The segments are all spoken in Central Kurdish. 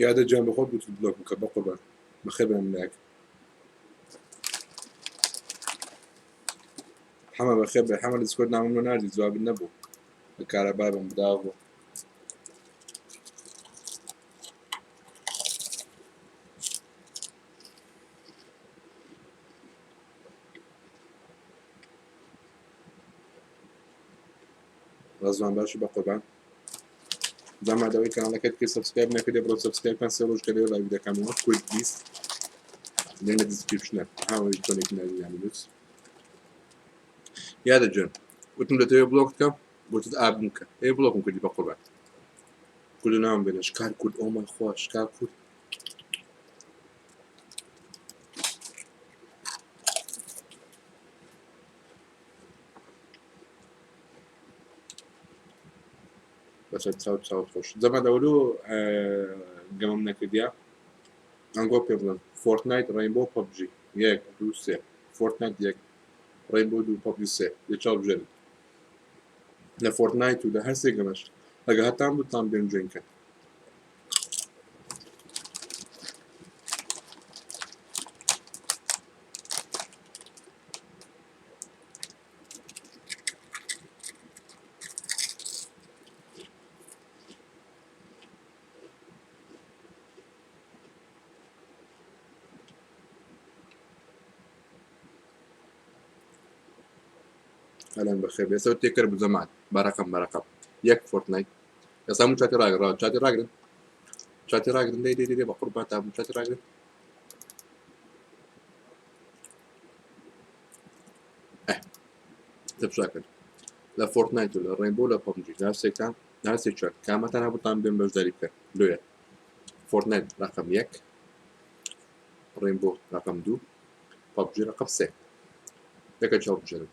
یادە جان بەخۆت گوتت بلۆک بکە بەقوربان بەخێر بێن لایەک حەمە بەخێر بێ حەمە دیسکۆرد نامەم لۆ ناردی جوابت نەبوو لە کارەبا بم بداغ بوو ڕەزوان باشی بە قوربان زەمە دەوەی کەناڵەکەت بکەی subscribe نەکردێ بڕۆ subscribe کەن سێ ڕۆژ کە لێ live دەکەمەوە کورد 20 لێ لە description ە هاوەی تۆنێک ناوی نووس یادە جوێن وتم دەتەوێت بڵۆک بکەم گوتت ئابم بکە ئێ بڵۆکم کردی بە قوربان کورد ناوم بێنە شکار کورد ئۆمە خوا شکار کورد بەسەر چاو چاو خۆش زەمە دەولو گەمەم نەکردیا ئەنگۆ پێ بڵێن فۆرتنایت ڕێنبۆ پەبجی یەک دوو سێ فۆرتنایت یەک ڕێنبۆ دوو پەبجی سێ لە چاو بژێن لە فۆرتنایت و لە هەر سێ گەمەش ئەگە هەتان بوتان بێن جوێن کەن ئەلان بەخێر بێ ئێستا تێکەر بوو جەماعەت بە ڕەقەم بە ڕەقەم یەک فۆرتنایت ئێستا من چاتی ڕاگرن چاتی ڕاگرن چاتی ڕاگرن دەی دەی دەی بە قوربان تا بوو چاتی ڕاگرن تەپشاکرد لە فۆرتنایت و لە ڕێنبۆ لە پەبجی لە سێکان لە سێ چوار کامەتان هەبووتان بێن بەشداری بکەن لۆیە فۆرتنایت ڕقم یەک ڕێنبۆ ڕقم دوو پەبجی ڕقم سێ یەکە چاو بژێنم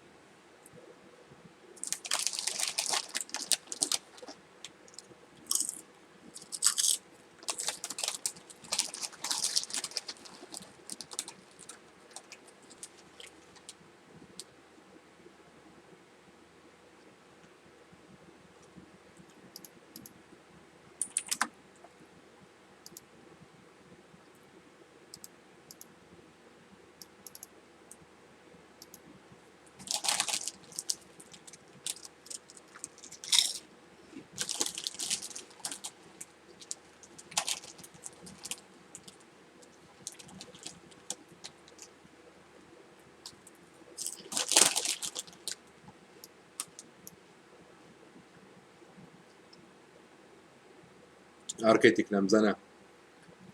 ئارکەی تیکنام زانا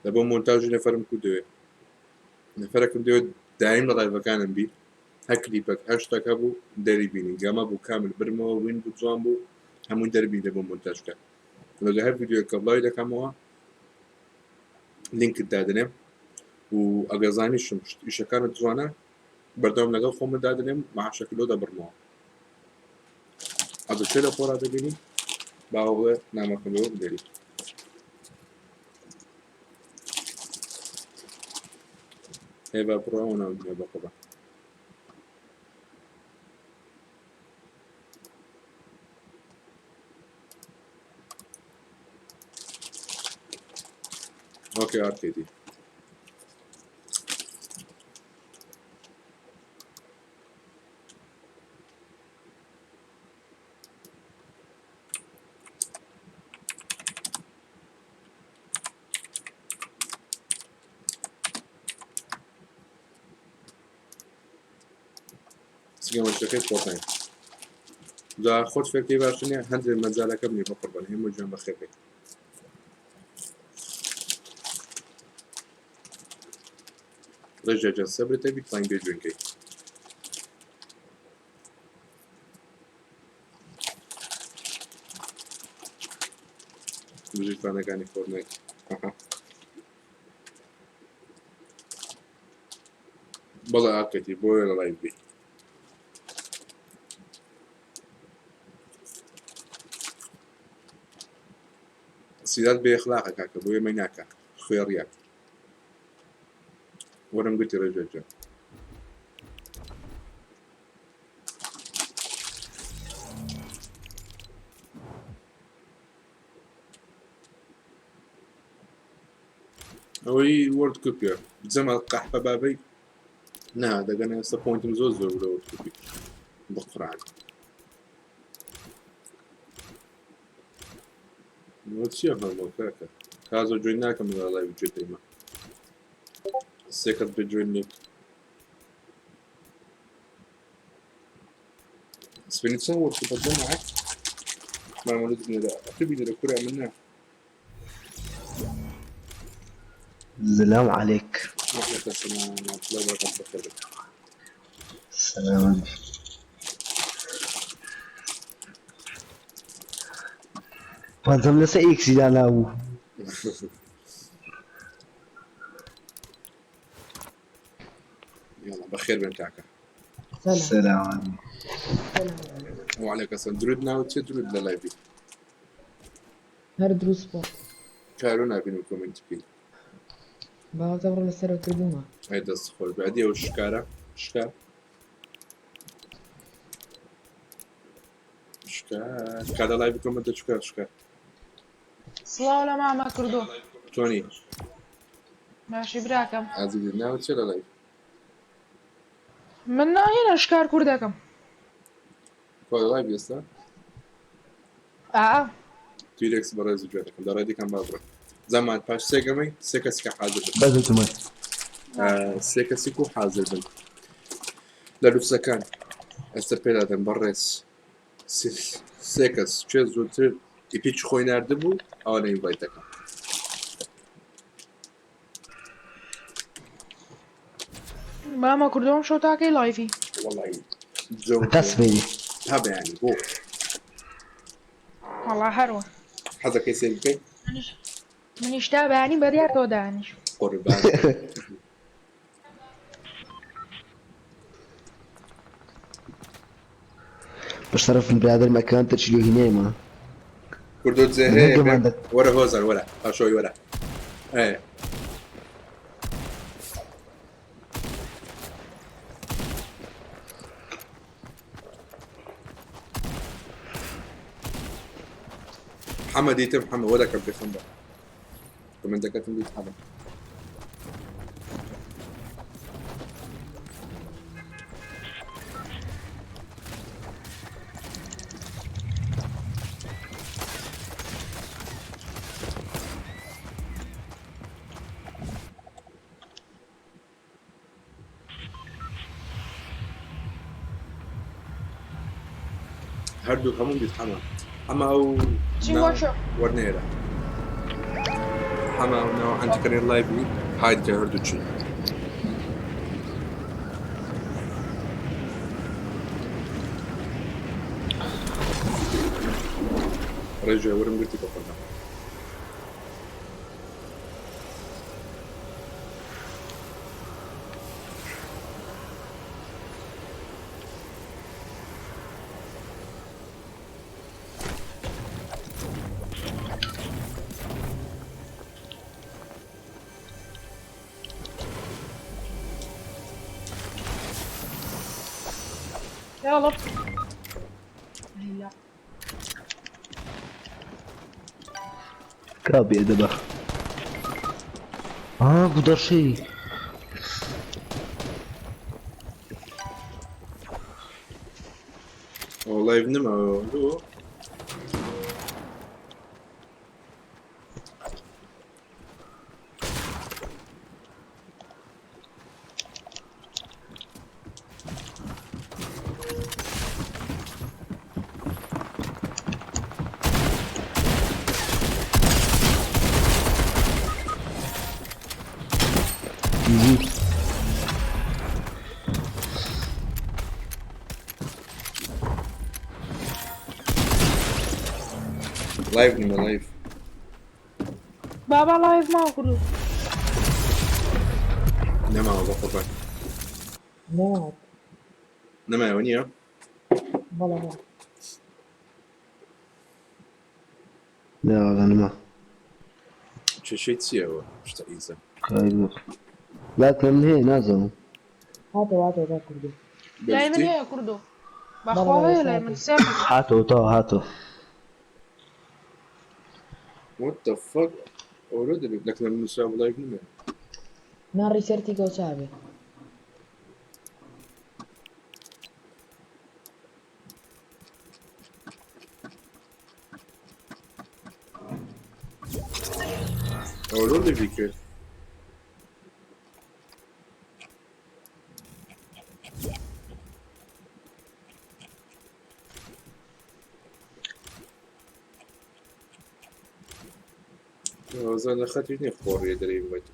لە بۆ مۆنتاژی نەفەرم کو دەوێ نەفەرەکم دەوێت دایم لە ڕایڤەکانم بی هەر کلیپەک هەر شتەک هەبوو دەری بینی گەمە بوو کامل برمەوە وین بوو جوان بوو هەمووی دەربی لە بۆ مۆنتاژ کە لەگە هەر ڤیدیۆ کە بڵاوی دەکەمەوە لینکت دادەنێم و ئەگەر زانیشم ئیشەکانت جوانە بەردەوام لەگەڵ خۆمت دادەنێم معاشەکە لۆ دەبڕمەوە ئەگەر شوێ لە خۆرا دەبینی باوە بڵێ نامەکەم لەوە بدەری هێبا بڕۆ ناو بەقڕە ئۆکەی ئارکەیدی سگەمەشەکەی فۆرتنایت جا خۆت فێرکەی باش نییە هەندێک مەجالەکە بنی بە قوربان هێمە گیان بەخێر بێت ڕێژە جان سەبرت هەبی توانین بێ جوێنکەی بژی فانەکانی فۆرتنایت بەڵێ ئاکەتی بۆیە لە live بی سیداد بێ ئەخلاقە کاکە بۆیە مەی ناکە خوێڕیە وەرم گوتی ڕێژێ ئەوەی وۆرد کوپیە جەمال قەحپە بابەی نا دەگەنە ئێستا پۆینتم زۆر زۆر لە وۆرد کوپی بەقورعان ئەوە چییە هەموو کاکە کازۆ جوێن ناکەم لە لایڤ گوێ دەیمە سێ کەس بێ جوێن نیت سپێنی چەند وۆرد کوپە جەماعەت مامۆلت بنێرە ئەتو بینێرە کورە من نا سلام عليك. وعليك السلام ورحمة الله وبركاته بخير. سلام عليكم. پەنجەم لەسەر ئێکسی دانابوو. يلا بخير بن کاکە. سلام. سلام عليكم. سلام عليكم. وعليك السلام. درود ناوت چێ درود لە لایڤی. هەر دروست بوو. کارۆ نابینم کۆمێنت بکەیت. باوەتە بڕۆ لەسەرەوە کردوومە. ئەی دەست خۆش بێ. ئەدی ئەو شکارە شکار شکار کارە لایڤ کۆمێنتە چکار شکار. سڵاو لە مامە کردۆ. چۆنی؟ باشی براکەم. ئازیزی ناوت چیە لە لایڤ؟ من ناهێنە شکار کوردەکەم. کوا لە لایڤ ئێستا؟ ئا. تیرێکس بەڕێز گوێ دەکەم لە ڕێدیکەم با بڕۆ. زەمان پاش سێ گەمەی سێ کەسی کە حاضر بن. بەس وتمە. سێ کەسی کو حاضر بن لە لوسەکان ئێستا پێدادەن بەڕێز سێ کەس کێ زووتر ئیپیچ خۆی ناردبوو ئەوانە ئینڤایت دەکەم. مامە کوردۆم شەو تاکەی لایڤی. وەڵی جەو هەتا سبەینێ. تا بەیانی بۆ وەڵا هەروە. حەزەکەی سێر بکەی؟ منیش تا بەیانی بەدیارتەوە دانیش. قوربان. بە شەرەفم برادەرم ئەکاونتە چلو هینایمە. کوردۆ جێ من هەیە هەگەمان دە وەرە هۆزان وەرە پاشەوەی وەرە ئێ حەمە دیتم حەمە وەرە کەم پێخەم بە کۆمێنتەکەتم دیت حەمە. هەردوو هەموو دیت حەمە حەمە ئەو چی ناو بۆ شۆ؟ وەرنێرە حەمە ئەو ناو ئەنتکەنێ لایڤی هاید کە هەردوو چی ڕێژە وەرم گرتی بە قوربان. يلا. لا. کا بێدەبە. ئا گودەرشەی. ئەو لایڤ نەماوە لۆ جی. لایڤ نەما لایڤ بابا لایڤ ماوە کوردۆ. نەماوە بە قوربان. نەماوە. نەمایەوە نییە؟ بەڵێ بەڵێ. لا والله نما. کێشەی چییەوە شتە ئیزە؟ لا من هەیە نازانم. هاتەوە هاتەوە تا کوردۆ. لای من بەجدی؟ هەیە کوردۆ. بەڵێ بەخوا بەڵێ هەیە لای من ساتێ. سێ کەس. هاتەوە تاوە هاتەوە. What the fuck؟ ئەوە دەبێت لەکەم نووسرا بۆ لایڤ نەمایە. نا ڕیسێرتی کەو چابێ. ئەوە لۆ لێڤی کرد؟ ئەوزان لە خەتیش نییە خۆڕیە دەرەی بڵێت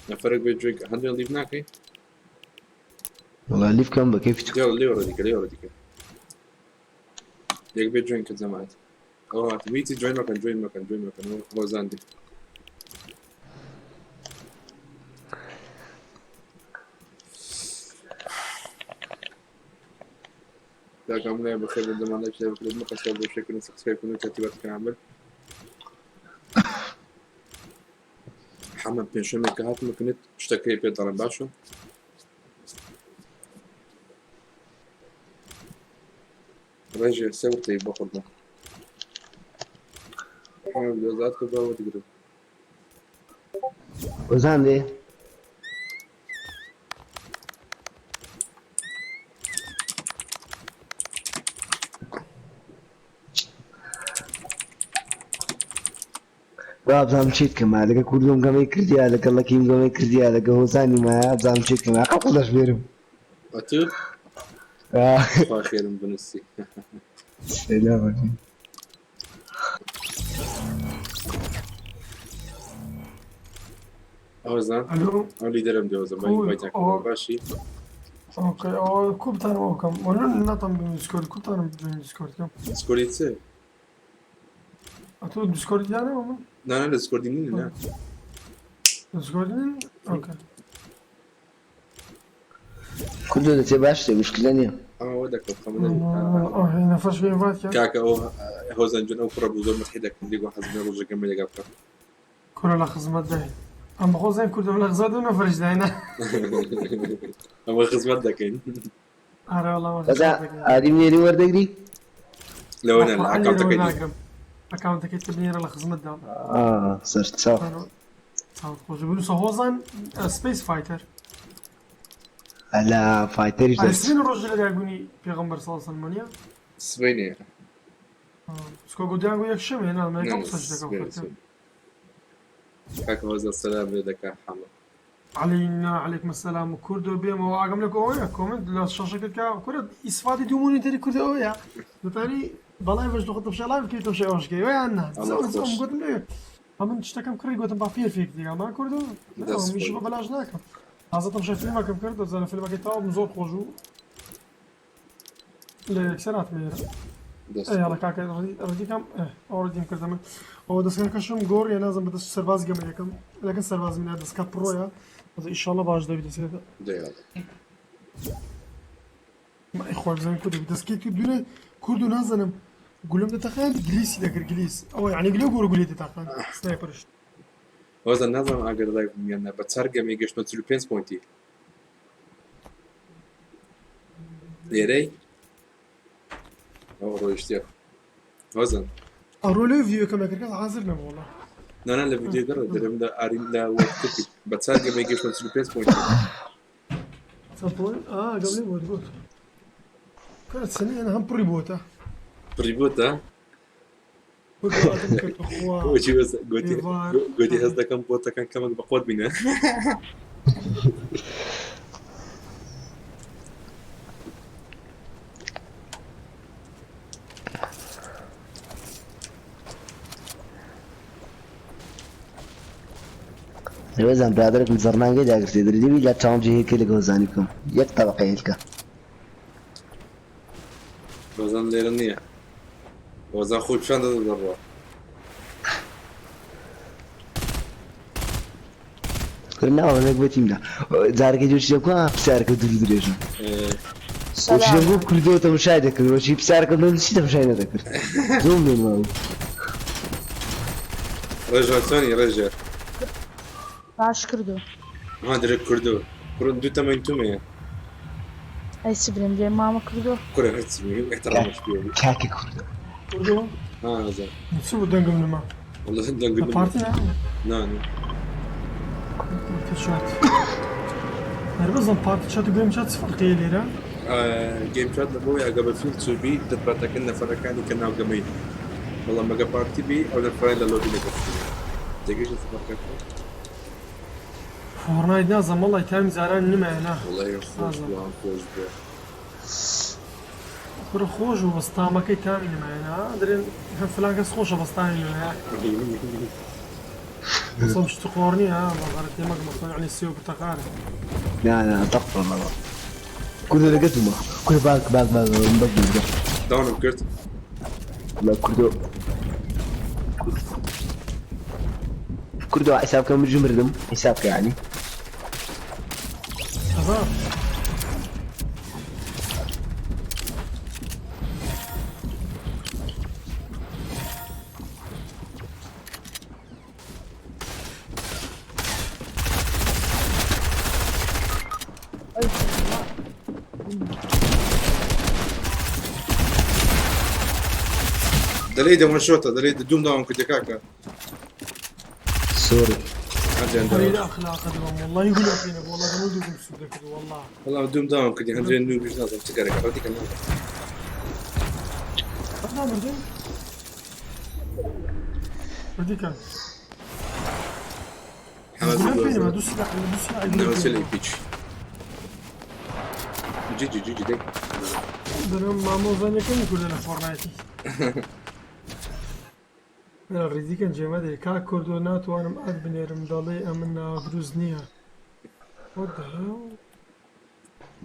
نەفەرێک بێ جوێ هەندێک لیڤ ناکەی؟ وەڵا لیف کەم بە کەیفی تو. يلا لێوەرە دیکە لێوەرە دیکە یەک بێ جوێن کە جەماعەت ئەوە هات ویتی جوێن مەکەن جوێن مەکەن جوێن مەکەن هۆزان دێ کاکە من بەخێر بن زەمان لایک شێر بکرێت مقەسەر بۆ شێکردن سبسکرایب کردن تەرتیباتەکان عمل حەمە پێنجشەمێک کە هاتمە کنت شتەکەی پێ دەڵێم باشە ڕێژێ سێ وتەی بەخوردە حەمە دۆزات کرد بە وەرگرم هۆزان دێ وابزانم چیت کەمە لەگە کوردم گەمەی کردیا لەگەڵ لەکیم گەمەی کردیا لەگە هۆزانی مایە بزانم چیت کەمە قەڵ دەشبێرم. ئەتو خوا خێرم بنووسی. سلام. هۆزان ئەلۆ ئەو لیدەرم دێ هۆزان کوو بای ئەوە باشی ئۆکەی ئەوە کو بتانم ئەو کەم وەلۆ ناتان بم دیسکۆرد کو بتانم جوین دیسکۆرد کەم سکۆری چ ئەتۆ دیسکۆرد یانەوە من نا نا لە سکۆردی نین نا دیسکۆرد نین ئۆکەی کوردۆ دەچێ باش شتێ مشکلە نییە. ئەمە دەکەم خەمە ئۆه نەفەش بێ ئینڤایت کە کاکە ئەو هۆزان جون ئەو کوڕە بوو زۆر مەسحی دەکەم دیگۆ حەزم لە ڕۆژەکەم لەگەڵ بکەم. کورە لە خزمەت دای ئەم بەخۆ زین کوردم لە خزمەت و نەفەرش داینا. ئەمە خزمەت دەکەین. ئارە وەڵا ئەمە بەزا خزمەت دەکەین. ئاریم نێری وەردەگری؟ لەوە نا لە بەقورعان لێرەوە ئەکاونتەکەی دی. ناگرم ئەکاونتەکەی تر نێرە لە خزمەت دام. ئا سەر چاو. چاوت خۆش بنووسە هۆزان سپەیس فایتەر. ئەلا فایتەریش ئەرێ دەرچ. سبەینێ ڕۆژی لەدایکبوونی پێغەمبەر صلی الله علیه و سلم نییە؟ سبەینێ. چکۆ گوتیان گو یەکشەمێ نا نا یەکەم قسەش دەکەم سبەینێ خەرکە. سبەینێ. کاکە هۆزان سەلام لێ دەکا حەمە. عەلەینا عەلەیکم السلام و کوردۆ بێمەوە ئاگەم لە ئەوەیە کۆمنت لە شاشەکەت کە کورە ئیسفادی دوو مۆنیتەری کوردە ئەوەیە دەتوانی بەڵای بەش دخۆ تەمشای لایڤ بکەی تەمشای ئەوەش بکەی وەیان نا ئەڵڵا زۆر زۆر خۆش. گوتم لێ ئەمن شتەکەم کڕی گوتم با پێرفێکت دیگە ما کوردۆ دەست میش خۆش. بە بەلاش ناکەم تازە تەمشای فیلمەکەم کرد دەزانە فیلمەکەی تەواو بوو زۆر خۆش بوو لە یەکسەر هاتمە ئێرە. دەست ئێ یاڵا خۆش. کاکە ڕدیکەم ئەو ڕدیم کردە من ئەوە دەستکەکەشم گۆڕیە نازم بەدەست سەرباز گەمە یەکەم لەگەڵ سەرباز منە دەستکە پڕۆیە بەس ئیشاڵڵا باش دەبی دەستکەکە. دە یاڵا. ما ئیخوا بزانم کورد دەبی دەستکەی تو دوێنێ کورد و نازانم گولم دەتەقاند گلیسی دەکرد گلیس ئەوە یعنی گلێ گۆر گولێ دەتەقاند سنایپەرش. هۆزان نازانم ئاگەر لایڤ بووم یان نا بە چار گەمەی گەشتمە 45 پۆینتی. لێرەی ئەوە ڕۆیشتیە هۆزان. ئەڕۆ لێ ڤیدیۆکەم دەکرد کەس حازر نەبوو وەڵا. نا نا لە ڤیدیۆ دەڕێ دەرم لە ئارین لە وەرد کەپی بە چار گەمەی گەشتمە 45 پۆینتی. چەند پۆینت؟ ئا گەم لێ بۆت بۆت. کورە چەنی ئەنا هەم پڕی بۆتە. پڕی بۆتە؟ کورد ئادەم کرد بەخوا. گۆتی بەس- گۆتی ئێڤار. گۆتی هەست دەکەم بۆتەکان کەمێک بەقوەت بینە. لەوێزان برادەرێکم زەڕنانگەی داگرتێ دەردیوی لە چاڵنجی هێلکەی لەگەڵ هۆزانی بکەم یەک تەبەقەی هێلکە. هۆزان لێرە نییە. هۆزان خۆی پیشان دەدات دەڕوا. کورە ناوە نەک بۆ تیمدا جارەکەی دوو شتێ بکە پرسیارەکە دوور و درێژە. وەچی سلام. دەم کوردۆ تەماشای دەکرد وەچی پرسیارەکەم لۆ چی تەماشای نەدەکرد زۆر لێ ماوە. ڕێژە چۆنی ڕێژە؟ باش کردو. ها درێ کوردۆ کوڕ دوو تەمەین تومەیە. ئەی چ برێم برێم مامە کردو. کوڕە هەرچ بیم احترامش پێ بوو. کاکە کوردۆ. کوردۆ ها هۆزان. چ بوو دەنگم نەما. والله دەنگم لە نەما. پارتی نا؟ نا نا. پارتی چات هەر بەزم پارتی چات و گەیم چات چ فەرقی لێرە؟ گەیم چات لە بۆی ئەگە بە فیل چوبی دەپاتەکەن نەفەرەکانی کە ناو گەمەی، بەڵام ئەگە پارتی بی ئەو نەفەرەی لە لۆبی لەگەڵ تێگەیشتە چ فەرقێکە؟ فۆرنایت نازم وەڵای تامی جاران نمایە نا. وەڵای خۆش بووە، خۆش بووە. کوڕە خۆش بوو بەس تامەکەی تامی نمایە نا، درێن هەم فلان کەس خۆشە بەس تامی نمایە. بەس شت قۆڕ نییە بە غەرەتی مەک مەسەن یعنی سێو پرتەقالە. نا نا تەقفە مەڵە کوردە لەگەتومە کورە باک باک باک بەس بەس داونم کرد. لە کوردۆ کوردۆ حساب کە من مردم حساب کە یعنی شباب دەلێی دەوەن شۆتە دەلێی دوم داوم کردی کاکە. سۆری. هەندێن قليل داوم. اخلاق دوم والله يقول فينا والله دمو دوم سودك والله. وەڵام دوم داوم کردی هەندێن نوو بیش نازم چ گەرەکە ڕەدی کە نازم. لا مردم ردي كان حمد يقول فينا ما دوس لا دوس لا. ناوسێ لە پیچ. جی جی جی جی دەی. دەرم مامۆزانەکەم کوردە لە فۆرنایتی ڕیزیکەن جێمە دەی کاک کوردۆ ناتوانم ئەد بنێرم دەڵێ ئەمن ناو دروست نییە. What the hell?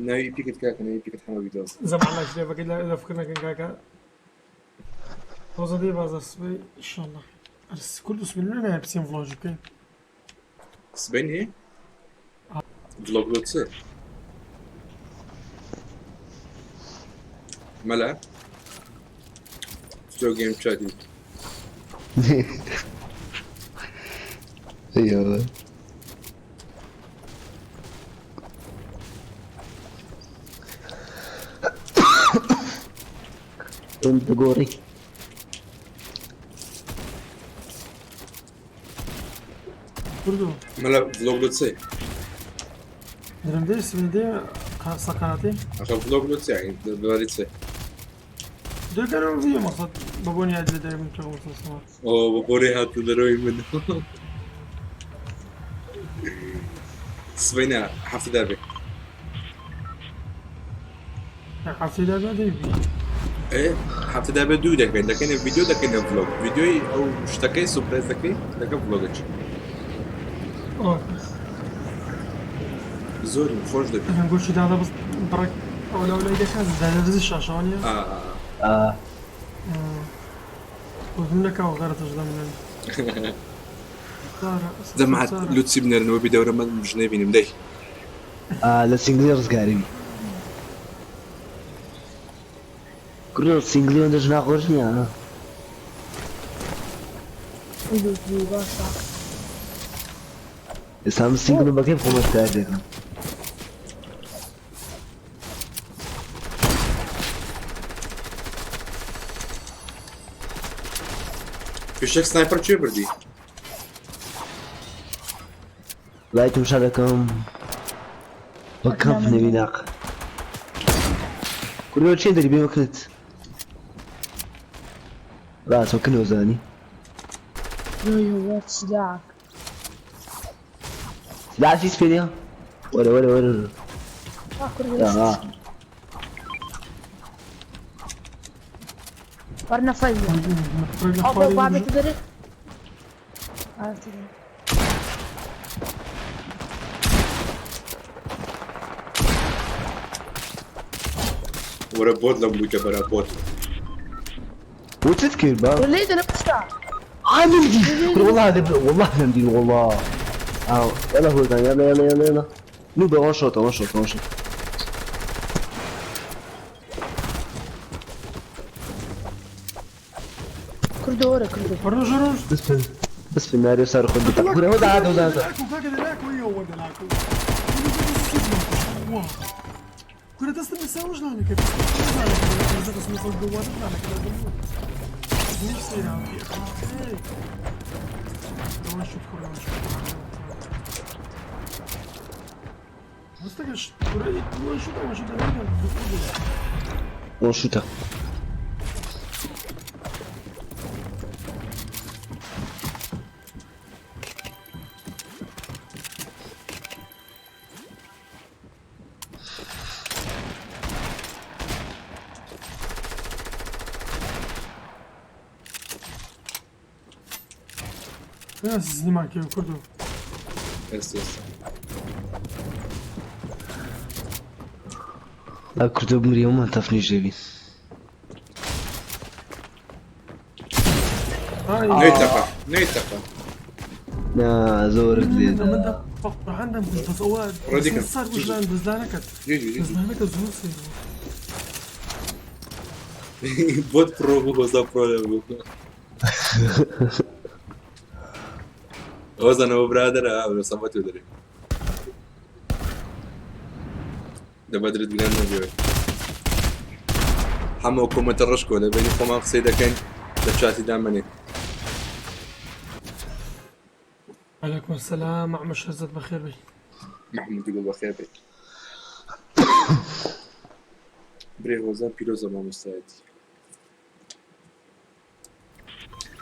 ناوی پیکت کاکە، ناوی پیکت حەمە بیدۆز. زەمان لا شلێفەکەی لە فکر نەکەن کاکە. تۆزە دێ بازار سبەی ئینشەڵڵا. ئەرس کورد سبەی نایە بچین ڤلۆگ بکەین. سبەینێ؟ ڤلۆگ لۆ چ؟ مەلا؟ تۆ گەیم چاتی. ايوه انت گۆڕی. کوردۆ مەلا ڤلۆگ لۆ چ؟ درم دێ سبەی دێ سەقاتی. ئەخە ڤلۆگ لۆ چ یعنی دەبارەی چ؟ دەکەنەوە ڤیدیۆ مەقسەد بە بۆنی یاد لە دایک بووم تۆ مەسەڵ. ئۆ بە بۆنەی هاتوو دەرەوەی من. سبەینە هەفتە دابێ. هەفتەی دابێ دەی بی. ئێ هەفتە دابێ دوو دەکەین، دەکەینە ڤیدیۆ دەکەینە ڤلۆگ. ڤیدیۆی ئەو شتەکەی سوپرایز دەکەی لەگەڵ ڤلۆگەکی. ئۆکەی. زۆرم خۆش دەبی. ئەگەر گۆشتی دادا بەس بڕێک ئەو لەو لای دەکات دادەرزی شاشەوە نییە؟ ئا. ئا. وتم نەکاوە غەرەتەش دەمنن. دەمعات لوتسی بنێرنەوە بی دەورە من ژنێ بینم دەی. لە سینگلی ڕزگاری بی. کوردۆ سینگلی ئەوەندەش ناخۆش نییە. باشە. ئێستا من سینگلم بەکەی خۆمە تار دەکەم. فیشەک سنایپەر کوێ بردی؟ لای تمشا دەکەم بە کەمپ نەوی ناق. کوردۆ چێن دەری بێمە کرد؟ ڕاستە کنۆزانی. يو وات سلاحك. سلاح چیز پێ نییە؟ وەرە وەرە وەرە. آه. ورنا فيا. أبو بابي تدري؟ تدري. وەرە بۆت لەم بوویتە بەرە بۆت. وتذكر با وليد انا بسرعة. عامل دي والله هذا والله نمدي والله. آه يلا هو يلا يلا يلا يلا نوبة وان شوت وان شوت وان شوت. كردو ورا كردو. روج روج. بس في بس في النار يسار خد بتاع هو ده هذا هذا. کورە دەستم لەسەر ژنانەکە دەستم لەسەر گەوادە ژنانەکە لەش سەیران مستەکەش کورە one shot ە one shot ە ناکەن one shot ە. زنیمان کێ کوردو ئێستا ئێستا ئا کوردۆ بمری هەموومان تەفنیش دەبین. نەیتەقە نەیتەقە. نا زۆرت لێدا. من قورعان دەم کوشت بەس ئەوە ڕێدیکەم. سار کوژران دەستدانەکەت جی جی جی دەستدانەکە زۆر سەیر بوو. بۆت پڕۆ بوو هۆزا پڕۆ بوو. هۆزانەوە برادەرە ئەو سەمەت دەرێ دەبەدرت گران نەبێت. هەموو کۆمەتە ڕشکۆ لە بینی خۆمان قسەی دەکەین لە چاتی دامەنێ. عليكم السلام عم شهرزاد بخير بي. محمود گوڵ بەخێر بێت. برێ هۆزان پیرۆزە مامۆستایەتی.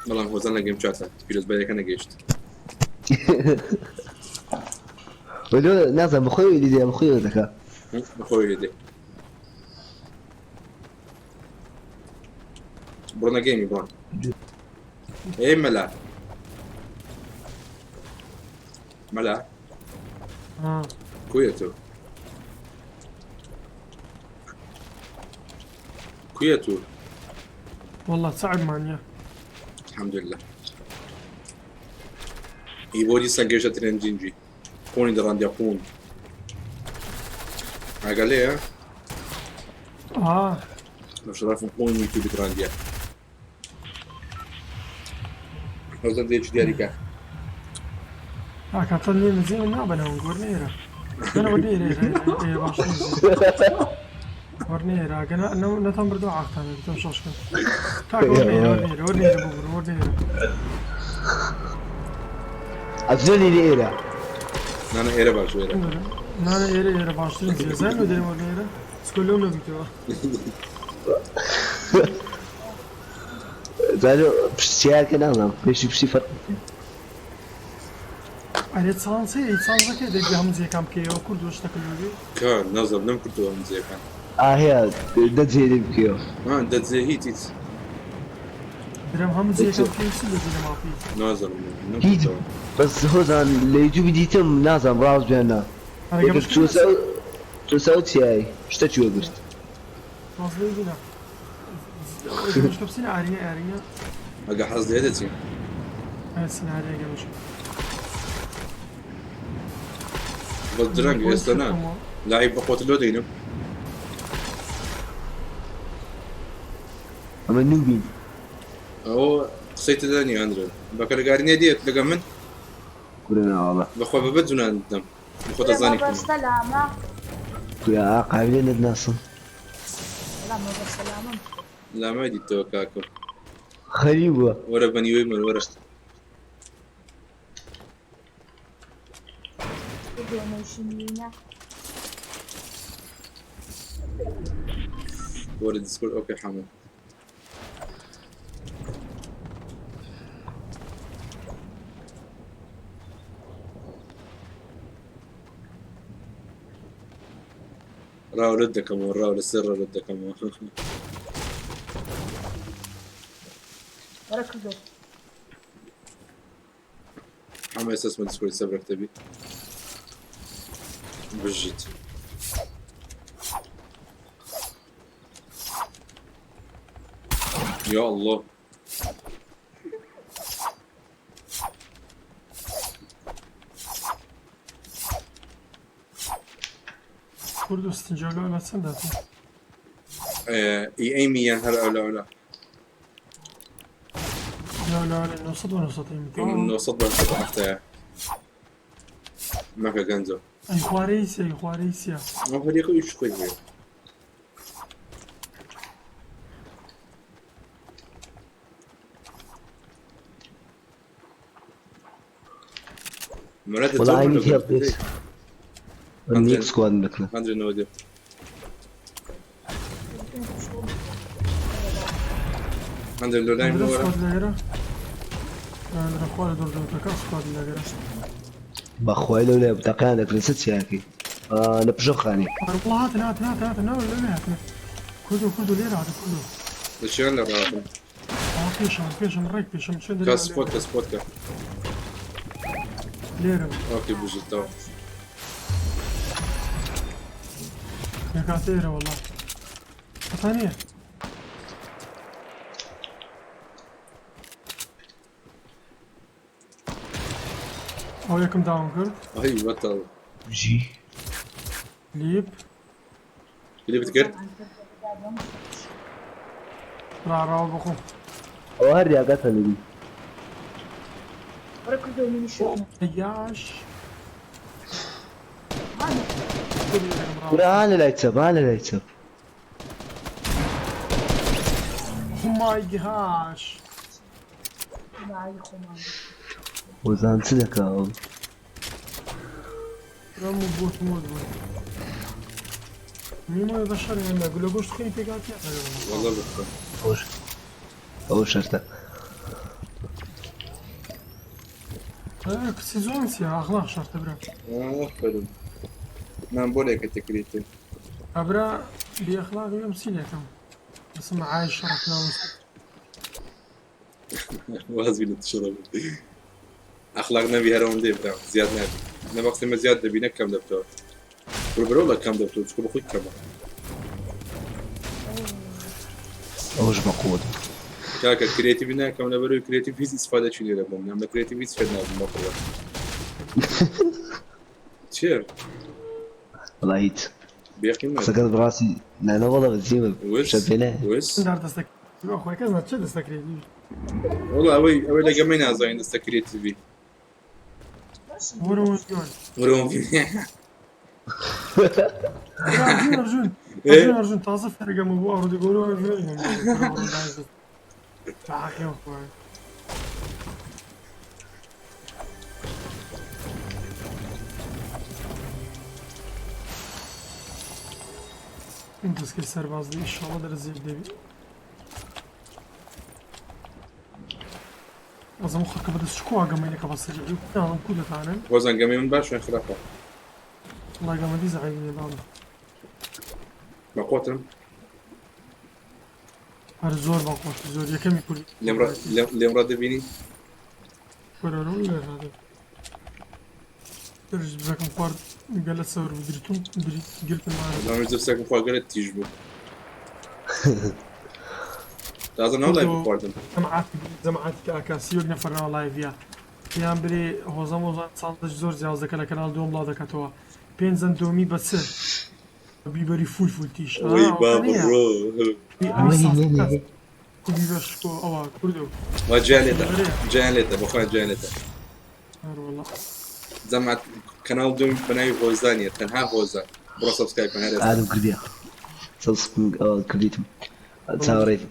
بەڵام هۆزان لە گەیم چاتە پیرۆزباییەکە نەگەیشت. وەلۆ نازانم بەخۆی لێ دێ بەخۆی دەکا. بەخۆی لێ دێ. بڕۆنە گەیمی بڕۆن. ئێ مەلا مەلا کوێ تۆ کوێ تۆ؟ والله صعب مانيا. الحمد لله. ئی بۆ دیسان گەیشتە ترێنجینجی قۆنی دەڕاندیا قۆن ئاگا لێیە؟ آه بە شەرەفم قۆنی یوتیوبی دڕاندیا. هەوزەم دێکی دیاریکە. کاکە لێ نزیک نابنەوە وەرنێرە ئەنا وەرنێرە باش وەرنێرە ئەگەر نەتان بردەوە عاقتان بتم شەشکن کاکە وەرنێرە وەرنێرە وەرنێرە ببورە وەرنێرە. ئەفزەلی لێ ئێرە. نانە ئێرە باش ئێرە. نانە ئێرە ئێرە باشترین زێزان و دەرێ وەرنێرە سکۆلۆم نەبیتەوە. زانۆ پشتیارکە نازانم پێشی پشتی فەرق. ئەرێ چانسێ چانسەکەی دەگی هەموو جێکان بکەیەوە کورد شتەکە لەوێ. کە نازانم نەمکردەوە هەموو جێیەکان. ئاهەیە دەجێ لێ بکەیەوە. دەجێ هیچ هیچ. درم هەموو جێیەکان بکەی چی دەجێ لە ماپی؟ نازانم هیچ بەس هۆزان لە یوتیوبی دیتم نازانم ڕاست بیان نا. چۆسە چیای شتە چی وەگرت؟ ڕاست لێ بینا. مشکە بچینە ئارینە ئارینە. ئەگە حەز لێ دەچین. سناریە گەمش. بەس درەنگ ئێستا نا. لعیب بە خۆت لۆ دەینم. ئەمە نوبین. ئەوە قسەی تێدا نییە ئەندرێ. بەکەلگاری نیە دێت لەگەڵ من؟ کورە ناوەڵە. بەخوا بە بەد جونان دەم. بەخۆ دەزانی بە سەلامە. کورە ئا قابلە نەتناسم. سەلامە بە سەلامم. لامای دیتەوە کاکم. خەریب بووە. وەرە بەنیوەی من وەرە. وەرە دیسکۆرد ئۆکەی حەمە. ڕاولت دەکەمەوە ڕاو لەسەر ڕاولت دەکەمەوە. وەرە کردو. حەمە ئێستا ئەچمە دیسکۆرد سەبرەک دەبی. بژیت. یا الله. کورد و ستنجەولە لە چەند داتێ؟ ئی ئەیمی یان هەر ئەولا ئەولا؟ لا لا لا 900 بە 900 ئەیمی تەواو. 900 بە 970 مەکە گەنجە. ئەی خوارەی سێ ئەی خوارەی سێ. ئەو هەریەکە ئیش خۆی هەیە. وەڵا I need help please. من یەک squad م دەکرد. هەندرێ نەوە دێ. هەندرێ لۆ لای ئەندرە منەوە وەرە. squad لەگەرە. ئەندرە خوا لە دۆر دەوتەکە squad لەگەرە. بەخوای لەو لای تەقیان دەکرد چ چیاکەی لە پشۆ خانی. وەڵا هاتن هاتن هاتن هاتن ناو لەوێ هاتن. کوردۆ کوردۆ لێرە هاتن کوردۆ. لە چیان لە ڕاهاتن؟ ئا پێشم پێشم ڕێک پێشم چێن کە spot کە spot کە. لێرە. okay بژیتەوە. لە کاتێرە وەڵا. هەتا نییە. ئەو یەکم down کرد. ئەی بەتەڵ. بژی. لیپ. کلیپت کرد؟ ڕاڕاوە بخۆم. ئەوە هەر یاگاتە لەبی. وەرە کوردۆ منی شۆ. یاش. کورە ها لە لای چەپ ها لە لای چەپ. Oh my gosh. باعی خۆمان. هۆزان چ دەکا ئەو؟ رەم و بۆت مۆت بوون. میمۆ بەشەر لە گولە گۆشت خوێنی پێکاتیە. وەڵا بخۆ. ئەوش ئەو شەرتە. کچی زۆر چیە ئەخلاق شەرتە برا. ئافەرین. نان بۆ لێکە تکریتن. ئەبرا بێ ئەخلاق لەم چی لێکەم. بسم عايش شرف ناموس. وازی لە تشڕە ئەخلاق نەبی هەر ئەوەندەی برام زیاد نابی. نە بەقسەی مە زیاد دەبی نەک کەم دەبتەوە. برو برو لە کەم دەبتەوە چونکە بەخۆی کەمە. ئەوش بەقوت. کاکە creative ناکەم لەبەرەوەی creative هیچ ئیسفادە چی لێ بۆم نام لە creative هیچ فێر نابم بەخۆ. چییە؟ وەڵا هیچ. بێقیمەت. قسەکەت بەڕاستی نا نەوەڵا بەجێمە وس شەپێنە. وس دار دەستە خۆی کەس ناچێت دەستەکرێت. وەڵا ئەوەی ئەوەی لە گەمەی نازانین دەستە creative ی. وەرەوە جوان. وەرەوە. ئەرجون ئەرجون ئەرجون ئەرجون تازە فێرگەمە بۆ ئەڕۆ دەگۆرەوە ئەرجون. تاقیم خۆی. دەستکەی سەربازی ئینشاڵڵا دەرزێک دەبی. ئەزم خەڵکە بەدەست چکۆ گەمەی لەکە بەسەر ناڵم کو دەتانن. هۆزان گەمەی من باش یان خراپە؟ وەڵا گەمەدی زعیبی بابە. بەقوتم. هەر زۆر بەخۆش زۆر یەکەمی کوردی. لێم ڕا دەبینی؟ وەرەوە لێ ڕادە. درج بزەکەم خوارد گەلە سەور بوو درتم گرتم ئارە. زانم دەستێکم خوا گەلە تیژ بوو. تازە ناو لای بخواردم. جەماعەتی کە ئاکاسی وەک نەفەرنەوە لایڤیا. یان برێ هۆزەم هۆزان ساڵدەش زۆر جیاواز دەکە لە کەناڵ دووەم بڵاو دەکاتەوە. پێنج ئەندۆمی بە چ؟ بیبەری فول فول تیش. وەی بابە ڕۆ. کوبی بەشکۆ ئەوە کوردۆ. وا جیان لێتە جیان لێتە بەخوا جیان لێتە. هەر وەڵا. جەماعەت کەناڵ دووەم بەناوی هۆزانیە تەنها هۆزان. بڕۆ subscribe کەن هەر ئێستا. ئادم کردیە. subscribe کردیتم. چاوەڕێیتم.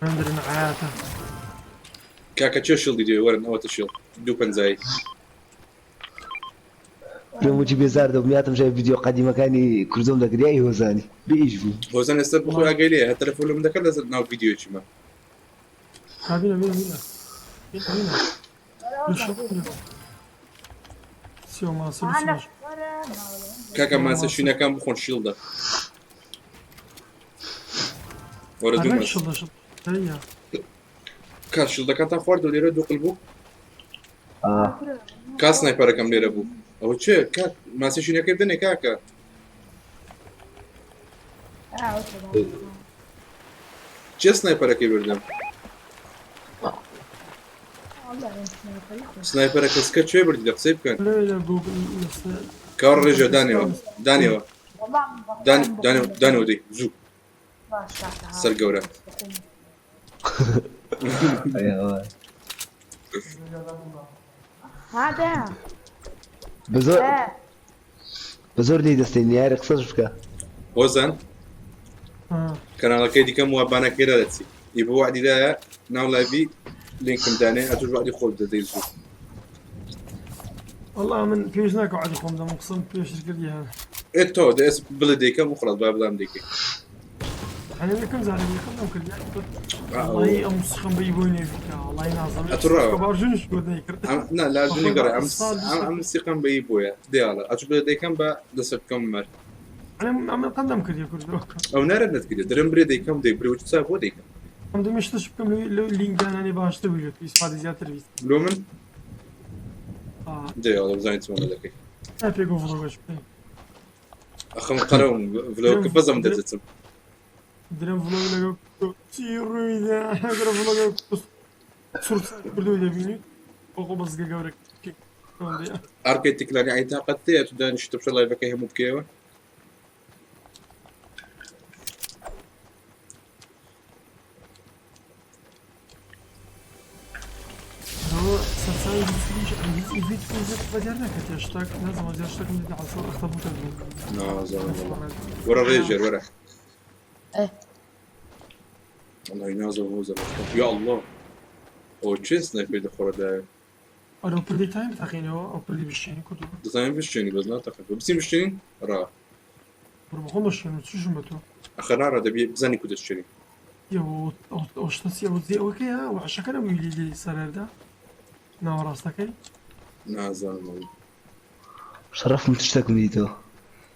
هەندرن عیاتە. کاکە چێ shield ی دوێ وەرن ئەوەتە shield دوو پەنجایی. پێم وتی بێزار دەبم یاتم ژای ڤیدیۆ قەدیمەکانی کوردۆم دەکرد یای هۆزانی بێ ئیش بوو. هۆزان ئێستا بخۆی ئاگای لێیە هەر تەلەفۆن لە من دەکات لەسەر ناو ڤیدیۆیەکی من. کابینە بینە بینە. بینە بینە. سیۆ ماسە بچمەش. کاکە ماسە شینەکان بخۆن شیڵدە. وەرە دوو ماس. شڵدە شڵ. هەیە. کا شیڵدەکانتان خواردەوە لێرە دووقل بوو؟ ئا. کا سنایپەرەکەم لێرە بوو. ئەوە چێ کاک ماسە شینەکەی بدەنێ کاکە. چێ سنایپەرەکەی بردم؟ سنایپەرەکە سکە چێ بردی لە قسەی بکەن. لێ لە گوگل لەسەر. کاوە ڕێژە دانێوە دانێوە دانێوە دانێوە دەی زوو سەر گەورە. هذا بەزۆر بەزۆر لێی دەستێنی یاری قسەش بکە. هۆزان کەناڵەکەی دیکەم وا بانەکەی را دەچی. ئی بۆ وعدی دایە ناو live ی لینکم دانێ ئەتوش وعدی خۆت دەدەی زوو. وەڵا من پێویست ناکە وعدی خۆم دەم قسەم پێشتر کردی هەن. ئێ تۆ دە ئێس بڵێ دەیکەم و خڵاس با بڵام دەیکەی. هەنێ یەکەم جارێ یەکەم دەم کرد وەڵی ئەم سخم بەی بۆی نەبیکا وەڵی نازم ئەتوڕ ڕاوە. بارجونش بۆ نەیکرد نا لارجونی گەڕێ ئەم ساڵ ئەم سیقەم بەی بۆیە دەیاڵە ئەچ بڵێ دەیکەم بە دەسەر بکەم مەر. ئەمە قەندەم کردی کوردۆ. ئەو نارە نەتکردی درم برێ دەیکەم دەی برێ وچ بۆ دەیکەم. ئەم دەمێ شتش بکەم لەو لینکدانانی باشتر بووی لە ئیسفادە زیاتر بیت. لۆ من دەیاڵە بزانین چۆن دەکەی. تا پێ گۆ ڤلۆگەش بکەین. ئەخم قەرەوم ڤلۆگە بەزەم دەردەچم. درم ڤلۆگ لەگەڵ چی ڕوویدا درم ڤلۆگ سوور کردو دەبینیت بۆ بەزگە گەورە ئارکەی تکلانی ئەی تاقەت تێ تو دانیشتە بشە لایڤەکەی هەموو بکەیەوە. سەرچاوی دووسریش هیچ ئیڤیت بە دیار نەکرد شتێک نازانم زیاد شتێکم دیت عەسڵ ئەختەبوتە بوو. نازانم والله. وەرە ڕێژێر وەرە. ئێ. والله نازم هۆزە یا الله. ئەو چێ سنایپەر دەخۆرە دایە؟ ئەرە پردی تایم تەقینەوە ئەو پردی بشێنی کوردو. دەزانین بشتێنی بەس ناتەقێت. بچین بشتێنین؟ ڕا. بڕ بخۆم بشێن چیشم بە تۆ. ئەخە ناڕا دەبی بزانی کو دەشتێنی. ئەو شتە چی ئەو زی ئەوەکەیە وحشەکە نەبووی لێ سەرەردا ناوەڕاستەکەی؟ نازانم والله. شەرەفم شتێکم دیتەوە.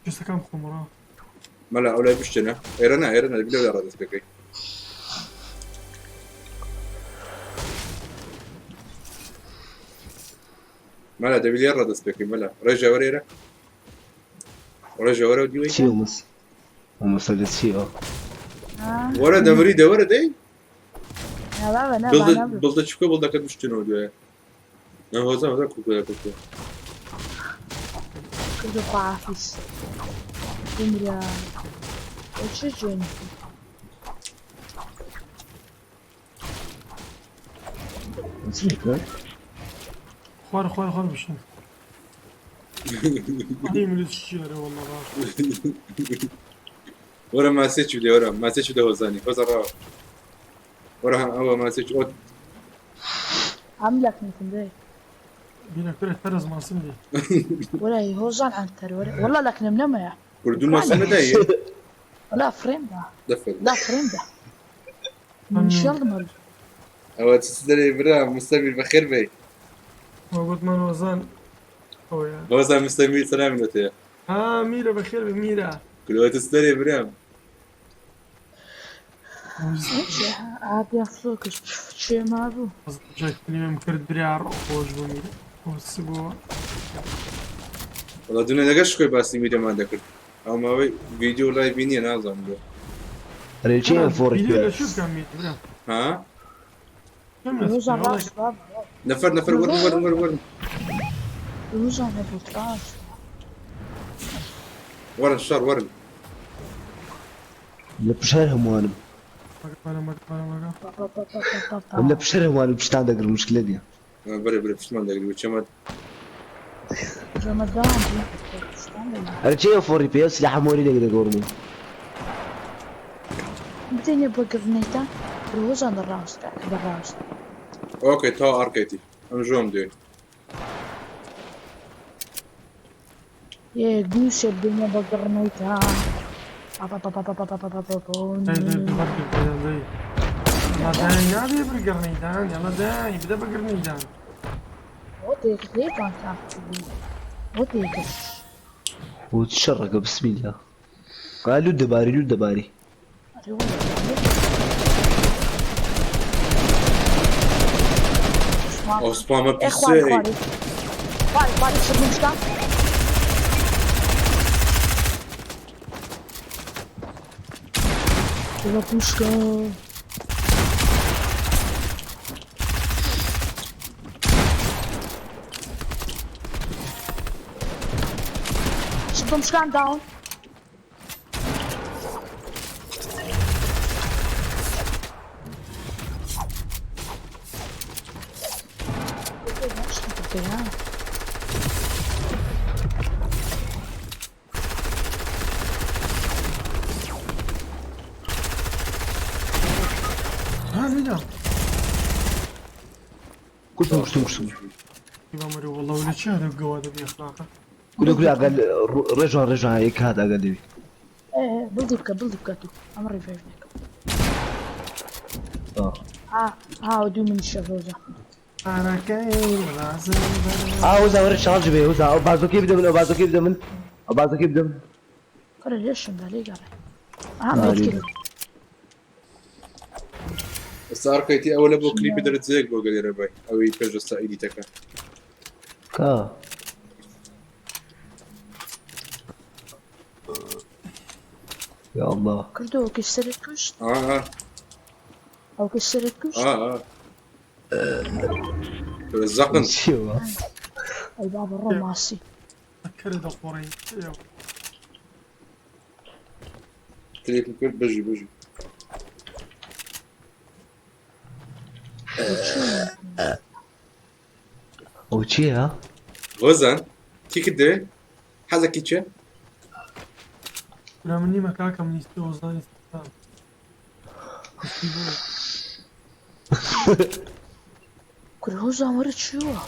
جستەکان بخۆمەوە. مەلا ئەو لای بشتێنە. ئێرە نا ئێرە نا دەبی لەو لا ڕادەست پێکەی. مەلا دەبی لێ ڕادەست پێکەی مەلا ڕێژە وەرە ئێرە. ڕێژە وەرە دیوەی. چی مس مەسەلە چییە؟ وەرە دەمری دە وەرە دەی. نا بابە نا با نەبڕۆ. بڵدە چ بکە بڵدەکەت بشتنەوە دوایە. نا هۆزە هۆزە کوکو کوکو. کردو خواحافیز. بمرە. چ جوێنی؟ چی کرد؟ خوار خوار خوار بشن. ئەی منت چیارە والله باش. وەرە ماسێ چی بدە وەرە ماسێ چی بدە هۆزانی هۆزە ڕاوە. وەرە ئەوە ماسێ چی ئۆ ئەم لەکنتم دێ. بینە کورە تەرەز ماسم دێ. وەرە هۆزان عەنتەر وەرە والله لەکنم نەمایە. کوردو ماسە نەدایە. لا فرێم دا. دەفەر. لا فرێم دا. من شێڵم هەر. ئەوە چ دەرێ برا مستەمیر بەخێر بێی. گوتمان هۆزان ئەوەیە. هۆزان مستەمیر سەلامی لۆتەیە. ها میرە بەخێر بێ میرە. کورە چ دەرێ برام. ئابیا فلۆکش چێ مابوو. جاکتنیم کرد برا خۆش بوو میرە. خۆش بووە. وەڵا دونێ لەگەش خۆی باسی میرەمان دەکرد. ئەو ماوەی ڤیدیۆ لایڤی نییە نازانم بۆ. ئەرێ چی ئەم فۆڕی ڤیدیۆ پێ؟ لە چی بکەم میرە برا؟ ها؟ کەم هۆزان نەستی ڕاست بابە. نەفەر نەفەر وەرن وەرن وەرن وەرن. هۆزان هەبوو ڕاست. وەرن شەڕ وەرن. لە پشار هەمووانم. ئەم لە پشار هەمووانم پشتان دەگرم مشکلە نییە. بەرێ بەرێ پشتمان دەگری و چێمە ڕەمەزان ئەرێ چی ئەم فۆڕی پێ؟ سلاحە مۆری لێک دەگۆڕم. بدەینێ بۆ گڕنەیتان هۆزان دەڕاست دەڕاست. ئۆکەی تا ئارکەیتی ئەم ژۆم دوێ. یەک دوو سێ بدەینێ بە گڕنەیتان. دای نابێ بگەڕنیدان یاڵە دای بدە بەگرنیدان. لێتان تاقی وتشەڕەکە بسم الله. قالوا دەباری لوو دەباری. ئەو سپامە ئێ خوارێ پیسەی. خوارێ خوارێ خوارێ شردم شکا. لە پوشکە. شردم شکان داون. ها میرە. کوشتم کوشتم کوشتم. بامەرە وەڵا لە چی هەرە گەوادە بێ ئەخلاقە. کورە کورە ئەگەر ڕێژوان ڕێژوان یەک هات ئەگەر دەوی. ئێ بڵدی بکە بڵدی بکە تو ئەمە ڕیڤایڤ دەکەم. ها ها دوو من شەڤۆزە. ئا وزا وەرە شاڵج بێ وزا ئەو بازۆکەی بدە من ئەو بازۆکەی بدە من ئەو بازۆکەی بدە من. کورە لێشم دا لێ گەڕێ. ئەها مێت کرد. ئێستا ئەرکەیتی ئەوە لە بۆ کلیپی دەرەجەیەک بۆ گەلێرە بای ئەوەی پێش دەستا ئیدیتەکە. کا یا الله. کردو ئەو کەی سەرت کوشت؟ ئا ئەو کەی سەرت کوشت؟ ئا ئا زەقن. چیەوە؟ ئەی بابە ڕۆ ماسی. کەرە دەخۆڕی. کلیپم کرد بژی بژی. ئەو چییە؟ هۆزان تیکت دەوێ؟ حەزەکی چێ؟ برا من نیمە کاکە منی هۆزانی کورە هۆزان وەرە چووە؟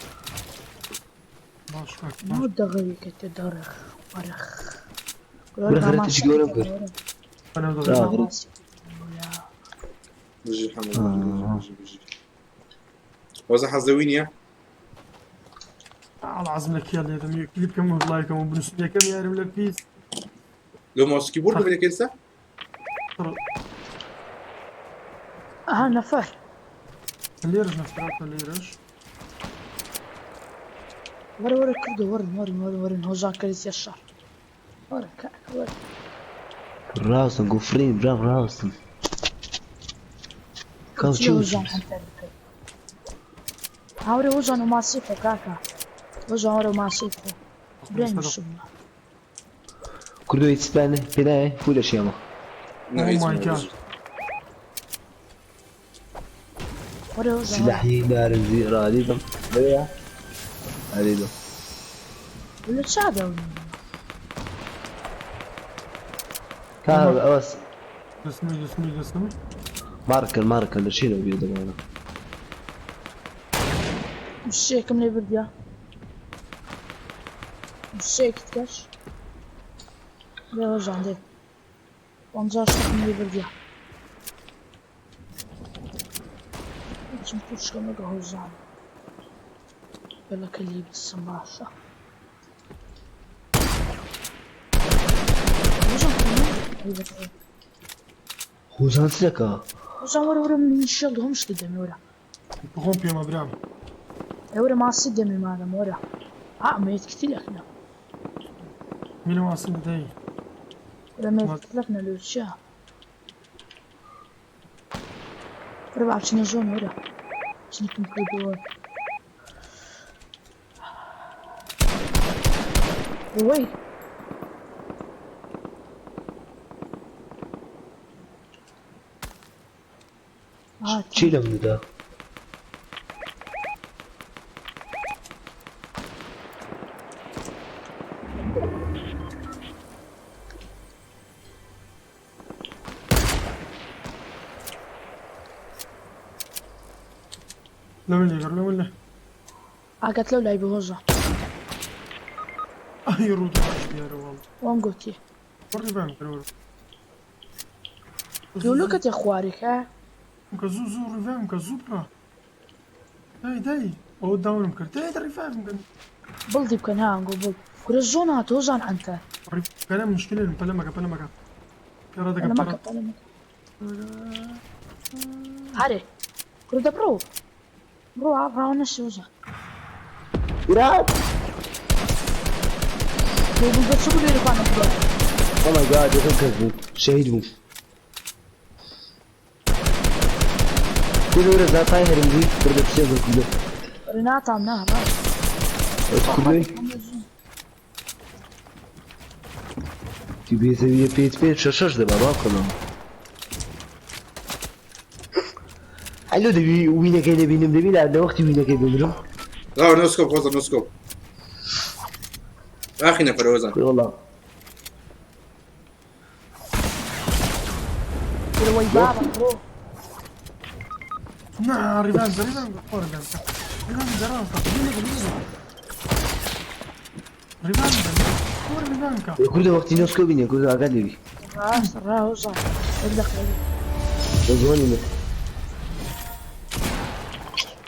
باش کاک ناو دەغەوێکە تێ دەڕخ وەرخ. کورە خەرەتێکی گەورەم کرد. باش. بژی حەمە بژی بژی. هۆزان حەز لەوی نییە؟ العظم لە کێ لێدەم کلیپ کەم و لایکەم و بنووسم یەکەم یارم لە پیس. لۆ ماوس کیبۆرد ببێت ئێستا؟ ئەها نەفەر. لێرەش نەفراتە لێرەش. وەرە وەرە کردو وەرن وەرن وەرن وەرن هۆزان کەریتە شەڕ. وەرە کاکە وەرە. ڕاستم گوفرین برام ڕاستم. کاو چی چی هۆزان هەنتەر بکەی؟ هاورێ هۆزان و ماسی خۆ کاکە. هۆزان وەرە ماسی خۆ. برای مسلمان. کوردۆ هیچ پێ پێنایە فو لە شێمە. نا Oh هیچ my نییە، God. بژی. وەرە هۆزان وەرە. سلاحی نارنجی ڕادیدم لەوێ ئەریدم. لە چا دەون؟ کا ئەوە دەستمی دەستمی دەستمی. مارکن مارکن لە شینەوە بێ دەمانە. شتێکم لێ بردیا. شتێکت کەش. لێ هۆزان دێ. پەنجا شتێکم لێ بردیا. بچم پوشکەم لەگە هۆزان. بەلەکە لی بسم باشە. هۆزان کردم؟ هۆزان چ دەکا؟ هۆزان وەرە وەرە من شێڵ هەموو شتێ دەمێ وەرە. بخۆم پێمە برام. وەرە ماسی دەمێ مادەم وەرە. ئا مێت کتی لەکنە. مینە واسم دەی. وەرە مێت کتی لەکنە لۆ چییە؟ وەرە با بچینە زۆن وەرە. بچینکم کردەوە. وەی. چی لەم دا؟ لەمن لێگەڕ لەمن لێ. ئاگات لەو لای بۆ هۆزان. ئەی ڕووداش دیارە وەڵا. وام گوتی. وەڕی بام کرد وەرە. لۆ کەتێ خوارێکە؟ کە زوو زوو ڕیڤایم کە زوو بڕا. دای دای ئەوە داونم کرد دای دە ڕیڤایم کەن. بڵدی بکەن ها ئەنگۆ بڵ. کورە زۆن هات هۆزان عەنتەر. کەنە مشکلێن پەلە مەکە پەلە مەکە. پێڕا دەکە پەلە پەلە. مەکە پەلە مەکە. هەرێ. کورە دەبڕۆ. بڕۆ ڕاوە نەشی هۆزان. برات! لۆ بوو بە چ بوو لێرە خوانە بڕۆ. Oh my god یەکەم کەس بوو شەهید بوو. کوردۆ وەرە زاتای هەرمزی بردە پسێ بۆ کوردۆ. وەرە ناتام نا ڕاست. کوردۆی تی بێزەویە پێنج پێنج شەش شەش دەبا باوکەمەوە. ئەی لۆ دەبی وینەکەی نەبینم دەبی لە وەختی وینەکەی بمرم. لا no scope هۆزان no scope. ئاخی نەفەرە هۆزان. کورە وەڵا. کورە وەی بابە بڕۆ. نا ڕیڤایم ڕیڤایم خۆ ڕیڤایم کە. ڕیڤان دە ڕاستە لێ لێ ڕیڤان دە وەرە ڕیڤان کە کوردە وەختی نۆسکۆ بینێ کوردە ئاگات لێبی. ڕاست ڕا هۆزان یەک دەقیقە. بە جوانی من.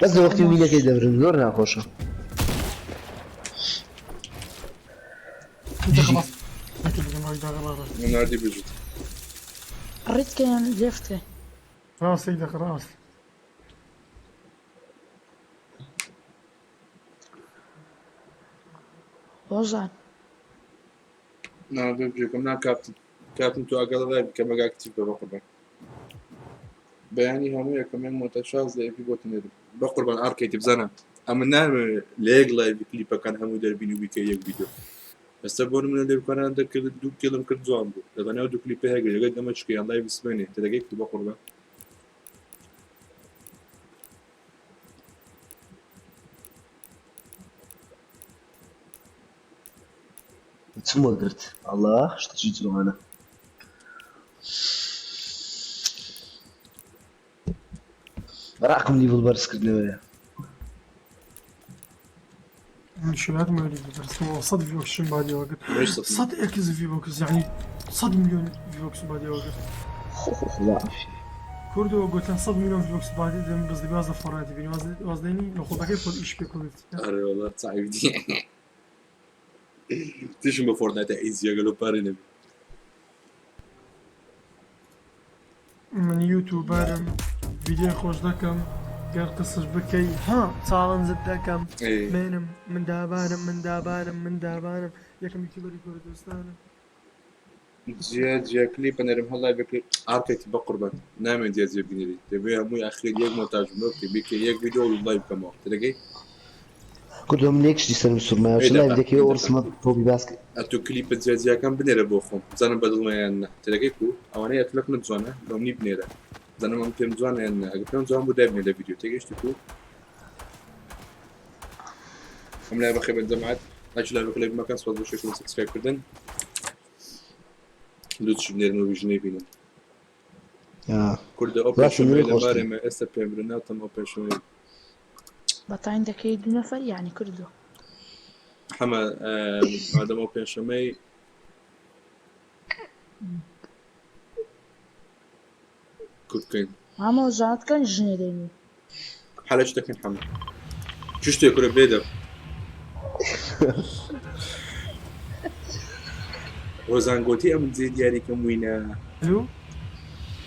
بەس لە وەختی مینەکەی دەبرم زۆر ناخۆشە. خلاص ناردی بژیت. ڕیت کەیان لێفت کەین. ڕاست یەک دەقە ڕاست. هۆزان. نا بژێکم نا کاپتن کاپتن تۆ ئەگەڵ لای بکە مەگە ئەکتیڤ بە بەقوربان. بەیانی هەموو یەکەم یەک مۆتەشاز لە ئێپی بۆ تنێرم بەقوربان ئارکەیتی بزانە ئەمە نامەوێ لە یەک لایڤ کلیپەکان هەموو دەربینی و بیکە یەک ڤیدیۆ. ئێستا بۆ نمونە لێ بکەنان دەکرد دوو کیلم کرد جوان بوو لەگەناو دوو کلیپە هەگە لەگەل ئەمە چکە یان لایڤ سمێنێ تەدەگەی کرد بەقوربان. چم وەرگرت ئەڵا شتەکی جوانە. ڕاقم لیڤڵ بەرزکردنەوەیە. من شوات ما اريد بس هو صد في بوكس شن بادي وقت صد اكس في بوكس يعني صد مليون في بوكس بادي وقت. خوا عافیە. کوردو گوتن 100 میلیۆن في بوكس بادي دم بس دي وازد فورنايت بيني وازد وازديني لو خذ كيف ايش بيكون. ئەرێ وەڵا چاوی تشم بە فۆرتنایتە ئیزیە گەلۆ پارەی نەبی. من یوتیوبەرم ڤیدیۆی خۆش دەکەم گەر قسەش بکەی ها چاڵنجت دەکەم. ئێ. منم من دابانم من دابانم من دابانم یەکەم یوتیوبەری کوردستانم. جیا جیا کلیپ ئەنێرم هەر لایڤ کلیپ ئارکەیتی بەقوربان نامێن جیا جیا بینێری دەبێ هەمووی ئاخرێت یەک مۆنتاژ بکەی بیکە یەک ڤیدیۆ و لایڤ بکەمەوە تێدەگەی؟ کوردۆ من یەک شتی سەرم سوڕمایەوە چ ئەی لایڤ دەقە دەکەی دەقە ئۆڕسمە تۆپی باس کرد. ئەتۆ کلیپە جیا جیاکان بنێرە بۆ خۆم بزانم بەدڵمە یان نا تێدەگەی کو ئەوانەی ئەتلەک من جوانە لۆ منی بنێرە بزانم ئەم پێم جوانە یان نا ئەگەر پێم جوان بوو دایبنێ لە ڤیدیۆ تێگەیشتی کو؟ ئەم لای بەخێر بێن جەماعەت لایک و لایڤ کلیپ مەکەن سوپاس بۆ شێش سبسکرایب کردن لوتش بنێرن و بیژنەی بینن. کوردە ئەو ڕاستە پێشەمەیە نوێ لە خۆشتر. بارێمە ئێستا پێم برن ناتەم ئەو پێشەمەیە. بەتاین دەکەی دوو نەفەر یعنی کردو. حەمە مادەم ئەو پێنجشەمەی کورد بکەین. مامە هۆزانت کەن ژنێ دەینی. حەلە چ دەکەین حەمە؟ چ شتێک کورە بێدە؟ هۆزان گۆتی ئەم جێ دیاریکەم وینە. الو.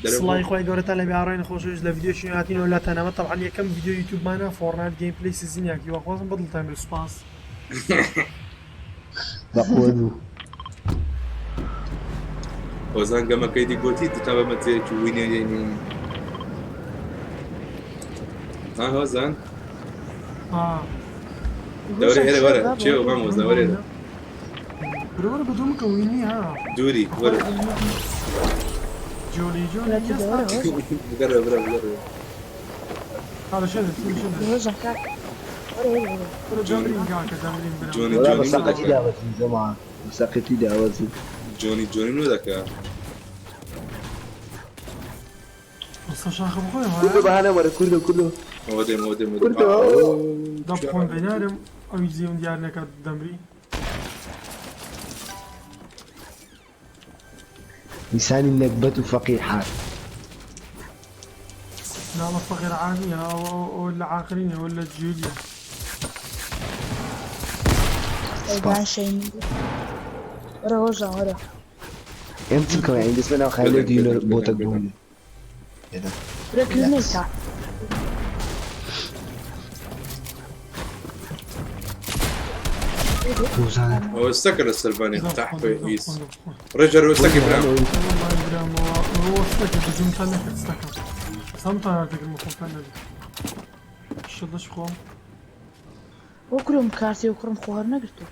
دەرە سڵای خوای گەورەتان لێ بێ ئاڕۆین خۆشەویست لە ڤیدیۆیەکی نوێ هاتینەوە لاتان ئەمە تەبعەن یەکەم ڤیدیۆی یوتیوبمانە فۆرنایت گەیم پلەی سیزن یەک هیواخوازم بەدڵتان بێ سوپاس. بەقوە دوو. هۆزان گەمەکەی دی گۆتی دتا بەمە جێیەکی وینە دێنی. ها هۆزان؟ ئا. دەوەرە هۆزان ئێرە شەر وەرە بابە چێ وەرە. مام هۆزان وەرە ئێرە. وەرە وەرە بەدوو مکە وینی ها. دووری وەرە. جۆلی جۆلی وەرە ئێستا. وەرە هۆزان. بگەڕێ برا بگەڕێ. هذا شنو شنو هۆزان کاک وەرە وەرە وەرە. وەرە جۆنی دەمرین کاکە دەمرین برام. جۆنی وەڵا جۆنی بە سەقەتی نۆ دەکا. داوەزین جەماعە بە سەقەتی داوەزین. جۆنی جۆنی نۆ دەکا. قسە شاخە بخۆی کوردۆ بەهانە وەرە کوردۆ کوردۆ. ئەوە دێم ئەوە دێم ئەوە دێم. کوردۆ. دەم خۆم بێنارم ئەوی جێم دیار نەکات دەمری. ئینسانی نەگبەت و فەقیر حال. لا فقير عادية أو ولا عاقلين ولا جوليا. ئەیدان سوپاس. شەین. وەرە هۆزان وەرە. ئێم چ بکەم یعنی دەستمە ناو خایلە بێدەنگ دینە بێدەنگ بۆتەک بێدەنگ بێدەنگ. بوون. بێدەنگ. وەرە ریلاکس. کردنێکە. هۆزان. ئەوە سەکە لە سەربانی زەب تەحفە خۆن زەب ئیس. خۆن زەب خۆن. ڕێژەر وەرە سەکە برام. بەهانە وەرە. والله برام هو استكر بس متى نكت استكر. سمتى تقدر مخوف النبي. شدش خۆم. بۆ کورم کارتی و کوڕم خۆ هەر نەگرتووە.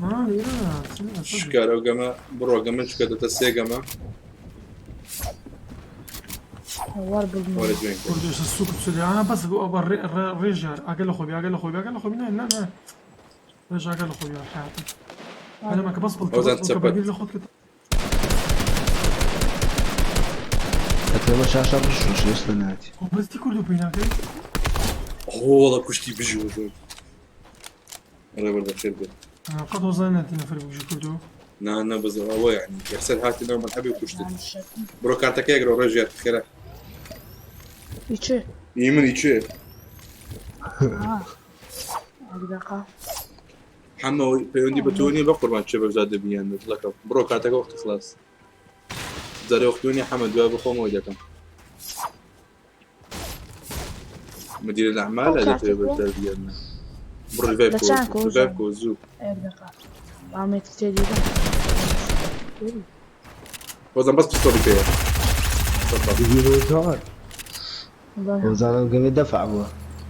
ما لێرە شکارە و گەمە بڕۆ گەمە چکە دەتە سێ گەمە. وەر بڵم. وەرە جوێن کرد. کوردش السوق بسوريا انا بس ريجر اقل اخوي اقل اخوي اقل اخوي لا لا لا ريجر اقل اخوي حياتي انا ما بس هۆزان بالك چەپەت. بجيب لي خد كده. ئەمە شاشە ڕشوش ئێستا ناتی. بەس تی کوردو پێی ناکەی؟ هۆڵە کوشتی بژی هۆزان. ڕێبەر بەخێر بێت. قەت هۆزان ناتی نەفەر بکوژی کوردو. نا نا بەس ئەوە یعنی یەکسەر هاتی ناو مەلعەبی و کوشتت. بڕۆ کارتەکە یەکرەوە ڕێژیات خێرا. ئی چێ؟ ئی من ئی چێ؟ دقیقە. حەمە پەیوەندی بە تۆ نییە بە قوربان چێ بەشدار دەبی یان دڵەکەم. بڕۆ کارتەکە وەختی خلاص. جارێ وەختی نییە حەمە دوای بخۆمەوە دەکەم. مدير الأعمال أو هذا كارتك بەشدار بی یان نا. بڕۆ ریڤایڤ لە کۆ چەند کۆ ریڤایڤ کۆ زوو. یەک دقیقە. ئامێت تێدی هۆزان بەس پستۆڵی پێیە. تفضل. هۆزان هۆزان گەمێ دەفع بووە.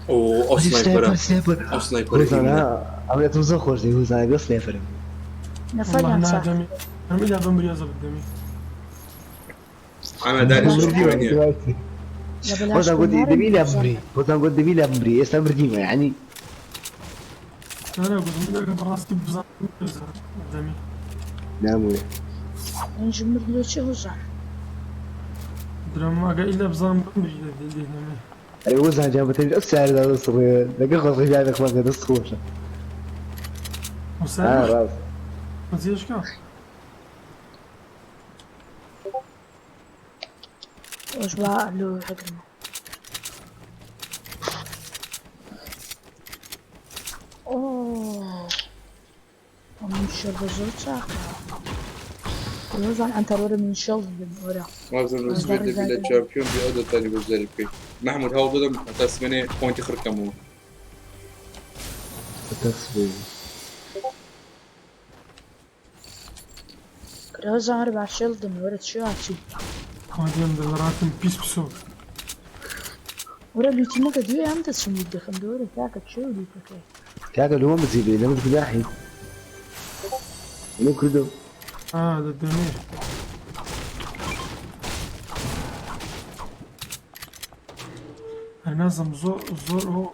ئەو ئەو سنایپەرە. سنایپەر سنایپەر. ئەو سنایپەرە هۆزان هی منە. ئەمە زۆر خۆش دی هۆزان گە سنایپەرم. والله نەفەریان ساخ. نادەمی ئەم إلا بمري ئەزە بدەمی. ئەمە دانیش نییە. لە بەلاش هۆزان گوتی نارم دەبی لە هۆزان. بمری. هۆزان گوت دەبی لە بمری ئێستا مردیمە یعنی نا نا گوتم ئەگە بەڕاستی بزانم دەمی. ناموێ. ئینج مرد لۆ چێ هۆزان؟ درم ئەگە ئیلا بزانم بمری دێنەمێ. ئەرێ هۆزان جان بەتەنی ئەو سیارە دا دەست ڕێ لەگەڵ خۆش ڕێگای دەخوازێ دەست خۆشە. ئا وسار ڕاست. مەزیشکە. وەش با لۆ هەگرمە. ئۆه من شەڵ بە زۆر چاقە. هۆزان ئەنتەر وەرە من شەڵ بم وەرە. وابزانم لە سوێد دەبی لە چامپیۆن بی ئەو دەتانی بەشداری بکەیت. مەحمود هەوڵ بدەم هەتا سمێنێ پۆینتی خڕکەمەوە. تەسبێ. کرە هۆزان وەرە با شەڵ دم وەرە چی ئاچی. خۆدیم دڵڕاتم پیس پسۆ. وەرە لوتیمەکە دوێ ئەم دەچم لوت دەکەم دەوەرە کاکە چێ لوتەکەی. کاکە لۆ مزی بێ لەمە گوناحی. لۆ کردم. ئا دەدەمێ. هەر نازم زۆر زۆر هۆ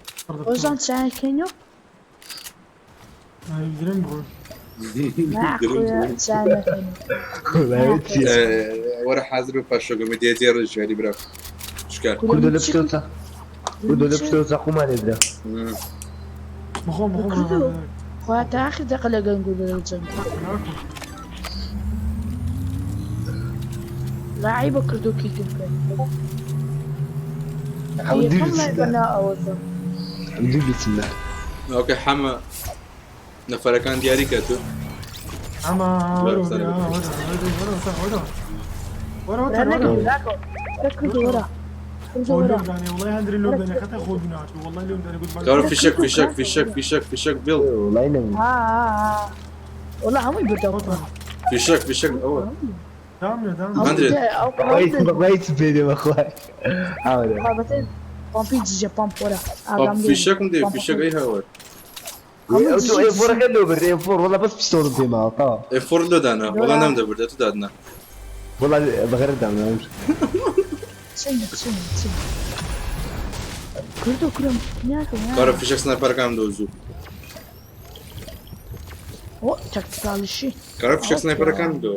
هۆزان چایەکەینۆ؟ درم بڕۆ. نا خوێ چایەکەینۆ. چییە؟ وەرە حازر بە پاشۆگەمە دێ ڕێژیاری برا. شکار. کوردۆ لە پشتەوە کوردۆ لە پشتەوە چاقومان لێدرا. بخۆم بخۆم. کوردۆ. خوا تا آخر دقە لە گەنگو لە جەنگ. لاعیبە کردو کیکم کرد. حەمدی یەکەم لای بچنە. بەنا ئەوەتە. حەمدی بچنە. ئۆکەی حەمە نەفەرەکان دیاری کە تو. ئەما وەرە وەرە وەرە وەرە وەرە لا وەرە نەکەم ناکەم. وەرە کردو وەرە. کردو وەرە. والله هەندري لۆم دانێ خەتە خۆ بنات والله لۆم دانێ گوت کارە فیشەک فیشەک فیشەک فیشەک فیشەک بێڵ. وڵای نەبوو. ها ها ها. والله هەمووی بردەوە. فیشەک فیشەک ئەوە. دامنە دام هەندرێت. ئەو بەخوای چ پێ دێ بەخوای. ئاورە. بابەتێ پۆمپی جیجە پۆمپ وەرە. ئاگام لێ فیشەکم دێ فیشەک ئەی هاوار. ئەو تۆ ئێ فۆرەکە لۆ برد ئێ فۆر وەڵا بەس پستۆڵم پێ ماوە تەواو. ئێ فۆر لۆ دانا وەڵا نەم دەبرد تو دادنا. وەڵا بەغەرت دامنا. چنگە چنگە چنگە. کردو کرم ناکەم کارە فیشەک سنایپەرەکانم دۆ زوو. ئۆ تەکتیکالیشی. کارە فیشەک سنایپەرەکانم دۆ.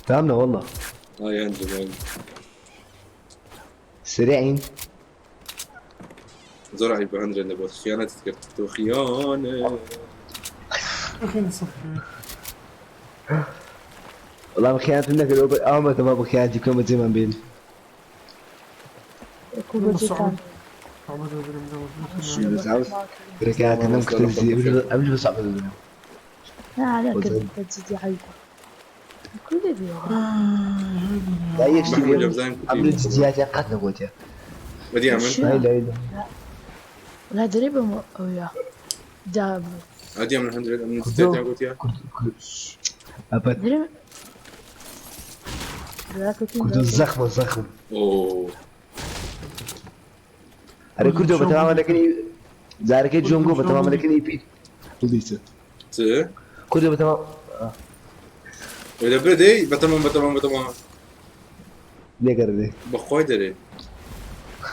دامنا والله. ئای هەندرێت. سريعين. زۆر عیبە هەندرێت لە بۆت خیانەتت کرد. تۆ خیانەت. خێنە سەف والله بخيانة نەکرد ئەومە تەما بخیانەتی بکەم بەجێمان بێن. کوردەکان. بس عاوز ركعت انا كنت قبل بس عبد نا لا كنت جدي عيبة. كل بيوها. لا يشتي محمود جابزان قبل جديات قتل قوتها. بدي أعمل لا لا لا. لا دريبة ويا. داب. أدي أعمل هندريد من جديات قلت يا أبد دريبة. لا كنت كنت الزخم الزخم. أوه أنا كنت بتمام لكن زارك جونجو بتمام لكن اي بي. وليس. ت كنت بتمام وإذا بدي بتمام بتمام بتمام ليه قردي بخوي دري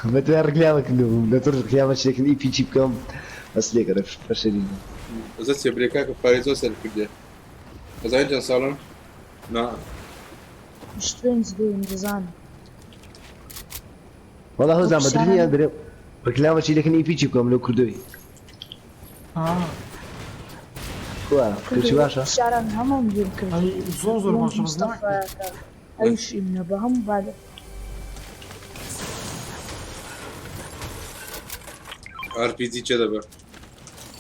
مثل ركلامك انه لا ترجع ركلامك لكن اي بي جيب كم بس ليه قرف فشلين. زت بريكاك باريزو سر كده زين جن سالم نا مش ترينز بي مدزانة. وەڵا هۆزان ئەو بەدرنیان پرسیارانە درێ ڕیکلامە چی دەکەن ئی پیچی بکەم لەو کوردۆی ها کوا کوردۆ کورچی ئەو باشە پرسیارانە هەمووم لێم کردی ئەی زۆر زۆر بڵند باشە بەس ناکرێت مستەفایەکە ئەویش ئیمنە بە هەموو بعد ئار پی جی چێ دەبە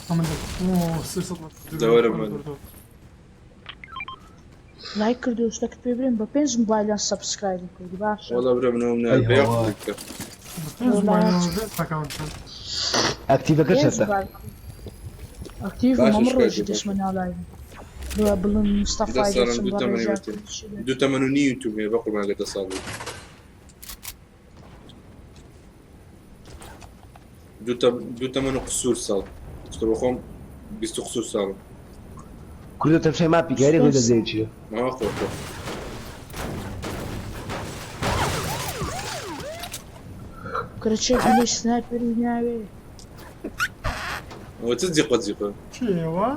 ئەمن دەک ئۆ سێ سەد مەتر دوورە دەوەرە لە من کوردۆ. لایک کردو شتەکە پێ برێم بە پێنج موبایلان سەبسکرایبم کردی باشە وەڵا برا منەوەم ئەی نایە بەیەق هەوا دکە بە پێنج وەڵا موبایلەوە بێت ئەکاونتن ئەکتیڤەکە پێنج چەتە موبایل ئەکتیڤم باشە هەموو شکاتی ڕۆژی باشە دەچمە ناو لایڤ بڵێ بڵند دە مستەفای ساڵم دەچم دوو بە تەمەنی ڕێژا وتێ کوردیشی دەچم دوو تەمەن و نیو یوتیوب هەیە بە قوربان لە دە ساڵ بوو دوو تەمەن و قسوور ساڵ شتە بەخۆم 20 و قسوور ساڵم کوردۆ تەمشای ماپی کاری خۆی 25 دەزێ ساڵ چیە ماوە خۆشە کورە چێ گولەی سنایپەری ناوێ ئەوە چ جیقە جیقە چێوە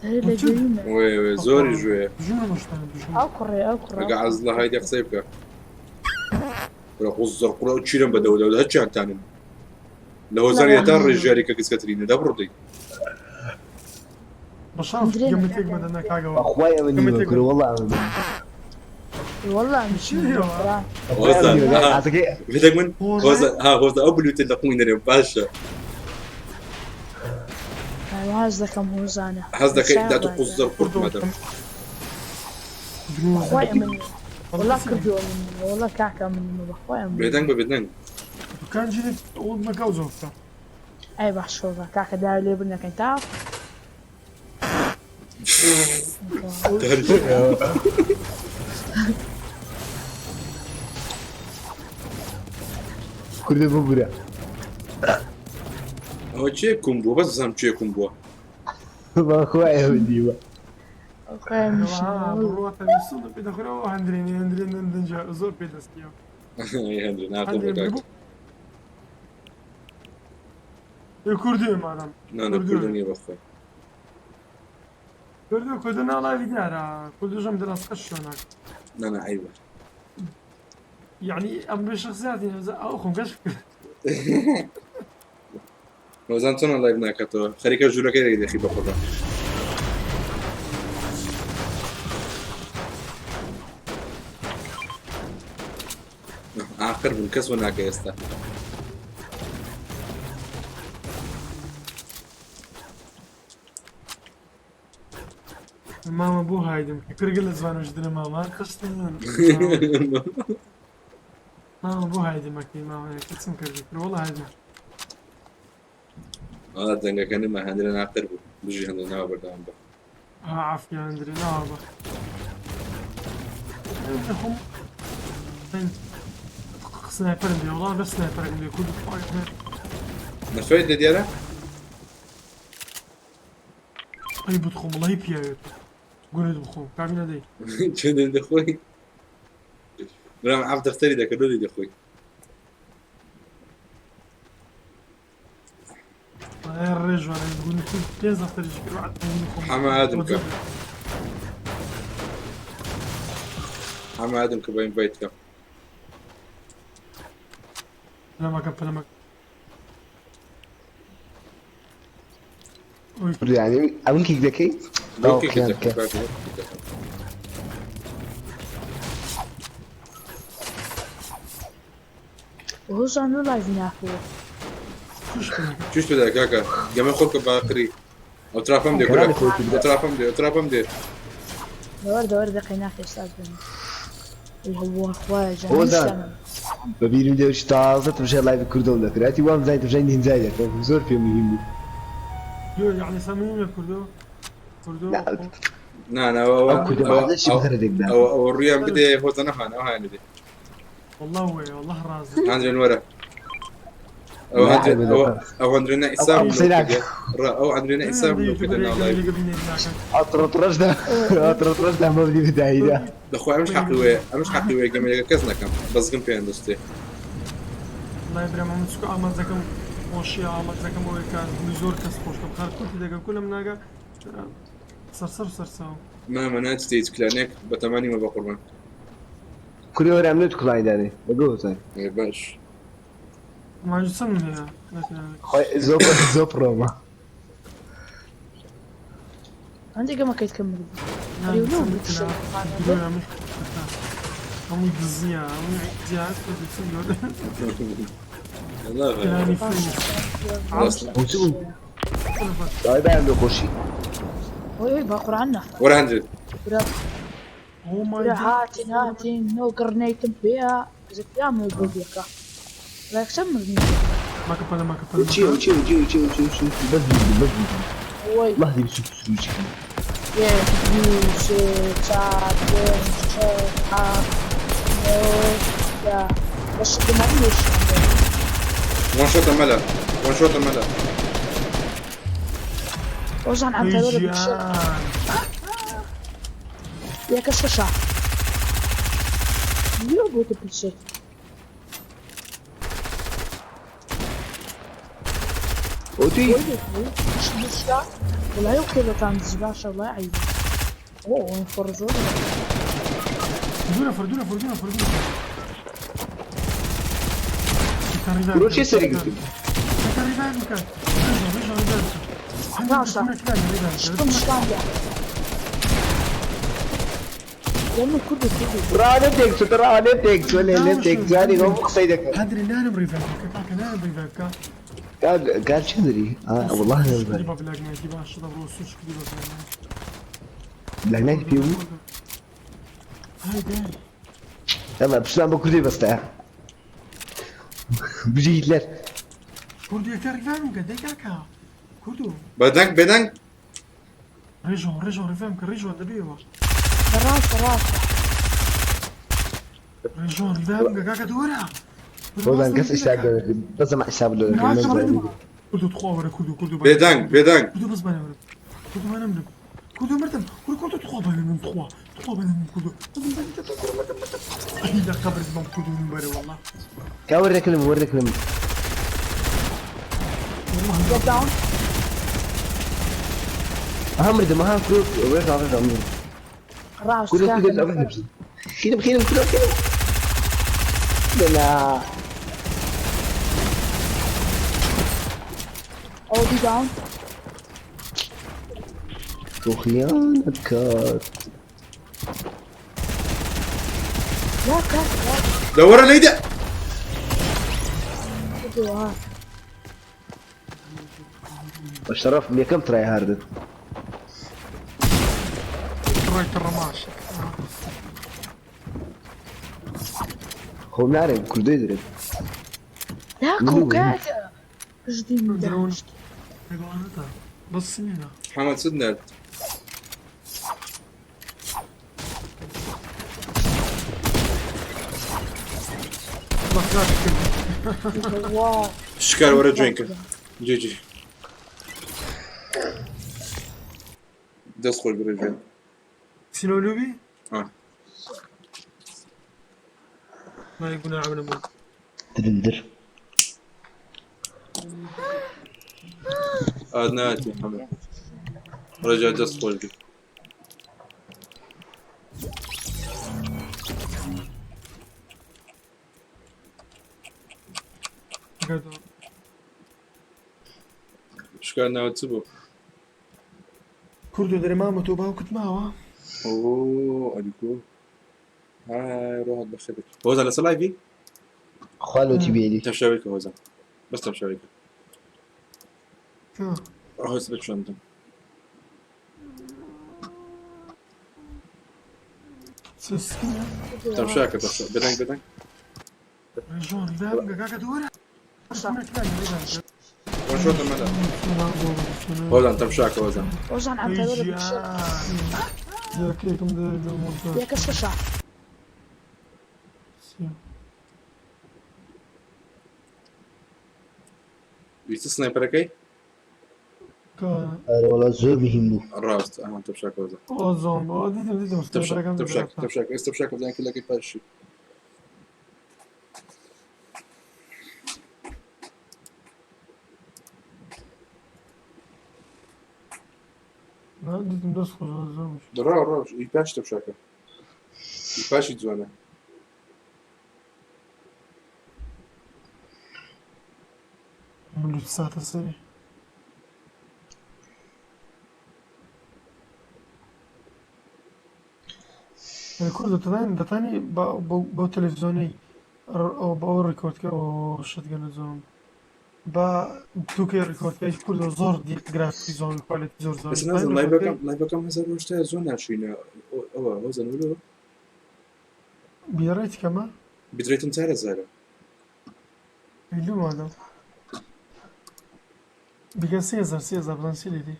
دەرێ لە چ گوێیمە وێ وێ زۆری ژوێ بژونە مشتانە بژونە ئەو کوڕێ ئەو کوڕە ئەگە ئەو کوڕە عەزلە هایدە قسەی بکە قورە قوزڕ قورە ئەو چیرم بەدەوە دەوە هەرچیانتانن لە هۆزان لا یەتا ڕێژیاری کە گسکەترینە دەبڕدەی بەشەڕف درێنە گەمەتێک کاکە مەدەنە کاگەوە بەخوای ئەمە نیوە گەمەتێک کورە مەدەن وەڵا ئەمە نیوە والله مش چێوە قرآن بەخوای ئەمە هۆزان نیوە ها ئاسەکەی بدەک من هۆزە هۆزە ها هۆزە ئەو بلوتە لە قوی نەرێم باشە واز دەکەم هۆزانە حەز دەکەی شایان دات و بایدە قوزڕ قورت کوردۆ مەدەم درۆزن بەخوای ئەمن والله والله کەسی کردو من والله کاکە من بەخوای ئەمن بێدەنگ بە بێدەنگ دوکان جیت ئەو مەکەو زۆفتە ئەی باشۆڤە کاکە داوای لێ بنەکەین تا داری کوردۆ ببورە ئەوە چێ کوم بووە بەس بزانم چێ کوم بووە بەخوای ئەمە نیوە خۆی مش بڕواتە ویسڵ پێ دەخورەوە هەندرێنی هەندرێن دەنجا زۆر پێ دەستیەوە ئەی هەندرێ ناقڵ هەندرێن بە کاکە ببوو کوردی مادەم نا نا کوردی کوردۆ نییە بەخۆی کوردۆ کوردۆ ناڵاوی دیارە کوردۆژەم دەراسقە شوێناک نا نا عەیبە يعني ئەم بێ شخصیاتی ئەو خۆم گەش هۆزان چۆنە لایڤ ناکاتەوە خەریکە ژوورەکەی دەخی بە قوربان ئاخر بوون کەس وە ناکە ئێستا مامە بۆ هایدم کرگە لە زمانەش درە ماما خستن مامە بۆ هایدمەکەی مامە کەسم کردی کرد وەڵا هایدم ئا دەنگەکە نما هەندرێ ناقر بوو بژی هەندێ ناوە بەردەوام بە ها عافیە هەندرێ ناوە بە خۆم سنایپەرم دێ وەڵا بەس سنایپەرم دێ کورد نەفەیت لە دیارە ئەی بتخۆم وەڵی پیاوێت گونت بخۆم کابینە دەی چێ دەخۆی برام عەف دەفتەری دەکرد لۆ دەخۆی ڕێژوانە گونت پێنج دەفتەریش کرد حەمە ئادم کە حەمە ئادم کە بە ئینڤایت کەم پەلەمەکە پەلەمەکە کوردۆ یعنی ئەمن کیک دەکەی لۆ ئەو کێکت قیام دەخۆم بکە کاکە لۆ کێکت دەخۆم هۆزان لۆ لایڤ ناکەوێت چوش پێدا کاکە گەمە خۆ کە باقری ئەو تراپەم دێ کورە کەناڵی خۆی ئەو کردە تراپەم دێ ئەو تراپەم دێ دەوەر دەوەر دەقەی ناکە ئێستا بێن هو خوایە جان هۆزان هیچ بە بیرم دێ تازە تەمشای لایڤ کوردۆم دەکرد هەتی وام زانی تەمشای نینجای دەکەم زۆر پێ مهم بوو يعني سامعين کوردۆ کوردۆ لا نا نا ئەو ئەوە کوردە ئەوە بەعادەشی ئەوە بخەرە دێکدا ئەوە ئەوە ڕویان بدێ هۆزە نەهان ئەو هانە دێ والله وي والله رازي هەندرێن وەرە ئەو لا هەندرێن عیبە ئەوە دەکەم ئەو هەندرێنە ئەو ئیسام ئەو لۆ قسەی کردێ ناکە ڕا ئەو هەندرێنە ئیسام لۆ کردێ ناو لایڤ ئەتڕەتڕەشدا ئەتڕەتڕەشدا مەبنی بدایدا دەخوا ئەمش حەقی وەیە ئەمش حەقی وەیە گەمەیەکە کەس نەکەم بەزگم پێیان دەستێ والله برام من سكو ئامانجەکەم خۆشیە ئامانجەکەم ئەوەیە کە دڵی زۆر کەس خۆشکەم خەر کورتی دەگەم کولم ناگە سەرسەر سەرساو مامە ناچتە هیچ کلانێک بەتەمانی مە بە قوربان. کوری وەرە ئەمنێت کوڵای دانێ لەگۆ هۆزان. ئێ باش. ماجد چەند هەیە؟ خۆی زۆر زۆر پڕۆمە. عندي قمة كي تكمل. ريولو بتشرب. هەمووی دزیە هەمووی زیاد لا كلامي راست. دای بەیان لۆ خۆشی. وي وي باقر عنا. ولا 100. Oh my ورا god. هاتين هاتين نو قرنيت بيها زت يا مو بوبيكا. لا يكسمر. ماكا بلا ماكا بلا. وچی وچی وچی وچی وچی وچی بەس بی بەس بی. وي لحظة بسوک سروچی. یەک دوو سێ چوار پێنج شەش حەفت نۆ دە. بەش دەمانیش. وان شوت ملا وان شوت ملا. وزن عم تدور بتشر. يا كشكشة. يو بوت بتشر. وتی والله يوكل كان زباشة الله يعيبه. اوه ينفرزون. دونا فردونا فردونا فردونا. برو چی سری گرتی؟ لأنه كله كله ڕانە تێک چۆ ڕانە تێک چۆ لێ لێ تێک جاری ئەو قسەی دەکەم. هادري نانم ريفايف كاكا نانم ريفايف كا. قال چی دەری؟ والله نازانم. ديبا بلاك نايت ديبا شطب رو سوش ديبا بلاك نايت. بلاک نایت پێ بوو؟ هاي داي. يلا بشلان بە کوردی بەستە. بژی هیتلەر. كردو يكتا ريفايف كا دي كاكا. كردو. بەدەنگ بێدەنگ. ريجون ريجون ريفايف كا ريجون دبيوا. راس راس. ريجون ريفايف كا كاكا دورا. هۆزان کەس حساب دەکرد بەزەمە حساب لۆ دەکرد. كردو تخوا ورا كردو كردو. بێدەنگ بێدەنگ. كردو بس بنا ورا. كردو ما نملك. كردو مرتم كردو كردو تخوا بنا من تخوا تخوا بنا من كردو. لا قبر زمان كردو من برا والله. کا وەردەکردم وەردەکردم. دروب داون. ها مردم ها كرو ورجع رجع مردم. راس كله كله خيرم خيرم كله خيرم. لا او بي داون. وخيانة كات. لا كات لا. دورة ليدا. كردو ها. الشرف كم تراي هاردت. رايت الرماش. هو نعرف كردو يدري. لا كوكات. جدي درون. بس سنينة. محمد سدنا. واو. شكال ورا جوينكر. جي جي. دەست خۆش برێ. سينو لوبي؟ آه. ما يقول عمل مو. تدندر. ناتي محمد. رجع دەست خۆش بی. شکار ناوت چ بوو؟ كردو دري ماما تو باوكت ماوا. ئۆ ئەلیکۆ. هاي روح بخيرك هۆزان لەسەر لایڤی؟ خوا لۆ تی بێنی. تەمشاویکە هۆزان بەس تەمشاویکە. هۆز بچۆندم. تەمشاکە تەمشا بێدەنگ بێدەنگ. ريجون ريفايف كاكا دورا. وان شوت ملا. هۆزان تەمشاکە هۆزان. وزن عم تدور بتشر. يا كيكم يا كشكشة. ویستی سنایپەرەکەی؟ وەڵا زۆر مهم بوو. ڕاست ئەها تەمشاکە هۆزان. زۆم دیتم دیتم. تەمشاکە تەمشاکە ئێستا تەمشاکە بزانین کلەکەی پاشی. دیتم دەست خۆش زۆم. ڕا ڕا ئی پاش تەمشاکە. ئی پاشی جوانە. من ساتە سەری. کورد دەتوانین دەتانی بۆ تەلەڤیزیۆنەی بۆ ئەو ڕیکۆرد کە ئەو شتگەنە زۆن بە دووکەی ڕیکۆرد کە کورد زۆر دی گرافیکی زۆن کوالێتی زۆر زۆر بەس نازم لايڤەکەم لايڤەکەم 1080 زۆر ناشینە ئەوە هۆزەن ولو بیڕێت کەمە bitrate'im 4000 لو مادەم بیکە 3000 3000 بزان چی لێدی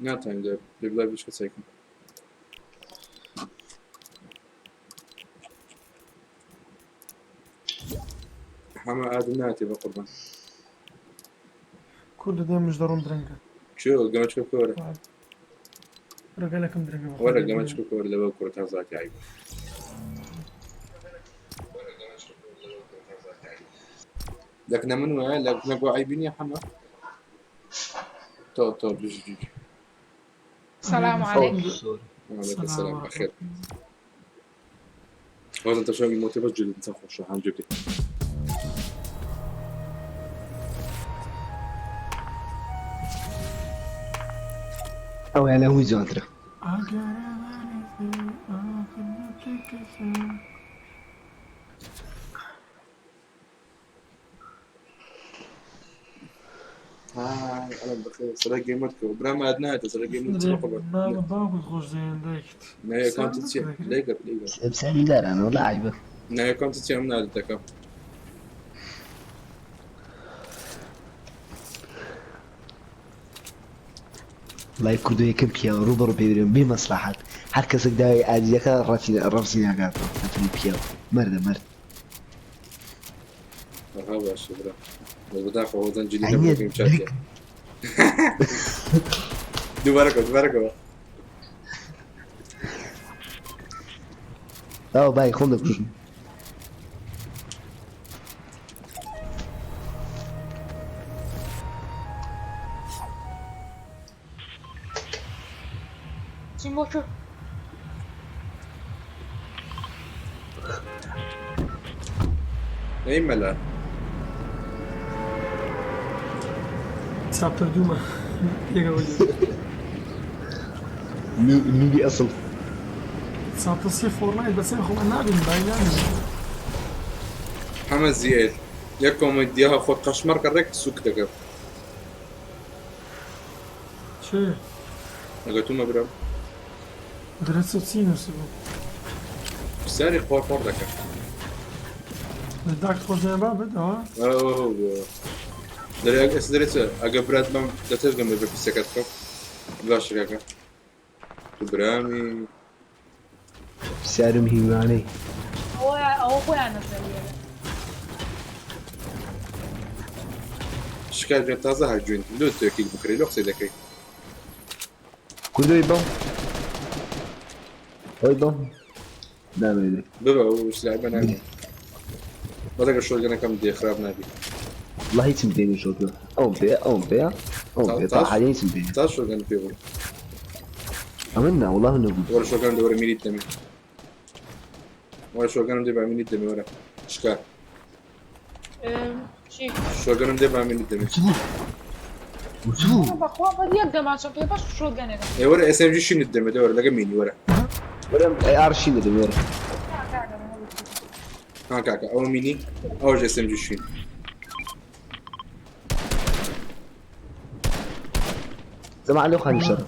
ناتوانم دە لێ لايڤ کەسێکم حەمە ئادم ناتێ بە قوربان. کورد دێ مش دەڕۆم درەنگە. چۆ گەمەچکە کۆرە. ڕێگەلەکەم درەنگە وەرە گەمەچکە کۆرە لەوە کوڕە تازاتی عیب. لكن من وين لكن أبو عيبين يا حما تو تو بيجي سلام عليكم. وعليكم السلام بخير. هذا انت شو موتيفاج جديد انت خوش عن جبتي. ئەو لە هەمووی جوانترە. هاي انا بخير سرق جيمتك برا ما ادناته سرق جيمتك ما باوکت خۆش دێن دایکت. نهاية كانت تسي ليقر ليقر بسانی دارانە وەڵا عیبە. نهاية كانت تسي امنا عادتك. لایڤ کوردۆ یەکەم پیاوە ڕووبەڕوو پێ بێ مەسلاحات هەر کەسێک داوای ئادیەکە ڕەفزی ناکاتەوە ئەفری پیاوە مەردە مەرد. ها باش برا بس بداخل هو زنجيل عيني نبوك دوباره کن دوباره کن. ئەو بای خۆم دەکوژم. چیم بۆ کوێ؟ اي ملا چاپتەر دوومە یەکەوە نوبی ئەسڵ. چاپتەر سێ فۆرنایت بەسێ خۆ نابین بای نابین. محمد زياد يا كوميديا خود قشمر كرك سوق دكا چێ لقيتو برا درێت چی نووسی بوو؟ ساري قوار قوار دكا داکت خۆش دێن بابت ئەوە اوه دري اس دريت اجا براد ما دترجم بس كاتكو باش كاكا برامي پرسیارم هیوانەی. ئەوە ئەوە خۆیان نەزەریە. شكال جاب تازه هاجوين لو تاكيد بكري لو خسي دكاي کوردۆی بەم ئەوی بەم نامێنێ. بابا وش لعبه نابي هذاك الشغل انا كم دي خراب نابي. والله هیچم پێ نییە شۆکە. ئەوم پێ ئەوم پێ ئەوم پێ تا حالی هیچم پێ نییە. تاع شغل انا فيه ئەمن نا وەڵا من نەبوو. ورا شغل انا دوري ميني الدمي ورا شغل انا دبع ميني الدمي ورا شكال چی؟ شغل انا دبع ميني الدمي. چ بوو؟ بەخوا بە یەک دەماچەم پێ باش شۆتگەنێکم. اي ورا اس ام جي شنو الدمي دوري لقى ميني ورا وەرە ئەی ئارشین دەدەم وەرە. ها كاكا او ميني او جي اس ام جي شنو زەمان لەو خانی شەڕ.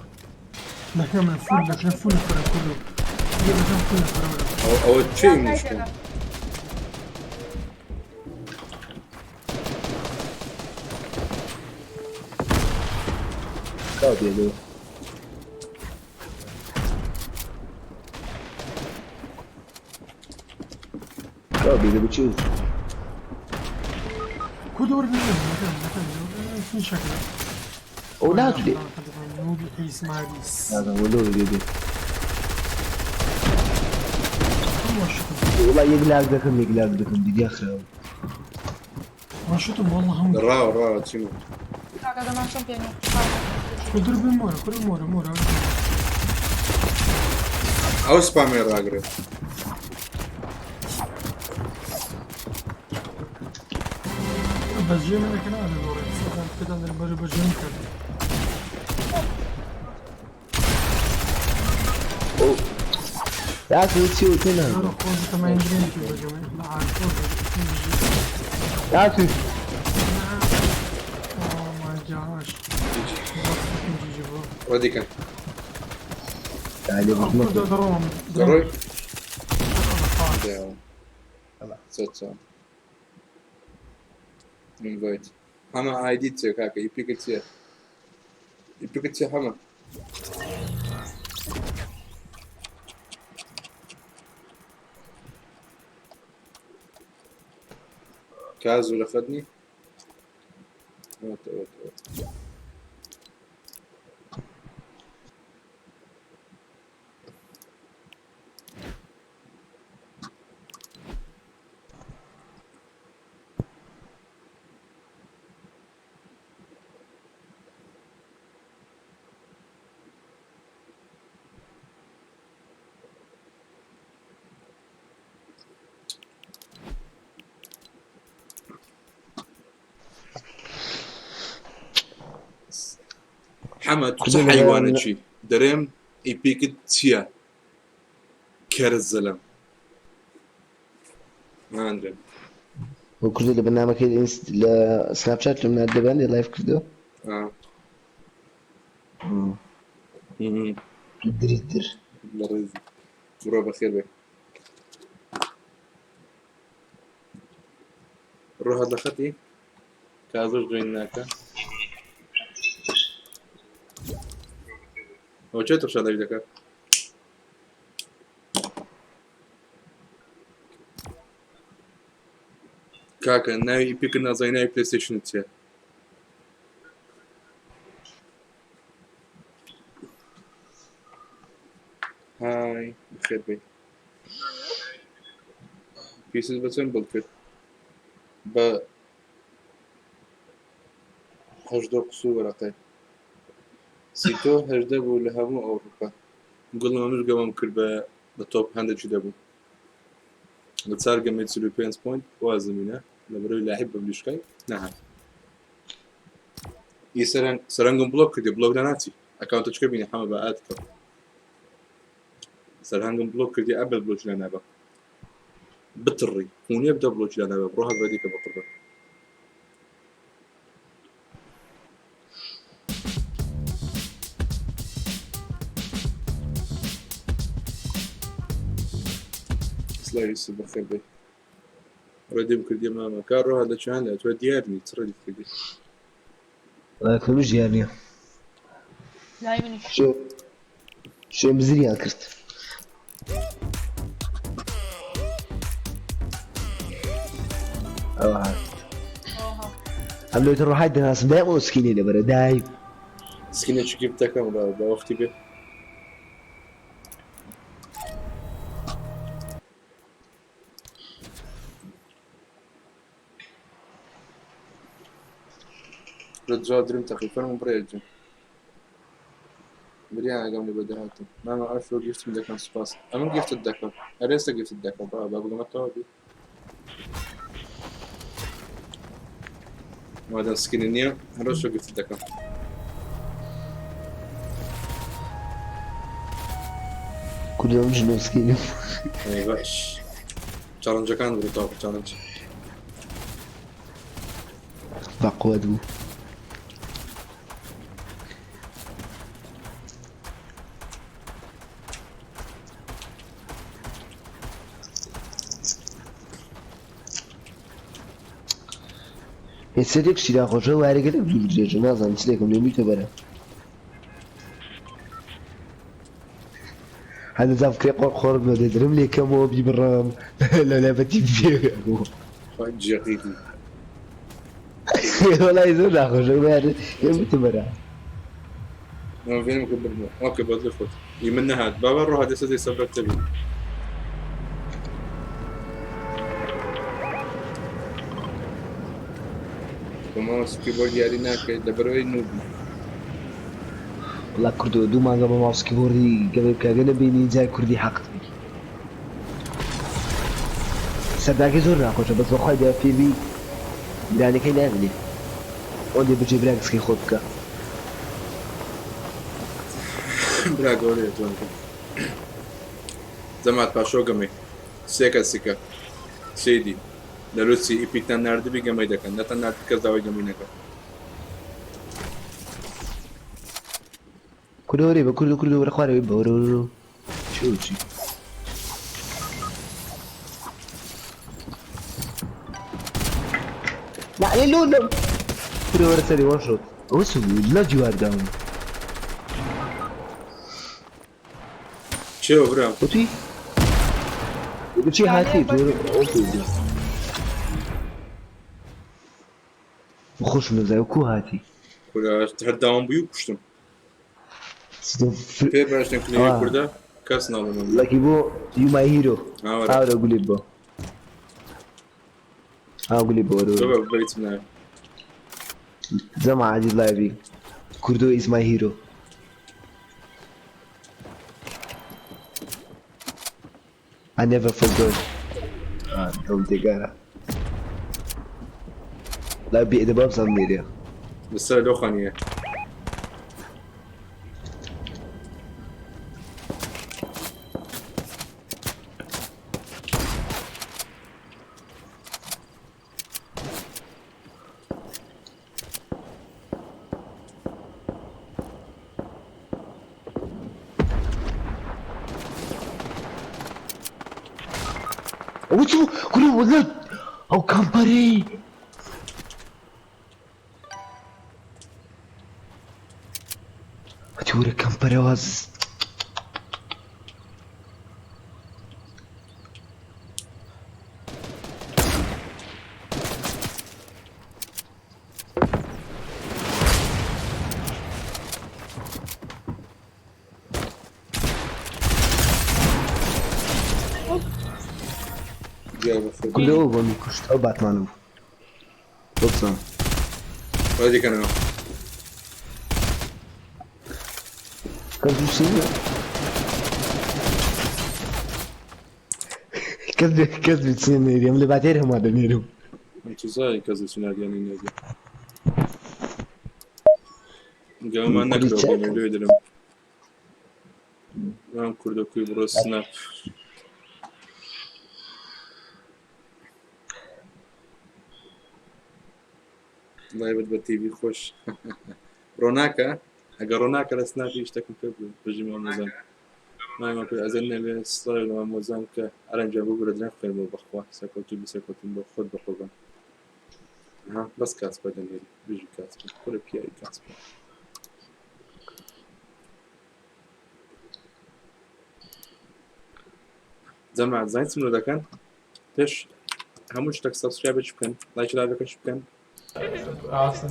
لەکە من فول لەکە فول فرە کوردۆ لەکەم فول فرە وەرە. او او تشي مشكل کاو بێنەوە. کاو بێنە بچی. کوردۆ وەرە لەکەم لەکەم لەکەم شەکرە. ئەو ناتولێ. نوبی حیس ماریس. نازانم وەلۆ لێ بێ. واشتم وەڵا یەک لاک دەکەم یەک لاک دەکەم دنیا خراپ. واشتم والله هەموو راو راو تشيمو کاکە دەماچەم پێ نییە. کوردۆ بێ مۆرە کوردۆ مۆرە مۆرە. او سبامي راقري بەس جێ منەکە نادە دۆڕێ. پێتان دەرم بەرە بە جوێن کرد. یاسر چی و تۆ نازانم. ئەرە خۆش تەمای درێن کرد بە گەمەی لە عار خۆش یاسر Oh my gosh. What fucking GG bro. ڕەدی کەن. تعالي کوردە بخمر دەڕۆم. دەڕۆی؟ چاو. ئینڤایت. حەمە ئایدی چیە کاکە؟ ئیپیکت چیە؟ ئیپیکت چیە حەمە؟ کازو لە خەت نی؟ ئەوەتە ئەوەتە ئەوەتە. حەمە تو چ کوردە لە حەیوانەکی؟ دەرێم ئیپیکت چییە؟ کەرت زەلەم. ناندرێم. کوردە لە بەرنامەکەی لە سناپ چات لەم ناردەبان لە live کردو. آه. دريتر لە ڕێزی. بڕۆ بەخێر بێ. ڕۆ هات لە خەتی؟ کازۆش دوێن ناکە. ئەوە چێ تەمشا live دەکات؟ کاکە ناوی ئیپیکت نازانی ناوی پلەیستەیشنت چییە؟ های بەخێر بێی. پیست بە چەند بڵ کرد؟ بە 18 قسوو وەرەقەی. سیتۆ 18 بوو لە هەموو ئەوروپا. گوڵم ئەمش گەمەم کرد بە بە تۆپ هەندێکی دەبوو. لە چار گەمەی 45 پوینت وازمینە لە بەرەوەی لاحیب بە بلیشکای نەهات. ئی سەرەنگ سەرەنگم بڵۆک کردی بڵۆک ناچی ئەکاونتەچکە بینی حەمە بە ئاد کە سەرهەنگم بڵۆک کردی ئەبەد بڵۆکی لا نابە بتڕی خونیە بدە بڵۆکی لا نابە بڕۆ هەر بەدیکە بە قوربان. سلاوی یوسف بەخێر بێی. ڕێدیم کردی مامە کار ڕۆ لە چیان لە تۆ دیار نی چ ڕێدیت کردی؟ کەمش دیار نییە. لای منیش. شێ بزریان کرد. ئەوە هات. ئەم لەوێتە ڕۆحای دەناسم دایم ئەو سکینەی لەبەرە دایم. سکینێکی گفتەکەم بە بە وەختی بێ. ڕێدرا درم تەقی فەرموو بڕێ جێ. بریان ئاگام لێ بەدەهاتم. مامە ئەشۆ gift م دەکەم سوپاس. ئەمن gift ت دەکەم. ئەرێستا gift ت دەکەم. با با بگەمەتەوە بی. مادام skin ی نییە هەرۆشۆ gift ت دەکەم. کوردە ئەم ژنۆ skin م. ئەی باش. challenge ەکان بڕۆ تاوەکو challenge. بەقوەت بوو. هێدسێتێک شیرا خۆشە وایرە گەلێک دوور درێژە نازانم چ لێکم لێم بیتە بەرە. هەندە جام فکرەی قۆڕ قۆڕم لۆ دێ درم لێکەمەوە بیبڕم لە لەبەتی بێ. خوا جێقیتی. وەڵای زۆر ناخۆشە وایرە لێم بیتە بەرە. من فێنم کە بردمەوە. ئۆکەی بەدڵی خۆت. ئی من نەهات. بابا ڕۆ هات ئێستا دەی سەبەر تەبی. بە ماوس و کیبۆرد یاری ناکەیت لەبەرئەوەی noob ی. وەڵا کوردۆ دوو مانگە بە ماوس کیبۆردی گەمەی بکە گەر نەبینی جای کوردی حەقت بی. سەرداکەی زۆر ناخۆشە بەس بەخوای دە فێربی گرانەکەی نامێنێ. ئەوەندەی بجێ برا گسکەی خۆت بکە. برا گەورەیە جوانەکەم. جەماعەت پاشۆ گەمەی سێ کەسیکە سیدی لە لوتسی ئیپیکتان ناردبی گەمەی دەکەن نەتان نارد کەس داوای گەمەی نەکە. کورە وەرەی بە کوردو کوردو وەرە خوارەوەی بە وەرە وەرە چی چی. لعنی لۆ لەم کورە وەرە سەری وان شۆت ئەوە چ بوو لە دیوار داوم. چێوە برا وتی بچی هاتی ئەو خۆشم نەزای کو هاتی. کورە هەر داوم بووی و کوشتم. پێ باشترین کلیلی کوردە کەس ناڵێ من. لەکی بۆ یو مای هیرۆ ئاورە گولی بۆ ئا گولی بۆ جەما عەزیز لایڤی کوردۆ ئیز مای هیرۆ. I never forgot. دڵم تێگارە. لا بێ باب زان لێرە. لەسەر لەو خانیە. ئەوە چ بوو کورە وەڵا ئەو کامپەرەی. وتی وەرە کامپەرە واز. کولەوە بۆ من کوشت ئەو باتمانە بوو بۆ بزانم. دیکەنەوە کەس دووشی کەس کەس بچێ نێریم لە باتێر هەما دەنێرم. من چزای کەس بچنادیانی نێری گەمان نەکرەوە لێ دەرم ئەم کوردە کوی بڕۆ سناپ. لایڤت بە تیڤی خۆش ڕۆناکە ئەگەر ڕۆناکە لە سناپی شتەکەم پێ بڵێ بژی مامۆزان مامە پێ ئەزەن نەبێ سڵاوی لە مامۆزان کە ئەرەنجا ببورە درەنگ خوێنمەوە بەخوا سەرکەوتوو بی سەرکەوتن بۆ خۆت بەقوربان ها بەس کاسپە دەنێری بژی کاسپە کورە پیاوی کاسپە. جەماعەت زانیت چ دەکەن پێش هەموو شتێک subscribe ش بکەن لایک لایڤەکەش بکەن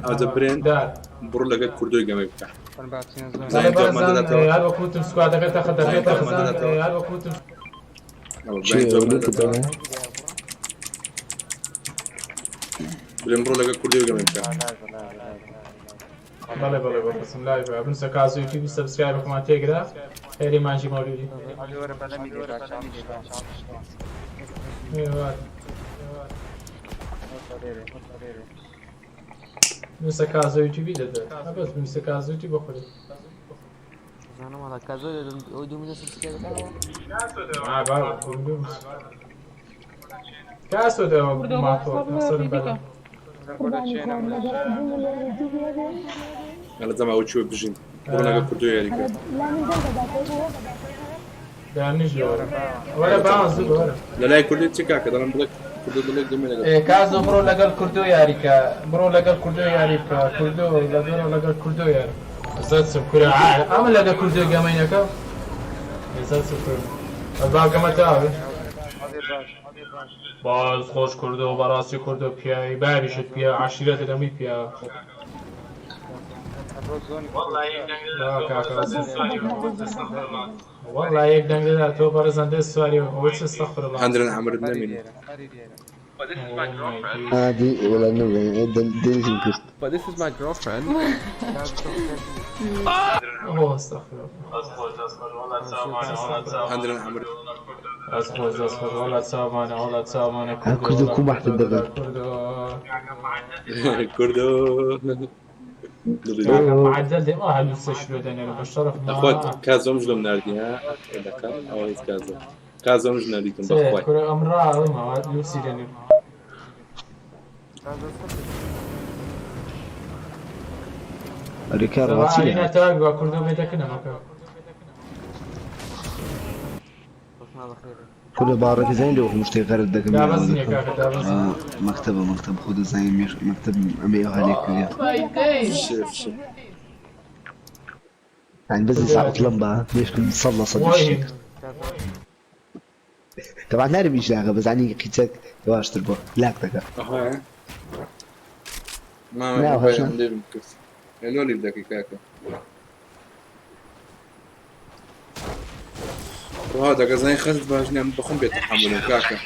ئەوجا برێن بڕۆ لەگەڵ کوردۆی گەمەی بکە برێن بڕۆ لەگەڵ کوردۆی گەمەی بکە. بەڵێ بەڵێ بەڕێزم live بنووسە کازۆ یوتیوب subscribe ەکەمان تێگرە خێری مانگی مەولودی. بنووسە کازۆ یوتیوبی دەدات بەس بنووسە کازۆ یوتیوب بەخۆی. کاسۆ دەوە ماتۆر سەرم بەرە. ئەلە جەما ئەو چوە بژین بڕۆ لەگەڵ کوردۆ یاری کە. لە لای کوردی چی کاکە دەڵێم بڵێ کوردۆ دەڵێ گەمەی لەگەڵ کازۆ بڕۆ لەگەڵ کوردۆ یاری کە بڕۆ لەگەڵ کوردۆ یاری بکە کوردۆ لەگەڵ لەگەڵ کوردۆ یاری زەچم کورە ئەمە لەگەڵ کوردۆ گەمەی نەکەم زەچم کورە با گەمە تاوێ باز خۆش کوردۆ بەڕاستی کوردۆ پیاوی بابیشت پیا عەشیرەتت هەمووی پیاوە. والله یەک دەنگ دەدا تۆ بەڕێزان دەست سواری ئەوە چ استغفر الله. هەندرن عەمرت نەمینێ. عادي ولا دليل كرت. But this is my girlfriend. اوه استغفر الله. هەندرن عەمرت. دەست خۆش دەست خۆش وەڵا چاومانە وەڵا چاومانە ها کوردۆ کوردۆ وەڵا کو مەحتت کوردۆ دەدا دەبەن کوردۆ کوردۆ دڵی کاکە لێ معدل دێم ئا هەلوسە شلۆ دەنێرم بە شەرەف ما ئەخوات کازۆم ژلۆم ناردی ها دەکا ئەوە هیچ کازۆ کازۆم ژ ناردیتم چێ بەخوای کورە ئەمڕا ئەڵمەوە لوسی دەنێرم ئەرێ کار سەبا ڕاچی ئارینا لە تاک بە کوردۆ بێتەکنە مەکە کوردە باوەڕەکە زانی لەوە هەموو شتێک غەرت دەکەم یا ئەوە دابەزینە دەکەم کاکە دابەزینە مەکتەبە مەکتەب خۆ دەزانی مەکتەب ئەمەی ئەوها لێ کردیە My days. فشێ فشێ يعني بس کوردۆ ساعة هاتین لمبة ليش صلى صدي وای الشيك طبعا ناري مش لاغة بس يعني قيتك واشتر بو لاك دقا ئەها مامە لا بەخوای هاشم ئەم لێم کرد لۆ لیب دەکەی کاکە ڕوا دەگەزای خەست باش نییە من بەخۆم بێت تەحەمولم کاکە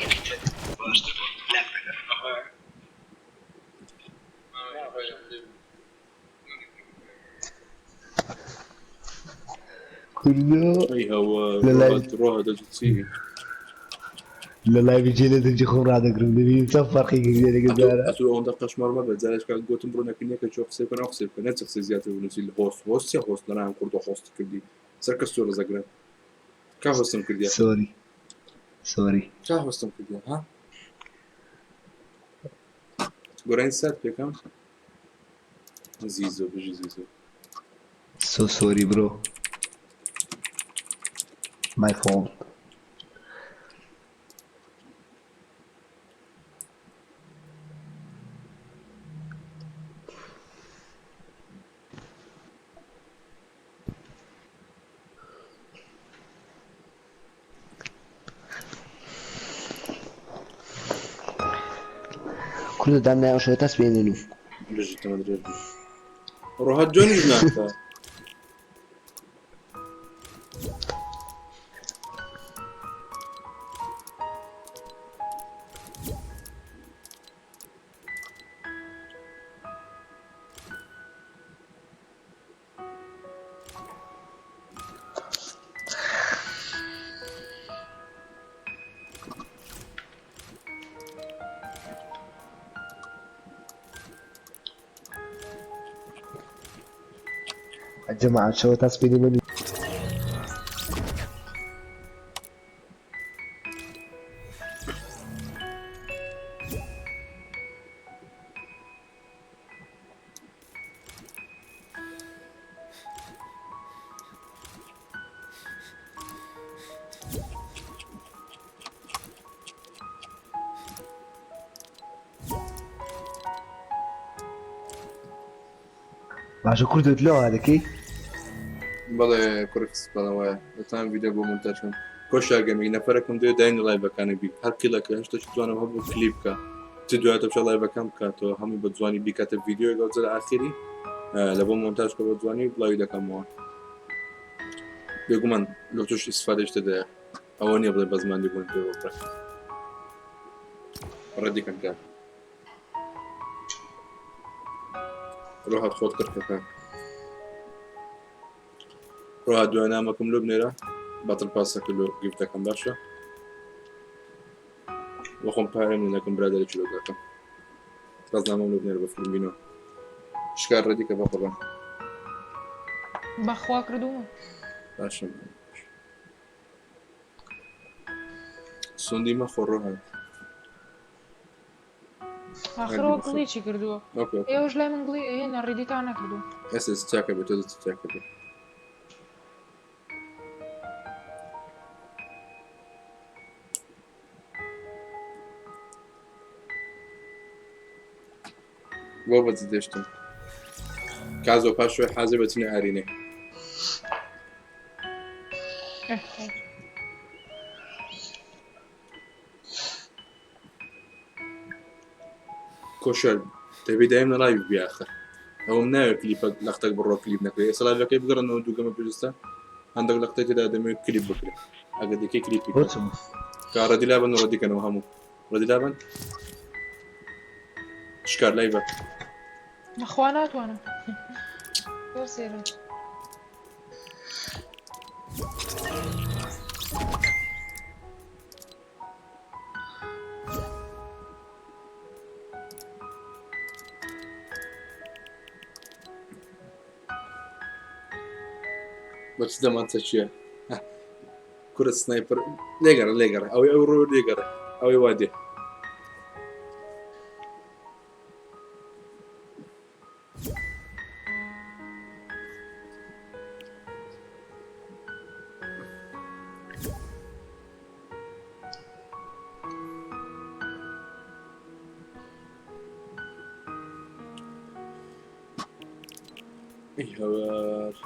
كله ئەی هەوە لە ڕۆها لای ڕۆها دەجوت چی لە لای بجێ لە دەنجی خۆم ڕادەگرم دەبینم چەند فەرقی کردێ لەگەڵ ئەتوو جارە ئەتوو ئەوەندە قەشمەڕ مەبە جارێک کاک گوتم بڕۆ نەکردنیە کە چۆ قسەی بکەن ئەو قسەی بکە نەچ قسەی زیاتر بنووسی لە هۆست هۆست چیە هۆست لەناو کوردۆ هۆست کردی سەر کەس تۆ ڕزەگرن کا هۆستم کردیە سۆری سۆری کا هۆستم کردیە ها گۆرانی سات پێکەم زیزۆ بژی زیزۆ سۆ سۆری برۆ مای فۆڵت کوردە دامنای ئەو شەوە تا سبەینێ نوو بژی تەمەن درێژ بژی ڕۆها جۆنیش ناکا جەماعەت شەوە تا سبەینێ من باشە کوردت لەوە دەکەی بەڵێ کوڕی بەڵەوە دەتان ڤیدیۆ بۆ مونتاژ کەم کۆشار گەمی نەفەرەکەم دوێ داین لایڤەکانی بی هەر کیلەکە هەشتا جوانم هەبوو کلیپ بکە چ دواتە بچە لایڤەکەم بکاتەوە هەموو بە جوانی بیکاتە ڤیدیۆ گەڵ جەرە ئاخیری لە بۆ مۆنتاژ کە بە جوانی بڵاوی دەکەمەوە بێگومان لۆ تۆش ئیسفادەش تێدایە ئەوە نییە بڵێ بەزمانی بوون پێ بڕە ڕەدی کەم کە ڕۆحات خۆت کردەکە ڕۆها دوای نامەکەم لۆ بنێرە بەتڵ پاسەکە لۆ گیفتەکەم باشە بەخۆم پارەم نەکەم برادەرێکی لۆ دەکەم ڕەزنامەم لۆ بنێرە بە فیلم شکار ڕەدی کە بە قوربان بەخوا کردوومە باشە سوندی مەخۆ ڕۆهات ئاخرەوە گڵیچی کردووە ئۆکێ ئۆکێ ئێوەش لای من گڵی هێنا ڕیدیتان نەکردووە ئێستا چاکە بێت تۆ دەست چاکە بێت بۆ بەجدێشتم کازۆ پاشوێ حازر بەچینە ئارینێ کۆشەر دەبێ دایم لە لایڤ بی ئاخر ئەوم ناوێت کلیپە لەختێک بڕۆ کلیپ نەکرێت ئێستا لایڤەکەی بگەڕنەوە دووگەمە پێویستە هەندێک لەختێک تێدا دەمەوێت کلیپ بکرێت ئەگەر دیکەی کلیپی بۆ بکە چ کا ڕەدی لابن و ڕەدی کەنەوە هەموو ڕەدی لابن شکار لایڤە بەخوا ناتوانم زۆر سەیرە بە چ دەمانچە چییە؟ کورە sniper لێگەڕە لێگەڕە ئەوەی ئەو ڕۆ لێگەڕە ئەوەی وا دێ. ئەی هەوار.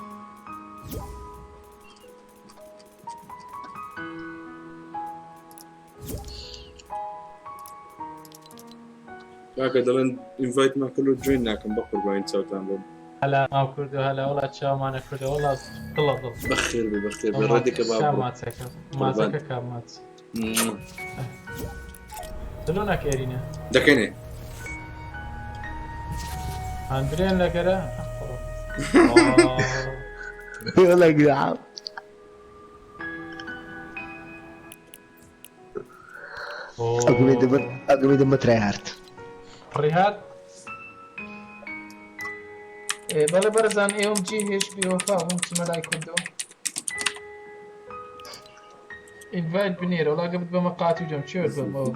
کاکە دەڵێن invite مان کرد و join ناکەم بە قوربانی چاوتان بم. هەلا ماو کوردۆ هەلا وەڵا چاومانە کوردۆ وەڵا دڵە دڵ. بەخێر بێ بەخێر بێ ڕێدێکە با بڕۆ. ماچەکە ماچەکە کا ماچ. دلۆ ناکەێرینە دەکەنێ. هەندرێن لەگەرە. وەڵا گرام. ئەگەمێ دەمە tryhard. ڕیهات بەڵێ بەرزان ئێوەم جی هێش بێوەفا بووم چمە لای کوردۆ invite بنێرە وڵا گەبت بەمە قاتی دەم چێ بەمەوە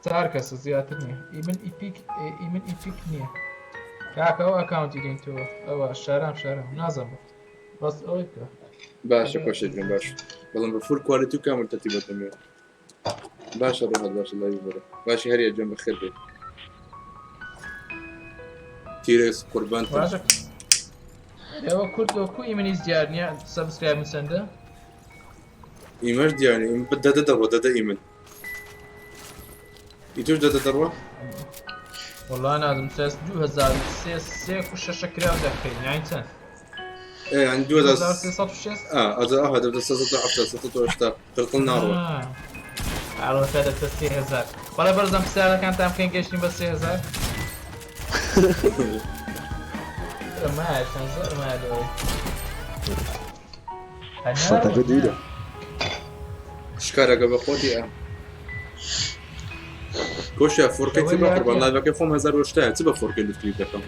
چار کەسە زیاتر نییە ئی من ئیپیک ئی من ئیپیک نییە کاکە ئەو ئەکاونتی دێن تۆ ئەوە شارام شارام نازانم بەس ئەوەی بکە باشە خۆشە جوان باش بەڵام بە full quality و کامل تەرتیبەت دەمێ باشە ڕۆحت باشە لای بەرە باشی هەریە جوان بەخێر بێ تیرێس قوربان باشە ئێوە کورد کو ئیمنیز دیار نییە subscribe چەندە ئیمەش دیار نیە دەدە دەڕۆ دەدە ئیمن ئیتۆش دەدە دەڕۆ وەڵا نازم سێس 2003 سێ و شەشە کراو دەکەین یانی چەند یعنی 2306 ئازا ئەها دەبتە 370 380 ترتڵ ناڕۆ ئەڵەتە دەبتە 3000 بەڵێ بەرزم پرسیارەکانتان بکەین گەشتین بە 3000 مایە زۆر مایە لەوەی سەتەکە دوورە. شکارەکە بە خۆتی ئە کۆشیا فۆرکەی چ بە قوربان لایڤەکەی خۆم هەزار و هەشتایە چ بە فۆرکەی لوتکلی دەکەم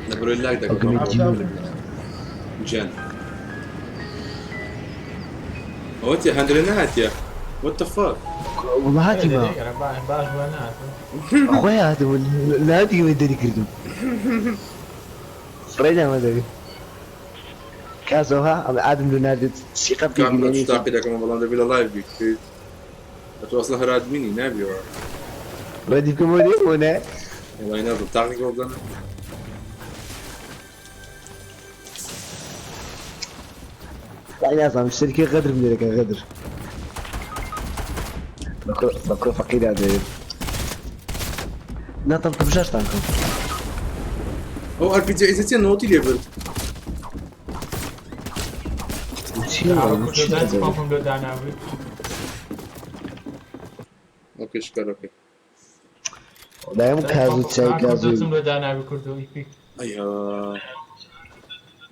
لە بەرۆی لاک دەکەم ئەگەمێ دیور. گیان ئەوە تێ هەندرێ نهاتیە What the fuck وەڵا هاتیمە. باش بۆ نهاتم. خۆی هاتم نهاتی گەمێ دەری کردم. فڕێ دامە دەری. کازەوە ئەمە ئادم لۆ ناردت سیقە کام پێگیرێنی. تاقی دەکەم بەڵام دەبی لە live بی ئەتۆ ئەسڵەن هەر admin ی نابیەوە. ready بکەمەوە دێ بۆ نە؟ وەڵای نازم تاقی کەوە بزانە. وەڵای نازانم شەریکە غەدرم لێ دەکا غەدر. بە کوڕە فەقیرا دەوێت. ناتەم تەمشاشتان کەم. ئەو RPG عیزە چیە نۆتی لێ برد. چی okay شکر okay. دایم کازو چای کازو. ئەیها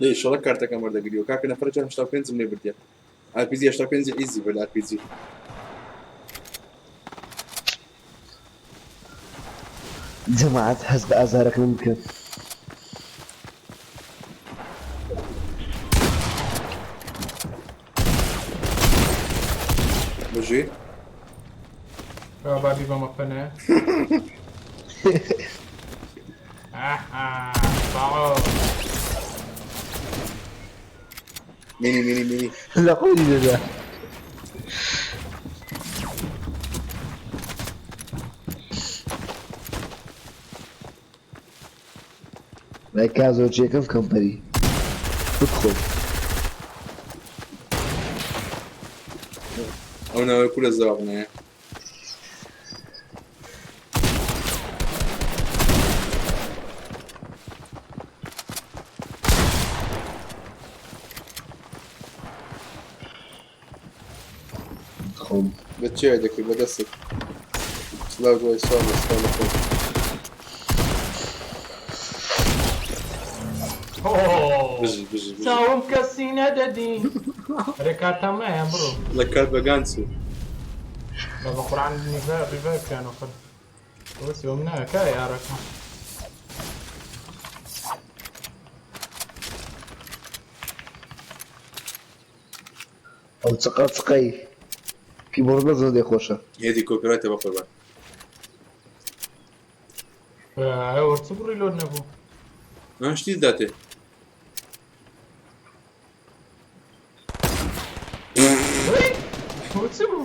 لێ شەڵە کارتەکەم وەردەگریەوە کاکە نەفەرە چەند هەشتا و پێنجم لێ بردیە RPG هەشتا و پێنج ئیزی برد RPG. جەماعەت هەست بە ئازارەکەم بکەن. بژی. با بیبەمە پەنێ. مینی مینی مینی. لە قولی دەدا. لای کازۆ جێکەم کەمپەری بخۆ. ئەو ناوەی کورە زاڕ نایە. خۆم. بە چێ دەکرد بە دەستت. سلاو دوای ساڵ لە سلاو لە خۆت. بژی بژی بژی. چاوم کەسی نەدەدی. ئەرێ کارتان مایە بڕۆ. لە کات بەگان چوو. بە بە قورعان ڕیڤایڤ کانەوە خەل. بۆچی ئەوم ناوێ کا یارەکە. ئەو چقە چقەی کیبۆرد زۆر دێ خۆشە. هێدی کۆپیرایتە بە قوربان. ئەوە چ بڕی لۆت نەبوو؟ من شتی داتێ. چ بوو؟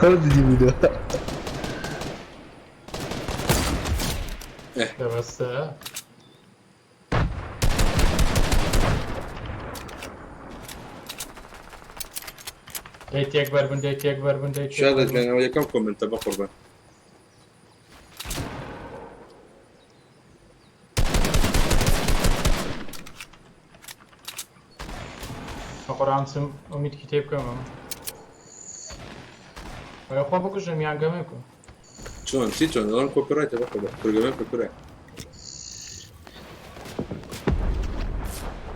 هەر دیدی بوو. بەسە. دەی تێک بەربن دەی تێک بەربن دەی تێک شادە بەربن. جانەوە یەکەم کۆمنتە بە قوربان. بە قورعان چم ئومید کی تێ بکەمەوە. ئەرێ خۆ بکوژم یان گەمێ بکەم. چۆن چی چۆن دەڵێم کۆپیرایتە بە قوربان. کورگەمە بکە کورە.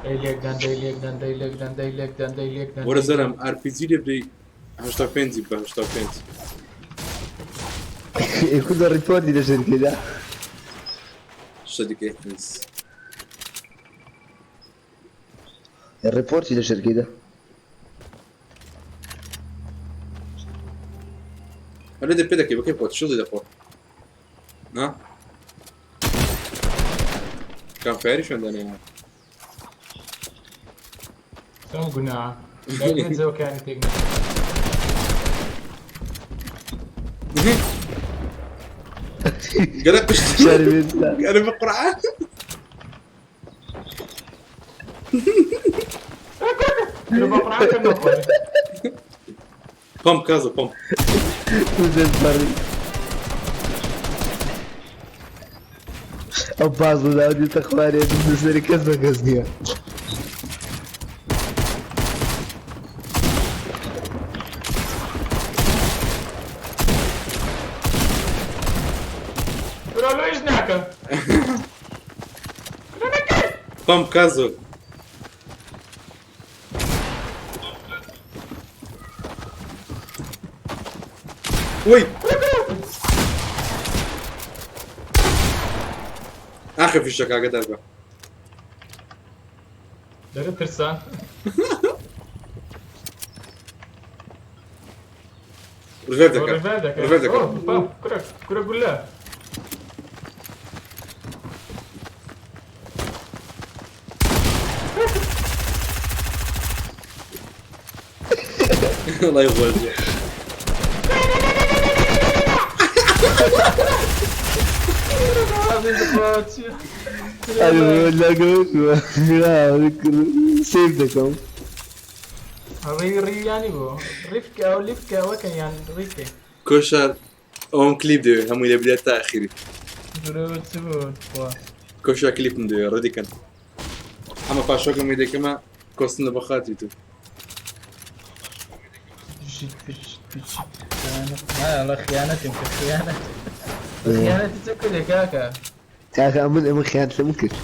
دەی لێکدەن دەی لێکدەن دەی لێکدەن دەی لێکدەن دەی لێکدەن. وەرە زەرم RPG لێ بدەی 85 بە 85. کوردە ڕیپۆرتی لە شەرکەدا. شتە دیکە ئینس. ڕیپۆرتی لە شەرکەدا. ئەرێ دە پێ دەکەی بەکەی خۆت شڵی دەخۆ. نا؟ کامفایری شوێن دانێ. چۆن گوناهە؟ دایک زەوەکانی تێک نەدەن. گەلە پشت شاری بێت. گەلە بە قورعان. کورە بە قورعان کەم نەخۆرێ. پەمپ کازە پەمپ. وزن پەڕی. ئەو باز داوە دێتە خوارێ لەسەری کەس بە کەس نییە. کورە لۆیش ناکەم. پەمپ کازۆ. وی ئاخر فیشەکە ئاگادار بە. دەرە ترسان. ڕیڤایڤ دەکا. ڕیڤایڤ دەکا. ڕیڤایڤ دەکا. ئۆ، پەمپ، کورە کورە گولە. الله يغوزه. سیف دەکەم. ڕی ڕیانی بۆ ڕیفکە ئەو لیفکە وەکە یان ڕیکێ. کۆشار ئەوم کلیپ دەوێ هەمووی لە بداية تا ئەخیری. کورە چ بوو؟ خوا. کۆشا کلیپم دەوێ ڕێدی کەن. ئەمە پاشۆکەم وی دەکەمە کۆستن لە بەخاتی تو. بشیت بشیت بشیت. خیانەت. نا، خیانەتم کرد خیانەت. خیانەتی چ کردی کاکە؟ کاکە من ئەمە خیانەت لە من کرد.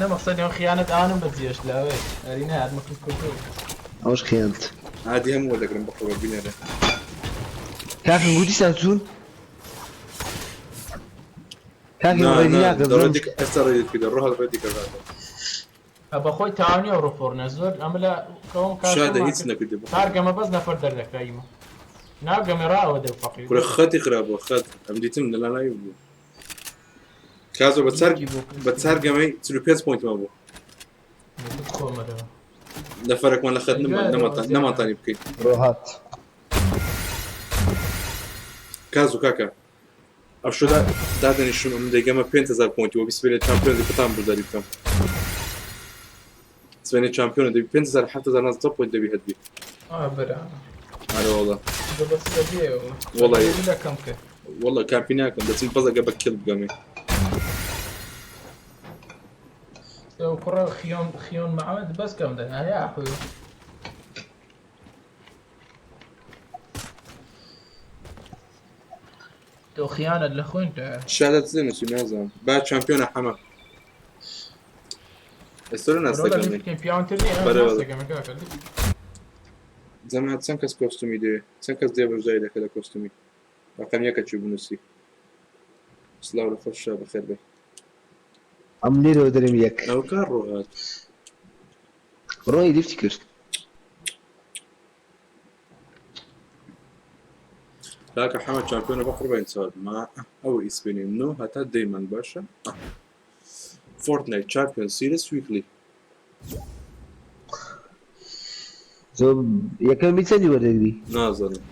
نا مەقسەدی ئەو خیانەت ئانم بەجێش لاوێ. ئەری نا هاتمە کرد کوردۆ. ئەوەش خیانەت. عادی هەموو وەردەگرم بە قوربان بینەرە. کاکە گوتی سان چوون؟ کاکە نا ڕێدی نا ناکەم. ڕێدی ئێستا ڕێدیت کردە ڕۆ هەڵ ڕێدی کردە. بە خۆی تاوانی ئەو ڕۆفۆرنە زۆر ئەمە لە کەوم شادە هیچ نەکردی بە کار گەمە بەس نەفەر دەردەکرا ئیمە. ناو گەمە ڕاوە دەو فەقیر. کورە خەتی خراپە خەت ئەم دیتم لە لاناوی بوو. کازۆ بە چار گەمەی 45 پۆینتمان بوو. خۆمەرەوە. نەفەرێکمان لە خەت نەماتانی بکەین. ڕۆهات. کازۆ کاکە ئەو شۆ دادەنیشم ئەم دەیگەمە 5000 پۆینتی وە بیست بێنێ چامپیۆن پتان برداری بکەم. سبێنێ چامپیۆنە دەبی 5000 7000 نازە پۆینت دەبی هەتبی. ئا برا. ئەرێ والله. بەس دەبێ والله. لەکەم کرد. والله کامپی ناکەم دەچم بەس ئەگە بە کیڵ بگەمێ. ئەو کوڕە خیۆن خیۆن محەممەد بەس کەم دەنا یا حوی. تۆ خیانەت لە خوێنتە. شادە چ دەنووسی نازانم. با چامپیۆنە حەمە. ئێستا لە ناستەکەم پیاونتر نییە بەرە بەرە. ناستەکەم کاکە جەماعەت چەند کەس کۆستومی دەوێ چەند کەس دێ بەشداری دەکە لە کۆستومی ڕقم یەکە چی بنووسی سلااو لە خۆش بەخێر بێ ئەم لێرەوە دەرم یەک ئەو کار ڕۆهات ڕۆی لیفتی کرد کاکە حەمە چامپیۆنە بە قوربانی چاوت ما ئەو ئیسپێنی نۆ هەتا دەیمان باشە فۆرتنایت چامپیۆن سیریس ویکلی زۆر یەکەمی چەندی وەردەگری نازانم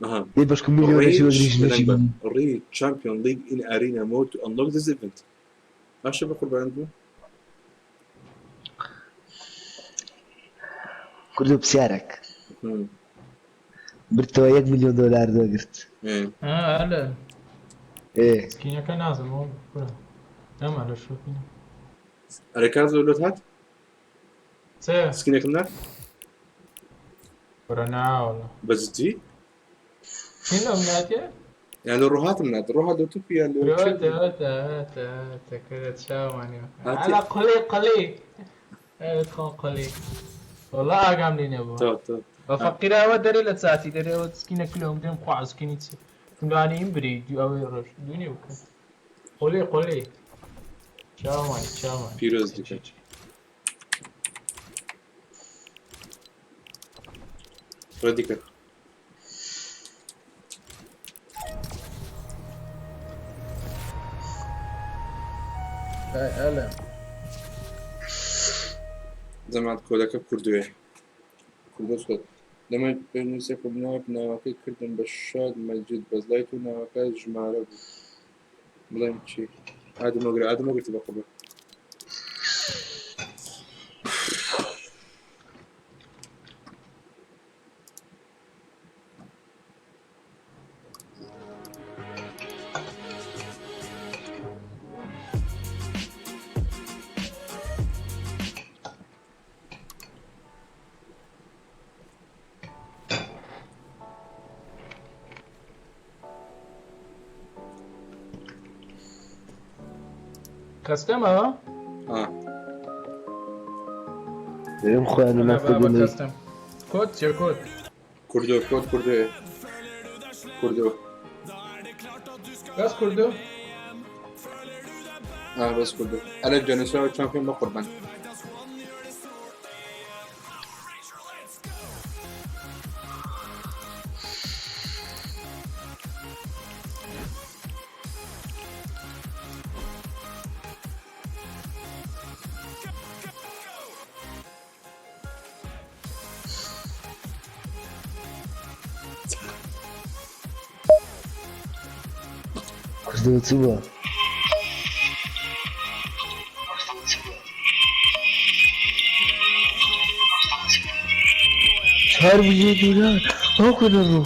ئەها دەی بەشکم ملیۆنێکی وەرگریش نەچی ڕی چامپیۆن لیگ ئین ئارینە مۆد تو ئەنلۆک دیس ئیڤنت باشە بە قوربان بوو کوردۆ پرسیارێک برتەوە یەک ملیۆن دۆلار دەگرت ئەلە ئێ سکینەکە نازم کورە نەما لە شۆپینە ئەرێ کار زۆر لۆت هات چێ سکینێکم نارد کورە ناوەڵە بە جدی چین لەم ناتێ یان لە ڕۆهاتم نارد ڕۆهات لۆ تو یان لۆ تە چێ تە تە تە کورە چاوانی هاتی على قلی قلی خۆ قلی والله ئاگام لێ نەبوو تا تا بە فەقیرەوە دەرێ لە چاتی دەرێ ئەوە سکینە کلۆم دێم خوا سکینی چی تملانی ئیم بری دوو ئەوەی ڕۆژ دوونێ بکە قۆلی قۆلی چاوانی چاوانی پیرۆز دیکە ڕێدیکە ئەلە جەماعەت کۆدەکە کوردوێ کوردۆ کۆد لەمە پێنووسێک و ناو ناوەکەی کردم بە شاد مەجید بەس لای تو ناوەکە ژمارە بوو بڵێم چی ئادمەگرە ئادمەگرتی بە قوبە کەستەمە آه. دەرم خۆیان و بابە ناستەکەم کەستەم کۆت چێ کۆت کوردۆ کۆد کوردۆ کوردۆ بەس کوردۆ آه بەس کوردۆ ئەلە جەنوسراوە چامپیۆن بە قوربان کوردۆ چ بووە چوار ملیۆن دۆلار ئەو کوردە ڕۆ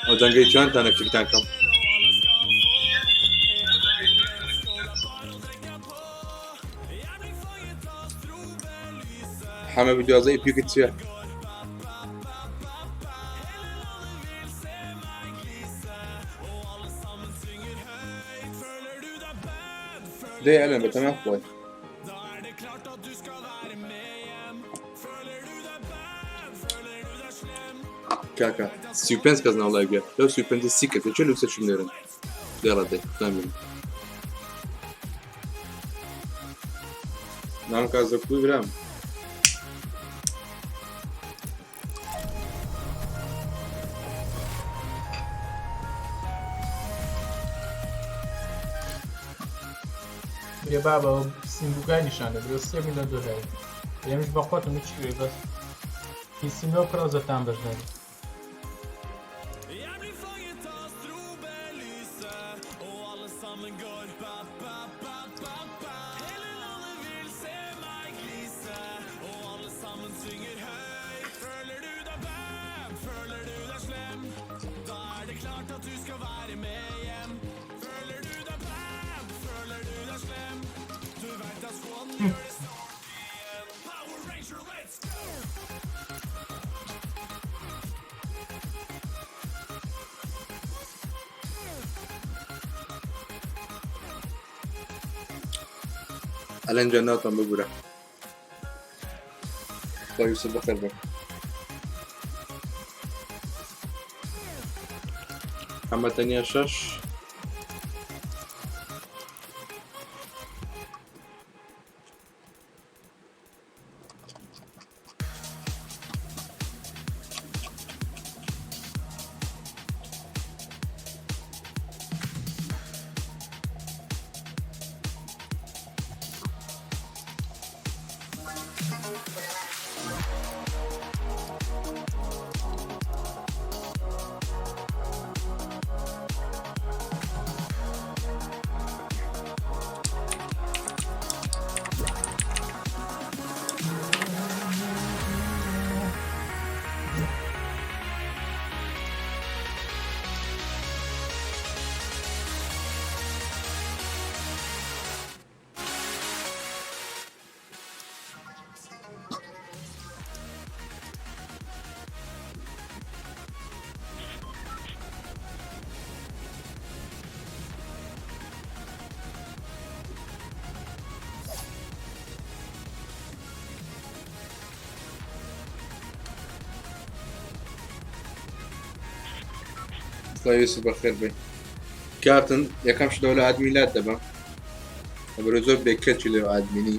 ئەو جەنگەی چیانتانە کلیکتان کەم حەمە بیدوازە پیکت چییە دەی ئەلەن بەتەما خۆی کاکە 35 کەس ناو لایڤە لەو 35 سی کەس چه لەو سێ نێرن لێرە دەی نامێنم نام کازە کوی برام برێ بابە سندوگای نیشان دەبرێ سێ میلیۆن دۆلار ئێمەش بە خۆتم چی وێ بەس هیچیم لەو کڕە زەتان بەشداری ئەلەن جان ناتوان ببورە. سڵاو یوسف بەخێر بێ. ئەمە تەنیا شەش. سڵاو یوسف بەخێر بێی. کاپتن یەکەم شت لە ئادمین لات دەبەم لەبەرە زۆر بێکەلکی لێ ئادمینی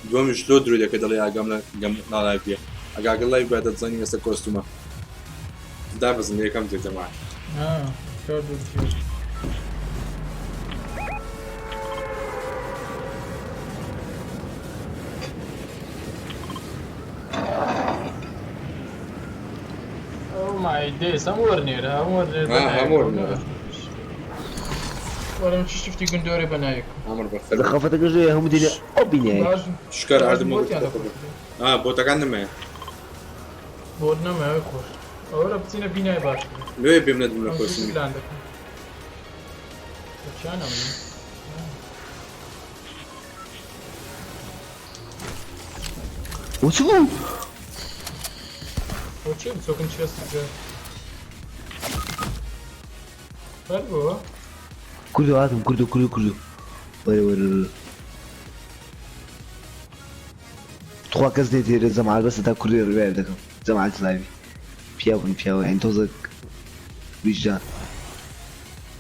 دووەمیش لۆ درۆ دەکە دەڵێ ئاگام لە گەم نالایڤە ئەگاگە لایڤ بە دەتزانی ئێستا کۆستومە دابەزن یەکەم جێ جەماعەت. Oh my days هەموو وەرنێرە هەموو وەرنێرە ها، هەموو وەرنێرە. وەرم چ شفتی گندۆرێ بەناوێک عمر بەخێر لە خەفەتەکە ژێ هەموو دێنێ ئەو بینایە باش شکار ئاردم بۆتیان دەکوشت. ها بۆتەکان نمایە بۆت نەمایە خۆش ئەوەرە بچینە بینای باش لێ بێم نەدم لە ئەم کۆستومی پلان دەکەم چیانە من و چ بوو ئەو چی بچۆکن چێست کرد هەر بووە کوردۆ هاتم کوردۆ کوردۆ کوردۆ وەرە وەرە وەرە تخوا کەس نێت لێرە جەماعەت بەسە تا کوردی ڕیوایەت دەکەم جەماعەت لاوی پیاو بن پیاو یعنی تۆزێک ویژدان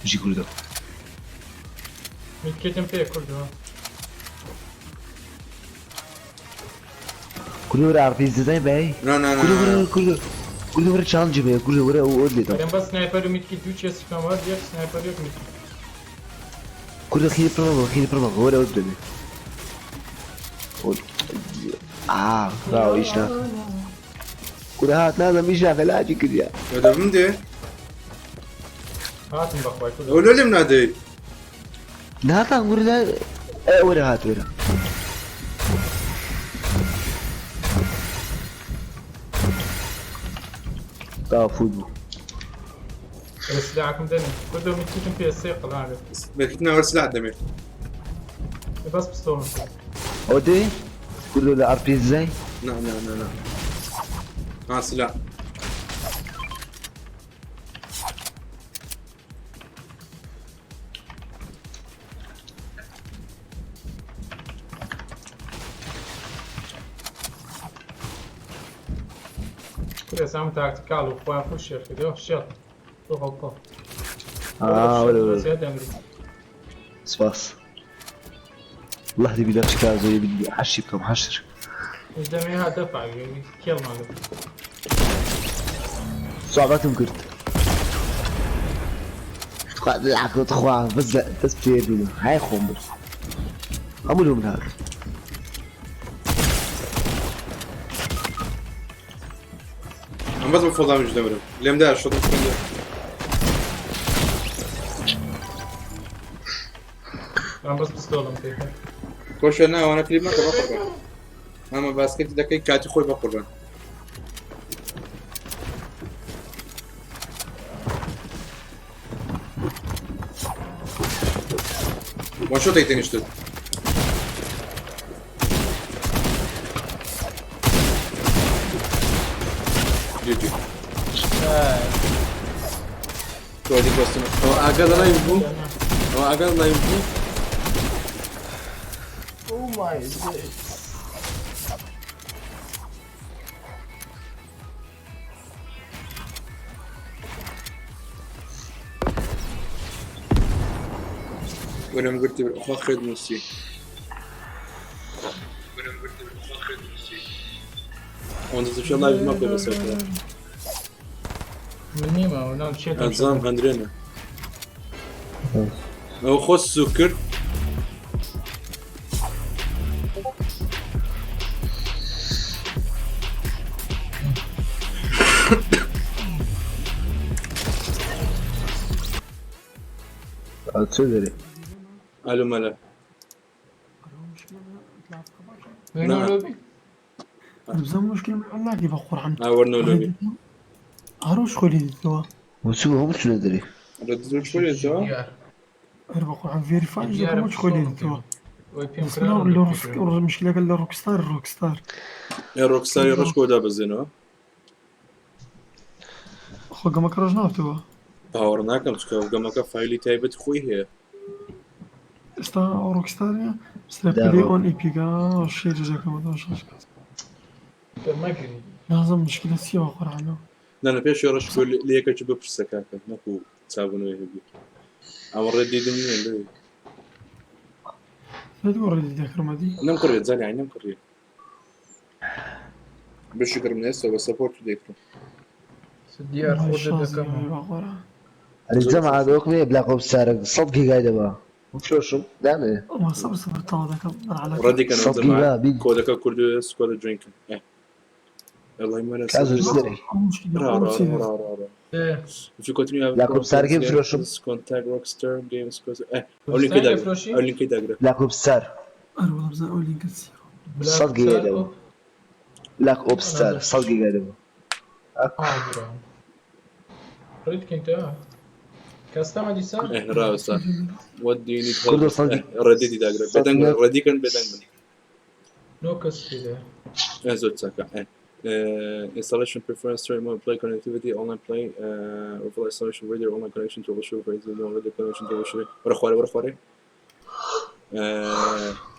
بژی کوردۆ میتکێتم پێ کوردووە کوردۆ وەرە ئاڕپی زدای بای نا نا نا کوردۆ وەرە کوردۆ کوردۆ وەرە چاڵنجی بێ کوردۆ وەرە ئەو ئەوت لێدەم ئەرێم بەس سنایپەر و میتکیت دوو چێستی کەم هەر یەک سنایپەر یەک میتکیت کوردۆ خیری پڕ مەبە خیری پڕ مەبە وەرە ئەوت بدەمێ ئا براوە ئیش ناکە کورە هات نازم ئیش ناکە لاجی کردیا دەبم دێ هاتم بەخوای کوردۆ ئەو لۆ لێم نادەی ناتان وەرە لا ئێ وەرە هات وەرە تا فوت بوو ئەرێ سلاحەکەم دەنێ کوردۆ میتکیتم پێ سێ قەڵاوێ بێتنا وەر سلاح دەمێ بەس پستۆڵم پێ ئەوە دێ کوردۆ لە ئاڕپی زای نا نا نا نا ها سلاح کورە سام تاکتیکال و خۆیان فول شێر کردەوە شێر تۆ غەڵتە ئا وەرە وەرە زیاد ئەمری سپاس الله دەبی لە چکا زۆری بی حەشی بکەم حەشر مش دەمێ ها دەفع کێڵمان لە صعباتم کرد تخوا العقل تخوا بس بس بتيرنا هاي خۆم بس هەموو لۆ من هات ئەم بەس بە فۆڵدامیش دەمرم لێم دا شۆتم خوێندە ئەم بەس پستۆڵم پێ کۆشە نا ئەوانە کلیپ مەکە بەقوربان ئەمە باسکێتی دەکەی کاتی خۆی بەقوربان وان شۆتێک تێنیشتت جی جی تۆ کۆستم ئەوە ئاگا لە لایڤ بوو ئەوە ئاگا لە لایڤ بوو. Oh my days. وەرم گرتی خوا خێت نووسی. ئەوەندە تشە لایڤ مەکە بەسەر من نیمە و نام چێت ئەزام هەندرێنە ئەو خۆ سوک کرد. چ دەرێ؟ ئەلو مەلا. وێنە لۆبی؟ بزانم مشكلة من علاقي بقرآن. وەرنەوە لۆبی. هەروش خۆی دیتەوە. وچ هەموو چونە دەرێ؟ ڕێدزۆ چۆ لێتەوە؟ دیار. هەر بەقورعان ڤێریفای دیارە دەکەم خۆی دیتەوە. وەی پێم بەس کرا لە مشكلەکە لە ڕۆکستار ڕۆکستار. ئێ ڕۆکستاری ڕەش کۆ دابەزێنەوە؟ خۆ گەمەکە ڕۆژ ناوتەوە. باوەڕ ناکەم چکە گەمەکە فایلی تایبەت خۆی هەیە. ئێستا ڕۆکستارە سرە پلی ئۆن ئیپیگا شێر دەکەمەوە شەش. مەگری. نازم مشكلة چییە بەقورعانەوە. نا لە پێش ڕەش کۆ لە یەکەکی بپرسە کاکە نەکو چابوونەوەی هەبی. ئەمە ڕێدیدم نییە لێ. لە دوو ڕێدی دەکردمەدی. نەم کڕێت زانی نەم کڕێت. بەشی کردم ئێستا بە سەپۆرت دەکرم. دیار خۆ دەکەمەوە. بەقورعان. ئەرێ جەماعەت وەک مێ بلاک ئۆپس سارە 100 گیگای دەبا. فرۆشم دانێ. ئەوە سەبر سەبر تەواو دەکەم مەرحەلەکە. ڕەدیکەنەوە 100 گیگا جەماعەت بی کۆدەکە کوردی سکۆدە جوینکن. ئێ والله ما کا زۆر ناس دەرێ. ئەو مشكلة را ئەو را چی را را را. ئێ، If you continue have بلاک ئۆپس سارەکەی بفرۆشم. contact Rockstar Games ئەو لینکەی کوردستانی داگرە دەفرۆشی؟ ئەو لینکەی داگرە. بلاک ئۆپس سار ئەر وەڵا بزانم ئەو لینکە چییە. بلاک 100 گیگای ستار دەبا. ئۆپ. بلاک ئۆپس سار نازانم. 100 گیگای دەبا. آه برا. ڕیت کەین تا کەستەمە دیسان؟ ئێ ڕاوستا. What do you need help کوردۆ with? 100 ئێ ڕەدیدی داگرە. 100 بێدەنگ گیگا ڕەدیکەن بێدەنگ بن. نۆ کەس تێدا. ئێ زۆر چاکە. ئێ installation preference, story mode, play connectivity, online play, overall installation, radio, online connection, troubleshoot, for instance, radio connection, troubleshooting. وەرە خوارێ وەرە خوارێ.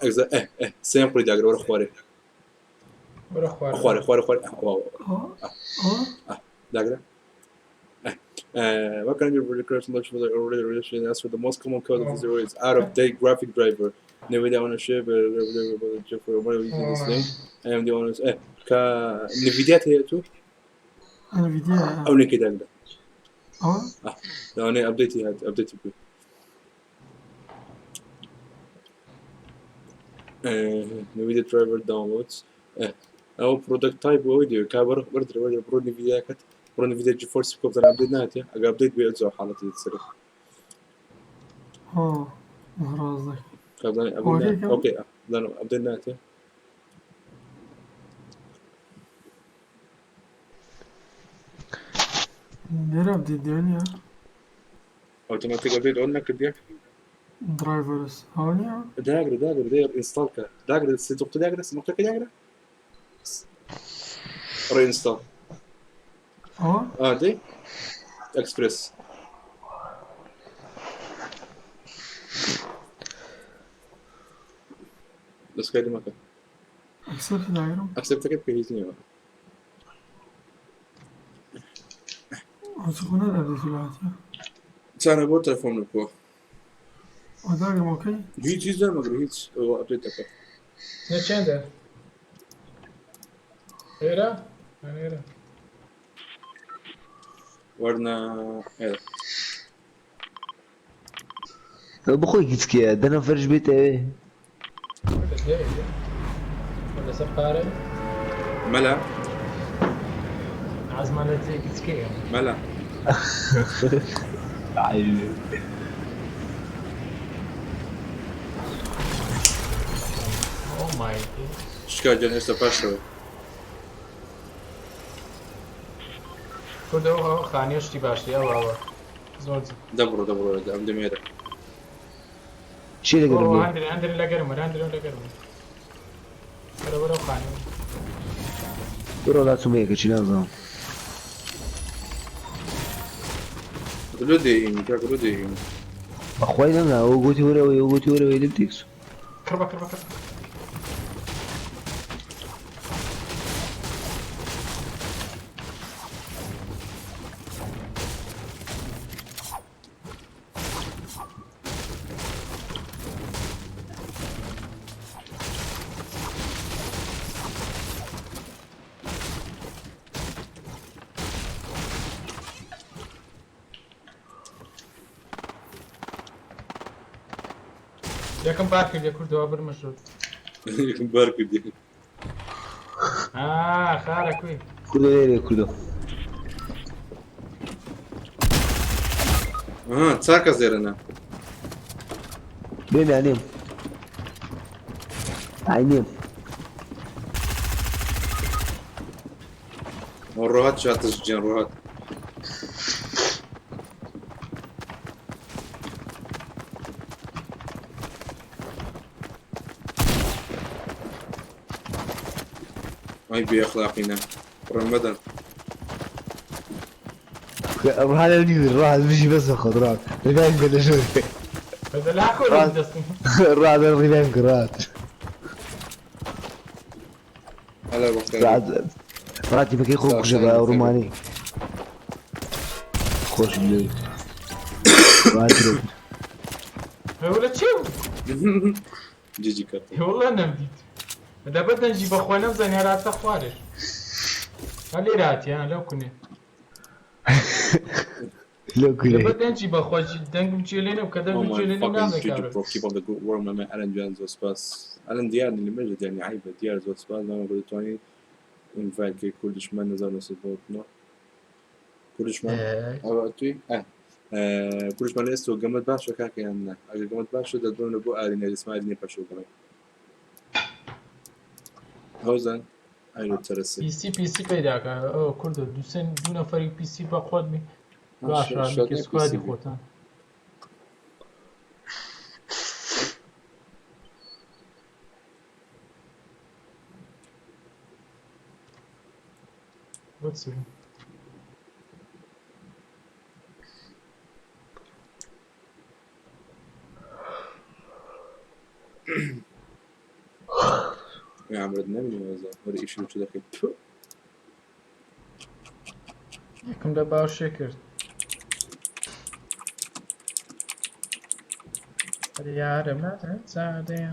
ئێ ئێ سێم قوری داگرە وەرە خوارێ. وەرە خوارێ. خوارێ خوارێ خوارێ. واو. ئەوە ئەوە داگرە. What kind of recursion looks for the already registration? As for the most common cause of this error is out of date graphic driver. NVIDIA ownership, for whatever using this link. AMD owners. کە NVIDIA هەیە تو ئەنا ڤیدیۆ ئەو لینکەی داگرە. ئەوە لەوانەیە ئەپدەیتی هات ئەپدەیتی بوو. NVIDIA driver downloads. ئەو product type ئەوەی دەوێت کا وەرە وەردرە وەردرە بڕۆ NVIDIA کەت بڕۆ NVIDIA GeForce بکە بزانە ئەپدەیت ناتێ ئەگەر ئەپدەیت بێ ئەجا حاڵەتی دەسەرێ. ها ڕاست دەکەی. کا بزانە ئەپدەیت ئەوەکەی نا کەم ئۆکەی بزانە ئەپدەیت ناتێ. لێرە ئەپدەیت دێ نییە؟ ئۆتۆماتیک ئەپدەیت ئۆن نەکردیە؟ درايڤەرس ئەوە نییە؟ داگرە داگرە داگرە ئینستاڵ کە داگرە سێ نقطە داگرە سێ نقطەکە داگرە ڕێ ئینستاڵ. ئەوە ئا دەی ئەکسپرس. دەستکاری مەکە. ئەکسێپت داگرم. ئەکسێپتەکە بکە هیچ نییە. ئەو چ خۆ ئەپدەیتی لاتیە. چانە بۆ تەلەفۆن بکەوە. ئەوە داگرم ئۆکەی؟ هیچ هیچ نامەگرە هیچ ئەوە ئەپدەیت دەکە. نە چەندە؟ ئێرە؟ ئێرە. وەرنە ئێرە. بخۆی هیچ کێیە دەنە فەرش بێتە ئەوێ. لە دێ. لەسەر پارە؟ مەلا عازمان لە جێ گچکەیە. مەلا Oh my God. شکا گیان ئێستا پاشەوە. کوردەوە ئەوە خانیە شتی باشی ئەوە ئەوە. زۆر دەبڕۆ دەبڕۆ ئەم دەمێرە. چی لەگەرم ئەوە لێ؟ هەندرێ هەندرێ لەگەرم وەرە هەندرێ لەگەرم. وەرە وەرە ئەو خانیە. بڕۆ لا چوومە یەکەکی نازانم. لۆ دێین کاکە لۆ دێین. بەخوای نەمنا ئەوە گوتی وەرەوەی ئەو گوتی وەرەوەی لێم تێکچوو. کڕ بە کڕ بە کڕ. یەکەم بار کردێ کوردەوە برمە ژوور. یەکەم بار کردێ. آه خارە کوی. کوردۆ لێرێ کوردۆ. ها چار کەس لێرەنە. بێم یان نێم؟ ئای نێم. ڕۆهات شاتش جیان ڕۆهات. ئەی بێ ئەخلاقینە ڕێم مەدەن. ڕوحان نیوی ڕوحان بژی بەس بەخۆت ڕوحان ڕیڤایم کە لە ژوور. بەدە لا کۆ دەستم. ڕوحان ڕیڤایم کە ڕوحان. هەلا بەخێر. ڕوحان ڕوحان تیپەکەی خۆ بکوژە بە ڕومانی. خۆشم لێ. ڕوحان ترۆ. ولا چی بوو؟ جیجی کردم. والله نەمدیت. لەبەر دەنگی بەخوا نەمزانی هەر هاتە خوارێ. هەر لێرە هاتی ها لەو کونێ. لەو کونێ. لەبەر دەنگی بەخوا دەنگم گوێ لێ نەبوو کە Oh دەنگم my گوێ لێ نەبوو fucking نازانم GG کابرا. bro keep up the good work my man ئەلەن جان زۆر سپاس ئەلەن دیار نی لە مەجد یعنی عیبە دیار زۆر سپاس مامە گوتوانی ئینڤایت کەی کوردشمان نەزانم سپۆرت نۆ کوردشمان ئەوە توی ئە کوردشمان لە ئێستەوە گەمەت باشە کاکە یان نا ئەگەر گەمەت باشە دەدۆن لە بۆ ئارینە ئیسماعیل نیە پەشەو گەمەی هەوزان ئایرۆ چەرەسی پیسی پیسی پەیداکە ئەو کوردە دووسێن دوو نەفەری پیسی بە خۆت بی باشە شەرت کە نیە سکوادی پیسی بی خۆتان. بۆ چی بوو؟ يا عمرو نەمینی وەزە وەرە ئیشی چ دەکەیت یەکەم لە باوشێ کرد. یارم زادەیە.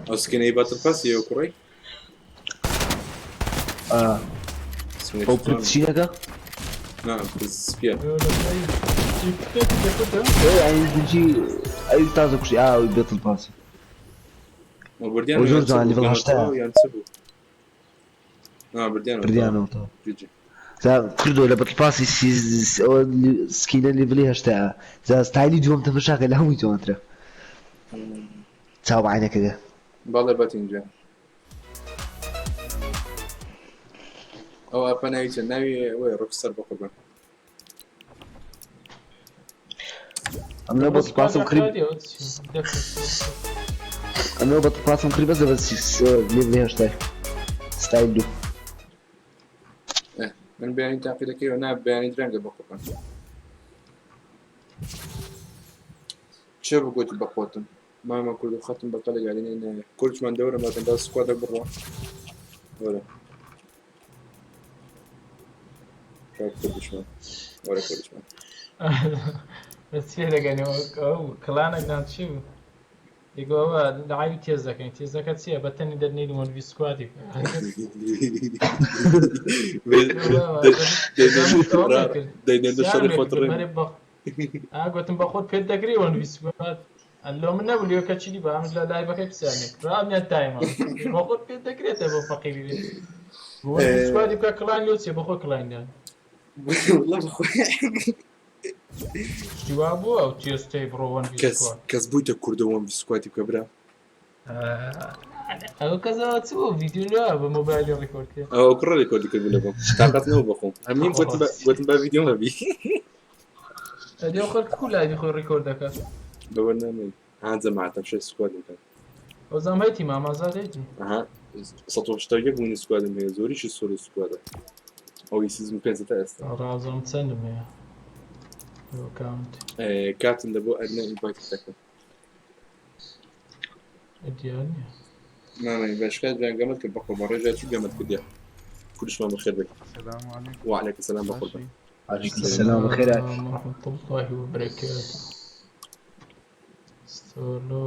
ئەو سکینەی باتل پاسی ئەو کوڕی سکینەی ئەو جوانە. پرچینەکە؟ نا سپیە. ئێ ئەی دجی ئەی تازە کوشتی ئا ئەوی بێتڵ پاسی. ئەو بردیان ئەو زۆر یان چ جوان بوو؟ لیڤڵ هەشتایە. گەمەتەوە یان چ بوو؟ نا بردیانەوە بردیانەوە تەواو. جیجی. جا کوردۆ لە بەتڵ پاسی ئەوە سکینە لیڤڵی هەشتایە. جا ستایلی دووەم تەمەشاکە لە هەمووی جوانترە. چاو بە عینەکەگە. بەڵێ بەتین جان. ئەو ئەپە ناوی چیە؟ ناوی وەی ڕۆکستەر بە قوربان. ئەم لەو بەتڵ پاسم کڕی ئەم لەو بەتڵ پاسم کڕی بەس لەبەر لیڤڵی هەشتای ستایل دوو. من بەیانی تاقی دەکەیەوە نا بەیانی درەنگە بە قوربان. چێ بگوتی بە خۆتم مامە کورد و خەتم بەتەڵی گادینێ نایە کوردمان دەورە مەکەن دا سکوادە بڕۆ وەرە کاک کوردشمان وەرە کوردشمان بەس چێ دەگەنەوە ئەو کڵانێک ناو چی بوو؟ دیگە ئەوە لەعاوی تێز دەکەین تێزەکە چییە بە تەنی دەرنین وەنڤی سکوادی دەینێن شەڕی خۆت ڕێ گوتم بە خۆت پێت دەگری وەنڤی سکواد لۆ من نەبوو لێ کە چی بە ئەمش لە لایڤەکەی پرسیارێک ڕامیان تایمە بە خۆت پێت دەکرێتە بۆ فەقیری بێت سکوادی بکە کڵان لۆ چیە بە خۆ کڵاندان والله بەخۆی شتی وا بووە ئەو تێستەی بڕۆ وەنڤی کەس سکواد کەس بوویتە کوردە وەنڤی سکوادی بکە برا ئەو کەسەوە چ بوو ڤیدیۆ لۆ بە مۆبایلی ڕیکۆرد کرد ئەو کوڕە ڕیکۆردی کردبوو لە بۆم تاقەت نەبوو بەخۆم هەمیم گوتم بە گوتم بە ڤیدیۆ هەبی ئەدی خەڵک کو لایڤی خۆی ڕیکۆرد دەکات بە بەرنامەی ها جەماعەتم شەش سکوادم کەن ئەوزام هەیتی مامازاد هەیتی ئەها 181 وینی سکوادم هەیە زۆریشی سۆلۆ سکوادە ئەوەی سیزن پێنج تا ئێستا ڕازم چەندم هەیە ئەکاونت کاتن لە بۆ ئەدنە ئینڤایت دەکەم دیار نییە مامە بەشکات جان گەمەت کرد بەخۆ بەڕێژە چی گەمەت کردیا کوردشمان بەخێر بێت السلام عليكم وعليك السلام بەخۆ ماشي عليكم السلام بەخێرات. ورحمة الله وبركاته سۆلۆ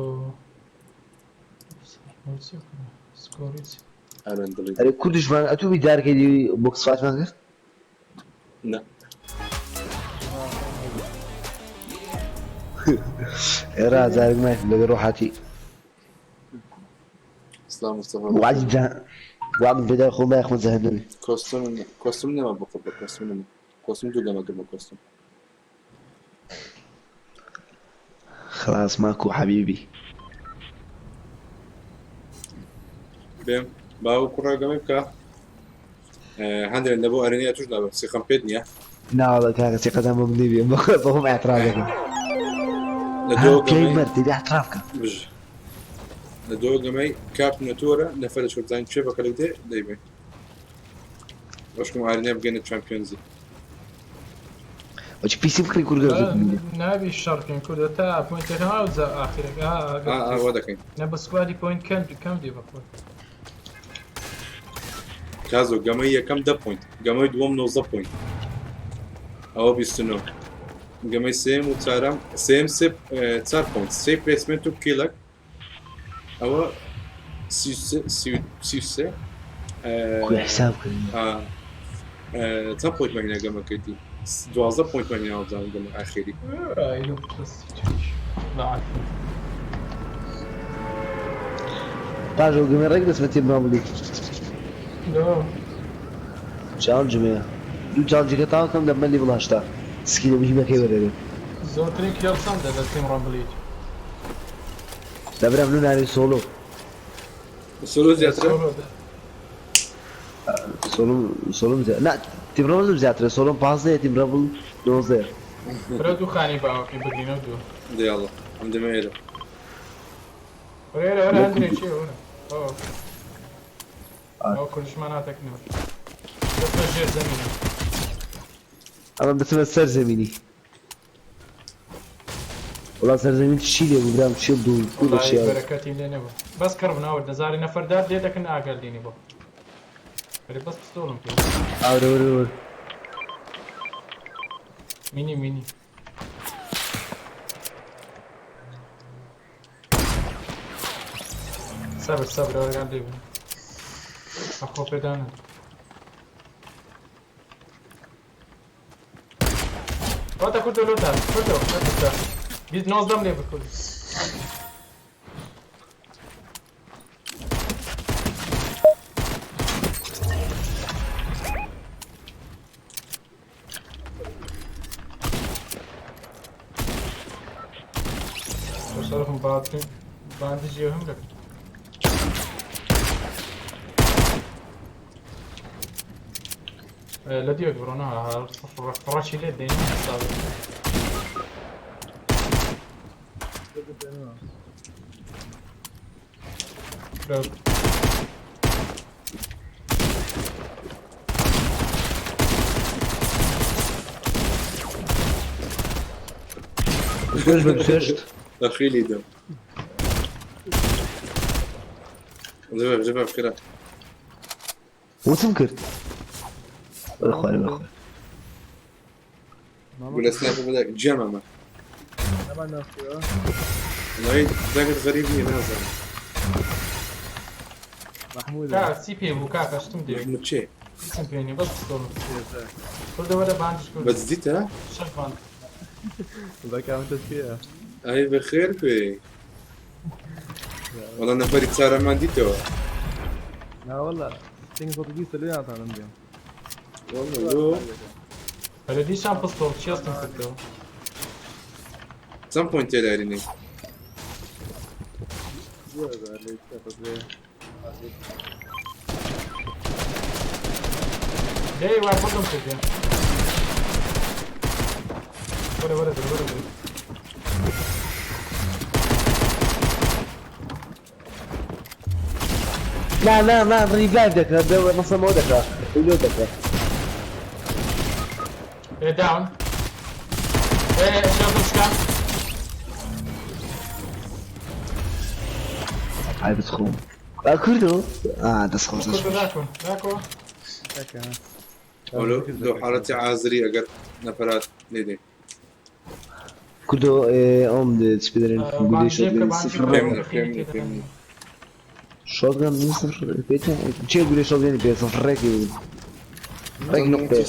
سکۆری چی؟ ئەرەن دڵی ئەرێ کوردشمان ئەتوو بیدارکەی بۆکس فاتمان کرد؟ نا. ئێرا جارێک مای لەگەڵ ڕۆحاتی. سلام مستەفا. وعدی جا وعدم پێدا خۆم بایەخمە جەهەنەمی. کۆستم کۆستم نەما بۆ قوربە کۆستم نەما کۆستم دوو گەمە گرمە کۆستم. خلاص ماکو حبیبی. بێم باو کوڕە گەمەی بکە هەندێک لە بۆ ئەرێنی ئەتوش نابم سیقەم پێت نییە. ناوەڵا کاکە سیقەتان بۆ من نییە بەخۆم اعتراف دەکەم. لە دۆ پیاوی گەمەی مەرد دەبێ اعتراف کە. بژ لە دۆ گەمەی کارت نەتۆرە نەفەرە چۆرزان چێ بەکەلک دێ دەیبێ بەشکم ئارینە بگەنە چامپیۆنزی. وەچ پیسی بکڕی کورگە زوو بمینێ. نابی شەڕکەین کوردە تا پۆینتەکە ئەو ئاخرەکە ئا وا دەکەین. نە بە سکوادی پۆینت کەم کەم دێ بەخۆی. کازۆ گەمەی یەکەم 10 پۆینت گەمەی دووەم 19 پۆینت ئەوە 29 گەمەی سێم و چارەم سێم سێ چار پۆینت سێ پلێسمنت و کیلەک ئەوە 33 کوێ حساب کردن. چەند پۆینتمان هێنا گەمەکەی 12 پۆینتمان هێنا بزانم گەمە ئاخری. پاش ئەو گەمەی ڕێک دەچمە تیم ڕامبلی. چاڵنجم هەیە دوو چاڵنجەکە تاوا کەم دەبمە لیڤڵ 80 سکینە مهمەکەی وەرەگرم. زۆرترین کێڵ چەندە لە تیم ڕامبلیت؟ لە برام لو ناوی سۆلۆ. سۆلۆ زیاترە؟ سۆلۆم سۆلۆم زیاتر نا تیم ڕامبلم زیاترە سۆلۆم 15 تیم ڕامبل 19. برا دوو خانی باوەکەی بگرینەوە دوو. دێ یاڵڵا ئەم دەمە ئێرە. وەرە ئێرە وەرە ئەندرێ چییە وەرە. ئەوە کوردشمان هاتەکنەوە. دەچمە ژێر زەمینە. ئەمە دەچمە سەر زەمینی. وەڵا سەر زەمین چی لێ بوو برام چی دوو دوو وەڵاهی شیاو. بەرەکەتی لێ نەبوو. بەس کەڕ بناوە نەزاری نەفەردار لێ دەکەن ئاگەر لێنی بۆ. ئەرێ بەس پستۆڵم پێ. ئاورە وەرە وەرە. مینی مینی. سەبر سەبر ئەوەگان لێ بوو. ئەخۆ پێدانە. واتە کوردۆ لۆتا کوردۆ لۆتا بیست نۆزدەم لێ بکرد. شەرفم باندیجی هم لەکرد. لە دیوەک بڕۆ ڕەشی لێ دێن حساب. کۆش بە پێشت. دەخیلی دەم. جباب جباب خێرا. وتم کرد. بەخوارێ بەخوارێ. ولا سنايبر بدك جيان ماما. والله ذاك غريب ني نازل. محمود کاک چی پێ بوو کاکە شتم دێ. محمود چێ؟ چم پێ نییە بەس پستۆڵم. کوردە وەرە باندیج کوردە. بس ديتها؟ شەش باند. ذاك عم تشفيها. اي بخير بي. والله نفري تسارة ما ديتو. لا والله تنگ صوت بيس اللي انا تعلم بيهم. والله لو ئەرێ دیسان پستۆڵ چی هەستم کردەوە؟ چەند پۆینت تێدارینی؟ دەی وا بردم کردێ. وەرە وەرە دەر وەرە دەر. نا نا نا ڕیڤایڤ دەکات مەسەمەوە دەکات لۆ دەکات. ئێ داون. ئێ شێڵتم شکا. ئای بتخۆم. کوردۆ؟ ئا دەست خۆش دەست کوردۆ خۆش. داکۆ داکۆ. ئەولو لو حالەتی عازری ئەگەر نەفرات لێ دێ. کوردۆ ئەوم چ پێ دەرێن گولەی باندیجێ بکە شۆتگەنی باندیجێ سفر بکە. پێم نییە پێم نییە پێم نییە. شۆتگەن سفر پێتە چێ گولەی شۆتگەنی پێ سفر ڕێکی ڕێک نقطەیە.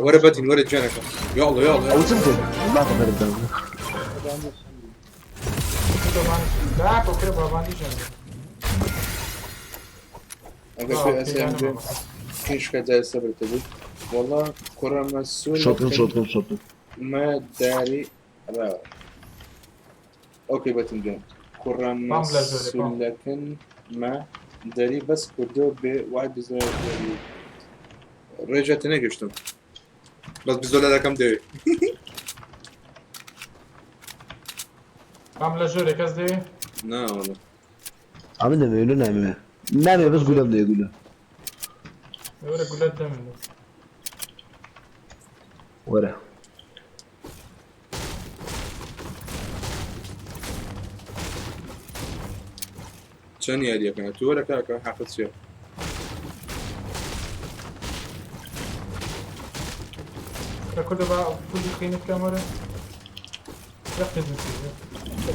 وەرە بەتین وەرە جوانەکە. يا الله يا الله. ئەو چم کرد؟ با تەفەر بدەم. لا کورە باباندی ژەن ئەگەر پێ ئەسێم بێ کیشکە جای سەبر تەبی وەڵا کوڕە مەسوول شۆتگەن شۆتگەن شۆتگەن ما داری ڕا ئۆکەی بەتم جان کوڕە بام لە ژۆرێ، بام. مەسوولەکن ما دەری بەس کوردۆ بێ وای بزۆ ڕێژە تێنەگەشتم بەس بزۆلەکەم دەوێ بام لە ژۆرێ کەس دەوێ نا وەڵا ئەمن دەمەوێ لۆ نامەوێ نامەوێ بەس گولەم دەوێ گولە وەرە گولەت دەمن وەرە چەند یاریەکەن تو وەرە کاکە حەقت چییە کە کوردە با کوردی خینت بکەم وەرە رەقی بچی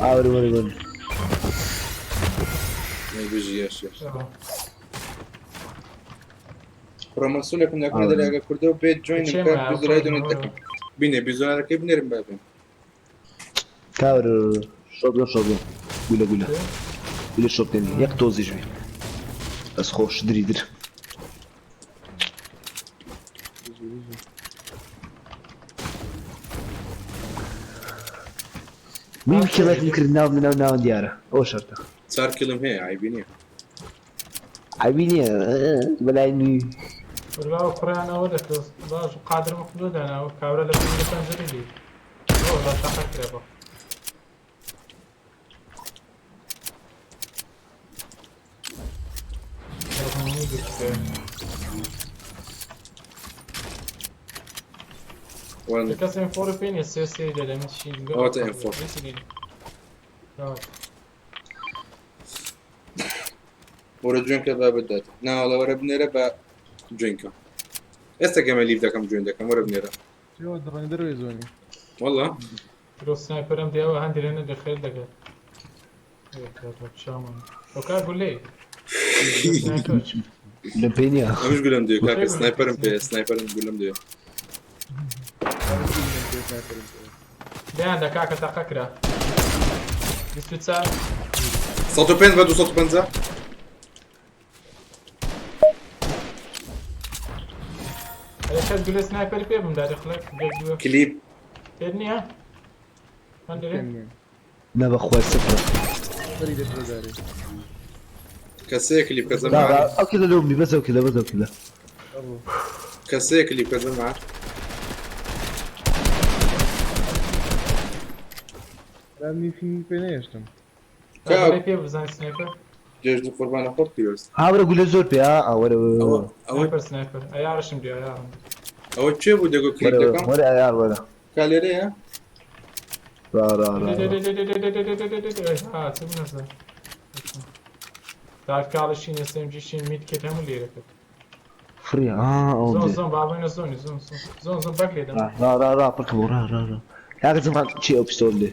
ئاوەرە وەرە وەرە ئەی بژی یاش یاش کوڕە مەسوولەکم دەکەم دەرێ ئەگەر کوردۆ بێت جوێنم چێ کە ما بزۆلای دۆنێت دەکەم بینێ بزۆلارەکەی بنێرم با بێم کاوەرە شۆتگەن شۆتگەن گولە گولە گولە شۆتگەن یەک تۆزیش بێ بەس خۆش دری در میم کیڵێکم کرد ناو مناو ناوەند دیارە ئەوە شەرتە چار کیلم هەیە عیبی نییە عیبی نییە بەلای نوی وەلا کوڕیان ئەوە دەکرد باش قادر مەخدۆ داناوە کابرا لە پەنجەرە لێ ئەوە تەقە کرا بە وەرە کەس ئێم فۆر پێ نییە سێ سێ دەدەم چی ئەوەتە M4. وەرە جوێنکە با بدات نا وەڵا وەرە بنێرە بە جوێنکە ئێستا گەمە لیف دەکەم جوێن دەکەم وەرە بنێرە چێوە دڕەنگ دەرەوەی زۆنی وەڵا برۆ سنایپەرم دیاوە هەندێک لێ نەدەخێر دەگەر ئەو گولەی لە پێ نییە ئەمش گولەم دێ کاکە سنایپەرم پێ سنایپەرم گولەم دێ دەیان دە کاکە تەقە کرا 24 105 بە 250 ئەرێ کەس گولە سنایپەری پێ بم دادە خلک یەک دووە کلیپ پێت نییە هەندێک نا بەخوای سفرە بەری دەشێ دارێ کەسەیە کلیپ کە لا زەما لا ئەو کلە لۆم بی بەس ئەو کلە بەس ئەو کلە کەسەیە کلیپ کە زەما لا نیفی پێ نەهێشتم گولەی پێ بزانین سنایپەر جێژنی قوربانە خۆت پیرۆز هاورە گولە زۆر پێ ئا وەرە ئەوە ئەوە سنایپەر سنایپەر ئەیارشم دی ئەیارم ئەوە کێ بوو دەگۆ کلیپ وەرە دەکەم وەرە ئەیار وەرە کا لێرەیە ڕا ڕا ڕا ها چ بنەسە دارکاڵشین ئسMG شین میت کێت هەموو لێرە کرد فڕی ئا ئەو زۆن دێ زۆن بابێنە زۆنی زۆن زۆن زۆن زۆن بەگ لێدەم ڕا ڕا ڕا پڕکە بۆ ڕا ڕا ڕا کاکە زەمان چی ئەو پستۆل لێ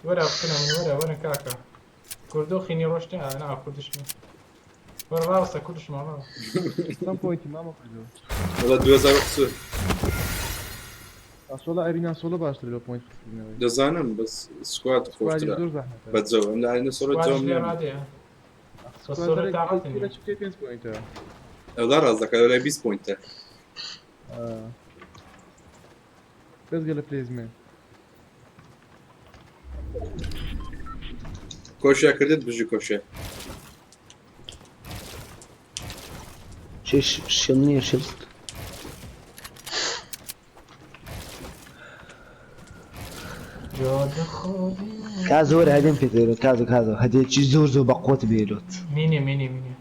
وەرە بکەنە من وەرە وەرە کاکە کوردۆ خینی ڕۆشتە نا کوردش من وەرە ڕاوەستە کوردشمان ڕاوەستە چەند پۆینتی مامە کوردۆ وەڵا 2000 قسوور ئاسۆڵە ئەرینا سۆڵە باشتر لە پۆینت قسکردنەوەی دەزانم بەس سکواد سکوادی خۆشترە زۆر زەحمەتە بە جەو ئەم لە ئاینە سۆرە سکوادیش جەوم لێ نییە ڕادەیە سکواد سۆرە دەرێک تاقەت نییە لە چ بکەی پێنج پۆینتە ئەودا ڕاست دەکات لەلای 20 پۆینتە بەس گەلە پلێزمێ کۆشیا کردت بژی کۆشیا چێ شێڵ نییە شێڵ جادە خۆدی کازۆ وەرە هەدێم پێ دێرۆت کازۆ کازۆ هەدێکی زۆر زۆر بە قوت بێلۆت مینێ مینێ مینێ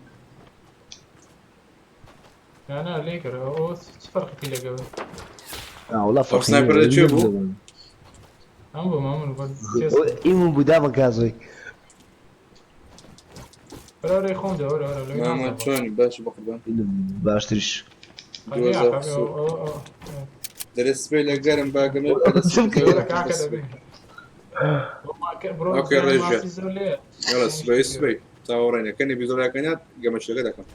نا نا لێکەرە ئەوە چ فەرقێکی لەگەڵ وەڵا ئەو سنایپەر لە کوێ بوو؟ ئەم بوو مامون بە ئیمون بوو دامە کازۆی وەرە خۆم دە وەرە وەرە لەوێ مامە نازانم. چۆنی باش بە قوربان باشتریش 2000 قسوور دەرێ سبەی لە گەرم باگەمێ وەرە کاکە دەبێ بڕۆ ئۆکەی، ڕێژە. ماسی زۆر لێیە. یاڵا سبەی سبەی چاوەڕێنە کەنی بیزۆلاکەنات گەمەشەکە دەکەم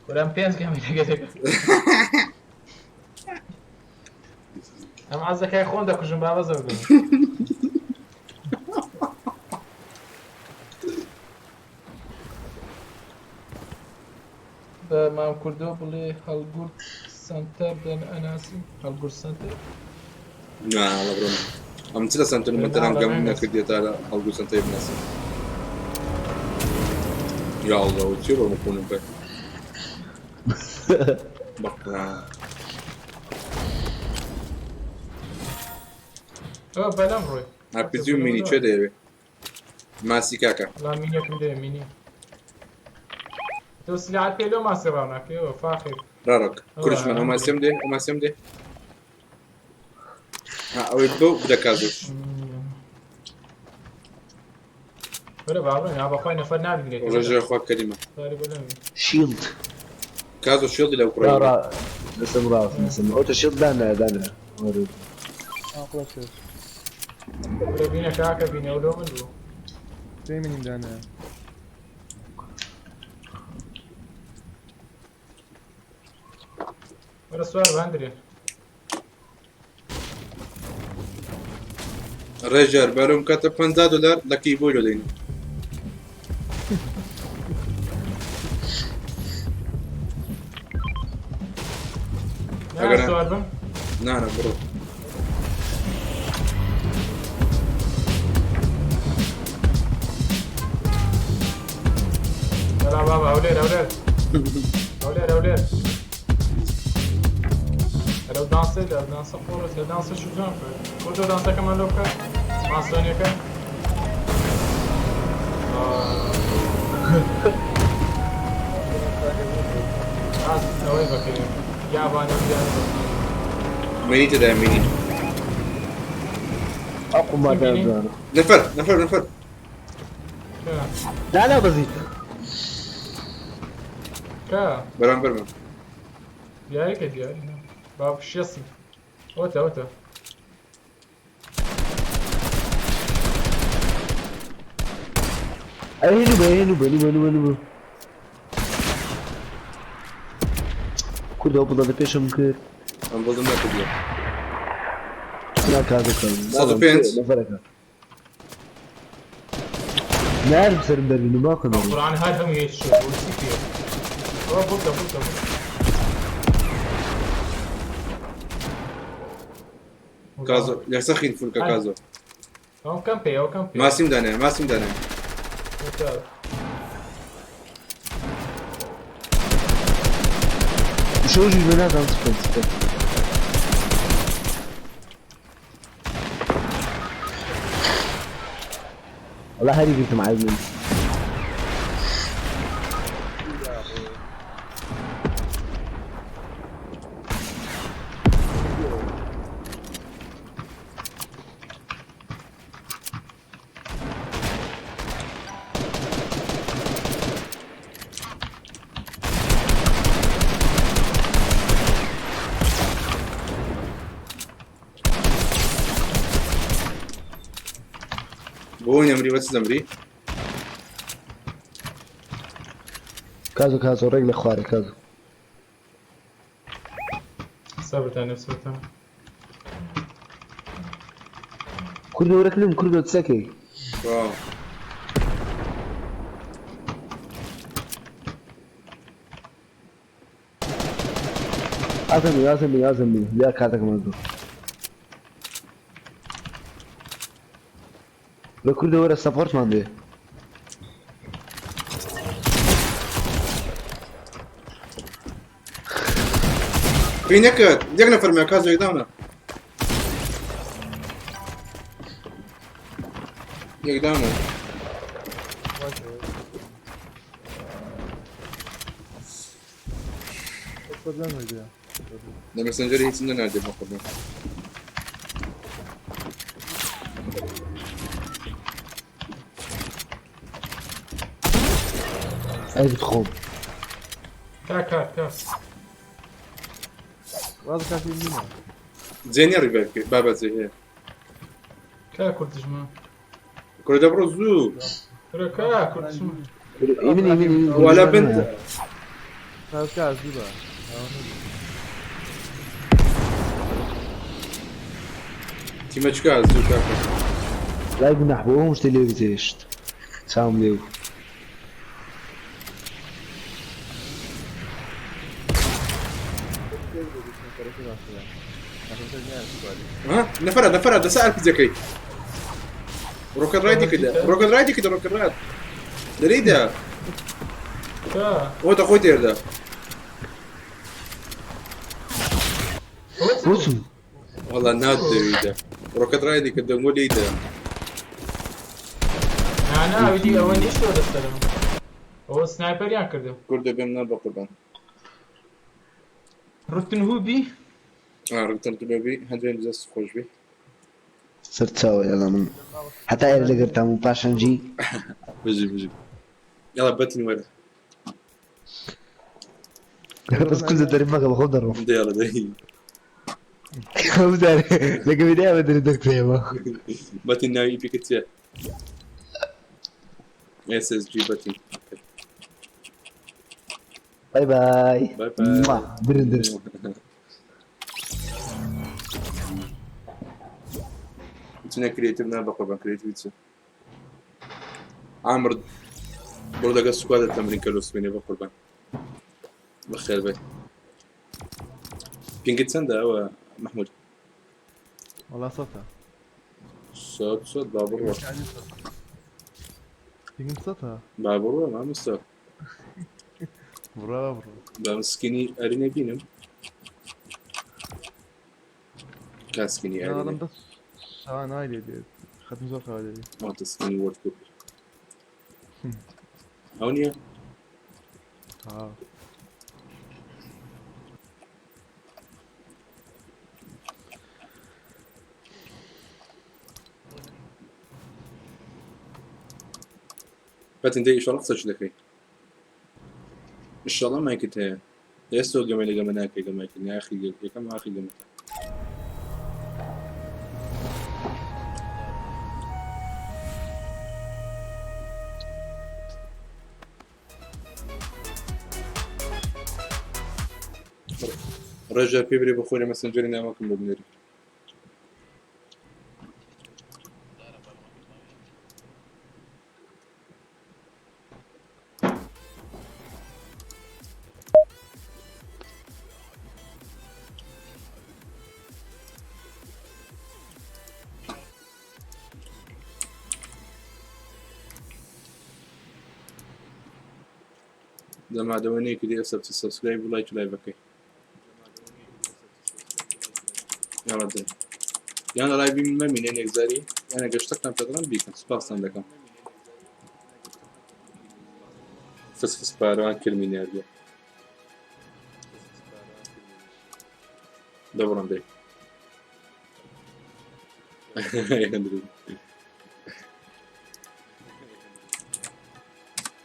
وەرە ئەم پێنج گەمی لەگە دەکەم. ئەم عەزەکای خۆم دەکوژم با بەزەو بێ. بە مام کوردۆ بڵێ هەڵگورد سەنتەر دەن ئەناسی هەڵگورد سەنتەر نا وەڵا برۆ ئەم چ لە سەنتەر و مەنتەران گەمم نەکردیە تا لە هەڵگورد سەنتەری بناسم یا اللە و چیە بۆ مخونم کرد بەقوران ئەوە بەلەم ڕۆی ئارپیجی و مینی چێ دەیەوێ ماسی کاکە وەڵا مینێکم دەوێ مینی تۆ سلاحت پێ لۆ ماسی ڕاو ناکەی ئەوە فاخر ڕاڕۆک کورشمان ئەو ماسیەم دێ ئەو ماسیەم دێ ها ئەوەی بۆ بدە کازۆش وەرە با بڕۆین ها بەخوای نەفەر نابینرێت ڕێژە خوا کەریمە سواری بەلەم شیڵد کازۆ شێڵدی لەو کوڕە ڕا ڕا لەسەر ڕاست لەسەر ئەو تە شیڵد دانا دانا وەرە عقلە کرد وەرە بینە کاکە بینە ئەو لۆ من بوو سێ منیم دانایە وەرە سوار بە هەندرێن ڕێژەر بەرم کاتە 50 دلار لە کیبۆی لۆ دەین نا ئەگەر سوار بم نا نا بڕۆ بەلا بابا هەولێر هەولێر هەولێر هەولێر ئەرە دانسێ لە دانسە قۆڕت لە دانسە شو جوان کرد کوردۆ دانسەکەمان لۆ بکە ماسۆنیەکە ئەوەی بەکەوێت یابانە بیان مینی تێدایە مینی ئەو قومار دانە نەفەر نەفەر نەفەر دانا بەزی کە بەرامبەرمە دیاری کە دیاری با شێسی ئەوەتە ئەوەتە ئەی نوبە ئەی نوبە نوبە نوبە نوبە کوردەوە بڵدە پێشم کرد ئەم بڵدم نەکردیە نا کازەکەم 105. نەفەرەکە نارم سەرم دەربینم باکەم قورآن هەر هەموو هیچ شو بۆ چی پێ ئەوە بڵدە بڵدە بڵدە کازۆ یەکسە خین فولکە کازۆ ئەو کەم پێ ئەو کەم پێ ماسیم دانایە ماسیم دانایە ئەوتە. شەوژی بە نازانم چ بکەم چ بکەم والله هەری گرتم عیب من بۆ نەمری بەچ دەمری کازۆ کازۆ ڕێک لە خوارێ کازۆ سەبرتان نفسەتان کوردۆ وەرە کلم کوردۆ چەکەی واو ئازەمی ئازەمی ئازەمی یا کاتەکەمان زۆر لە کوردە وەرە سەپۆرتمان بێ پێی نەکرد یەک نەفەرمە کازۆ یەکداونە یەکداونە پرۆبلێم هەیە لە مێسنجەر هیچم نەناردێ بۆ قوربان ئەی بتخۆم کا کا کا واز کاتی مینە جێ نییە ڕیڤایڤ بکەی بابە جێ هەیە کا کوردشمە کورە دەبڕۆ زوو کورە کا کوردشمە ئیمنی ئیمنی ولا بنت کاز زوو بە تیمە چکا زوو کاکە. لای گوناح بۆ ئەو شتەی لێ بجێشت چاوم لێ بوو. ها نەفرە نەفرە دەسە ئەرپجەکەی ڕۆکەت ڕایدی کردە ڕۆکەت ڕایدی کردە ڕۆکەت ڕات دەریدا ئەوە دەخۆی تێردا بۆچم وەڵا نات دەویدە ڕۆکەت ڕایدی کردم وە لێیدا نا ئەوی ئەوە نیشتەوە لەسەرم ئەوە سنایپەریان کردم کوردە بێم نا بە قوربان ڕتن هوبی ڕتن هوبی هەندێک دەست خۆش بی سەر چاوە یاڵا من هەتا ئێرە لەگەرتام و پاشەنجی بژی بژی یاڵا بەتین وەرە بەس کوردە دەرم مەکە بەخۆم دەڕۆم دێڵە دەی لەگە بدایە بە دەرێ دەرکرێەوە بەتین ناوی ئیپیکت چییە SSG بەتین بای بای بای بای درن درن چنە creative نا بەقوربان creative چ عامر بڕۆ لەگەڵ squad ە تەمرین کە لۆ سبەینێ بەقوربان بەخێر بێت ping ت چەندە ئەوە محمود وەڵا سەتە سەد سەد با بڕۆ ping م سەتە با بڕۆ مامۆستا بڕۆ بڕۆ با من skin ی ئەرینە بینم کا skin ی ئەرینە بەس شەوان وای لێ دێت خەتم زۆر خراپ دەبێت واتە skin ی وەرد کوپی ئەو نییە تەواو بەتن دەی ئیشەڵا قسەش دەکەی ئیشەڵا مایکت هەیە ئێستۆ گەمەی لەگەمە ناکەی گەمایکردن یاخی یەکەم ئاخی گەمەکە ڕێژە پێ برێ بخۆی لە مەسنجەری نامەکەم بۆ بنێری دەمادەوە نیە کردی subscribe و لایک و لایڤەکەی یاڵا دەی یان لە live ی من مەمینێن یەکجاری یان ئەگەر شتەکتان پێ دەڵێم بیکەن سوپاستان دەکەم فس فس پاروان کرمی نێردووە دەبڕم دەی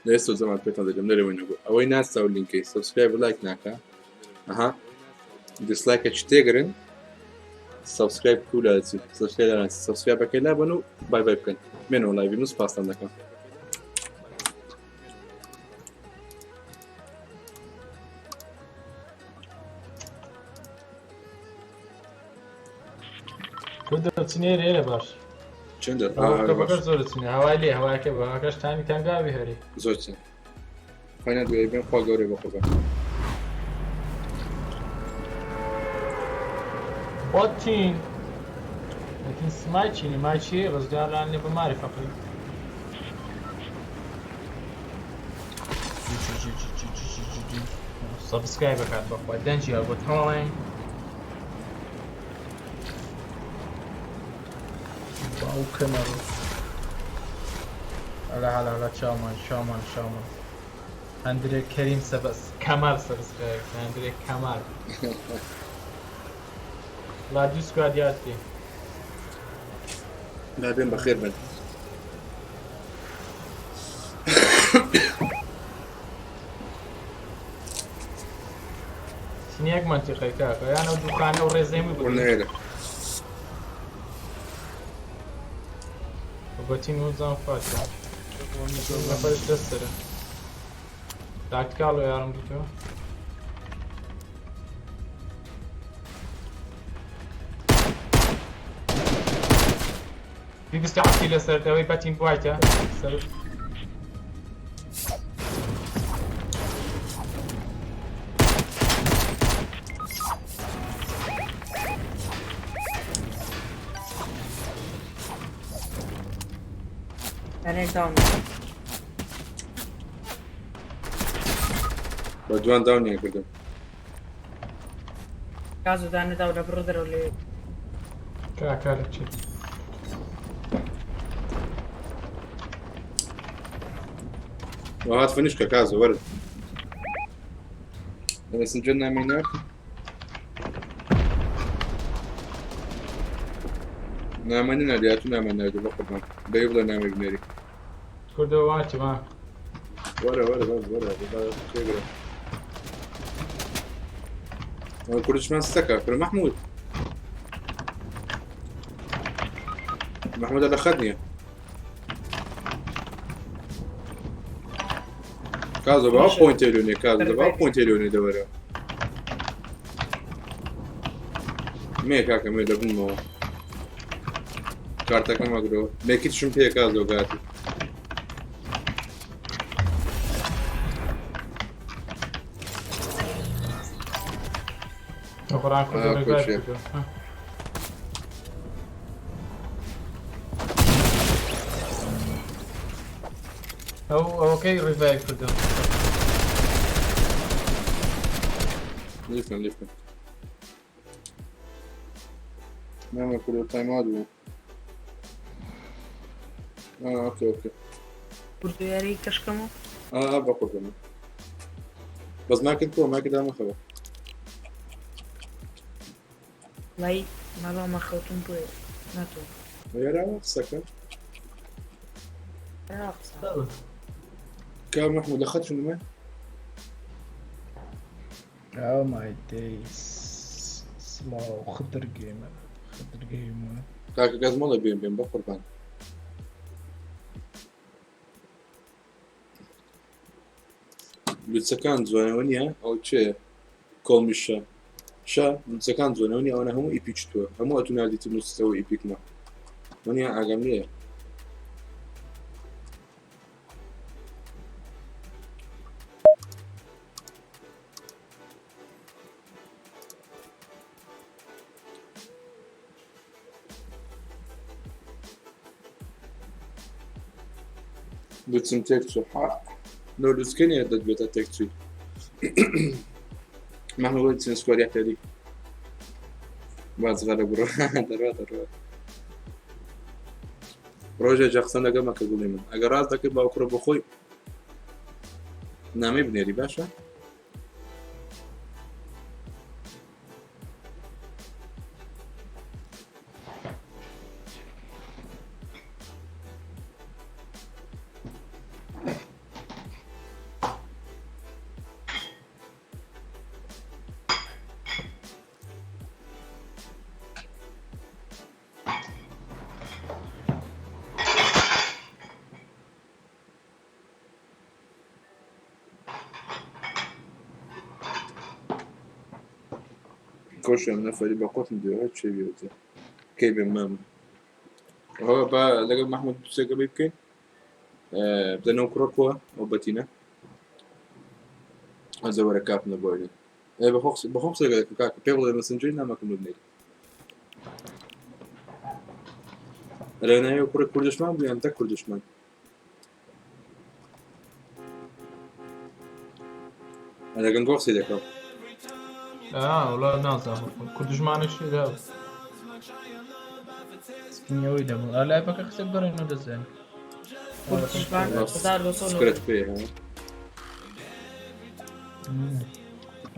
لە ئێستا زەمان پێتان دەگەم نەرەوەی نەبوو ئەوەی ناسا و لینکەی subscribe و لایک ناکە ئەها dislike ە چ تێگرن subscribe کولا subscribe subscribe ەکەی لابن و bye bye بکەن مێنەوە live ی من سپاستان دەکەم کوردە چنێ لێرە باش چەندە کەپەکەش زۆر چنێ هەوای لێ هەواکە بە هەواکەش تانی تەنگاوی هەرێ زۆر چن خۆیان دوێ بێن خوا گەورەی بە قوربان بۆتین لكن سمايتشيني مايتشي بس قال لاني بماري فقري سبسكرايب كات بخوا دنجي ابو تاين باو كاميرا هلا هلا هلا شامان شامان شامان اندري كريم سبس كمال سبسكرايب اندري كمال لا دو سكواد ياتي لا بين بخير بن سنياك منطقة كاكا انا ودخانة ورزيمي قلنا ايه وبتين وزان فاتح نفرش دستره تاکتیکال یارم دیتۆ 207 لەسەر ئەوەی بەتین بوایتە سەر. دانەیەک داون. بە دوان داونیان کردم. کازۆ دانە داونە بڕۆ دەرەوە لێ. کاکا لە چی؟ وهات فنش کە کازۆ وەرە. لە مێسنجەر نامەی نارد. نامە نەناردی ئەتوو نامە ناردی بەقوربان بەی بڵێ نامەی بنێری. کوردۆ واچ ما. وەرە وەرە بەس وەرە با تێگرە. ئەوە کوردشمان سەکە کورە مەحموود. مەحموودە لە خەت نییە. کازۆ با پۆینتێ لۆنێ کازۆ با پۆینتێ لۆنێ دەوەرە. مێ کاکە مێ دەبنمەوە. کارتەکەم ئەگرەوە. مێکیتشم پێ کازۆ گاتی. قورئان کوردۆ آه، ڕێگای کۆچێ. کوردۆ. ها. ئەو ئەوەکەی ڕیڤایڤ کردم. لیفن لیفن. نامە کوردۆ تایم ئاوت بوو. آه ئۆکێ ئۆکێ. کوردۆ یاری کەشکەمە. آه آه بەقوربانم. بەس ماکت بۆ ماکت دامەخەوە. وڵی ماڵەوە خەوتم بۆیە ناتوانم. یاراوە قسەکە. ڕاقسە. کا محمود لە خەت شنو Oh my days. سڵاو خدر گەیمەر خدر گەیمەر. کاکە گەز مەڵێ بێن بێن بەقوربان. لوچەکان جوانەوە نییە ئەو چێ کۆڵمی شە شە لوچەکان جوانەوە نییە ئەوانە هەموو ئیپیک تووە هەموو ئەتو ناردیتی نووسەوە ئیپیکمە وەنیە ئاگام لێیە. لوچم تێک چوو حا لۆ لوچکە نییە دەتبێتە تێک چووی. محمود وەرە چین سکۆر یەکەری. بازغەرە بڕۆ دەڕوا دەڕوا. ڕۆژێ جا قسە لەگەڵ مەکە گوڵی من ئەگەر ڕاست دەکرد باوکڕە بۆ خۆی نامەی بنێری باشە. کۆشم نەفەری بە قۆتم دوێ هەر چێ بێتێ کەی بێم مامە ئەوە با لەگەڵ محمود دوسێکە بی بکەین بدەنەوە کوڕە کۆ ئەو بەتینە ئەزە وەرە کاپ نەبووە ئێ بەخۆ قسە لەگەڵ کاکە پێ بڵێ مەسنجەری نامەکەم بنێری لە ناوی کوڕی کوردشمان بوو یان دە کوردشمان لەگەن گۆ قسەی دەکەم. آه وڵا نازانم کوردشمانش دا سکینەوەی دەبوو ئا لایڤەکە قسە بگەڕێنەوە دەزانین. کوردشمان 1990. فکرت پێ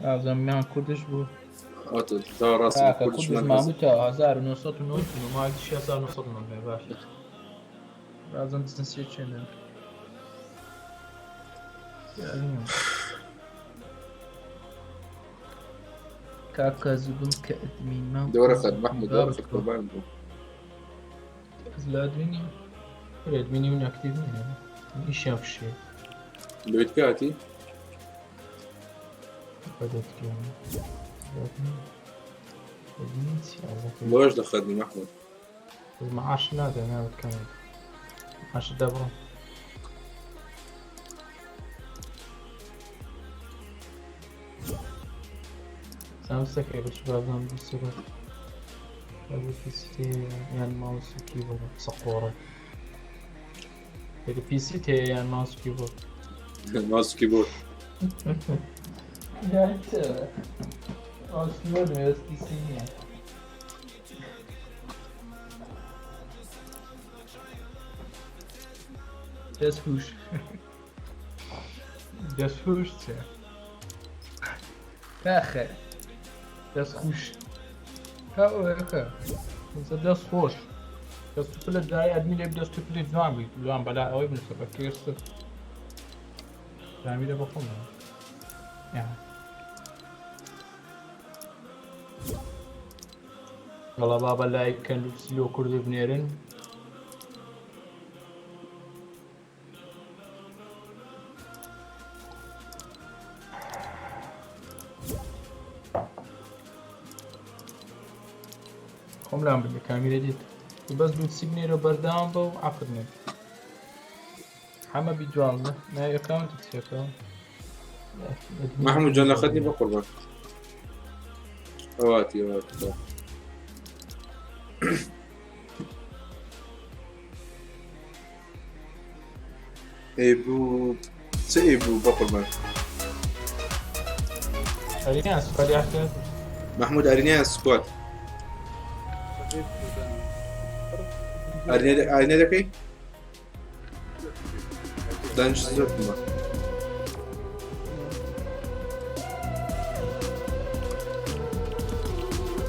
ئازەمیان کوردش بوو. ئەوە تا ڕاستی کاکە کوردشمان کوردش ماموتە 1999 مالیش 1999 باشە رازم جنسیە چێنە کاکە زوو کە ئەدمین مام دەوەرە خەت محمود دەوەرە خەت قوربان بوو. لە ئەدمینی ئەدمینی من ئەکتیڤ نییە ئیشیان فشێ لەوێت کاتی بەدەتکەم بۆش دەخەتنی محمود. بەس معاش نادەن نابێت کەمێت معاشت دەبڕم. سامسەکەی بچ بابزانم دوو سێ بەر یان ماوس و کیبۆرد سەقۆڕە ئەگە پیسی تێ یان ماوس و کیبۆرد ماوس و کیبۆرد ماوس و کیبۆرد بەس پیسی نییە. دەست هوش دەست هوش چێ تاخێ دەست خوش دەست خۆش دەست پلە دای ئەدمی لێ دەست پلی جوان بیت جوان بەلا ئەوەی بنووسە بە کێرس جامیرە بەخۆم وەڵا بابە لایک کەن لۆ کوردی بنێرن. خۆم لام بگە کامیرە دیت بەس دوو بنێرە بەردەوام بە و عەفت نێ حەمە بی 12 ناوی ئەکاونتت چیەکەوە محمود جان لەخەتنی بە قوربان ئەواتی ئەواتی ئەی بوو چ ئەی بوو بە قوربان ئەرینیان سوپەری ئەحتیاط محمود ئەرینیان سکوات ئەرینە دەکەی دانیش زۆر بووە.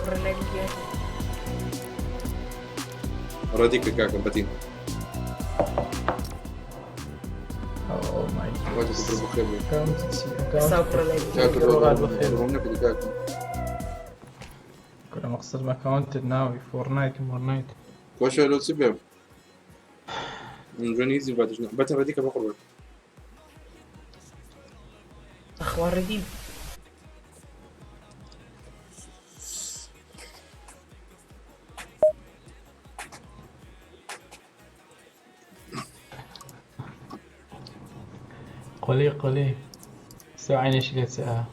کوڕە لە دیار. ڕەدی کرد کاکە بەتین. Oh my God. واتە کوپر بخێر بێ. ئەکاونتی چی؟ ئێستا ئەکاونتی کوڕە لە دیار. کاکە ڕۆغات بەخێر. ڕۆم نەکردی کاکە. کوڕە مەقسەد ئەکاونتت ناوی فۆرنایت و مۆرنایت. کۆشە لۆ چ بێم؟ جوانی هیچ باتش نه بەتە ڕەدی کە بەقڕ بەخوا ڕێدیم. قولي قولي سوعيني شقد ساعة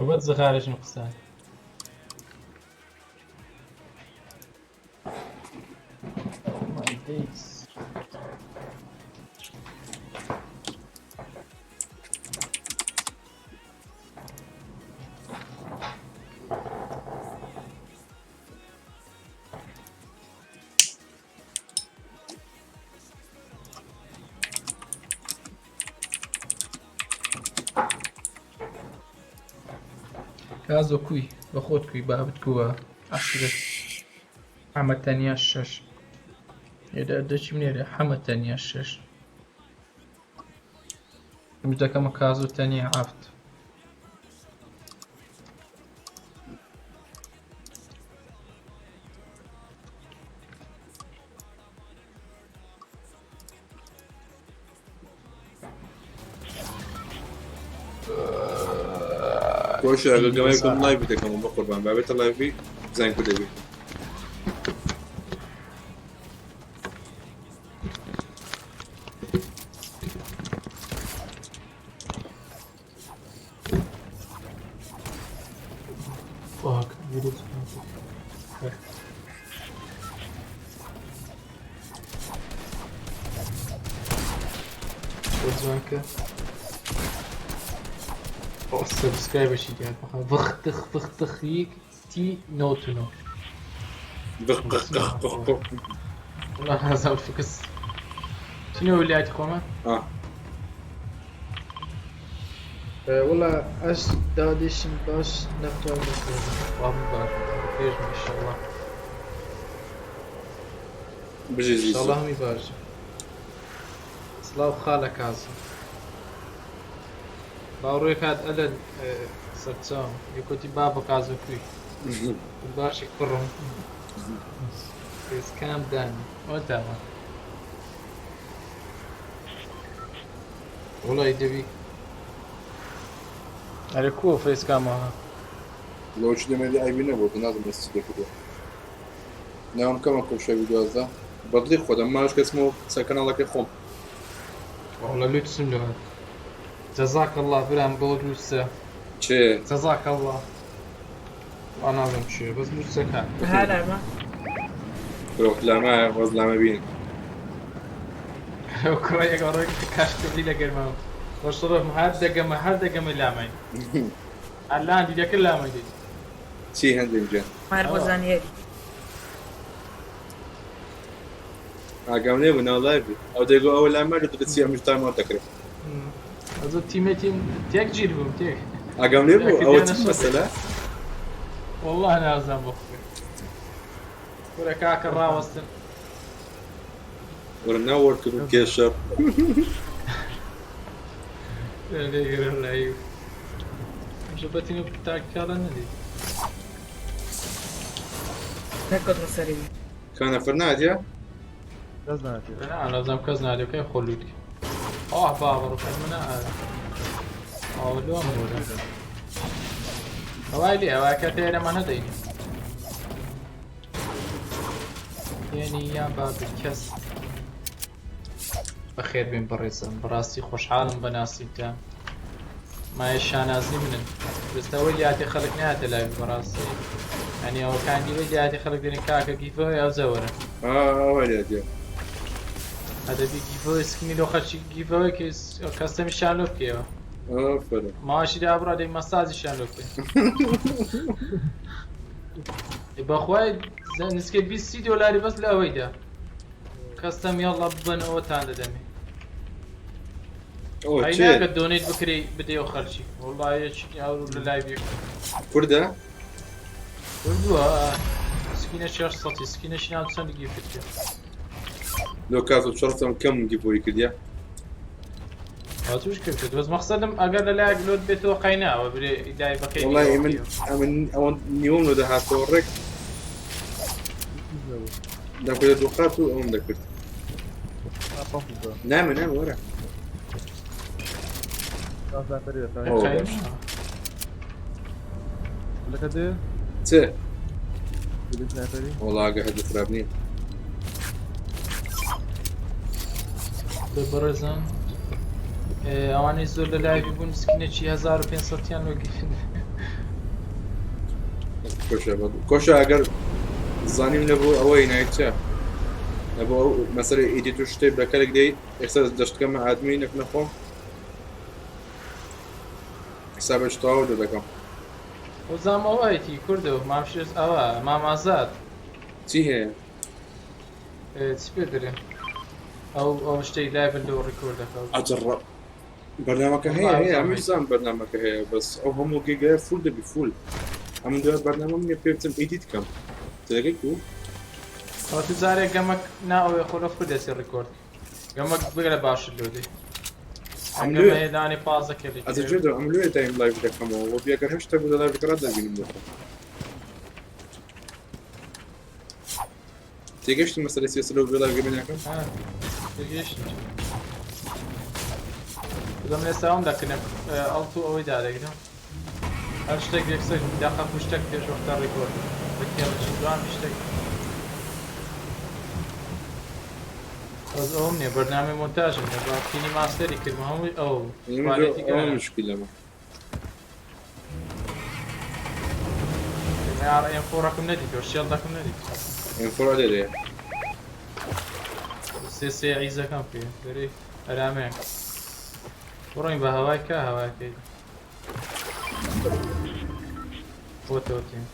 وبس زغارش نقصان Oh my days. کازۆ کوی بە خۆت کوی بابت کووە عەشرەت حەمە تەنیا شەش ئێرە دەچیم نێرە حەمە تەنیا شەش ئەمش دەکەمە کازۆ تەنیا عەفت کۆشە ئەگەر گەمای بکەم لایڤی دەکەم بە قوربان بابێتە لایڤی بزانین کو دەبی. Fuck, ڤیرۆس جوانکە سبسکرایبەشی دیار بخە ڤختخ ڤختخ یەک تی نۆ تو نۆ بخ بخ بخ بخ بخ. والله نازانم فکس شنو ولاية خۆمە آه. وەڵا ئەش دادیشم باش نەمتوانی بخوێنم. وابم باش پێش ان شاء الله بژی ان شاء زیزو الله هەمووی باش. سڵاو خالە کازم باوڕێ کات ئەلەن سەرچاوم یەکۆتی بابە کازم کوی باشی کوڕم فێسکام دانی ئەوە داوە وڵی دەبی ئەرێ کووە فێسکامەوە لەوە چ دەمێ ئایبی نەبوو نازم ئێستا چی دەکردووە. ناوم کەمە کۆشەوی 12 بەدڵی خۆدەم ماش کەسمەوە سەر کەناڵەکەی خۆم. والله لوتسم لۆ هات. جزاک اللە برام گوڵ لوتسە. چێ؟ جزاک اللە. وا نازم چیە بەس لوتسەکە. ها لامە. برۆ لامە وەز لامە بین. ئەو کوڕە یەک ڕۆی کاش کردی لە گەرما وەشڕم هەر دەگەمە هەر دەگەمە لامای. هەر لاندی دەکرد لامای دێت. چی هەندێک جێ؟ مار بۆ زانیاری. ئاگام لێ بوو ناو لایڤ ئەو دەیگۆ ئەوە لای مەردە دەچی ئەمیش تایم ئاوت دەکرێت. ئەزۆ تیمێتیم تێک گیر بووم تێک. ئاگام لێ بوو ئەوە چ مەسەلە؟ والله نازانم بۆ خۆی. کورە کاکە ڕاوەستن. وەرە ناو وەرکرد و کێشە. لێگەرم لای مشە بەتین و تاکتیکاڵە نەدی. نەکەوتمە سەری. کانە فەرنادیە؟ کەس ناتێ. نا نازانم کەس نادێ کەی خۆ لوت ئاه بابە ڕوخەت منە ئاوە لۆم بۆرە ئەوای لێ ئەوای کە تێرەمان نەدەینی یعنی یا بابی کەس بەخێر بێن بەڕێزم بەڕاستی خۆشحاڵم بە ناسینتان مایە شانازی منن بەستەوەی لاتێ خەڵک ناتە لای بەڕاستی ئەنی ئەوەکان دیوەی لاتێ خەڵک دێنن کاکە گیڤەوە ئەو زەوەرە ئەوە لاتێ ئەدەبی گیڤەوە سکنی لۆ خەرچی گیڤەوە کە کەستەمیشان لۆ بکەیەوە ئافەرم ماوەشی دابڕا دەی مەساجیشان لۆ بکەی بەخوای نزیکەی 20 دۆلاری بەس لە ئەوەیدا کەستەم یاڵڵا ببەن ئەوەتان دەدەمێ ئەوە ئەی چێ ناکە دۆنیت بکری بدەی و خەرچی وەڵڵا یەکی ئەو لە لای بێ کوردە کوردووە سکینە 600 سکینەشی ناو چەند گیفت کرد لۆ کاس و چڕتم کەم گیڤۆی کردیا توش کرد بەس مەقسەدم ئەگەر لە لایەک لۆت بێتەوە قەیناوە برێ ئیدای بەکەی وەڵی من ئەمن ئەوەن نیوەم لۆ دەهاتەوە ڕێک دەمکردە دووقات و ئەوم دەکرد نامە نامە وەرە ئەوە باش چ وەڵا ئەگە هەردوو خراپ نییە بەڕێزان ئەوانەی زۆر لە لایڤی بوون سکینێکی 1500یان لۆ گرت. کۆشە کۆشە ئەگەر زانیم نەبوو ئەوەی نایچە نەبوو ئەو مەسەلەی ئیدیت و شتێک بە کەلک دێیت ئێستا دەشتکەمە ئادمی نەک نەخۆم حسابش تەواو لێ دەکەم. وزام ئەوەیەتی کوردە و مام شێز ئەوە مام ئازاد. چی هەیە؟ چی پێ دەرێن ئەو ئەو شتەی لایڤن لۆ ڕیکۆرد دەکا. ئەجڕ بەرنامەکە هەیە هەیە ئەمش زان بەرنامەکە هەیە بەس ئەو هەموو گیگایە فول دەبی فول ئەمن دوای بەرنامەم نیە پێ بچم ئیدیت کەم تێدەگەی کو؟ ئەوە تو جارێک گەمەک نا ئەوێ خۆ لە فول دەچی ڕیکۆرد گەمەک بگرە باشتر لۆ دێ ئەم گەمە دانێ پازە کەلێک ئەجە جێ ئەم لێ دایم لایڤ دەکەمەوە وە بیەگەر هەشتا بوو لە لایڤ ڕات دەبینم بۆ خۆم تێگەشتی مەسەلە سیاسە لەو بێ لایڤ گەمە ناکەم تێگەشتم بەم ئێستا ئەوم دەکردم ئەڵت و ئەوەی دادەگرم هەر شتێک یەکسەر دەقە شتێک پێش وەختە ڕیکۆرد بەکێڵی دوام شتێک بەس ئەوم نییە بەرنامەی مۆنتاژم نییە با کینی ماستەری کردم هەمووی ئەو کوالێتی ئەوە گەرە. مشکلەمە ئێم فۆڕەکەم نەدیتەوە شێڵدەکەم نەدیت ئێم فۆر لێرەیە سێ سێ عیزەکەم پێ دەرێ ئەرامەیە بڕۆین بە هەوای کا هەواکەی بۆتەوە تیم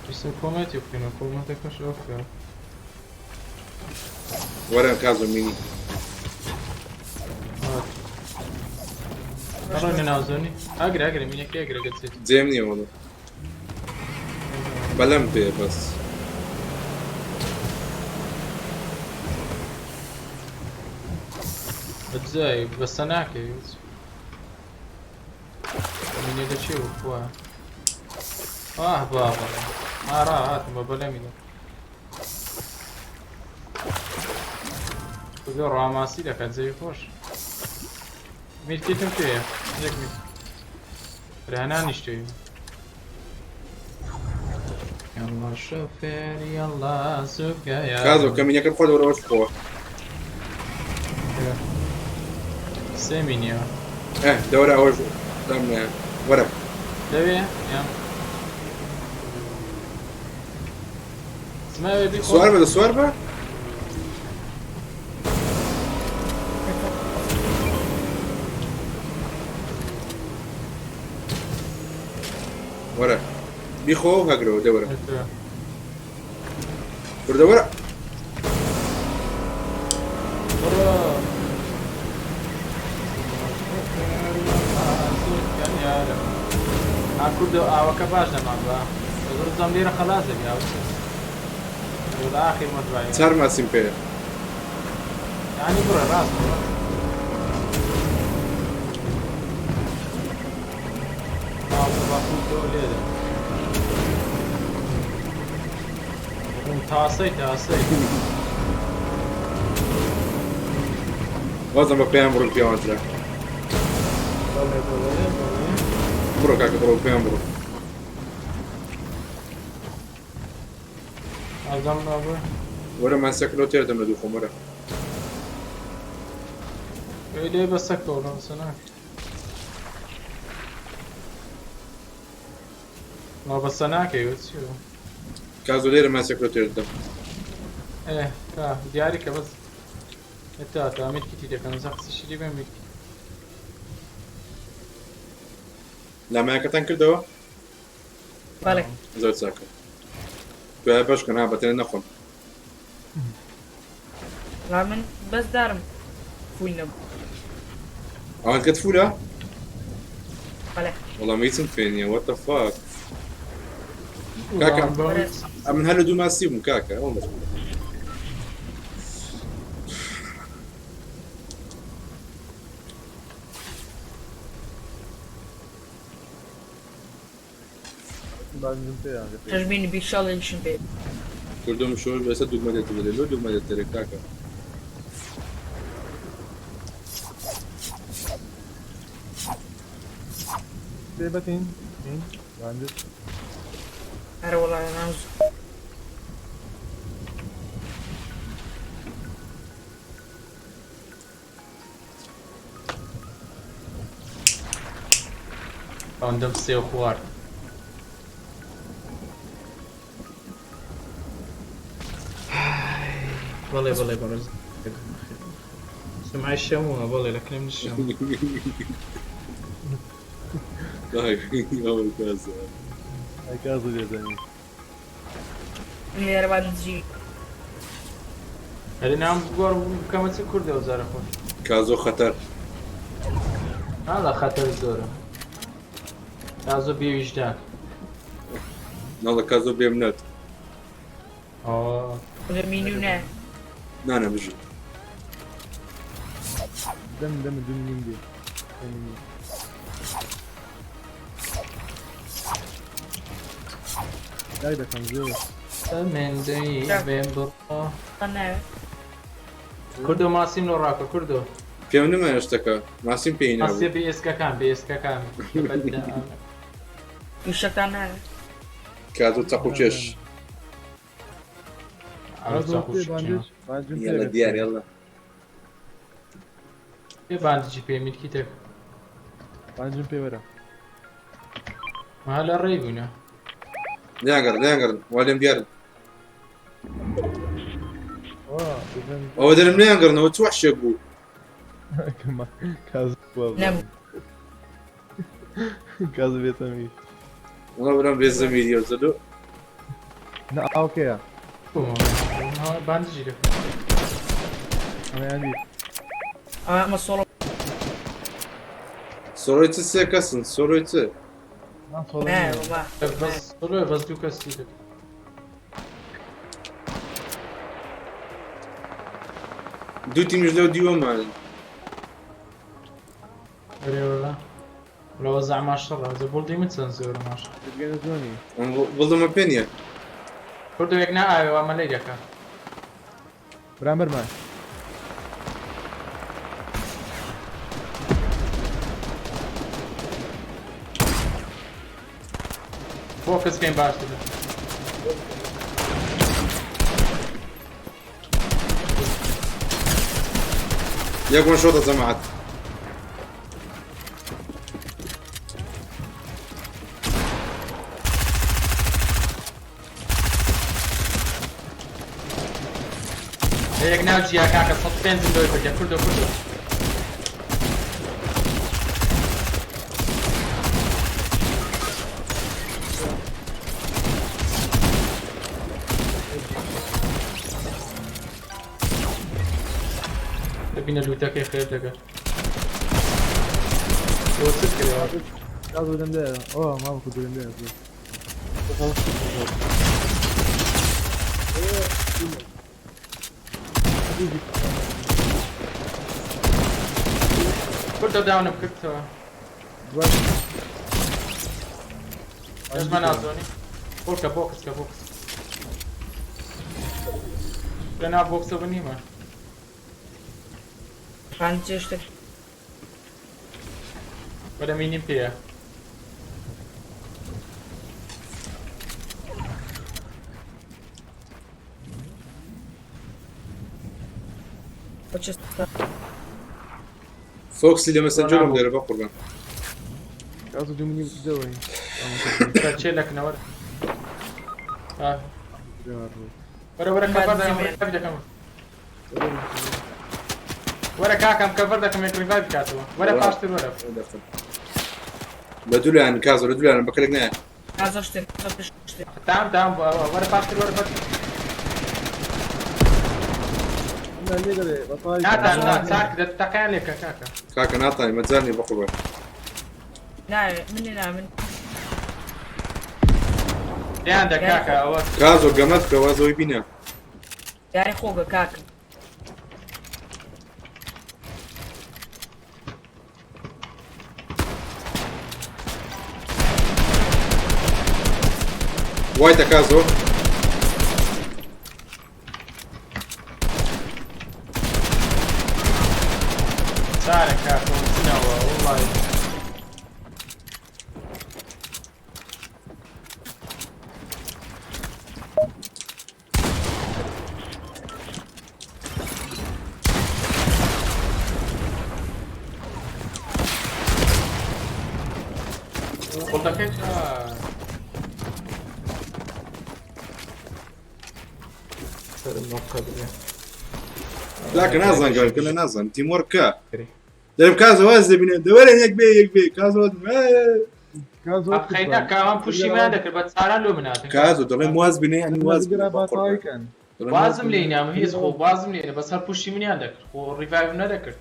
ویستم کۆمێنتی بکەین و کۆمێنتەکەش ئەو بکە وەرە کازۆ مینی ڕۆینە ناوزۆنی ئەگرە ئەگرە مینەکە ئەگرە گەچێت جێم نییە وەڵا بەلەم پێ بەس بەجای بەسە ناکەویت مینە لە چێ بوو خوا ئاه بابا ئارا هاتم بە بەلەمینە کورد ڕاماسی دەکات جێی خۆش. Medkit'im پێیە یەک med رانانیشتوی يلا شوفير يلا سوق يا کازۆ کەمینەکە بخۆ دەوەرەوەش بخۆوە. سێ مینیەوە. ئه دەوەرە ئەوەش دامنایە وەرە. لەوێ یان سماوێ بیخۆ. سوار بە دە سوار بە. وەرە بیخۆ و هەگرەوە دەوەرە. کوردە وەرە. بڕۆ. ها کوردۆ ئاوەکە باش نەمان بە زۆر زەم لێرە خەلاس دەبی ئاو لە ئاخیر مەدوای چار ماسیم پێیە. یعنی بڕۆ ڕاست بڕۆ. ئاو بە کوردۆ لێرە تاسەی تاسەی. وازم بە پێیان بڕۆ پێوانترە. بەڵێ بەڵێ بەڵێ. بڕۆ کاکە بڕۆ پێیان بڕۆ. ئازام بابە. وەرە ماسیەکە لۆ تێر دەم لە دوو خۆم وەرە. ئەی لێ بەسەکەوە لە بەسە ناکەی. وا بەسە ناکەی وە چی بوو؟ کازۆ لێرە ماسیەکە لۆ تێر دەم. ئێ کا دیاری کە بەس تا تا medkit ی دەکەم زە قسەشی لێ بێ medkit. لامایەکەتان کردەوە؟ بەڵێ. زۆر چاکە. دوای بەش کەن ها بەتەنێ نەخۆن. لا من بەس دارم full نەبوو. ئەوان کەت full ە؟ بەڵێ. وەڵام هیچم پێ نییە what the fuck. کاکە ئەمن هەر لە دوو ماسی بووم کاکە ئەوە مەشغوڵە. شەش بینی بیشاڵێکیشم پێ. کوردم شۆر بەسە دوگمە دێتە دەرێ لۆ دوگمە دێتە دەرێ کاکە. سێ بەتین این باندج. ئەرە وەڵا ناز. ئەوەندەم سێو خوارد. بەڵێ بەڵێ بەڕێز سمعی شەمووە بەڵێ لە کنم شەم. ئەوە کازە. ئەی کازۆ لێزانی. لێرە باندجی. ئەرێ نام بگۆڕ بکەمە چ کوردەوە جارە خۆش. کازۆ خەتەر. ناڵە خەتەر زۆرە. کازۆ بێویژدان. ناڵە کازۆ بێمنەت. ئەوە. مینو نە. نانە بژی. دەم دەم دوو مینیم دێ. سێ مینیم. دای دەکەم زۆر. من دەی بێم بڕۆ. ناوێ. کوردۆ ماسیم لۆ ڕاکە کوردۆ. پێم نەمایە شتەکە ماسیم پێی ماسیە نابوو. بێ ئێسکەکان بێ ئێسکەکان. وشەکان ناوێ. کازۆ چەقو کێش. ئەوە چەقو سێ شکێنە. باندج باندجم پێ یاڵا گەر دیار سێ. یاڵا. پێ باندجی پێ میدکیتێک. باندجم پێ وەرە. ما لە ڕێی بووینە. لێیان گەڕن لێیان گەڕن وا لێم دیارن. وا بزن. ئەوە دەرم لێیان گەڕنەوە چ وەحشێک بوو. کازۆ نەبوو. کازۆ بێتەمی. وەڵا برام بێ زەمیریەوە زەلۆ. نا ئاوکەیە. باندجی دەکەم. ئەمەیان دیت. ئەوە ئەمە سۆڵۆ. سۆرۆی چ سێ کەسن سۆرۆی چ؟ نا سۆڵۆ نە نییە. وەڵا. بەس سۆڵۆیە بەس دوو کەسی دەکەم. دوو تیمیش لەو دیوەمان. ئەرێ وەڵا. لەوە زەعما شەڕە. زە بڵدی من چەند زۆرە ماشە. دەبگەنە زۆنی. بڵدەمە پێ نییە. کوردۆ یەک نا ئاوێ وا مەلەی دەکا. بەرامبەرمان. Box کەین باشترە. یەک وەن شۆتە جەماعەت. یەک ناو جیا کاکە 105 لۆی بردە کوردۆ کوردۆ. دەبینە لوتەکەی خێر دەگەر. بۆ چ کرێ؟ کازۆ دەم لێ ئۆ مامە کوردۆ دەم لێ کوردۆ داونم کردەوە. دەستمە نازۆنی. بۆکە بۆکس کە بۆکس. لە ناو بۆکسەوە نیمە. خانچێ شتێک وەرە مینیم پێیە. بۆ چ فۆکسی لە مەسەنجەرم دەرە بە قوربان. کازۆ دوو منی دەوەی چێ لەکنەوە. وەرە وەرە کەڤەر دەکەم ڕیڤایڤ دەکەم. وەرە کاکەم کەڤەر دەکەم یەک ڕیڤایڤ بکاتەوە. وەرە پاشتر وەرە. لە دوو لایەن کازۆ لە دوو لایەن بەکەلێک نایە. کازۆ شتێک کازۆ شتێک. تام تام وەرە پاشتر وەرە پاشتر. ناتان نا چاک تەقیان لێکە کاکە. کاکە ناتانی مەجال نیە بە قوربان. نا من نا من لێیان دە کاکە ئەوە. کازۆ گەمەت بکە وازەوەی بینە. یاری خۆگە کاکە. وایتە کازۆ. چارە کاکە چنەوە وڵی. قڵ دەکەیت؟ سەرم نەقەدرێ. کاکە نازان گەورکە لە نازان تیمۆر بکە. دەرم کازۆ واز دەبینێ دەوەرە یەک بێ یەک بێ کازۆ واز کازۆ خەینا کاوان پوشی من دەکرد بە چاران لۆ مناتن. کازۆ دەڵێم واز بینێ یعنی واز بینێ بە قوربان. دەڵێم واز وازم بینێ. لێ نام هیچ خۆ وازم لێ بەس هەر پوشی منیان دەکرد خۆ ڕیڤایڤم نەدەکرد.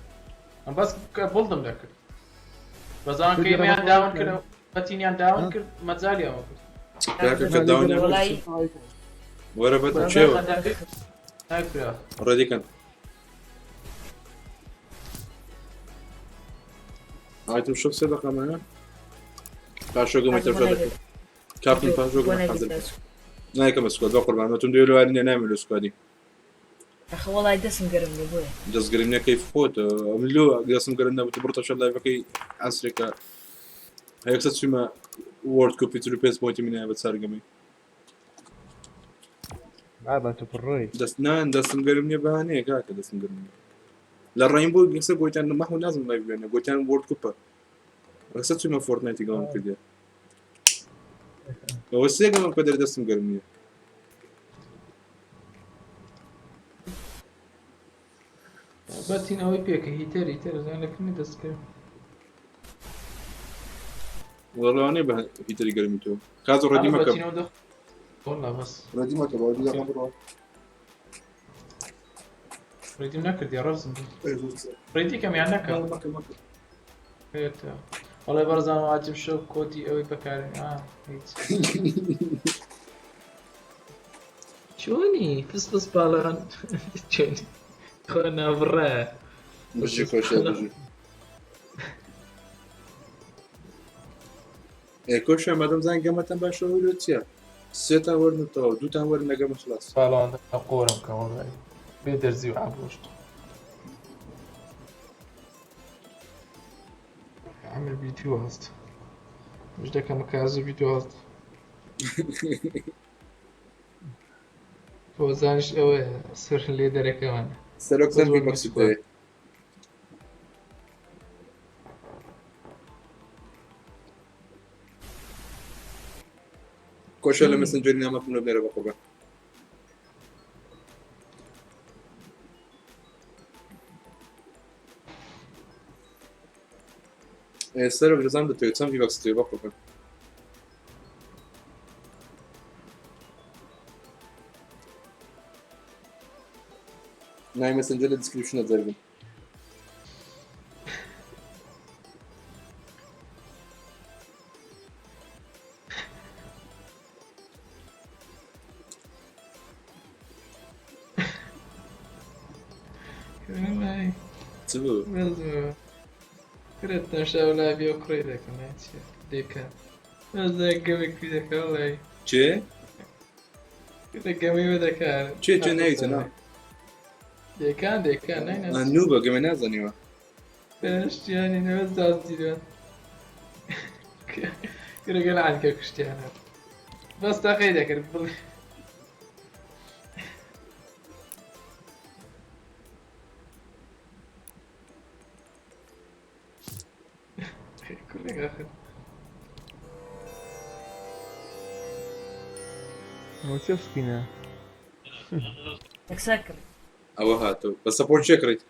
ئەم بەس بڵدم دەکرد. بەزان کە ئێمەیان داون کرد بەتینیان داون کرد مەجالی ئەوە کرد. کاکە کە داون وەڵای وەرە بەتە چێوە ناکرا. ڕێدیکەن. ئایتم شەف سێ دەقەمانە پاشۆگەمە تەفە دەکەم کاپتن پاشۆگەمە حەزر نایکەمە سکواد بە قوربان مەتم دوێ لواری نیە نامێ لە سکوادی. ئەخە وەڵای دەسم گەرم بوو بۆیە. دەست گەرم نیە کەیف خۆت ئەمن لۆ دەستم گەرم نەبوو بڕتە شەر لایڤەکەی عەسرێکە یەکسەر چوومە وۆرد کۆپی 45 پۆینتی منیان بە چارگەمەی. بابا تۆ پڕۆی. دەست نان دەستم گەرم نیە بەهانەیە کاکە دەستم گەرم نیە. لە ڕەینبۆ یەکسەر گۆتیان مەحموود نازم لایڤ بێنە گۆتیان وۆرد کوپە یەکسەر چوومە فۆرتنایتی گەڵم کردێ. ئەوە سێ گەڵم کە دەر دەستم گەرم نیە. بەتین ئەوەی پێکە هیتەر هیتەر زان لەکنی دەستکرد. وەڵا بە هیتەری گەرمی تۆ. کازۆ ڕێدی مەکە. بەتینەوە دەخ وەڵا بەس. ڕێدی مەکە باوە دوو دەقە بڕۆ. ڕێدیم نەکردی ڕەزم ڕێدی کەم یان نەکەم؟ مەکە مەکە. پێتە. وەڵای بەڕزان واجب شەو کۆدی ئەوەی بەکارێن. هیچ. چۆنی فس فس پاڵان چۆنی خۆ ناوڕە. بژی کۆشە بژی. ئێ کۆشە مادەم زان گەمەتان باشە وەرە چییە؟ سێتان وەرنەوە دووتان وەرن لەگەمە خلاص. پاڵان قۆرم کە وەڵای بێ دەرزی و عابۆشت. عامل فيديو هەست مش دەکەم کازی فيديو هەست. فۆزانش ئەوەیە سەر لێ دەرەکەمان. سەرۆک چەند ڤی بەکست دەوێت؟ کۆشە لە مەسنجەری نامەکەم لە بنێرە بەقوربان. سەرۆک دەزانم دەتەوێت چەند ڤی بەکست دەوێت بەقوربان. ناوی مەسنجەر لە دیسکریپشنە دەربن. چ بوو؟ کرێت تەمشا ولا بێ کوڕی دەکەم چیە دێکە بەس گەمێک پی دەکە وڵی چێ؟ گەمەی وە دەکا چێ چێ ناویتە نا دێکان دێکان نایناسی نوو بە گەمە نازانیوە شتیانی نەوە زاز دیران کرەگەل عانکە کوشتیانە بەس تاقی دەکرد بڵێ کوڕێک ئاخر ئەوە چێ سکینە؟ یەکسەر کڕی. ئەوە هاتەوە بە سەپۆرت چێ کڕیت؟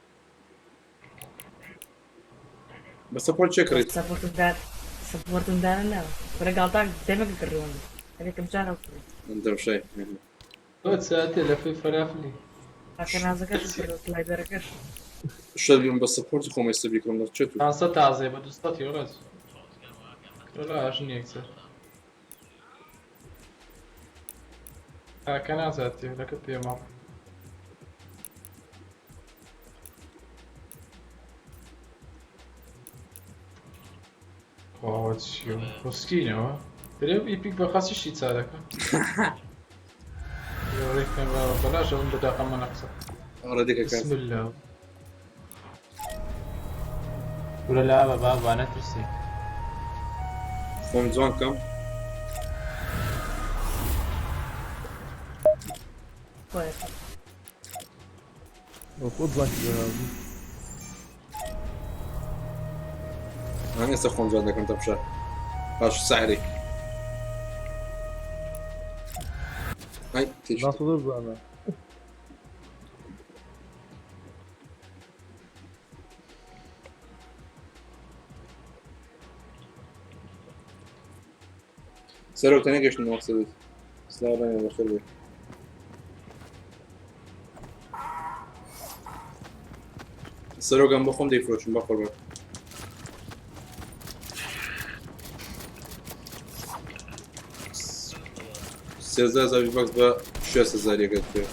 بە سەپۆرت چێ کڕیت؟ سەپۆرتم دا سەپۆرتم دانە ناوە کورە گاڵتان دەمێکە کڕیوم یەکەم جارە کڕی. من دەمشای تۆ چاتێ لە فی فەلافلی. کاکە نازەکەش کڕی سلایدەرەکەش. شەر بیم بە سەپۆرتی خۆم ئێستا بیکڕم لە چێت و 500 تازەیە بە 200 یۆرۆ وەڵا ئاش نییە یەکسەر کاکە نازاتێ لەکە پێماڵ خواوە چیە خۆسکینەوە درێ ئیپیک بە خاسی شتی چارەکە بەلاش ئەوم بەداقەمە نەقسە ڕێدێکە کات بسم الله کورە لا بە بابا نەترسی خۆم جوان کەم خۆیە. خۆ جوان کردووە. من ئێستا خۆم جوان دەکەم تەپشە باش سەعرێک ئای تێچ ناسۆ زۆر جوانە. سەرۆک تەنێ گەشتن مەقسەدت سلاو ڕێنێ بەخێر بێ سەرۆکم بۆ خۆم دەیفرۆشم بە قوربان 13,000 باکس بە 6,000 یەکەت پێ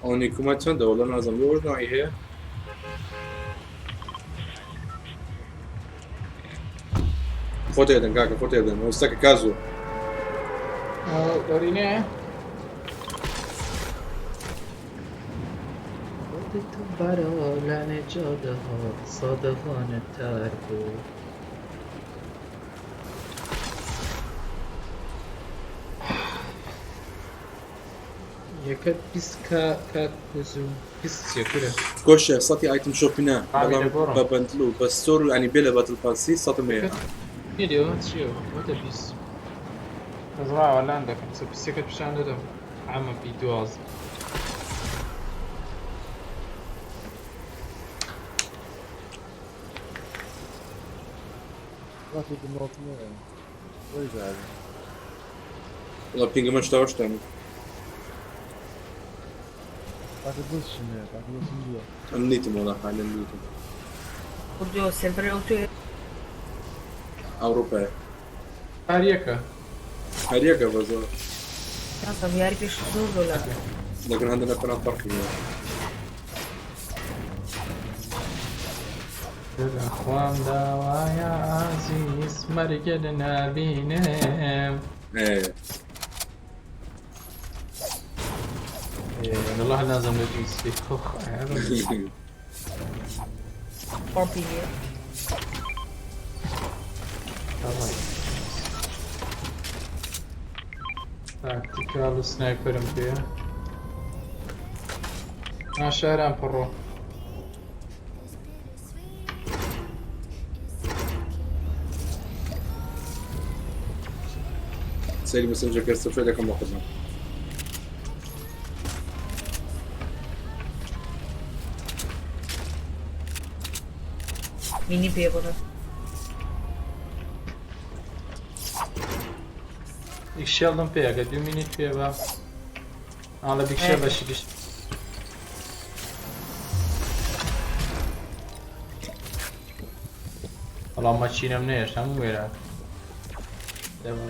ئەو نیکومە چەندە وەڵا نازم لۆ نوعی هەیە خۆت ئێدەن کاکە خۆت ئێدەن وەستەکە کازۆ دەرینێ تو برا لنه جاده ها صادقانه تر بود یەکە 20 کا کاک کوزو 20 چیە کورە کۆشە سەتی ئایتم شۆپی نا عامی بەڵام لەگۆڕم. بە بەندل و بە ستۆر و ینی بێ لە بەتل پاسی سەتم هەیە نییە چییە وەتە 20 دەزڕاوە لان دەکەم سە پیسەکەت پیشان دەدەم عامە بی 12 ڕاستی دنۆت نییە. زۆر جارە. وەڵا پینگەمە شتا شتان تاکە دەستشم هەیە، تاکە دەستم دووە. ئەم نیتم وەڵا حالم نیتم کوردیۆ سێرڤەر ئەو توێ ئەوروپایە هەریەکە هەریەکە بە زۆر نازانم یاری پێش زۆر دۆلار. لەگەڵ هەندە نەفەران فەرقی نییە. لە خوام داوایە ئازیز مەرگت نابینم. ئێ. إيه، والله لازم نجيس في خخ. پۆمپی هەیە. تاکتیکال و سنایپەرم پێیە. شاران پڕۆ. سەیری مەسنجەکە سفرە دەکەم بە قوزم. مینی پێ بڕە. یەک شێڵدم پێ ئەگە دوو مینیت پێ بە ئاڵە بیکشێ بەشی گشت. وەڵام مەچینەم نەیەشت هەموو وێران. دەبە.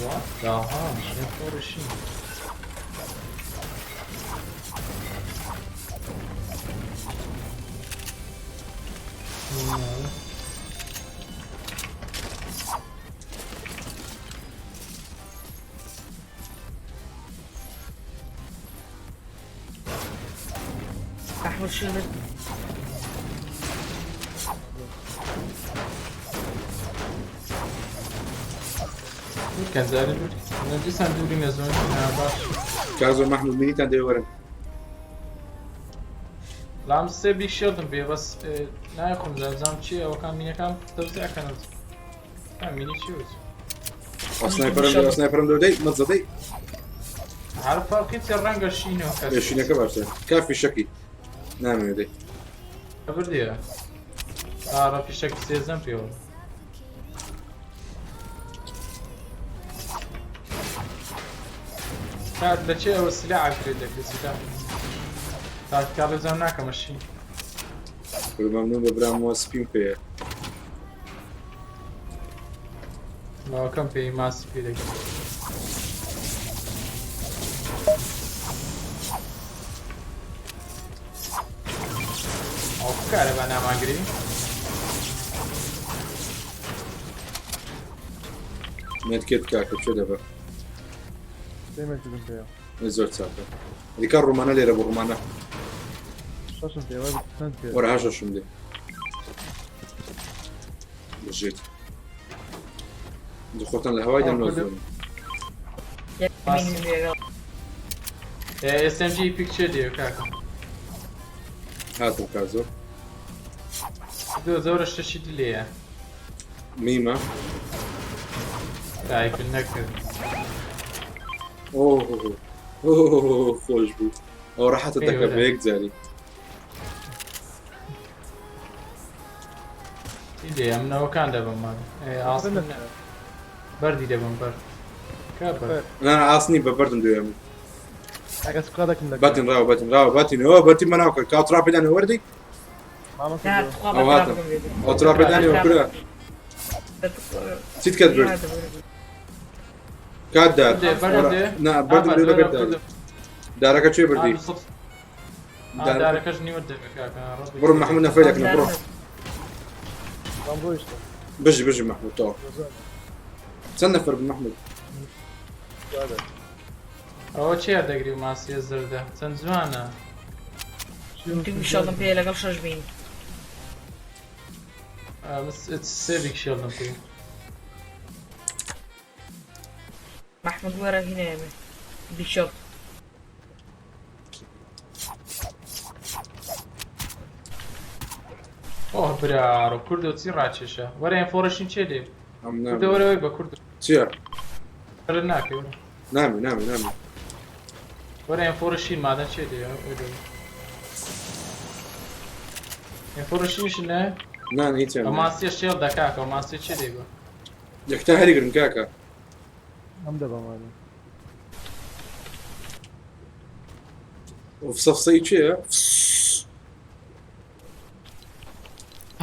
What the hell? خۆرشی. ئەحمد شێڵت. دوور کەن زارە دوور. دیسان دووری نەزۆن باش. کازۆ مەحمود مینیتان دەوێ وەرن. لام سێ بیگ شێڵدم پێ بەس نایخۆم زانم چییە ئەوەکان مینەکان تەوزیعکەن. مینی چی وت؟ ئەو سنایپەرم دەوێ سنایپەرم دەوێ دەی مەزە دەی. هەر فەرقی چیە ڕەنگە شینەوە کەس. شینەکە باشتر کافی شەکی نامەوێ دەی. بردیە. ئارە فیشەکی سێزەم پێوە. کات لە چێ ئەوە سلاح ئەکرێت دەکرێت سلاح. تاکتیکاڵی زان ناکەمە شین. مەمنون بە برامەوە سپیم پێیە. ماوەکەم پێی ماسی پێ دەگرێت. ئەو کارەبا نامانگری؟ مێدکێت کاکە چێ دەبە؟ سێ مێدکێتم پێیە. زۆر چاکە. دیکە ڕوومانە لێرە بۆ ڕوومانە. شەشم پێ وەرە چەند پێ؟ وەرە هەشەشم دێ. بژێت. خۆتان لە هەوای دەم نۆزۆن. مینی لێگەڵ. SMG پیک چێ دێ کاکە؟ هاتم کازۆ. دو زۆرە شتەشی لێیە. میمە. دایکن نەکرد. ئۆه ئۆه خۆش بوو. ئەو ڕەحەتت دەکە بە یەک جاری. چی لێ ئەمنەوەکان دەبم مال. ئاسن بەردی دەبم بەرد. کا بەرد؟ نا ئاسنی بە بەردم دوێ من. ئەگە سکادەکم دەکەم. باتین ڕاوە باتین ڕاوە باتین ئەوە بەتی مەناو کرد. کاو تراپێدانی وەردی؟ مامە نا کوردۆ. تخوا ئەو بە هاتم. ترافکم لێ. ئەو تراپێدانی وەکورە. چیت کرد برد؟ کات دار. دێ بەردم دێ؟ نا بەردم دوێ لەگەر داری. دارەکە چێ بردی؟ دارەکەش نیوە دەبێ کاکە. بڕۆ مەحمود نەفەرێک نە بڕۆ. بام ڕۆیشتم. بژی بژی مەحمود تەواو. چەند نەفەر بوو مەحمود؟ ئەوە چێ دەگری و ماسیە زەردە چەند جوانە. دوو شێڵم پێ لەگەڵ شەش بین. سێ بیگ شێڵدم پێ. مەحمود وەرە هینایە بیشەڵ. ئۆه برارۆ کوردۆ چی ڕاکێشە؟ وەرە ئەم فۆرەشین چێ دێ؟ ئەم کوردۆ وەرەوەی بە کوردۆ. چییە؟ وەرە ناکەی وەرە. نامی نامی نامی. وەرە ئەم فۆرەشین مادەن چێ دێ؟ ئەم فۆرەشینیش نە؟ نا هیچیان. ئەو ماسیە شێڵ دەکاکە ئەو ماسیە چێ دێ بە؟ یەکتا هەریگرن کاکە. ئەم دەبەمانە. فسەفسەی چییە؟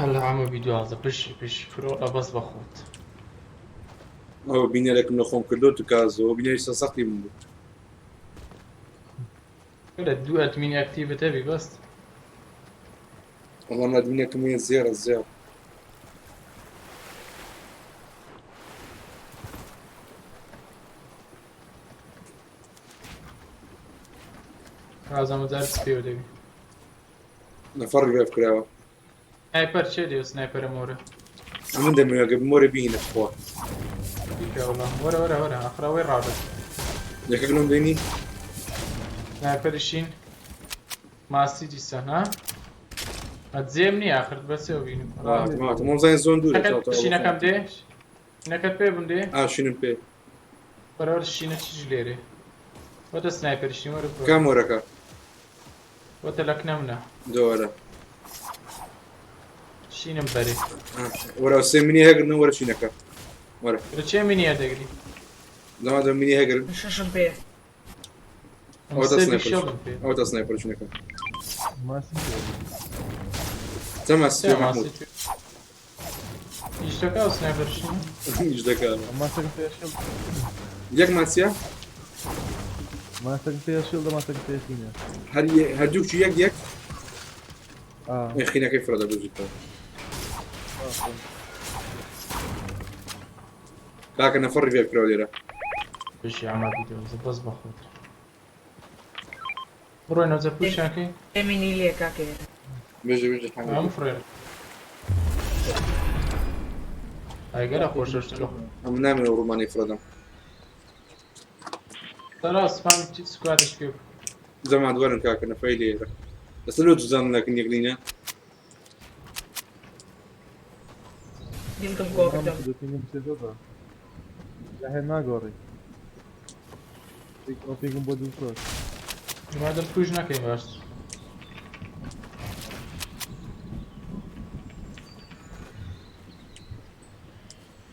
هەلا عەمە بی دوازدە بژی بژی فرۆ لە بەس بە خۆت. ئەوە بینەرێکم لە خۆم کردو تو کازەوە بینەری سەرسەختی من بوو. لە دوو ئەدمین ئەکتیڤت هەبی بەس. وەڵام ئەدمینێکم هەیە زێڕە زێڕ. ئازامە جار سپێوە دەبی. نەفەر ڕیڤایڤ کراوە. سنایپەر چێ دێ سنایپەرە مۆرە. ئەمن دەمەوێ گە مۆرە بینە خوا. بیکە وەڵا وەرە وەرە وەرە ئاخر ئەوەی ڕادە. یەکەک لۆم دێنی؟ سنایپەری شین ماسی دیسان ها؟ ئەجێم نییە ئاخر بەسێ بینم. مۆزای زۆن دوورە. شینەکەم دێ؟ شینەکەت پێ بم دێ؟ ئا شینم پێ. وەرە وەرە شینە چیش لێرێ. وەتە سنایپەری شین وەرە. کام مۆرەکە؟ وەتە لە کنە منە. دۆرە. شینم بەرێ. وەرە سێ منی هەگرن وەرە شینەکە. وەرە. لە چێ منی هەردەگری؟ دەما دە منی هەگرن. شەشم پێ. ئەوە تا سنایپەر. ئەوە تا سنایپەر شینەکە. ماسی پێ. تەما سێ مەحمود. ئیش دەکا و سنایپەر شینە؟ ئیش دەکا. ماسەکەم پێ شیڵد. یەک ماسیە؟ ماسەکەم پێ شیڵدە ماسەکەم پێ شینە. هەر هەردووکی یەک یەک؟ خینەکەی فرە دەبژیتەوە. کاکە نەفەر ڕیڤایڤ کراوە لێرە. بژی ئەمە ڤیدیۆ بەس بەخۆت. بڕۆینەوە جە پوشیان کەین. منی لێ کاکە. بژی بژی ئەم فڕێ. ئەگەرە خۆشە شتە. ئەم نامەوێ ڕوومانی فرەدەم. تەرا سپام سکوادش پێ بوو. زەمان وەرن کاکە نەفەی لێرە. لەسەر لۆ جزان لەکن یەک نینە. دینکم کۆ کردم. لە هێ ناگۆڕی. پێکم بۆ دوو فرۆش. مادەم پوش نەکەین باش.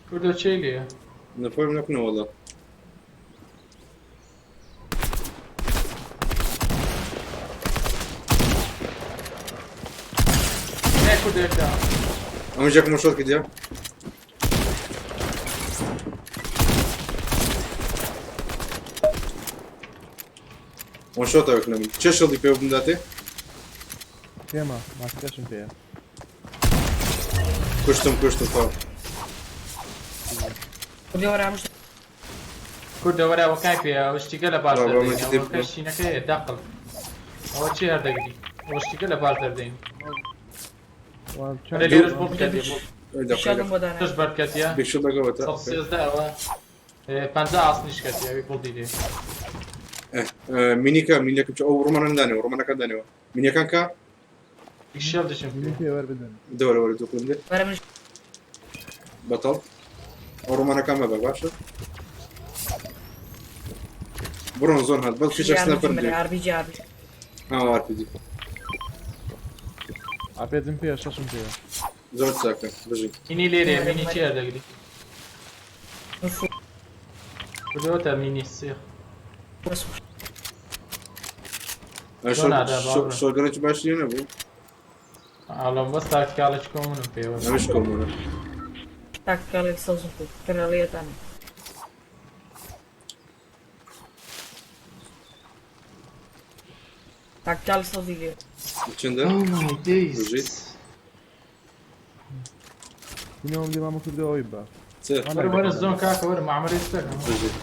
کوردۆ چێ لێیە؟ نەفەرم نەکنە وەڵا. نە کوردێکدا. ئەمە ژەکمە شۆت کردیا؟ وان شۆت ئەوێکنە من. چێ شڵی پێ بمداتێ؟ پێمە ماسکەشم پێیە. کوشتم کوشتم تەواو. کوردی وەرە هەموو کوردە وەرە ئەوە کای پێیە ئەوە شتیگە لە باش دەردەین ئەوە کە شینەکەیە دەقڵ ئەوە چی هەردەگری ئەوە شتیگە لە باش دەردەین. ئەرێ لێرەش بۆ بکەتێ بۆ شەش بەرد کەتیە 113 ئەوە 50 ئاسنیش کەتیە ئەوی گوڵدی لێ. مینیکە مینەکە ئەو ڕۆمانە دانەوە ڕۆمانەکان دانەوە مینەکان کە شێڵ دەچم پێ وەربدەن. دەوەرە وەرە دوو دێ بەتەڵ ئەو ڕۆمانەکان مەبە باشە بڕۆن زۆر هات بەس فیشەک سنایپەر دێ. RPG RPG. RPG. ئاپێتم پێیە شەشم پێیە. زۆر چاکە بژی. مینی لێرێ مینی چی هەردەگری؟ کوردەوەتە مینی سێ. شۆرگەرێکی باش لێ نەبوو؟ ئاڵم بەس تاکتیکاڵێکی کۆمونم پێوە. ئەمش کۆمونە. تاکتیکاڵێک سەوزم پێ کەرەڵیەتان. تاکتیکاڵ سەوزی لێ. چەندە؟ Oh my days. بژیت. بینەوەم لێ مامە کوردەوە ئەوەی بە. وەرە وەرە زۆن کاکە وەرە معامەلەی شتەکەم. بژیت.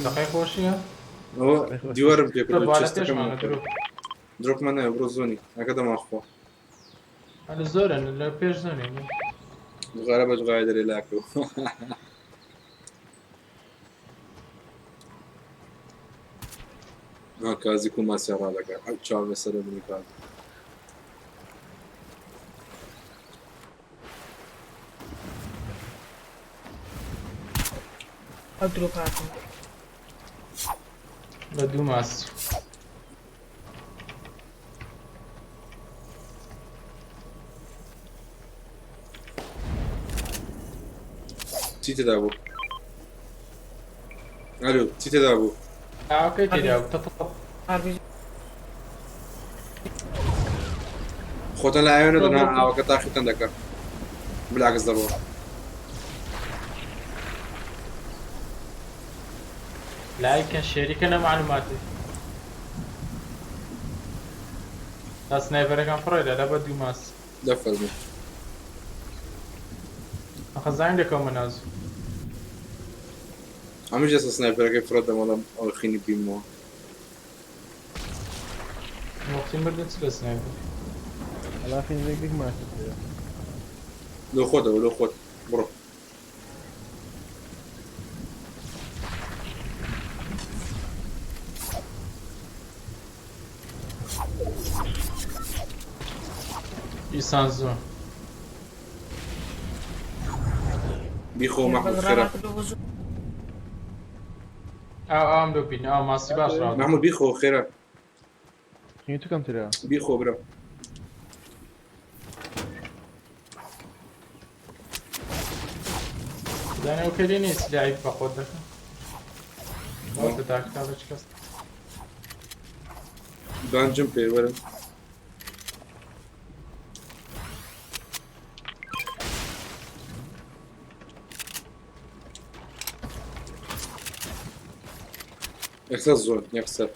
تەقەی خۆشیە؟ ئەوە دیوارم پێ کردو بالا چێستەکەم پێشمانە درۆ. درۆپمان نایە بڕۆ زۆنی ئەکە دەماخوا. هەر زۆرن لە پێش زۆنی. جغارە بە جغارە دەرێ لاکەوە. ها کازی کو ماسیا ڕادەکە ئەو چاو لەسەر منی کازی. ئەو درۆپ هاتن. لە دوو ماسی. چی تێدا بوو؟ ئەلو چی تێدا بوو؟ ئاوەکەی تێدا بوو تەتەڵ. RPG. خۆتان لە ئاوێنە دەنا ئاوەکە تاقیتان دەکە بالعکس دەڕۆ. لایک کەن شێری کەنە معلوماتی تا سنایپەرەکان فڕێ لە بە دوو ماس. دەفەرموو. خەزانیم دەکەومە نازو. ئەمە جێسە سنایپەرەکەی فڕێ دەمەڵم ئەو خینی بیمەوە. وەختی مردن چ لە سنایپەر؟ وەڵا خین یەک یەک ماست هەیە. لۆ خۆتەوە لۆ خۆت بڕۆ. ئیسان زۆر. بیخۆ مەحمود خێرا. ئاو ئاوم لۆ بین ئاو ماسی باش ڕاو. مەحمود بیخۆ خێرا. خین تو کەمترە. بیخۆ برا. دانێ ئەو کەلێ نییە سلاحی بە خۆت دەکەم. بۆتە داکتا بە چ کەس. بانجم پێ وەرن. یەکسەر زۆر یەکسەر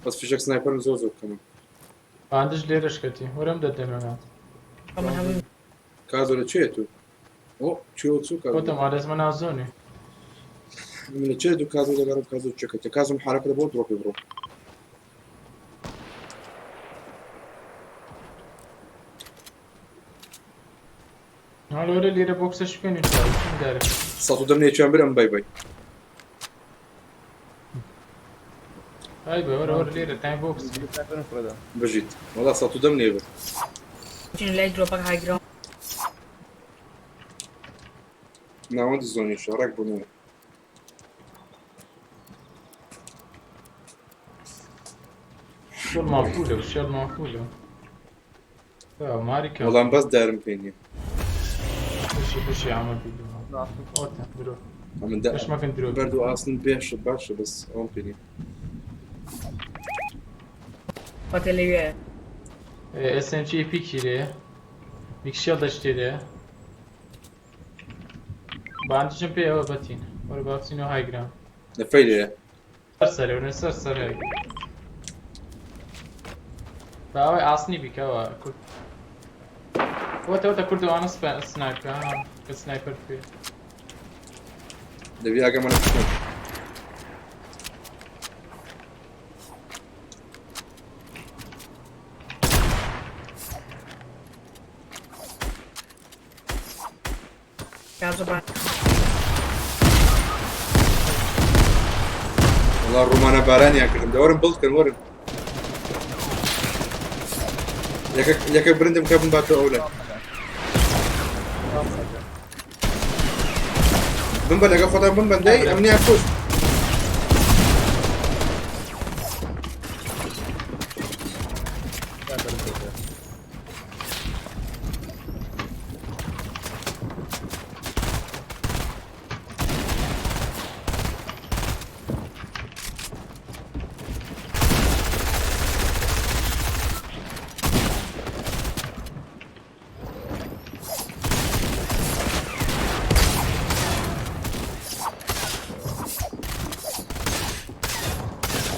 بەس فیشەک سنایپەرم زۆر زۆر کەمە. باندش لێرەش کەتی وەرم دەدەمێنات. کازۆ لە چێ تو؟ ئۆ چێ چوو کازۆ؟ گوتم ئارێزمە ناو زۆنێ. من لە چێ دوو کازۆ دەگەڕم کازۆ چێکەتە کازم حرەکە بۆ درۆپی بڕۆ. هەڵۆرە لێرە بۆکسە شکێنی دارە. سەد و دەم نێچیان برم بای بای. ئای بە وەرە وەرە لێرە تای بۆکس. سنایپەرم فڕێدا. بژیت وەڵا سەد و دەم نێ بر. چین لای درۆپەکە هایگرەوە. ناوەندی زۆنیشە ڕێک بوونەوە. شێڵ ماکوولە و شێڵ ماکوولە. ماریکە. وەڵام بەس دارم پێ نییە. بشی بشی ئەمە بیدۆ. ئۆتە درۆ. ئەمن دا بەش مەکەن درۆ. بەرد و ئاسن پێشە باشە بەس ئەوم پێ نییە. خۆتە لەوێ. SMG پیکی لێ. بیکشێڵ دەشتێ لێ. باندشم پێ ئەوە بەتین. وەرە با بچینەوە هایگرام. لە فەیلەیە. سەر سەرێ وەرە سەر سەرێ. با ئەوەی ئاسنی بیکەوە کورد. وەتە وەتە کوردەوانە سنایپەر ها کە سنایپەر پێ. دەبی ئاگەمە لە بچم. کازۆ با وەڵا ڕوومانە بارانیان کردم دەوەرم بڵد کەن وەرن. یەکە برندم کە بم باتەوە ئەولای. بمبە لەگەڵ خۆتان بمبەن دەی ئەمنیان کوشت. سنایپەرم فڕێدا.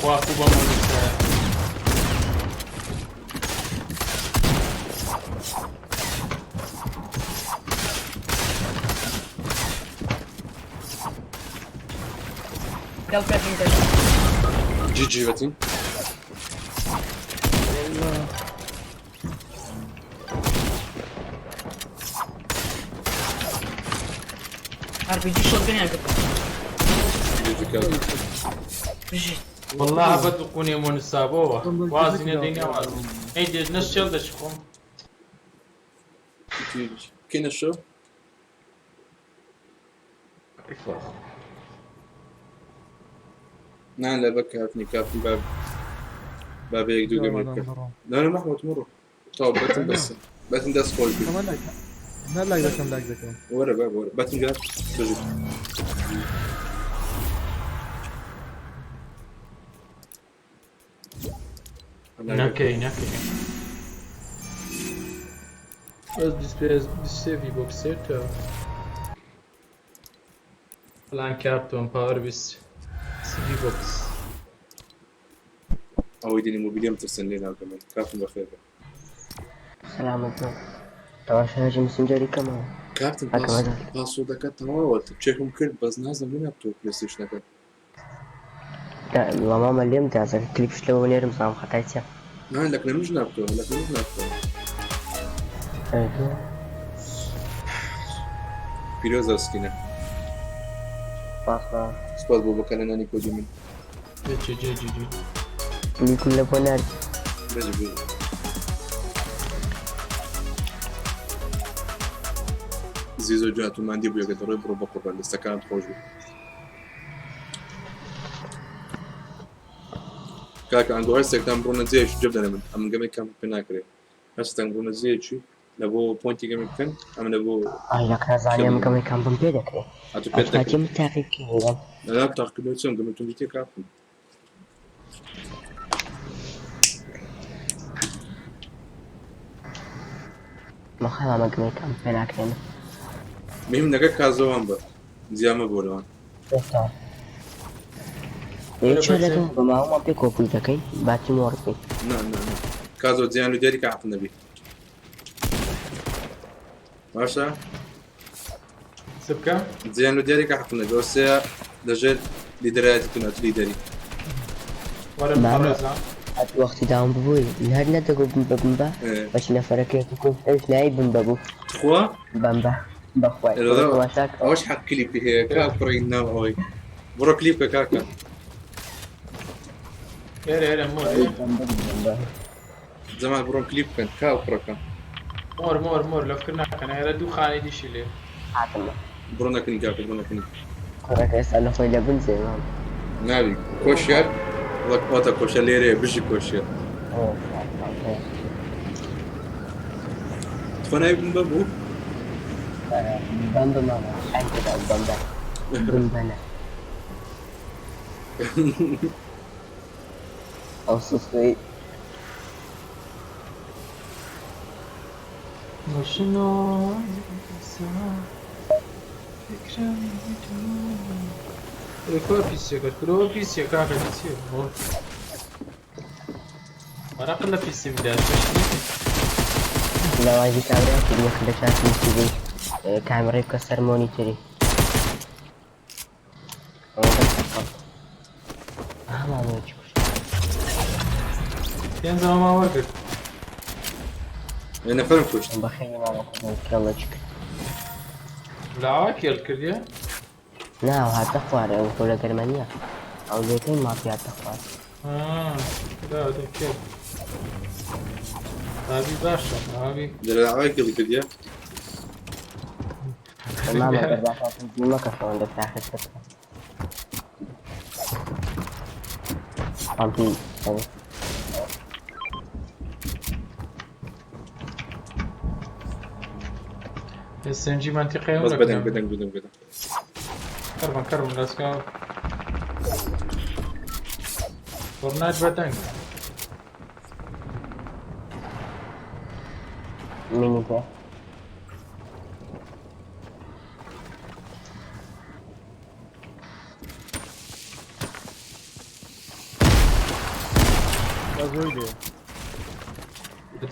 خوا خوو بە مۆنیسایە. لەگەڵ پێتم دەژم. جی جی بەتین. RPG شۆتگەنیان کرد. جی جی کازۆ. بژیت. والله بە دوو قونێ مۆنیسا بۆوە. وازی نەدەینە وازی. ئەی دێت نەش شێڵ دەچی خۆم. جی جی. کێنە شەو؟ نا لە بە کاتنی کاتن با با بە یەک دوو گەمێ بکە. نا نا مەحمود مڕۆ. تاو بەتن بەس بەتن دەست خۆش بی. ئەمە لایک نا لایک دەکەم لایک دەکەم. وەرە با وەرە بەتن گات بژیت. نەکەی نەکەی. بەس 23 ڤی بۆکسێ تۆ پلان کاپتۆن پاوەر 20 ڤی بۆکس. ئەوەی دێنی مۆبیلیەم ترسن لێ ناکەم کاکم بەخێر بێ. سەلامەت بن. تەماشایەکی مسنجەری کەمەوە. کاکتم کاکە مەزار. پاسۆدەکە تەواوە چێکم کرد بەس نازم لێ ناکتۆ پلەیستەیشنەکە. لا وە مامە لێم دا زەکە کلیپش لەوە نێرم زانم خەتای چیە. نا لەکنە منش ناکتۆ لەکنە منش ناکتۆ. ئەرێ. پیرۆزە سکینە. سپاس مامە. سپاس بۆ بەکارهێنانی کۆدی من. جێ جێ جێ جێ. لینکم لە بۆ ناردی. بژی بژی. زیزۆ جا تو ماندی بوویەکە دەڕۆی بڕۆ بەقوڕبان دەستەکانت خۆش بێ. کاکە ئەنگۆ هەرسێکتان بڕۆنە جێیەکی جێ بدەنە من ئەمن گەمەی کەم پێ ناکرێ هەرسێکتان بڕۆنە جێیەکی لە بۆ پۆینتی گەمە بکەن ئەمن لە بۆ ئای لە کازانێ من گەمەی کەم بم پێ دەکرێ ئەتو پێت ئەتواتێ دەکرێ من تاقی بکەینەوە لەلا تاقیکردنەوە چۆن گەمە توندی تێ کاکم مەخەڵامە گەمەی کەم پێ ناکرێ من مهم نەکە کازەوان بە جیا مەبۆ لەوان. ئێستا چۆن لەگەڵ بە ماوەمان پێ کۆپوش دەکەین با تیم وۆرک بین. نا نا نا کازۆ جیان و دیاری کە عەقل نەبی باشە چ بکەم؟ جیان و دیاری کە عەقل نەبی ئەو سێ لەژێر لیدەرایەتی تو نات لیدەری. وەرە مامە بەڕێزان. ئەتو وەختی داوم ببووی هەر نەدەگۆ بمبە بمبە بەچ نەفەرەکەی کوشت ئەویش ناوی بمبە بوو. تخوا؟ بمبە بەخوای ئەرێ تەماشا کە. ئەوەش حەق کلیپی هەیە کاک کوڕی ناو ئەوەی بڕۆ کلیپ بکە کاکە. ئێرە ئێرە مۆر ئێ. جەمال بڕۆن کلیپ بکەن کاک کوڕەکە. مۆر مۆر مۆر لە فکر ناکەن ئێرە دوو خانەی دیشی لێ. هاتم. بڕۆ نەکنی کاکە بڕۆ نەکنی. کوڕەکە ئێستا لە خۆی لە بن جێ مام. ناوی کۆشیار وەک ئۆتە کۆشە لێرەیە بژی کۆشیار. تخوا ناوی بمبە بوو؟ بمبە مامە ئەی تێدا بمبە بمبە نا. ئەو سوستەی. کوا پیسیەکەت کورەوە پیسیە کاکە چیە مەرەق لە پیسی بدات لەوازی کامرا کردنە کە لە چات نووسیبووی کامرەی بکە سەر مۆنیتەری پێنج ئەوەمان وەرگرت. نەفەرم کوشت. بەخێری مامە کوردم کێڵە چ کرد. لاوە کێڵ کردیە؟ نا هاتە خوارێ ئەو خۆ لە گەرمە نییە ئەو لێکەی ماپی هاتە خوارێ. لا دە کێڵ ئابی باشە ئابی. لاوە کێڵ کردیە؟ مامە دەرباساتم مەکە خەوەندە تاخیر کرد. پامپی SMG منطقەیە بەس بەدەنگ بەدەنگ بەدەنگ بەدەنگ. کەربن کەربن let's go. فۆرنایت بەدەنگ. مینی پێ. زۆری لێ.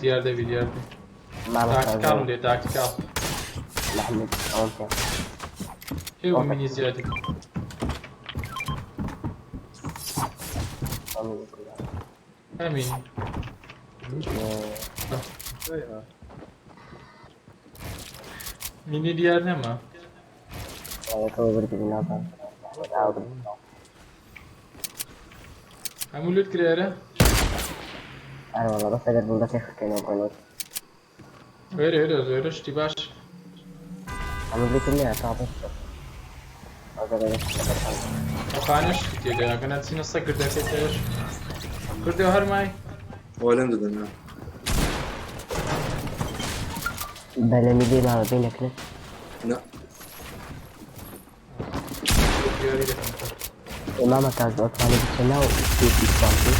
دیار دەبی دیار دەبی. تاکتیکاڵم لێ تاکتیکاڵ. محمد ئەوم پێ. کێ بوو مینی زیادی کرد؟ ئەمین. مینی دیار نەما. هەموو لوت کرێرە؟ ئەرێ وەڵا بەس ئەگەر بڵدەکەی خەکەینەوە بڕۆن. وێرە وێرە وێرە شتی باش. هەموو لوتم نییە تا بەس ئەو خانە شتی تێدایە ئەگەر نەچینە سەر گردەکەی تێش کردەوە هەرمای. ئەوە لەم دەدەن نا. بەلەمی لێ ماوە بینەکنە؟ نا. دیاری دەکەم. مامە کاک ئەتوانی بچە ناو گروپی سپانسی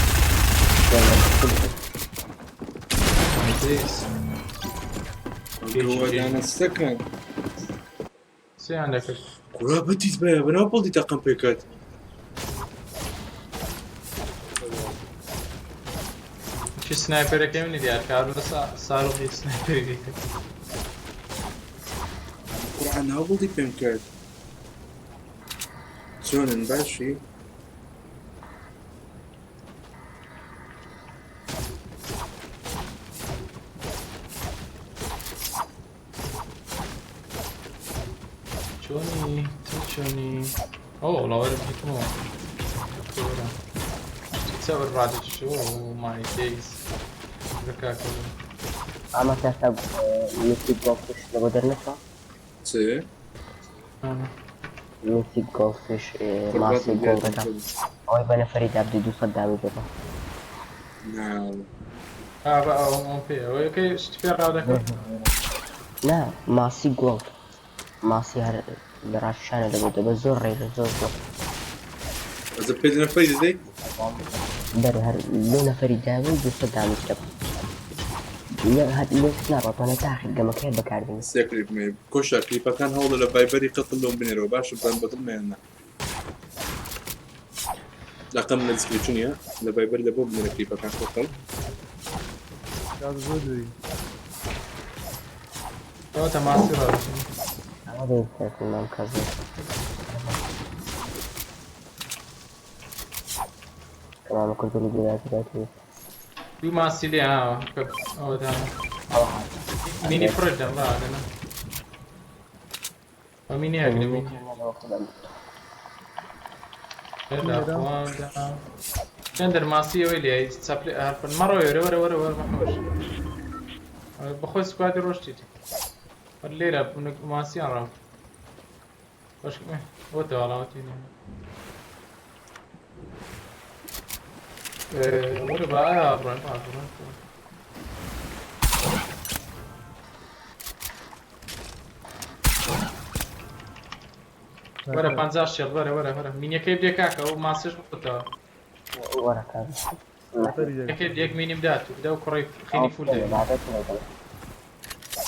گەوادانە سەکەن. سیان دەکرد. کورە بتیت بەیە بەناو پڵدی تەقەم پێکرد. چی سنایپەرەکەی منی دیار کارلۆس ساروخی سنایپەری دیکە. قورعان ناو بڵدی پێم کرد. چۆنن باشی؟ چۆنی تۆ چۆنی ئەو ڵاوەرە دیتمەوە چەور ڕادێکی ئۆ مای دەیز بکاکە ئەمە تاستا میسیک گۆڵفش لە بۆ دەرنەچوە؟ چ؟ میسیک گۆڵفش ماسی گۆڵ دەکا ئەوەی بە نەفەری دابدی 200 دامی دەبا. نا ئا بە ئەوم پێ ئەوەیەکەی شت پێ ڕاو دەکەم. نا ماسی گۆڵد ماسی هەر لە ڕاکیشانە لە بۆ دەبە زۆر ڕێژە زۆر زۆر. ئەزە پێ نەفەری دەدەی؟ بەرێ هەر لۆ نەفەری داوی 200 دامیش دەبا. هەر لێ ناڕۆتوانێت تا ئاخر گەمەکەی بەکاربێنی. سێ کلیپ مێ کۆشا کلیپەکان هەوڵە لە ڤایبەری قەتڵ لۆم بنێرەوە باشە بزانم بەدڵ مێنە. رقم لە دیسکریپشنیە لە ڤایبەر لە بۆ بنێرە کلیپەکان قەتڵ. کاکە زۆر دووری. ئەوە تەماسی ڕاوی. ئەوە بێ مام کەس تمام کردو لە بیرات داتی. دوو ماسی لێ هاوە کە ئەوە دانا. مینی پڕ دەم با دەنا. ئەو مینی هەگرە مینی. چەند دەرماسی ئەوەی لێ چەپلی هەرپن مەڕۆ وەرە وەرە وەرە وەرە مەحموش. بەخۆی سکوادی ڕۆشتیت. وەر لێرە ماسیان ڕاو. باش ئەوە تەواڵاوەتی نییە. وەرە با ئایا بڕۆین با بڕۆین. وەرە 50 شێڵ وەرە وەرە وەرە مینەکەی بدێ کاکە ئەو ماسیش بخۆتەوە. وەرە کاکە. مینەکەی بدێ یەک مینیم دات و بدە و کوڕی خینی فول دەبێ.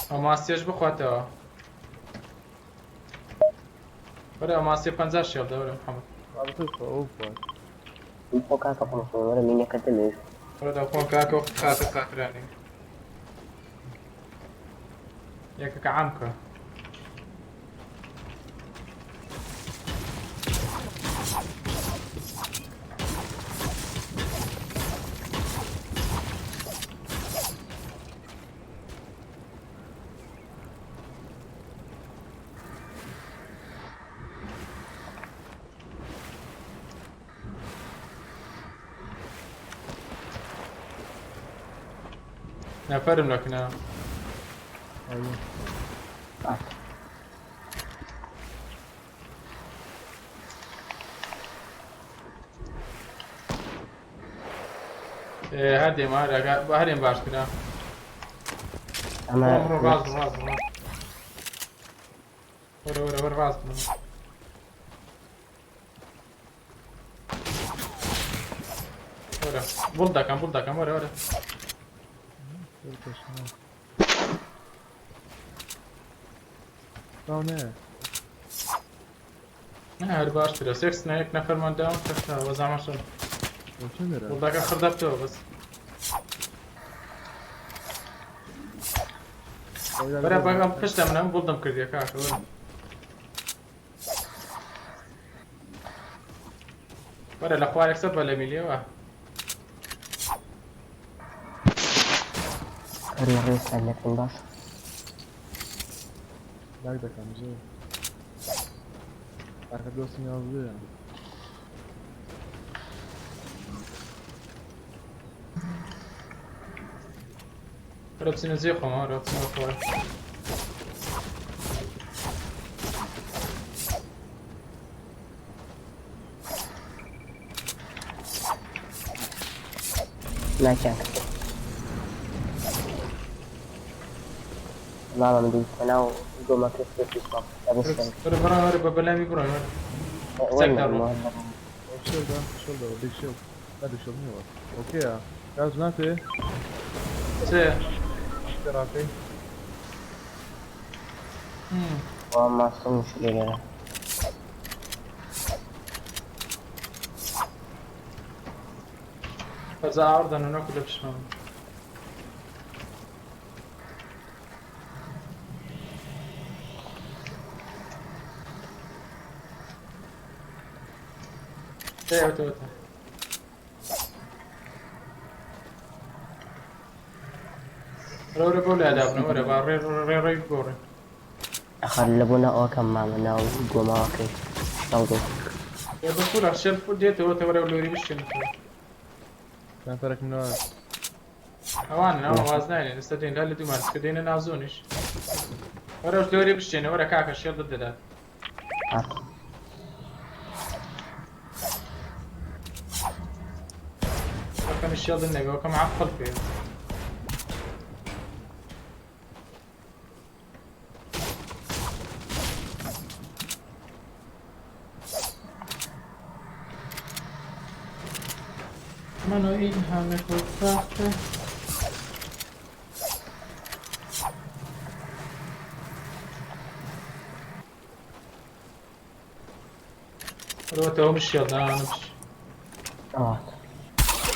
ئەو ماسیش بخواتەوە. وەرە ئەو ماسیە 50 شێڵ دە وەرە محەممەد. خۆ کاکە خۆم وەرە مینەکە دەمێ. وەرە دەخۆم کاکە وەخت خاتر خاترانی. یەکەکە عامکە. نەفەرم لەکنە. هەردێم هەرێم باشترە. ئەمە ڕاست ڕاست ڕاست. وەرە وەرە وەرە ڕاست بڕۆ. وەرە بڵ دەکەم بڵ دەکەم وەرە وەرە. نا هەر باشترە سێکس نا یەک نەفەرمان داوم تەختا وەزامە شەن. بڵدەکە خڕ دەبتەوە بەس. وەرە بەگەم پشتە منم بڵدم کردیە کاکە وەرە. وەرە لە خوارێک سەر بە لە میلیەوە. هەر لە ڕێستان دەکەن باش. لاک دەکەم زۆر. کاکە دۆستی ناوزەیە. وەرە بچینە جێ خۆم وەرە بچینە خوار. ناکیان کرد. مامە من دەیتمە ناو گۆمەکە سێتی سواپ. وەرە بڕۆ وەرە بە بەلامی بڕۆ وەرە. وەرە شێڵدا شێڵدا بیگ شێڵ. نا بیگ شێڵ نییە. ئۆکەیە. کاس ناتێ؟ چێ؟ ڕاکەی. وا ماستم لێرە. بەزا ئاوڕدەن و نەکو لە پشتمان. ئێ، ئەوتە، ئەوتە. وەرە وەرە بۆ لای دابنە وەرە با ڕێ ڕێ ڕێ بگۆڕێ. ئەخەر لە بۆ ناوەکەم مامە ناو گۆماوەکەی شەڵ ئێ بە کورە شێل دێتەوە تە وەرە لۆری بشتێنێتەوە. سنایپەرێکم نەوە. ئەوان ئەوان واز ناێنن ئێستا دێن لا لە دوو مارس کە دێنە ناو زۆنیش. وەرە لۆری بشتێنە وەرە کاکە شێڵ دەدات. وەکەم شێڵ نەبێ وەکەم عەقڵ پێ. منو این همه خوشبخته. ڕۆتەوە مشێڵ داوانە بش.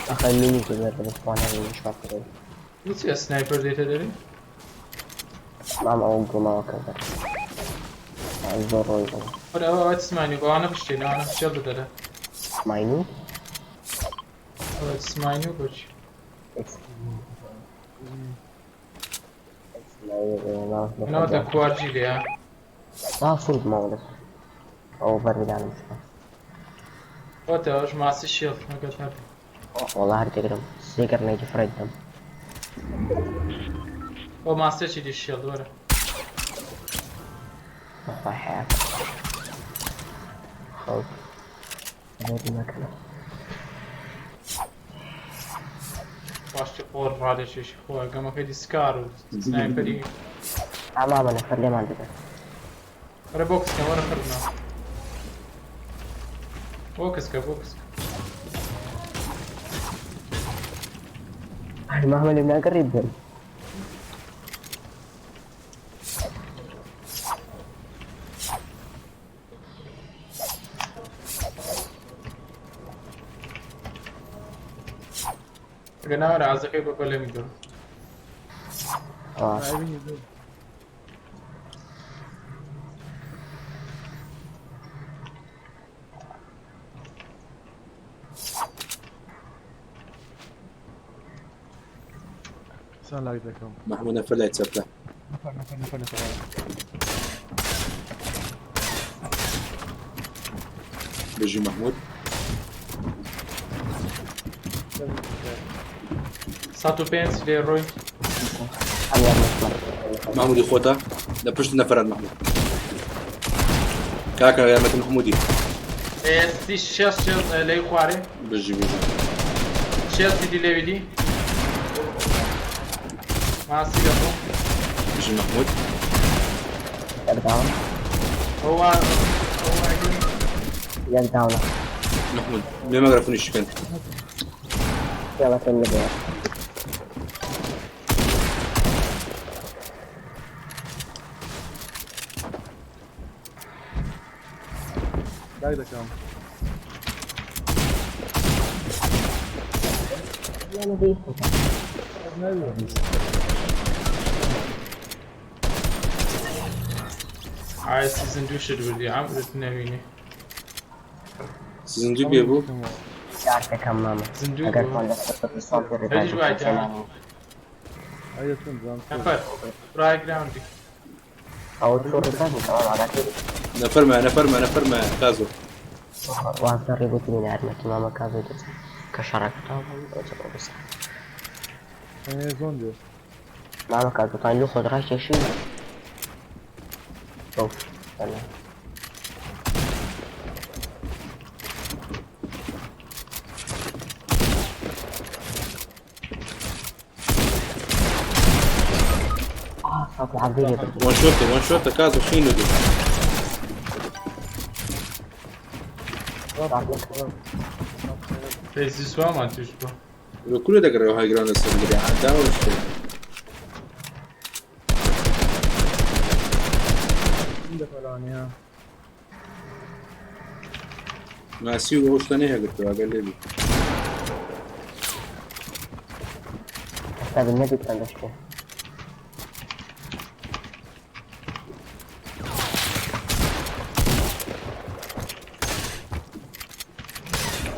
ئەخەر مینی بەر بەخوانە شاکرێت. بچی سنایپەر دێتە دەرێ؟ مام ئەو گۆماوەکە بەر زۆر ڕۆی بوو. وەرە ئەوە ئەوە تسمانی بۆ ئەوانە بشتێنە ئەوانە شێڵ بدەرە. ماینو؟ ئەوە تسمانی و بۆچی؟ منەوەتە کوارجی لێیە. ئا فول ماوە ئەو بەرگدانم شوە. وەتە ئەوش ماسی شێڵ ئەگەر هەر. وەڵا هەر دەگرم سێ گەڕنێکی فڕێت دەم. ئەو ماسێکی دی شێڵ وەرە. بەخوا حەیات. خەو. زۆری مەکەنە. پاشتی قۆڕ ڕادەکێشی خۆ گەمەکەی دی سکار و سنایپەری. ئامامە نەفەر لێمان دەدەن. وەرە بۆکس کە وەرە خڕبنەوە. بۆکس کە بۆکس کە. ئەی مامە لێم ناگەڕی بن. ئەگەر ناوەرە عازەکەی بە پەلەمی دۆ. سان لاک دەکەم. محمود نەفەر لای چەپە. نەفەر نەفەر نەفەر نەفەر. بژی محمود. 105 لێ ڕۆی. محمودی خۆتە لە پشت نەفەرات محمود. کاکە یارمەتی محمودی. ئێستی شێست شێست لەی خوارێ. بژی بژی. شێستی دی لێوی دی. ماسی دەخۆ. بژی محمود. یەک داون. ئەوە ئەوە یەک داونە. محمود بێ مەگرەفۆنی شکن. یاڵەکەم لەبێ. لاک دەکەم. ئای سیزن دوو شت بردی عەمرت نەبینی. سیزن دوو پێ بوو؟ دەکەم مامە. زیندوو ئەگەر بوو. خۆن لەسەر ساڵ پێ هەریش وایتە. ئەی دەچم زان. نەفەر ڕای گراوندی. ئەوە تۆ ڕێکات بکەوە ئاگاتی. نەفەرمە نەفەرمە نەفەرمە کازۆ. وازدە ڕێبوتنی یارمەتی مامە کازۆ دەچم کە شەڕەکە تەواو بوو ئەوجا بۆ بسە. زۆن دێ. مامە کازۆتان لۆ خۆت ڕاکێشی. ئەو بەڵێ. آه، صوت العربية بدي. وان شوتە وان شوتە کازۆ خین و دوو. فەیزی سوامان توش بوو. لە کورە دەگەڕێەوە های گراوند لەسەر گرێ عەداوە شتێ. دەکەم لەوانەیە. ماسی و ئەو شتە نەیهەگرتەوە ئەگەر لێ بی. ئێستا بن نەدیتمان دەشتێ.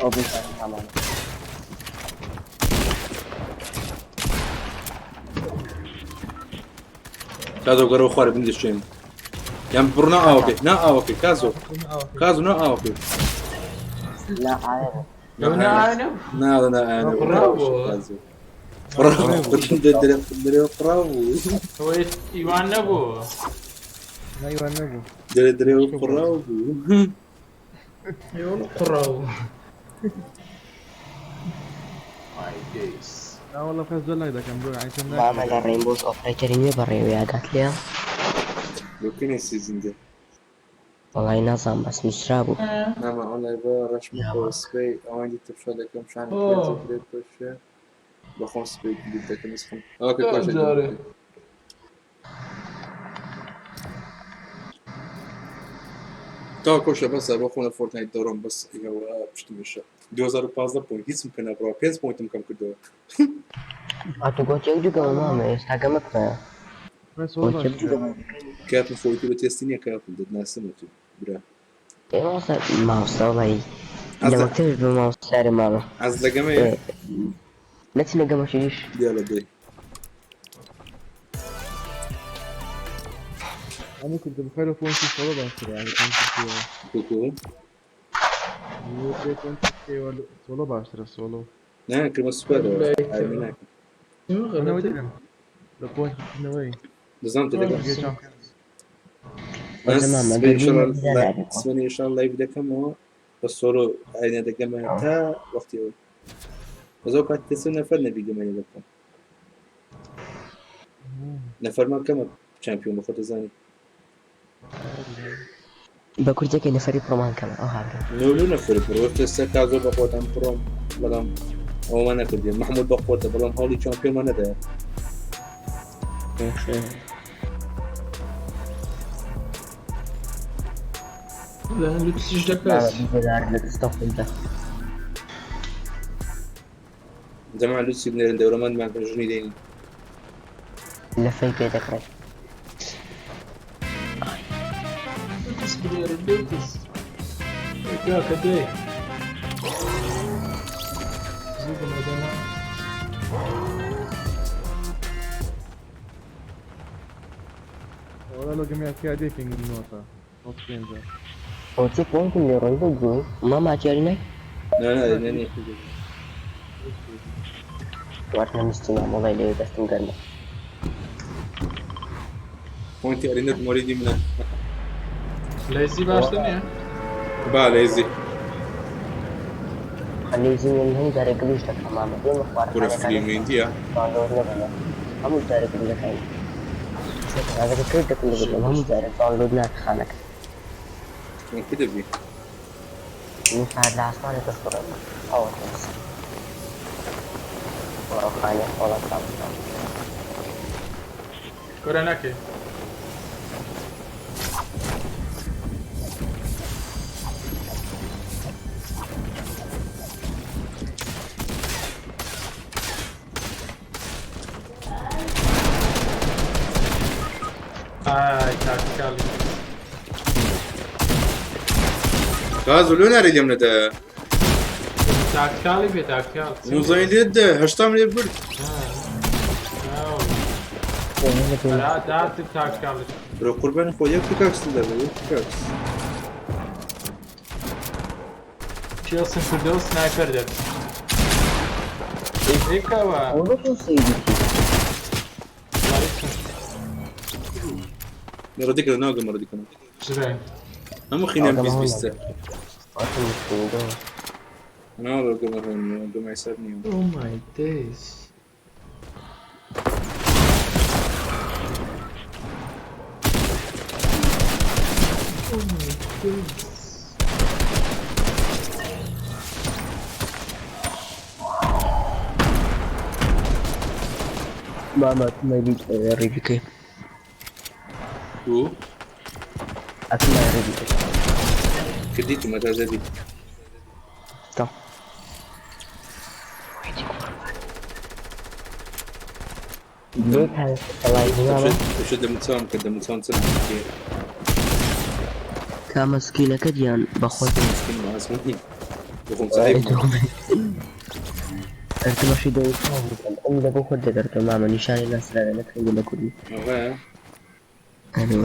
ئەو بێتان هەمانە. کازۆ گەرەوە خوارێ بندشێن. یان بڕۆ نا ئاوەکەی نا ئاوەکەی کازۆ کازۆ نا ئاوەکەی. نا ئایا بوو. لەو نا ئایا نەبوو. نا نا ئایا نەبوو. قڕاو بوو. کازۆ. قڕاو دەرێ دەرێ قڕاو بوو. ئەوەی ئیوان نەبوو. نا ئیوان نەبوو. دەرێ دەرێ قڕاو بوو. ئێوە قڕاو بوو. My days. نا وەڵا کەس زۆر لایک دەکەم بۆ یعنی تۆم مامە ناکرێت. لە ڕێنبۆز ئۆپرەیتەری نوێ بەڕێوەیە ئاگات لێیە؟ لۆکەنێ سیزن دێ. وەڵای نازانم بەس نووسرا بوو. ناما ئەو لایڤە ڕەشم خۆ سبەی ئەوانی دیتر شا دەکەم شانە ئۆ. پێنج دەکرێت بەشێ بەخۆم سبەی دیت دەکەم ئیسخم ئۆکەی باشە جارێ. تا کۆشە بەسە بۆ خۆم لە فۆرتنایت دەڕۆم بەس ئەوە پشتمیشە 2015 پۆینت هیچم پێ نەبڕاوە 5 پۆینتم کەم کردەوە. ئەتوو گۆت یەک دوو گەمە مامە ئێستا گەمە بکە. من سۆڵ گۆت یەک دوو باشترە. گەمە. کاتم خۆی تو بە تێستی نییە کاکم دەتناسم تو برا. ئێ مامۆستا مامۆستا وەڵای حەز لە لە مەکتەبش بە مامۆستارێ مامە. حەز لە گەمەیە؟ نەچینە گەمەشیش. دیالە دەی. ئەمە کوردم بخۆی لە پۆینتی سۆڵۆ باشترە یعنی پۆینتی سێوە. کوکو پۆینتی سێوە سۆڵۆ باشترە سۆڵۆ. نا کردمە سوپەرەوە ئارمی ناکەم. ئەوە دەکەم لە پۆینت کردنەوەی. دەزانم تێ دەگەم. وەزە مامە سبەی گەر بووی ئینشاڵڵا نەدارێ خۆ. سبەی ئینشاڵڵا لایڤ دەکەمەوە بە سۆلۆ ئاینە دەگەمە تا وەختی ئەوە. بەس ئەو کات تێسە نەفەر نەبی گەمەیە دەکەم. نەفەرمان کەمە چامپیۆن بە خۆت دەزانی. بە کوردیەکەی نەفەری پڕۆمان کەمە ئەو هاورێ. نەولو نەفەری پڕۆ تێسە کازۆ بە خۆتان پڕۆم بەڵام ئەوەمان نەکردێ مەحمود بە خۆتە بەڵام هەوڵی چامپیۆنمان نەدایە. لە لوتسیش مامە دەکات. 20 دۆلار لە دەستە خۆیدا. جەماعە لوتسی بنێرن دەورەمەندمان کە ژنی دێنین. لەفەی پێ دەکڕێت. لوتس بنێرن لوتس. کاکە دەی. زوو بنێ دەنا. وەڵا لۆ گەمەیە تیا دێ پینگی نۆتە نۆت پێنجە. ئەوە چێ پۆینتم لێ ڕۆی بۆ گوی مامە ئەتیاری نای؟ نا نا نا نییە. وەرنە مستی مامە وەڵای لەوێ دەستم گەرمە. پۆینتی ئەرینەت مۆلیدی منە. لەیزی باشتر نییە؟ با لەیزی. لەیزی من هەموو جارێک گڵیش دەکەم مامە دێمە کورە خوارخانەکان فریمێندیە. داونلۆد نەبەنە هەموو جارێک گڵ دەکەین. ئەگەر کرد دەکەم لەگەڵ هەموو جارێک داونلۆد ناکە خانەکە. کو دەبی؟ من ساعت لە ئاسمانە دەسوڕێم ئەوە ترس. وەڕۆخانە وەڵا ساڵ. کورە نەکەی. ئای تاکتیکالی. کازۆ لۆ ناری لێم نەدایە. تاکتیکالی بێ تاکتیکال. موزای لێت دە هەشتام لێ برد. تاکتیکالی. برو قوربانی خۆ یەک پیکاکس دەبێ یەک پیکاکس. چێڵسن کردەوە و سنایپەر دەبێت. یەکەوە. ئەوە تۆ سەیری مەڕەدیکە ناگە مەڕەدیکەم. ژرای. هەموو خینیان بیست بیستە. کی؟ ناڵێ گەمە هۆن نییە گەمە حساب نییە. Oh my days. Oh my days. مامە مەریت ڕیبکەی. کو؟ ئەتوو ڕێدی کرد. کردیتمە تازە دیت. تا. لێت هەڵای مامە. شت دەموچاوم کرد، دەموچاوم چەند بچکێ. کامە سکینەکەت یان بەخۆت؟ سکین ئاسمانی. بخۆم سەعیب. ئەرتمەشی دەوتم ئەم لە بۆ خۆت دەگەڕێتەوە مامە نیشانی ناسراوە نەکردی لە کوردی. ئەوە ئەرێ.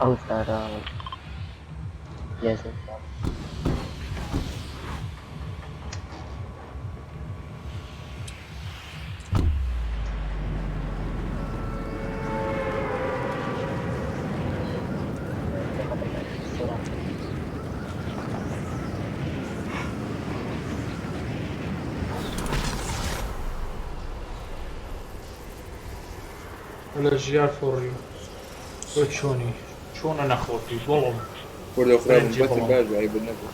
ئەو سارا یەزم. لە ژیار فۆڕی تۆ چۆنی چۆنە نەخۆپی بڵم کوردە خراپم برنجی بەتم بڵم. باش بوو عەیبت نەبوو.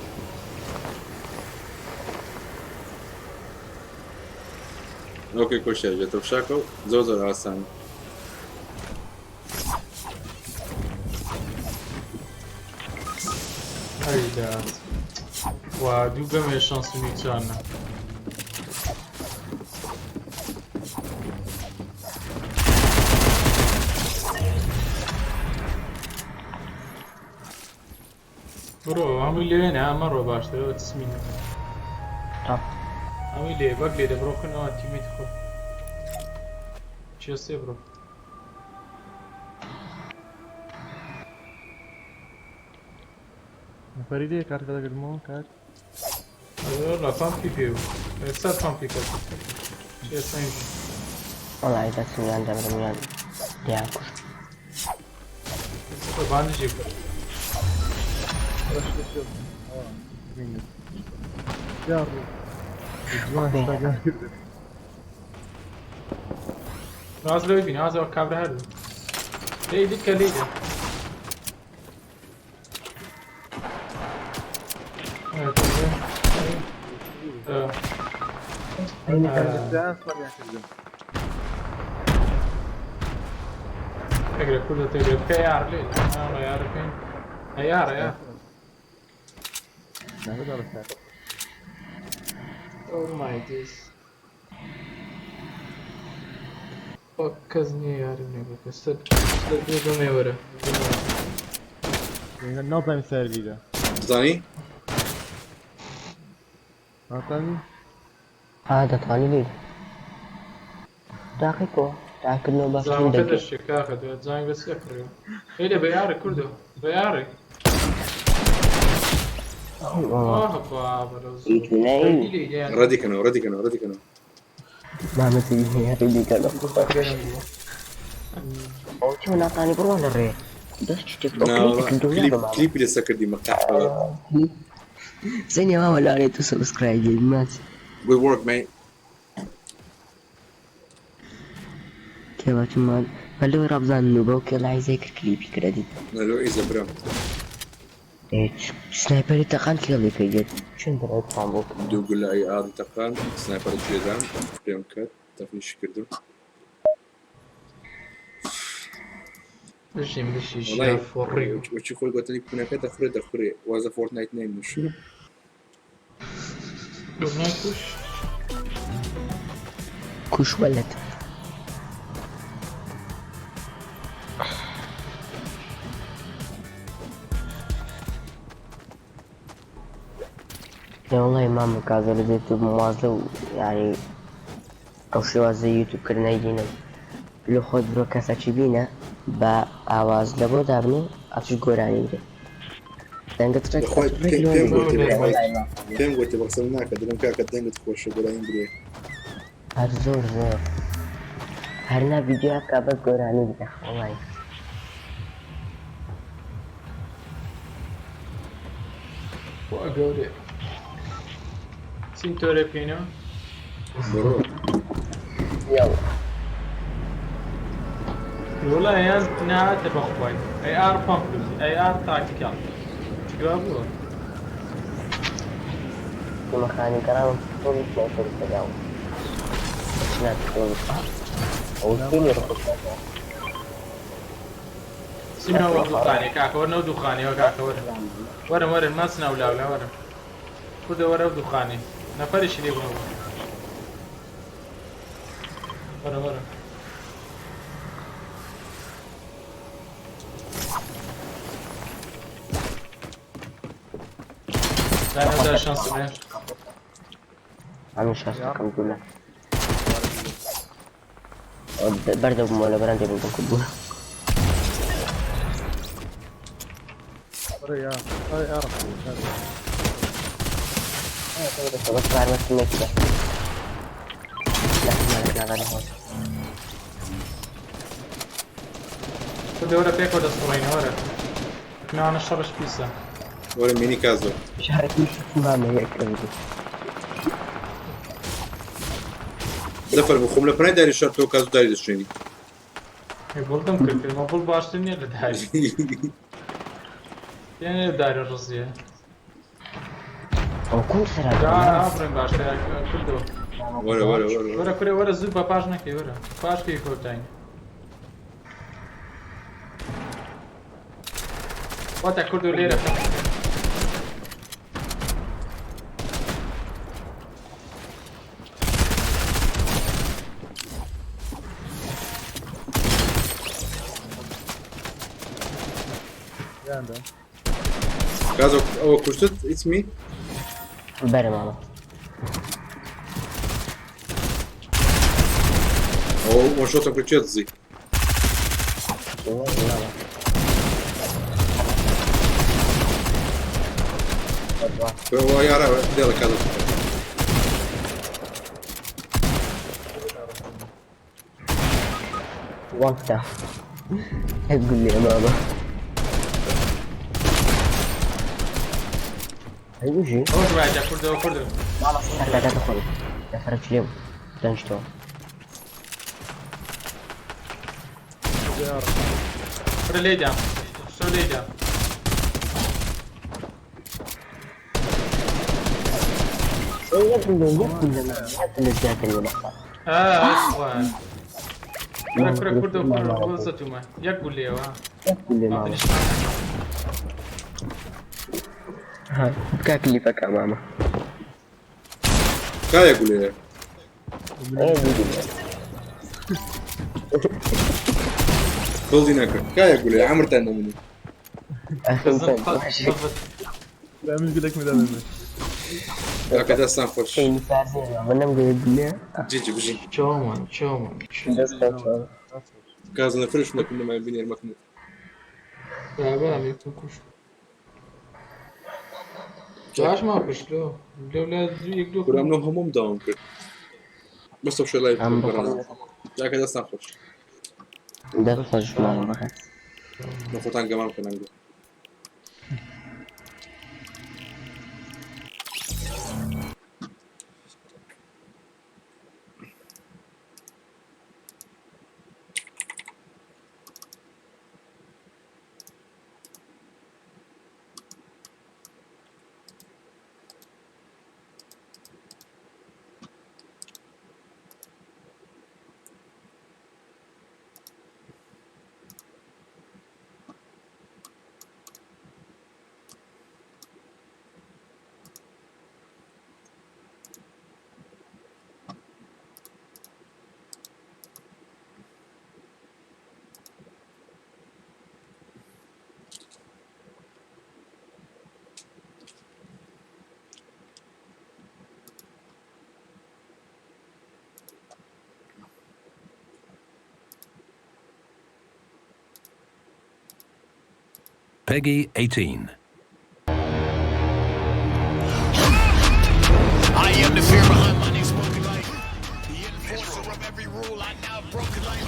ئۆکەی کۆشیا ژێتە فشاکە و زۆر زۆر ئاسان. ئەیدا و دوو گەمێ شانس و نیچانە. بڕۆ هەمووی لەوێ نا مەڕۆ باشترەوە تسمینە. تا. هەمووی لێ بەک لێ دە بڕۆ کنەوە تیمیت خۆ. چێ سێ بڕۆ. فەریدەیە کارتەکە دەگرمەوە کاک. لە پامپی پێ بوو. ئێستا پامپی کرد. چێ سەنج. وەڵی دەچم یان دەمرم یان دیان کوشت. باندیجی بوو. یا ڕوو. جوان شتەکان کردن. ناز لەوێ بی ناز ئەوە کابرا هەر بوو. لێی دیکە لێی دە. دایان سەریان کردن. تقرا كله تقرا بك يار ليه لا يار فين يار يا نعمل على ساعة. Oh my days. کەس نییە یاریم نێ بکە سەر بمێ وەرە. نازانم سەر لیدە. زانی؟ ناتانی؟ ها دەتوانی لێ تاقیکۆ تاکردنەوە باشترین زانکە دەگەی. دەشتێ کاکە دوات زانگ بەس کڕیەوە. هەیە بە یارە کوردۆ بە یارێ. آه بابا لو ئیتونەی ڕەدیکەنەوە ڕەدیکەنەوە ڕەدیکەنەوە. مامەتی ڕێدیکەنەوە. ئەو چۆن ناتانی بڕوا لە ڕێ دەست شتێک کلیپی لەسەر کردی مەقەحبە. زەنی مامە لارێ تو سبسکرایب ماچ. Good work mate. کێ باچمان بە لەوەی ڕابزانن و بەو کێ لای زەی کرد کلیپی کردی. لەو ئیزە برام. سنایپەری تەقان کێڵی پێگێت چۆن دەڵێت فام بۆ دوو گولە ئەی ئاری تەقان سنایپەر گوێدان پێم کرد تەفنیشی کردم. بژیم بژی وەڵای ژیار فۆڕی وەچی خۆی گوتنی کونەکە دەخورێ دەخورێ وازە فۆرتنایت نەیمش. کوش کوش وەلت. والله مامە کازە لە یوتیوب واز لەو یعنی ئەو شێوازە یوتیوب کردنەی دینم لە خۆت برۆ کەسەکی بینە بە ئاواز لە بۆ دابنێ ئەچش گۆرانی برێ دەنگت ڕێک خۆی ڕێک پێم لۆ پێم نییە. گوتی بەخوای وەڵای مامە. پێم گوتی بە قسەم ناکە دڵم کاکە دەنگت خۆشە گۆرانیم برێ هەر زۆر زۆر هەر نا ڤیدیۆ بکە بەس گۆرانی بدە وەڵای. وا گەورەیە چین تۆرێ بکەینەوە بڕۆ یاڵا. وڵا یان نهاتە بەخوای ئەی ئار پەمپ ئەی ئار تاکتیکال چیوا بووە مەخانی گەڕاوم تۆڵی سنایپەری پێداوم چنات ئەو تیمی ڕخۆشەوە. سینەوە دووخانێ کاکە وەرنەوە دووخانەوە کاکە وەرن وەرن وەرن مەچنە و لاولا وەرن کوردە وەرە و دووخانێ نەفەریشی لێ بوونەوە وەرە وەرە دانە شانس بێ ئەمن شاستەکەم گولە بەردە بوومەوە لە بەرەندێ بووم کردبوو. ورا يا هاي اعرف بس بعد ما سميت كده لا ما لا لا لا کوردە وەرە پێکەوە دەستڕۆینە وەرە ناوانە شەڕش پیسە وەرە مینی کازۆ شارەکی مامە یەکەم زەفەر بوو خۆم لە پرای داری شەر تۆ کازۆ داری دەشوێنی بڵدم کرد کردمە بڵ باشتر نییە لە داری یانێ داری ڕزیە ئەو کوم سەرا بڕێن باشتر کوردەوە وەرە وەرە وەرە وەرە کورێ وەرە زوو بە پاش نەکەی وەرە پاش کەی کۆتاین واتە کوردۆ لێرە يا عنده کازۆ ئەوە کوشتت ئیسمی بەرە مامە ئەوە وەشۆتە کرد چێت دزی ئەوە یارە دێڵە کازۆ وەڵتا تقول لي يا ماما هاي وجهي ئەوش وایە کوردەوە کوردەوە ماما لا تدخل دخلت اليوم دنجتو وەرە لێدام شەو لێدام يقول زيادة اللي ئا وەرە کورە کوردەوە کوردەوە بۆ زەتومە یەک گولێەوە يقول لي ماما ها بكاك اللي فكا ماما کایە گولێ ايه بيجي دڵی نەکرد کایە گولێ عەمرتان نەمنی لا مش قلت لك مدام کاکە دەستان خۆش شيء فارسي ماما نم قول لي جیجی بژین چۆمان چۆمان کازۆ نەفرش نەکردم نەمای بینێر مەکنە بابا کوش باش ما کوشت لۆ لەولا زوو یەک دوو کورە منەوە هەمووم داوام کرد بەستە شوێ لای ئەم بەڕێز کاکە دەستان خۆش دەست خۆش ماما بەخێر لە خۆتان گەمان بکەن ئەنگۆ PEGI 18. I am the fear behind my name spoken like the enforcer of every rule I now broken like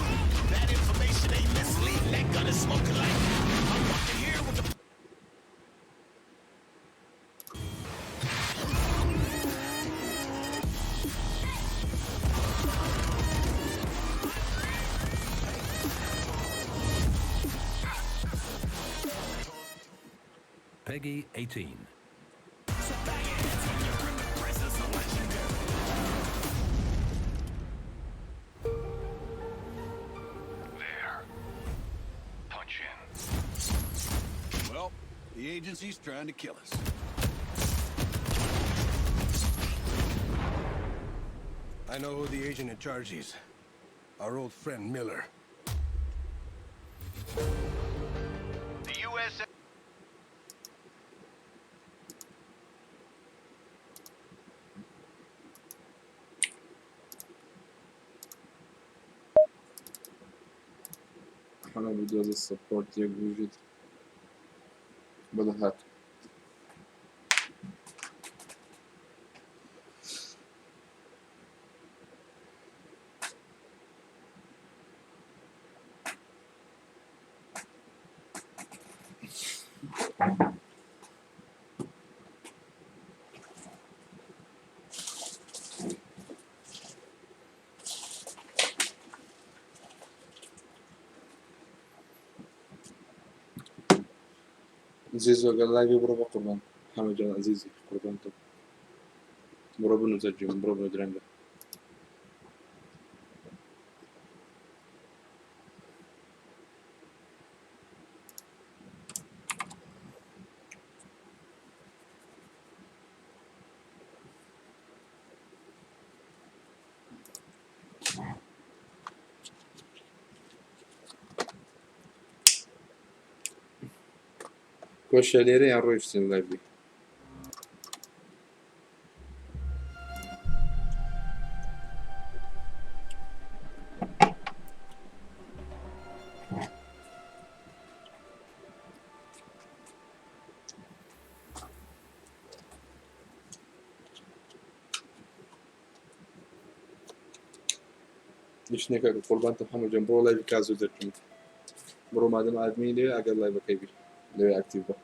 that information ain't misleading that gun is smoking like I'm walking here with the PEGI 18. There. Punch in. Well, the agency's trying to kill us. I know who the agent in charge is. Our old friend Miller. The U.S. حەمە بدۆزە سەپۆرت یەک بژیت بەڵێ هات. زیزۆ گەر لایڤی بڕۆ بە قوربان حەمە جان ئەزیزی قوربان تۆ بڕۆ بنووسە جێم بڕۆ بنوو درەنگە. کۆشە لێرە یان ڕۆیشتن لایڤی؟ هیچ نەکە قوربانتم حەمە جان بڕۆ لایڤی کازۆ دەرچم بڕۆ مادەم ئادمینی لەوێ ئەگەر لایڤەکەی بی لەوێ ئەکتیڤ بە.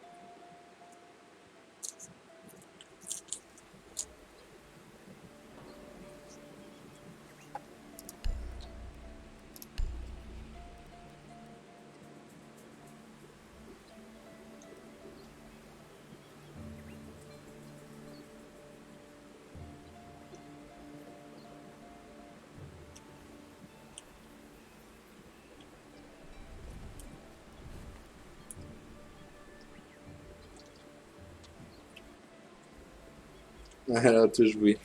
توش بووی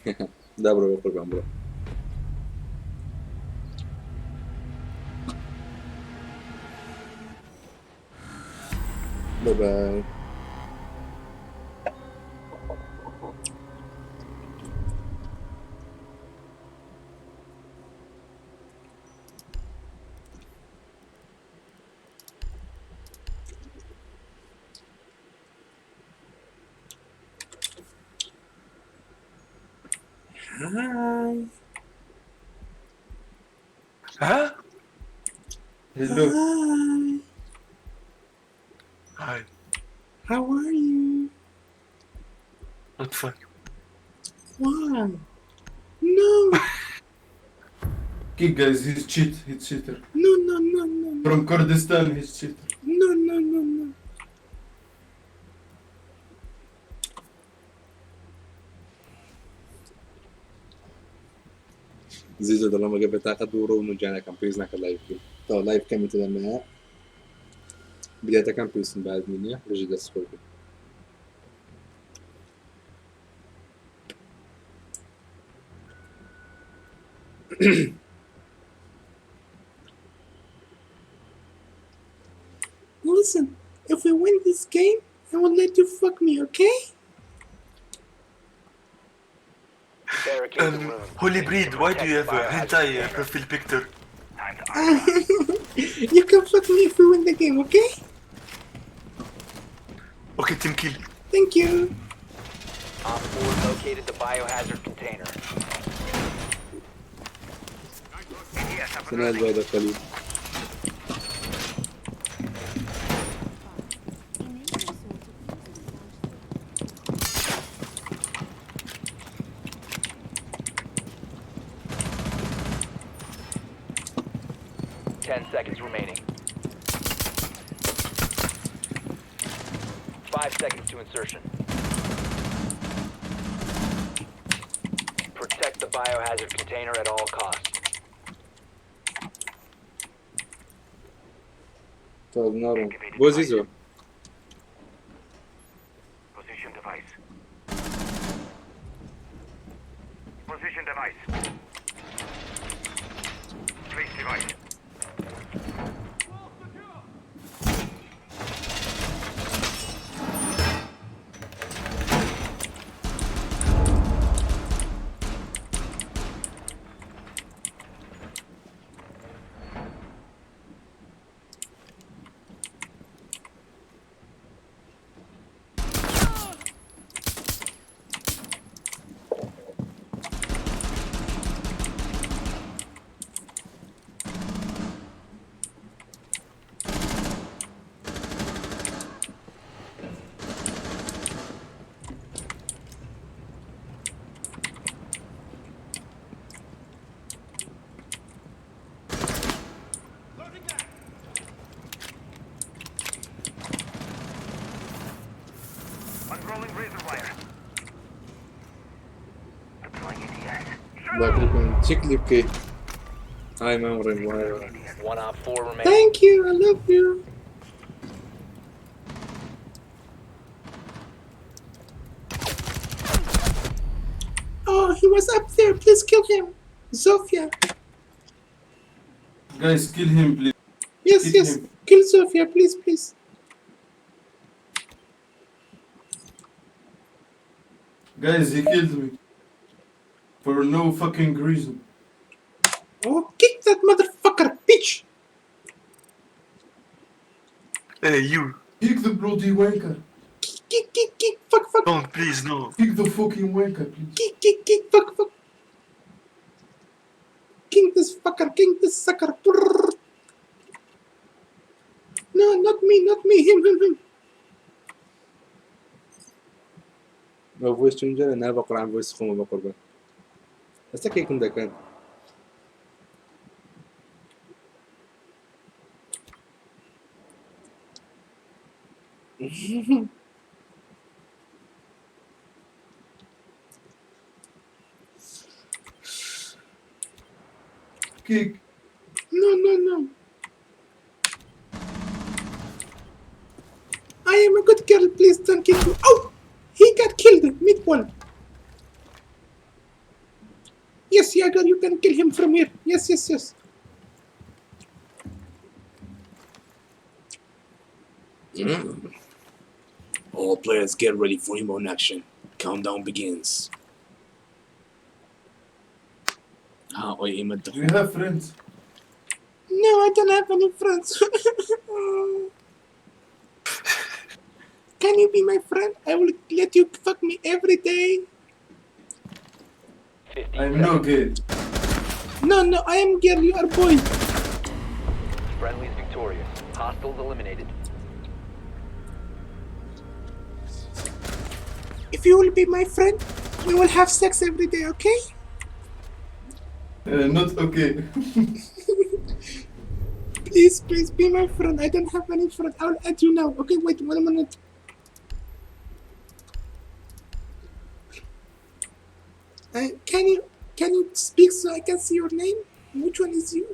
دا بڕۆ بە قوربان بڕۆ. Bye bye. Hi. Huh? Hello. Hi. Hi. How are you? I'm fine. Why? No. Kick guys, he's cheat. He's cheater. No, no, no, no. From Kurdistan, he's cheater. No, no, no, no. زیزۆ دەڵێم ئەگەر بێتاقەت بوو بڕۆ بنوو گیانەکەم پێویست ناکات لایڤ بکەی تەواو لایڤ کەمی تێدا مایە بلیتەکان پێویستن بە ئادمین نییە بژی دەست خۆش بێ. Listen, if we win this game, I will let you fuck me, okay? Holy breed, why do you have a hentai profile picture? You can fuck me if we win the game, okay? Okay, team kill. Thank you. Op 4 located the biohazard container. تنال بعد قليل. 10 seconds remaining. 5 seconds to insertion. Protect the biohazard container at all costs. تاز ناڕۆم بۆ زیزۆ. Position device. Position device. Place device. Unrolling razor wire. Deploying ADS. با کلیپم چی کلیپ بکەی؟ های مام ڕێم وایە. One op 4 remaining. Thank you. I love you. Oh, he was up there. Please kill him. Zofia. Guys, kill him, please. Yes, Kill yes. him. Kill Zofia, please, please. Guys, he killed me. For no fucking reason. Oh, kick that motherfucker, bitch. Hey, you. Kick the bloody wanker. Kick, kick, kick, fuck, fuck. Don't, please, no. Kick the fucking wanker, please. Kick, kick, kick, fuck, fuck. King this fucker, king this sucker. Brrr. No, not me, not me. Him, him, him. ئەو ڤۆیس چون جارە نا بە قورعان ڤۆیس خۆمە بە قوربان ئێستا کێکم دەکەن. Kick. No, no, no. I am a good girl. Please don't kick me. Oh, he got killed. Meatball. Yes, Jaeger, you can kill him from here. Yes, yes, yes. All players get ready for inbound action. Countdown begins. ها ئۆی ئێمە Do you have friends? No, I don't have any friends. Can you be my friend? I will let you fuck me every day. I'm no gay. No, no, I am girl. You are boy. Friendlies victorious. Hostiles eliminated. If you will be my friend, we will have sex every day, okay? Not okay. Please, please be my friend. I don't have any friend. I will add you now. Okay, wait 1 minute. Can you speak so I can see your name? Which one is you?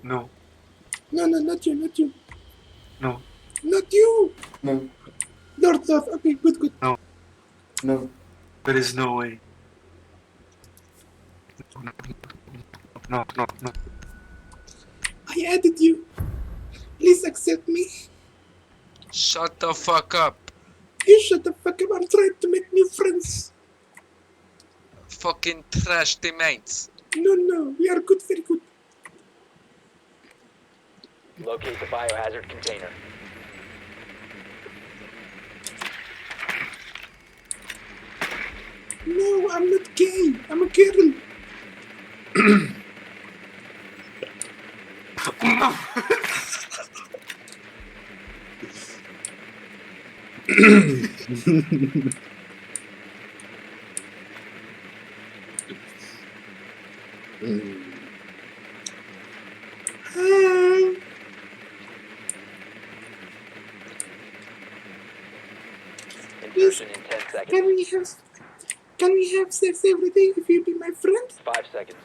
No, No, no, not you, not you, no, not you. No, Lord, Lord. Okay, good, good. no. no, There is no way. No, no, no. I added you. Please accept me. Shut the fuck up. You shut the fuck up. I'm trying to make new friends. Fucking trash teammates. No, no, we are good, very good. Locate the biohazard container. No, I'm not gay. I'm a girl. Hi. Insertion in 10 seconds. Can we have can we have sex every day if you be my friend? 5 seconds.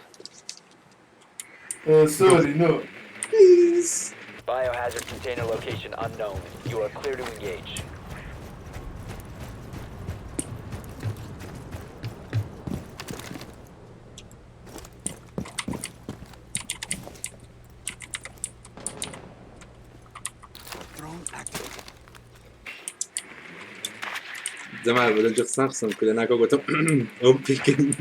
Sorry, no. Please. Biohazard container location unknown. You are clear to engage. جەمال بە دەنگی قسان قسەم کرد لەناکاو گوتم ئەوم پێکەنی.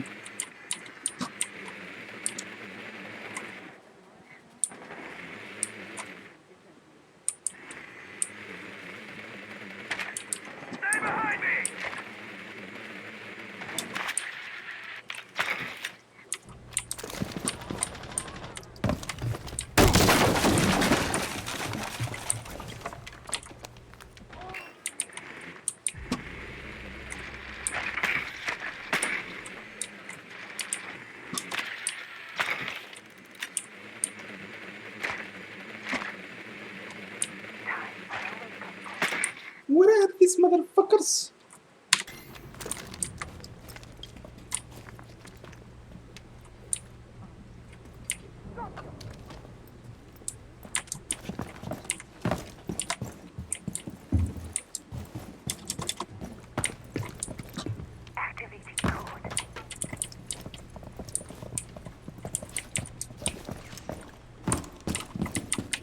Where are these motherfuckers?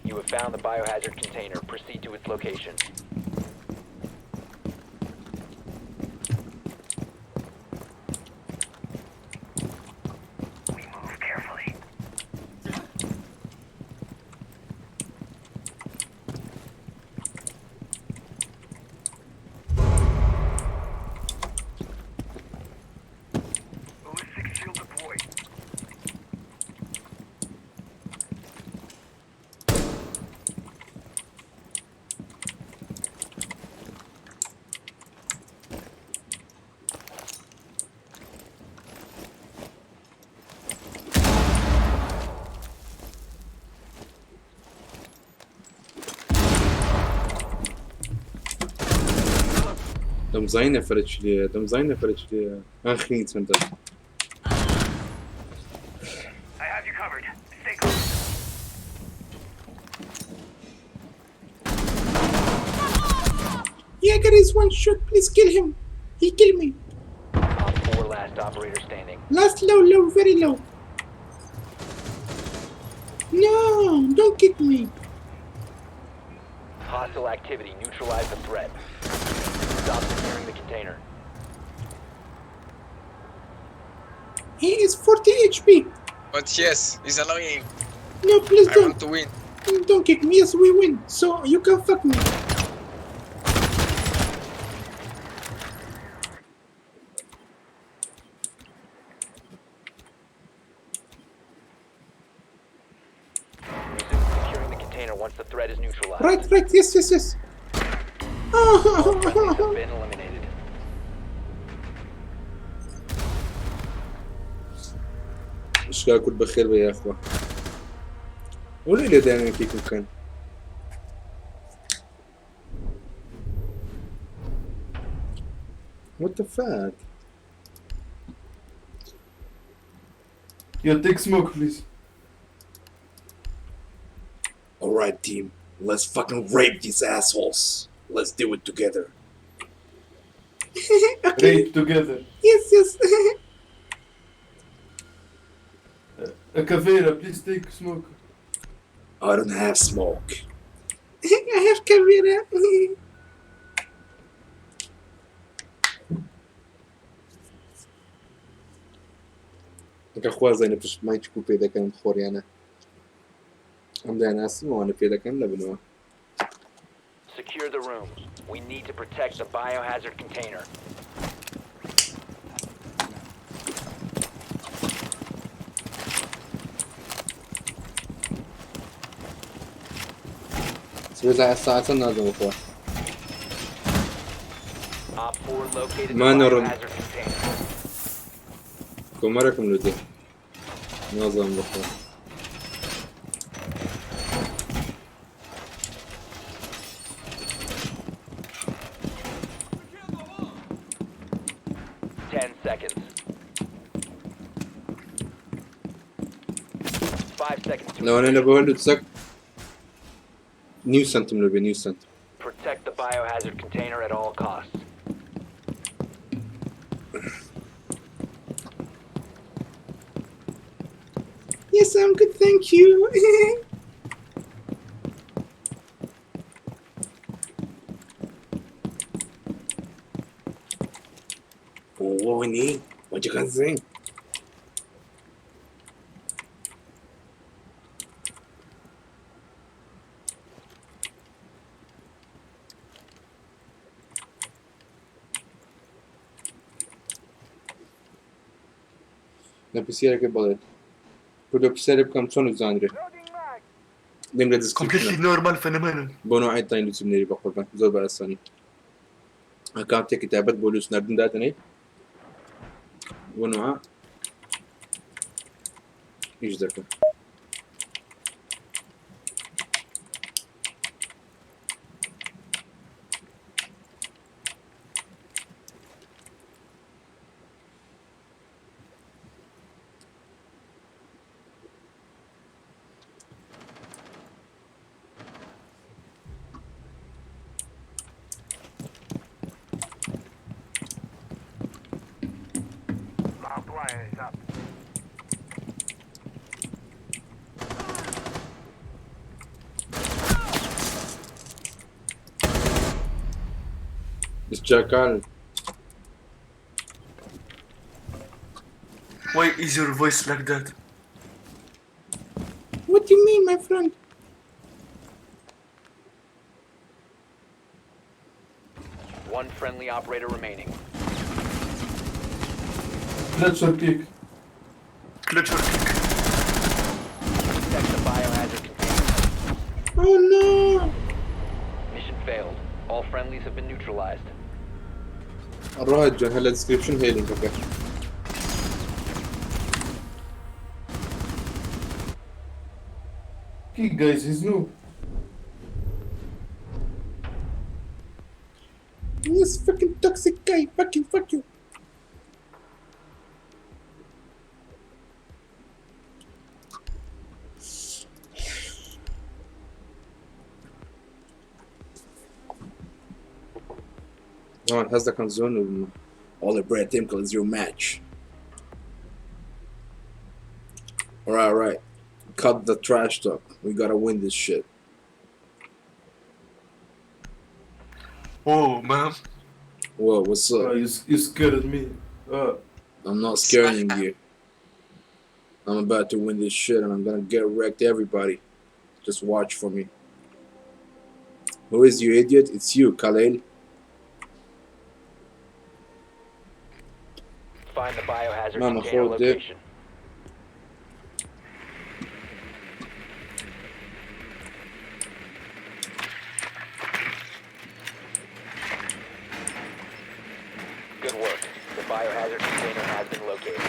You have found the biohazard container. Proceed to its location. دەمزانی نەفرە چی لێیە دەمزانی نەفرە چی لێیە ئاخرین چەندە. Jaeger is one shot, please kill him. He killed me. Op 4 last operator standing. Last low, low, very low. No, don't kick me. Hostile activity. Neutralize the threat. Stop securing the container. He is 40 HP. But yes, he's annoying. No, please I don't. want to win. Don't kick me. Yes, we win. So you can fuck me. Resume securing the container once the threat is neutralized. Right, right. Yes, yes, yes. All friendlies have been eliminated. شکا کورد بەخێر بێ یاخوا وەلی لێ دایانە کێکم بکەن. What the fuck? Yo, take smoke, please. Alright, team. Let's fucking rape these assholes. Let's do it together. Rape together. Yes, yes. Caveira, please take smoke. I don't have smoke. I have Caveira. کە خوا زانێ پشت مایک و پێ دەکەن خۆریانە ئەم دایاناسم ئەوانە پێ دەکەن لە بنەوە. Secure the room. We need to protect the biohazard container. سبێ ساعت چەند نازم بخوا Op 4 located the مانەڕن biohazard container. کۆمەرەکم لۆ دێ نازانم بخوا Ten seconds. 5 seconds to لەوانەیە لە بۆ لوتسەک نیو سنتم لۆ بێ نیو سنت protect the biohazard container at all costs. Yes, I'm good, thank you. Oh, what you can say? لە پرسیارێکت بڵێت کوردۆ پرسیارێ بکەم چۆن بزانرێ دێم لە Completely description normal phenomenon. بۆ نوعی تاین لوتم نێری بە قوربان زۆر بە ئاسانی ئەکاونتێکی تایبەت بۆ لوس ناردن دادەنێی بۆ نوعە ئیش دەکەم This jackal. Why is your voice like that? What do you mean, my friend? One friendly operator remaining. Clutch or kick. Clutch or kick. Protect the biohazard container. Oh no! Mission failed. All friendlies have been neutralized. الراهد جون هلا ديسكربشن هيلينج اوكي Kick guys, he's noob. This fucking toxic guy fucking fuck you No one has the concern of all the bread team is your match. Alright, alright. Cut the trash talk. We gotta win this shit. Whoa, man. Whoa, what's up? You scared me. I'm not scaring you. I'm about to win this shit and I'm gonna get wrecked everybody. Just watch for me. Who is you idiot? It's you, Khalil. Find the biohazard Mama, container hold it. location. Good work. The biohazard container has been located.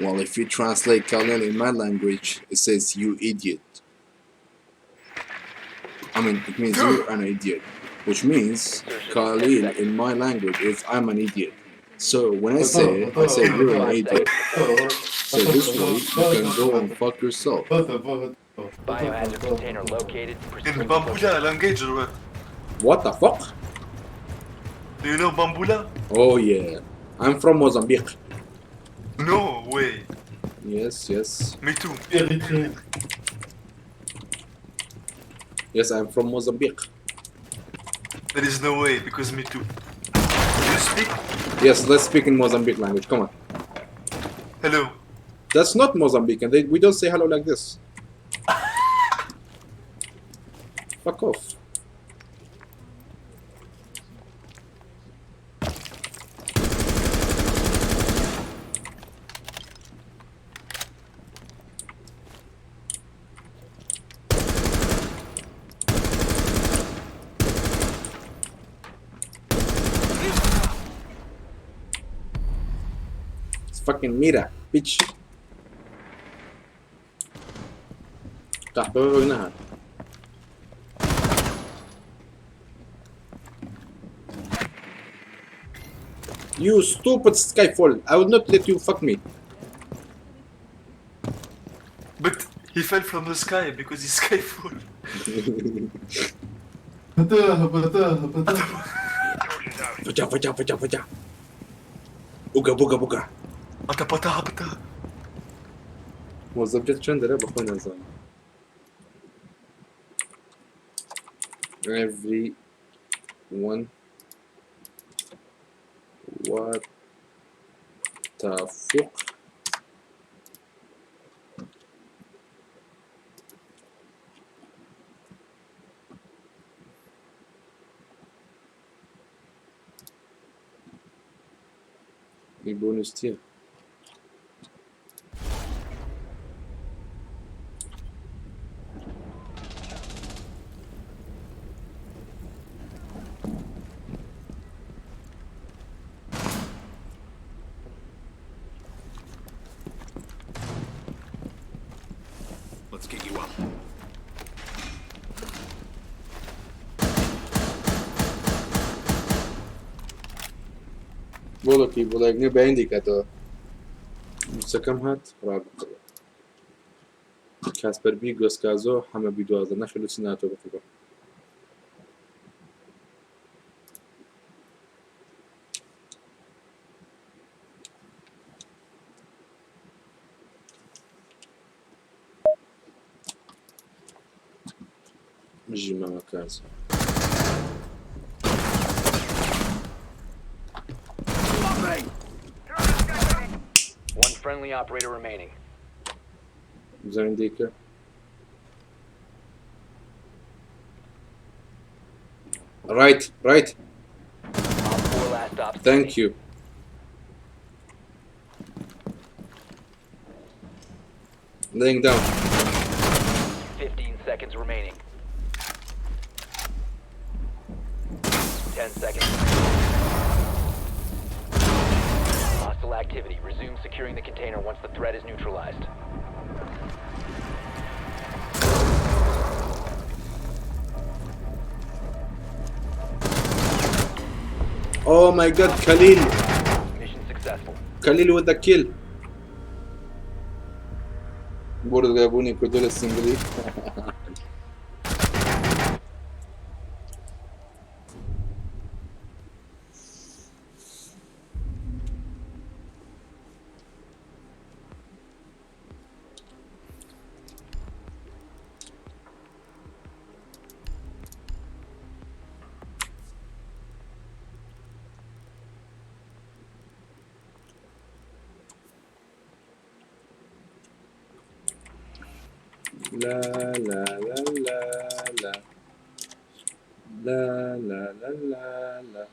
Well, if you translate Khalil in my language, it says you idiot. I mean, it means you're an idiot, which means Khalil in my language is I'm an idiot. So when I say it, I say you're an idiot. So this way, you can go and fuck yourself. Biohazard container located. In Bambula language or what? What the fuck? Do you know Bambula? Oh yeah, I'm from Mozambique. No way. Yes, yes. Me too. Yes, I'm from Mozambique. There is no way because me too. Do you speak? Yes, let's speak in Mozambique language. Come on. Hello. That's not Mozambique, and we don't say hello like this. Fuck off. fucking Mira, bitch. قەحپە بەک نەهات. You stupid Skyfall, I will not let you fuck me. But he fell from the sky because he's Skyfall. فجا فجا فجا فجا. بوگا بوگا بوگا. پتا پتا پتا. مۆزەبجەت چەند دەرە بەخۆی نازانم. Every one what the fuck ی بۆنس چییە؟ Let's get you up. بۆڵەکی بۆڵێک نیە بەیان دیکاتەوە موچەکەم هات ڕابکەوە کاسپەر بی گۆسکازۆ حەمە بی 12 نەخێر لە چی ناتۆ بخۆ. بژی مامە کاز. One friendly operator remaining. بزانین دیکە. Right, right. OpFor last stop Thank you. Laying down. 15 seconds remaining. 10 seconds. Hostile activity. Resume securing the container once the threat is neutralized. Oh my god, Khalil. Mission successful. Khalil with the kill. بۆ ڕزگاربوونی کوردە لە single ی. لا لا لا لا لا لا لا لا لا لا.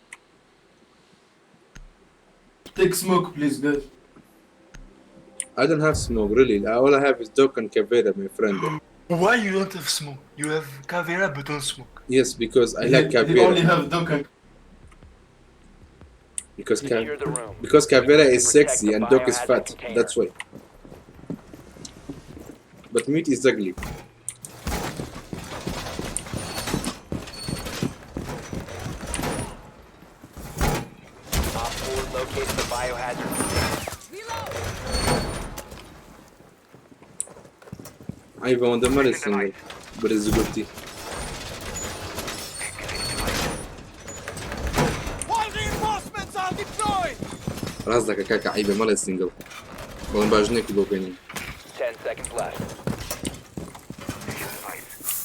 Take smoke, please, guys. I don't have smoke, really. All I have is Doc and Caveira, my friend. Why you don't have smoke? You have Caveira but don't smoke. Yes, because I like He Caveira. only have Doc and Because Secure the room. because Caveira is Protect sexy the and Doc is biohazard fat. container. That's why. But meat is ugly. OpFor located the biohazard container. I want the money single, but it's a good team. All reinforcements are deployed! ڕاست دەکە کاکە عیبە مەڵێ single بەڵام باش نێکی بۆ بێنین. 10 seconds left.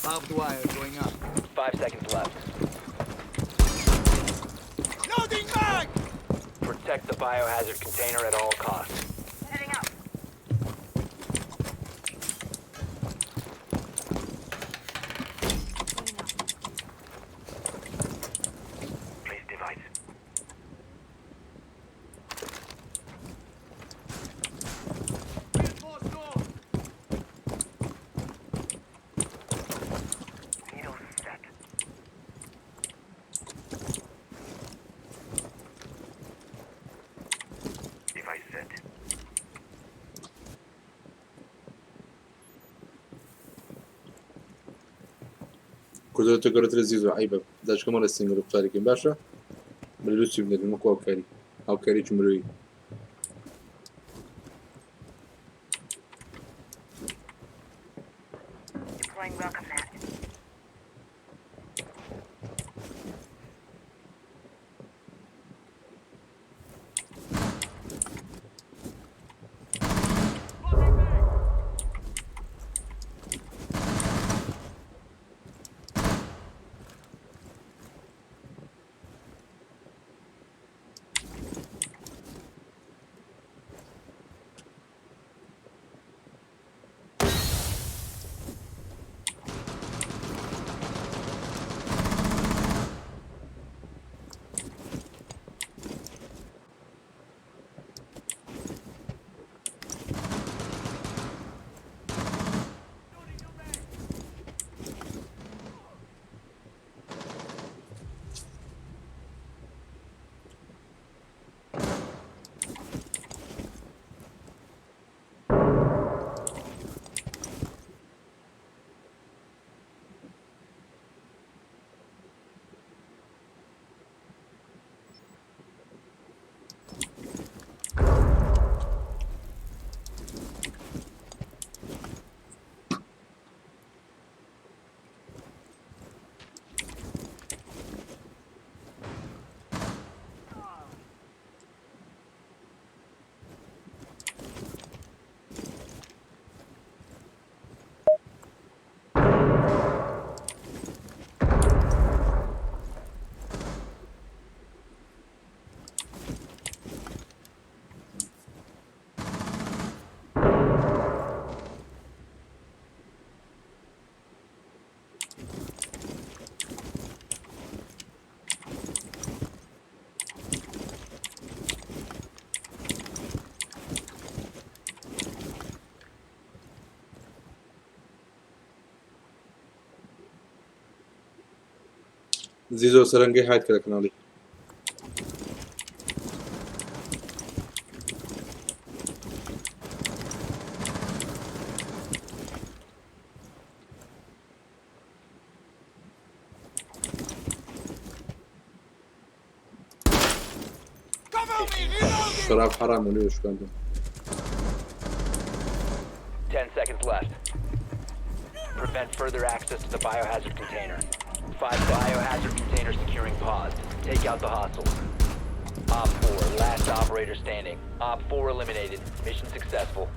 Barbed wire going up. 5 seconds left. Loading mag! Protect the biohazard container at all costs. کوردە تۆ گەورەترە زیزۆ عەیبە داچکە مەڵێ سینگل و قوتاریکەین باشە بە لوسی بنێرین وەکو هاوکاری هاوکاریی مرۆیی. زیزۆ سەرنگەی هایت کە لە کەناڵی. شەراب حەرامە لێ شکاندم. 10 seconds left. Prevent further access to the biohazard container. 5 biohazard container securing paused. Take out the hostiles. Op 4, last operator standing. Op 4 eliminated. Mission successful.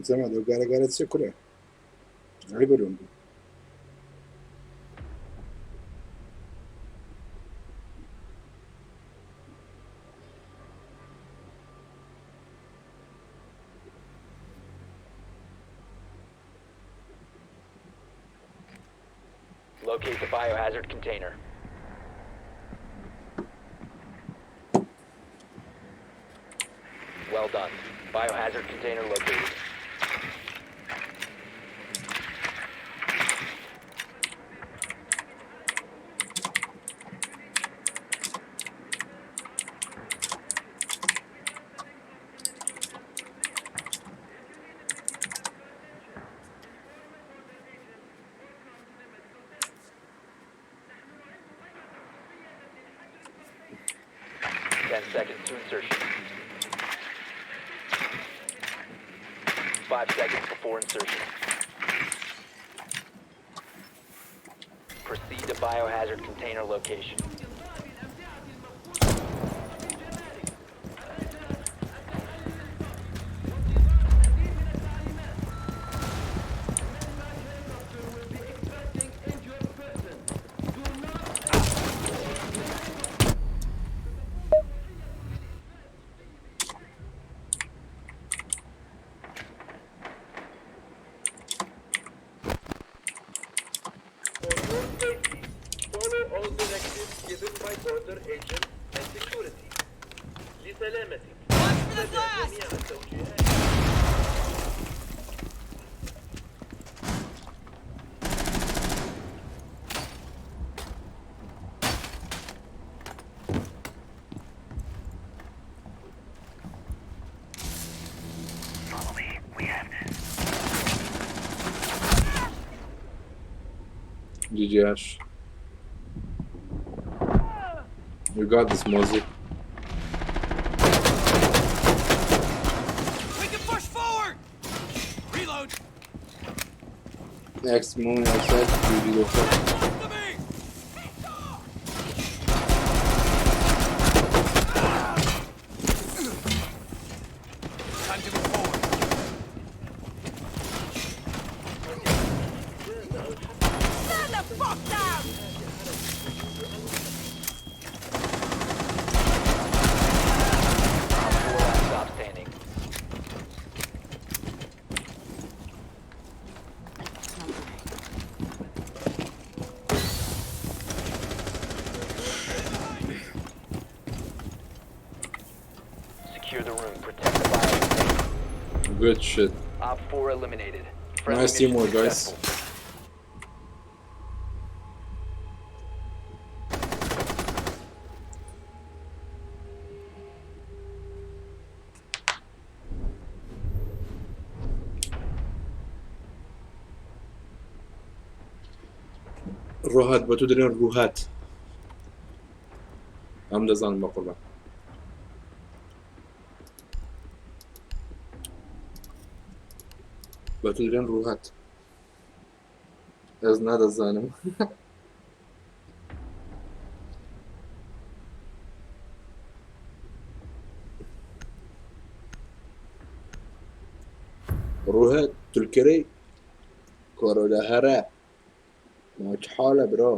جەماعەت ئەو گارە گارە چیە کورە عیبە لۆم بوو. Locate the biohazard container. Well done. Biohazard container located. 10 seconds to insertion. 5 seconds before insertion. Proceed to biohazard container location. GG Ash. You got this, Mozzie. We can push forward! Reload! Next moment outside, GG doctor. Time to go forward. Stand the fuck down! Op 4 last stop standing. Secure the room. Protect the biocontainer. Good shit. Op 4 eliminated. Friendly Nice mission teamwork, guys. successful. ڕۆهات بە تۆ دەرێن ڕووهات ئەم دەزانم بە قوربان بە تۆ دەرێن ڕووهات ئەس نادەزانم ڕووهات تولکەرەی کۆرۆلە هەرە ماچ حاڵە برا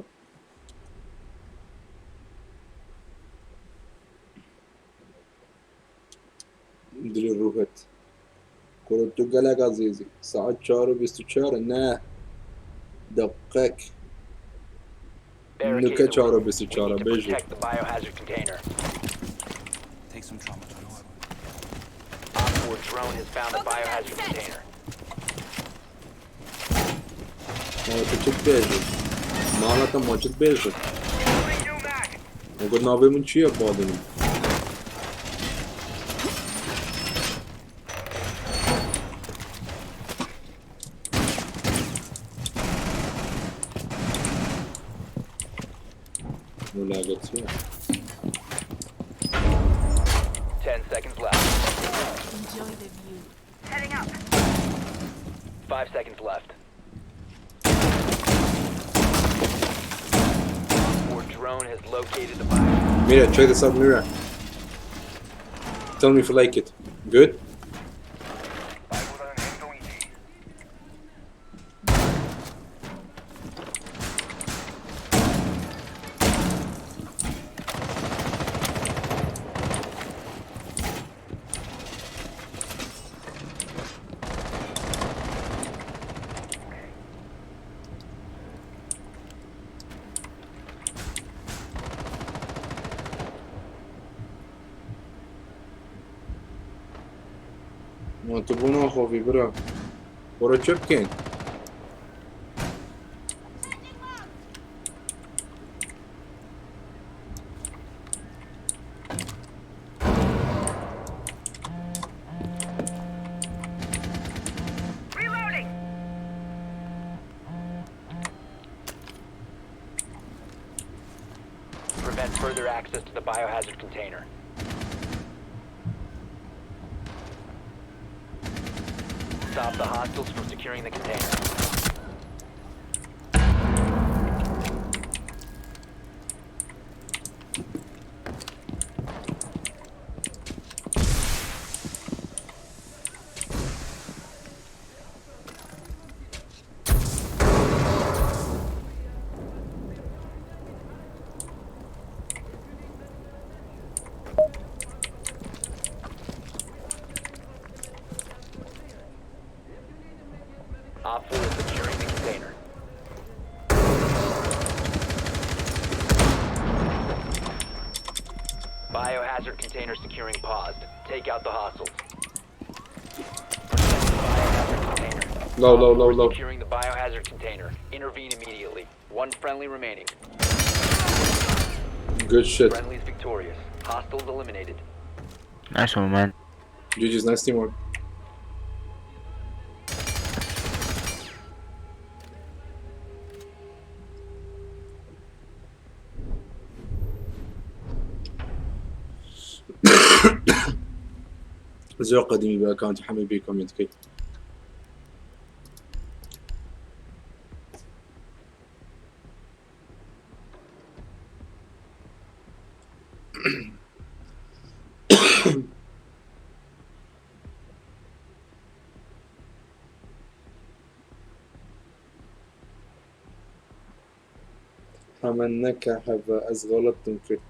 دلی ڕووهت کورە تو گەلەک ئازیزی ساعت 4:24 نه دقیق Barricade نوکە the چهار و room. بیست و We چهارە need to بێژی protect the biohazard container. Take some trauma pills. Op 4 drone has found the biohazard container. ماڵە چت بێژی ماڵەتە ماچت بێژە وەگەر ناوێ من چییە بادنم ولاگە چییە 10 seconds left. Enjoy the view. Heading up. 5 seconds left. Op 4 drone has located the biohazard. Mira, check this out, Mira. Tell me if you like it. Good? تۆ بۆ ناخۆفی برا بۆرە چ بکەین؟ Prevent further access to the biohazard container. Stop the hostiles from securing the container. Op 4 is securing the container. Biohazard container securing paused. Take out the hostiles. Protect the biohazard container. Low, low, low, low. Securing the biohazard container. Intervene immediately. One friendly remaining. Good shit. Friendly's victorious. Hostiles eliminated. Nice one, man. GG's, nice teamwork. زۆر قەدیمی بە ئەکاونتی حەمەی بێ کۆمێنت کەی. حەمە نەکە حەڤە ئەز غەڵەتم کرد.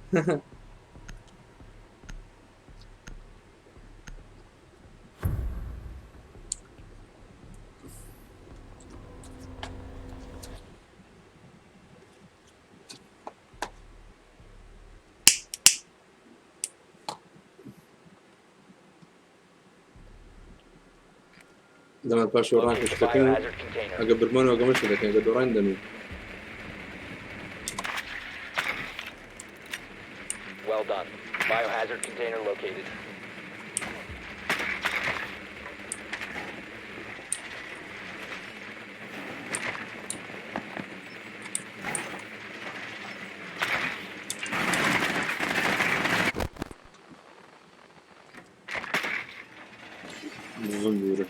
دەمە پاش ڕان Locate the شتەکەین biohazard container. ئەگە برمانەوە گەمەش دەکەین ئەگە دۆڕان دەمین. Well done. Biohazard container located. ببورە.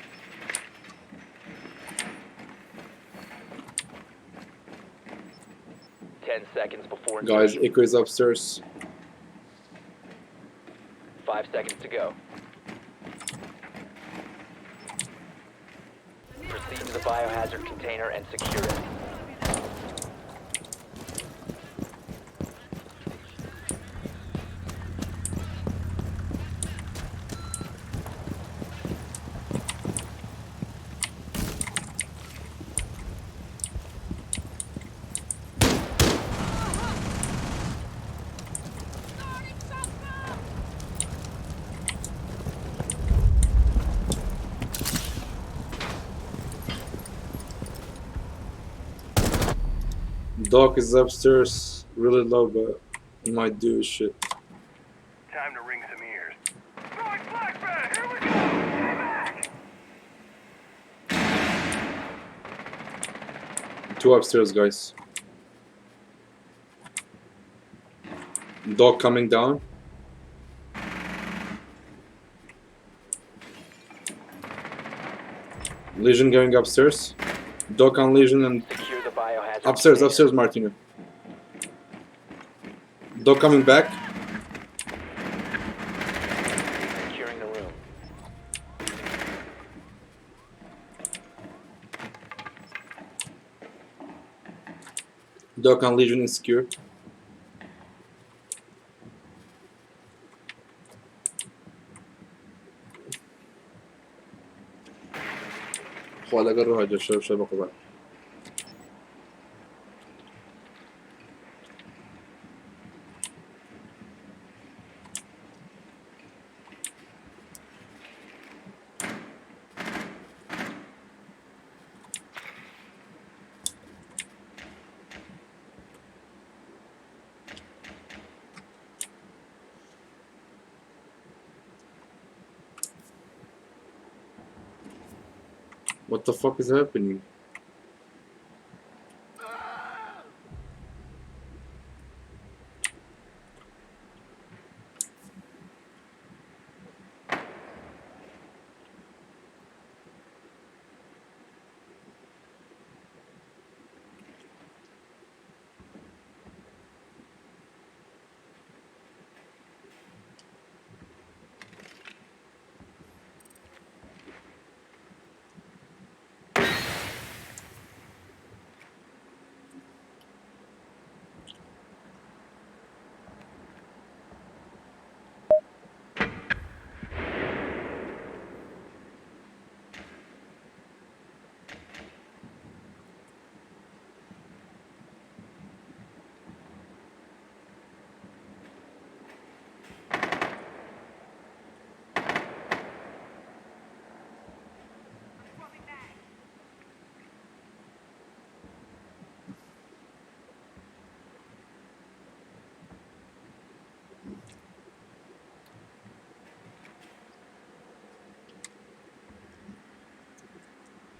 10 seconds before Guys, insertion. Echo is upstairs. 5 seconds to go. Proceed to the biohazard container and secure it. Doc is upstairs, really low, but he might do shit. Time to ring some ears. Two upstairs, guys. Dog coming down. Legion going upstairs. Dog on Legion and Secure the biohazard upstairs, container. upstairs, Martino. Dog coming back. Securing the room. Dog on Legion is secure. خوا لەگەڵ ڕۆ هەجە شەو شەو بەقوبان. What the fuck is happening?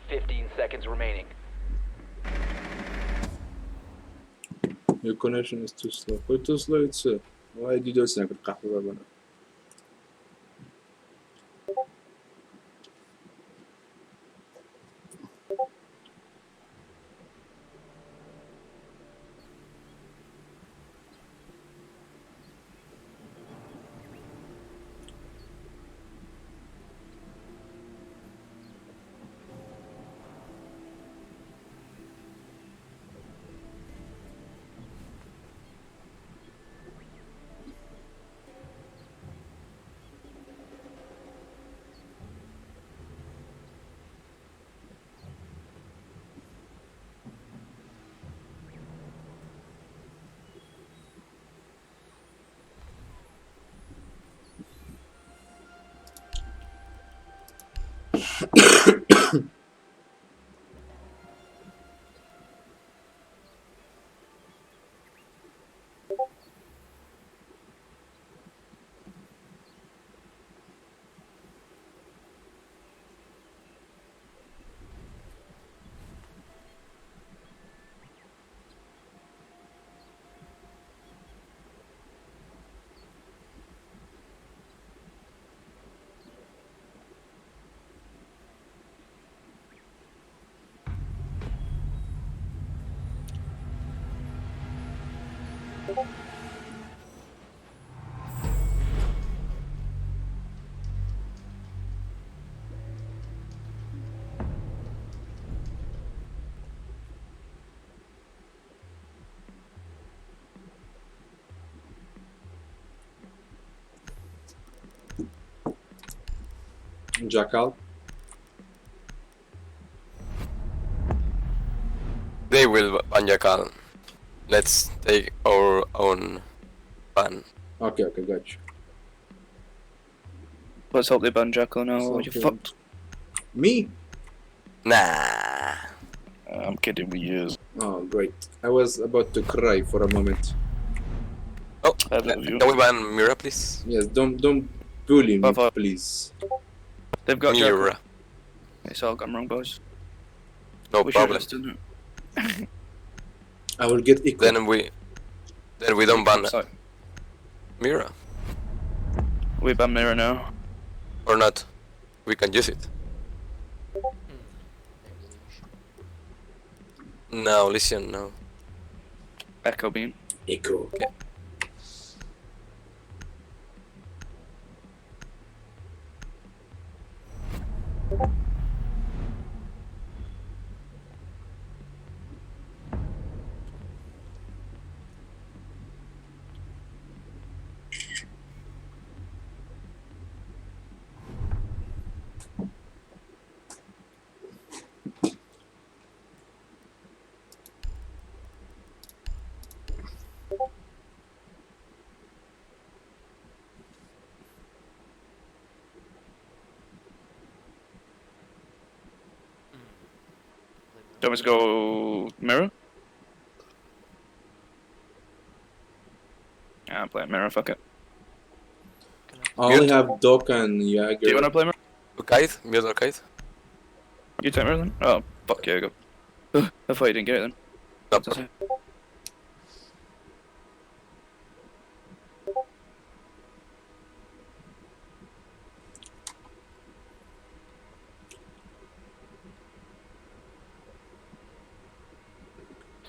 15 seconds remaining. Your connection is too slow. But too slow it's why do you do القهوة بنا؟ Jackal. They will ban Jackal. Let's take our own ban. Okay, got you. Let's hope they ban Jackal now. So You okay. fucked. Me? Nah. I'm kidding. We use. Oh, great. I was about to cry for a moment. Oh, can we ban Mira, please? Yes, don't bully me, please. They've got Mira. Jackal. It's all gone wrong, boys. No We should problem. have just done it. I will get equal. Then we don't ban Sorry. Mira We ban Mira now. or not. We can use it. No, listen, no. Echo beam. Echo. Okay. Do you want me to go Mirror? Yeah, I'm playing Mirror, fuck it. I only have Doc and Jaeger. Do you want to play Mirror? Kaid? Mute or Kaid? You take mirror then? Oh, fuck yeah, go. Ugh, I thought you didn't get it then. No.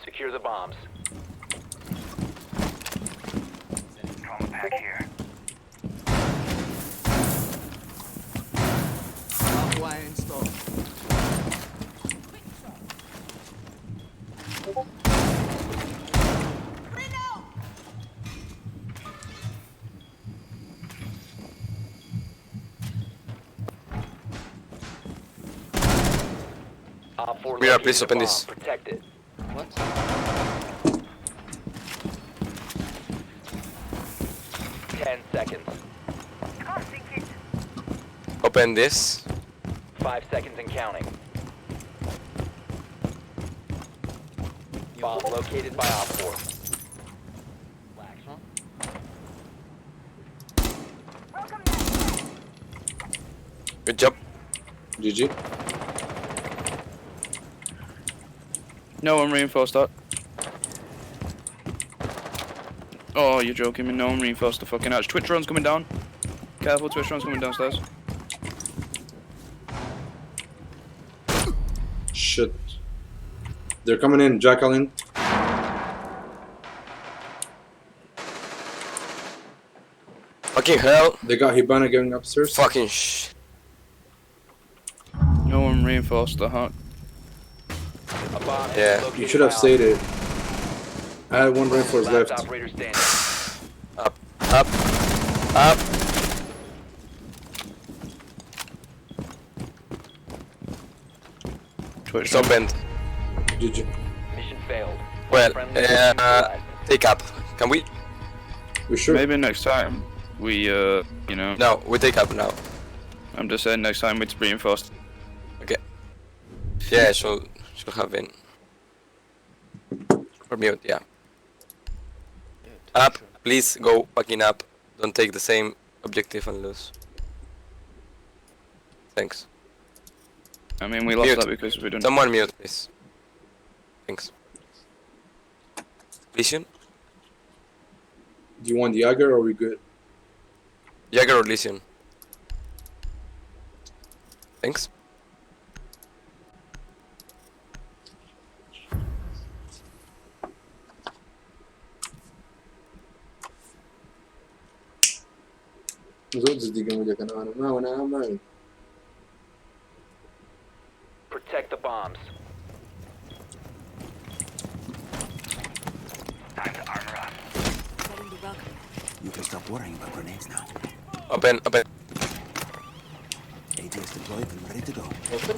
Secure the bombs. Trauma pack here. Barbed wire installed. Op 4 Mira, located please a open bomb. this. Protect it. What? 10 seconds. Open this. 5 seconds and counting. Bomb located by Op 4. Good job. GG. No one reinforced that. Oh, you're joking me. No one reinforced the fucking hatch. Twitch drone's coming down. Careful, Twitch drone's coming downstairs. Shit. They're coming in, Jacqueline. Fucking hell. They got Hibana going upstairs. Fucking sh. No one reinforced the hatch. A bomb has Yeah. been located You should have by Op stayed it. I had one reinforced Last left. operator standing. Up. Up. Up. Twitch It's opened. GG. Mission failed. Well, Friendly mission neutralized. take up. Can we? We sure? Maybe next time we, you know. No, we take up now. I'm just saying next time it's reinforced. Okay. Yeah, should have been. Or mute, yeah. Up, please go fucking up. Don't take the same objective and lose. Thanks. I mean, we lost Mute. that because we didn't. Someone mute, please. Thanks. Lesion? Do you want Jaeger or are we good? Jaeger or Lesion? Thanks. زۆر جدی گەمە دەکەن ئەوانە ماوە ماوین. Protect the bombs. Time to armor up. You can stop worrying about grenades now. Open, open. ATS deployed and ready to go. Open?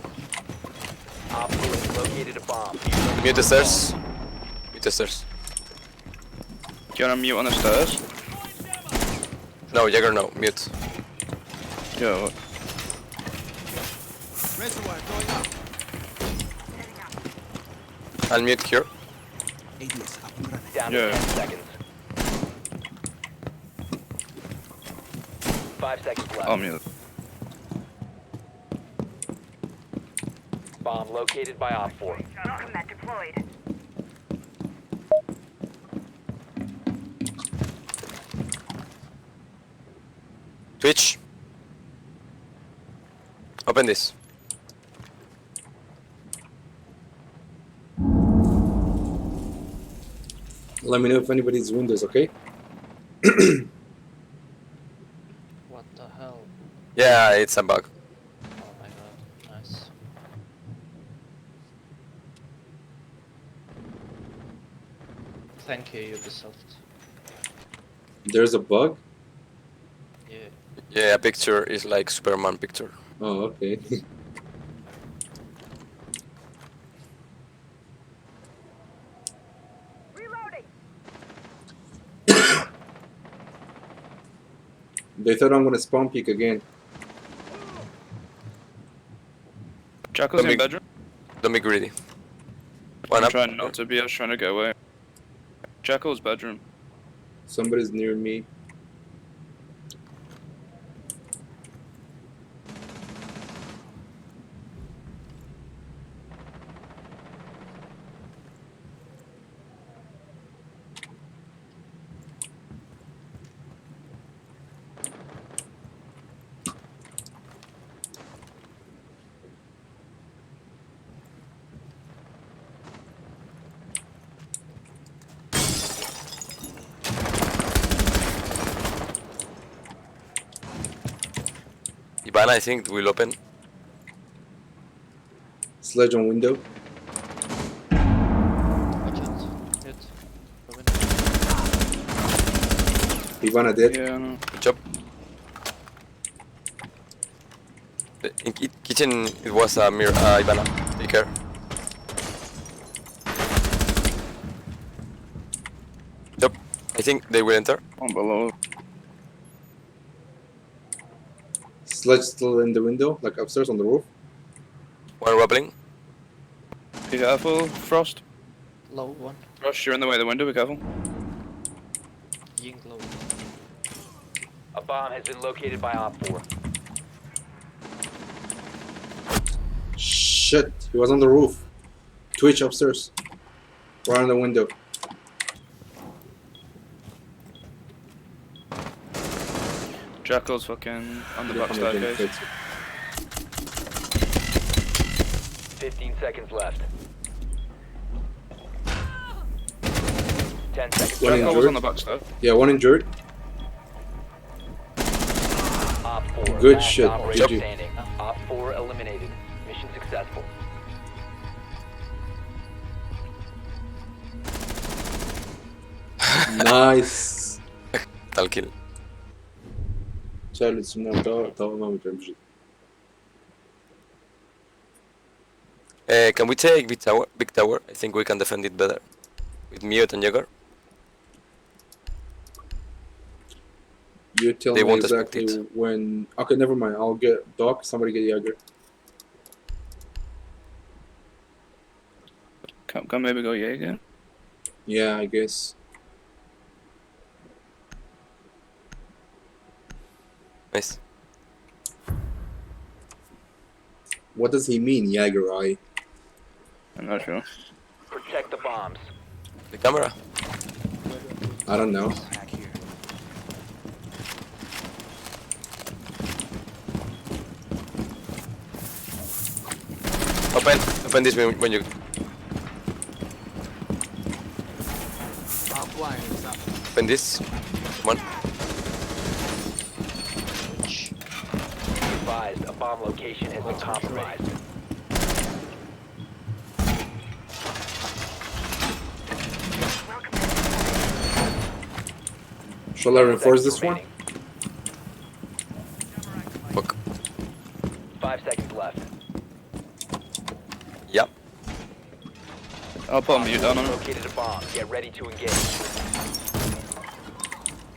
Op 4 has located a bomb. Mute the stairs. Mute the stairs. Do you want to mute on the stairs? No, Jaeger, no. Mute. Yeah. What? Reservoir going up. I'll mute here. ATS up and running. Down to Yeah. 10 seconds. 5 seconds left. I'll mute. Bomb located by Op 4. Welcome that deployed. Twitch. Open this. Let me know if anybody's windows, okay? What the hell? Yeah, it's a bug. Oh my god, nice. Thank you, Ubisoft. There's a bug? Yeah. Yeah, a picture is like Superman picture. Oh, okay. Reloading. They thought I'm gonna spawn peek again. Jackal's Don't in be- bedroom. Don't be greedy. One I'm up. trying not to be. I was trying to get away. Jackal's bedroom. Somebody's near me. Ivana, I think, will open. Sledge on window. I can't hit. The window. Ivana dead. Yeah, I know. Good job. In kitchen, it was a mirror, Ivana. Take care. Yep. I think they will enter. One below. Sledge still in the window, like upstairs on the roof. One rappelling. Be careful, Frost. Low one. Frost, you're in the way of the window, be careful. Ying low. A bomb has been located by Op 4. Shit, he was on the roof. Twitch upstairs. Right on the window. Jackal's fucking on the Yeah, back I'm gonna staircase. fix it. 15 seconds left. 10 seconds One Jackal was injured. on the back stairs. Yeah, one injured. Op 4. Good last shit. operator GG. standing. Op 4 eliminated. Mission successful. Nice. Tal kill. Charlie, تمام. Can we take big tower? Big tower. I think we can defend it better with Mute and Jäger. You tell They me won't expect exactly when. Okay, never mind. I'll get Doc. Somebody get Jaeger. Can maybe go Jaeger? Yeah, I guess. Nice. What does he mean, Jaeger eye? I'm not sure. Protect the bombs. The camera. I don't know. Open this when you Barbed wire is up. open this. Come on. Be advised, a bomb location has been compromised. Shall I reinforce this one? Fuck. 5 seconds left. Yep. I'll put a mute down on him. Located a bomb. Get ready to engage.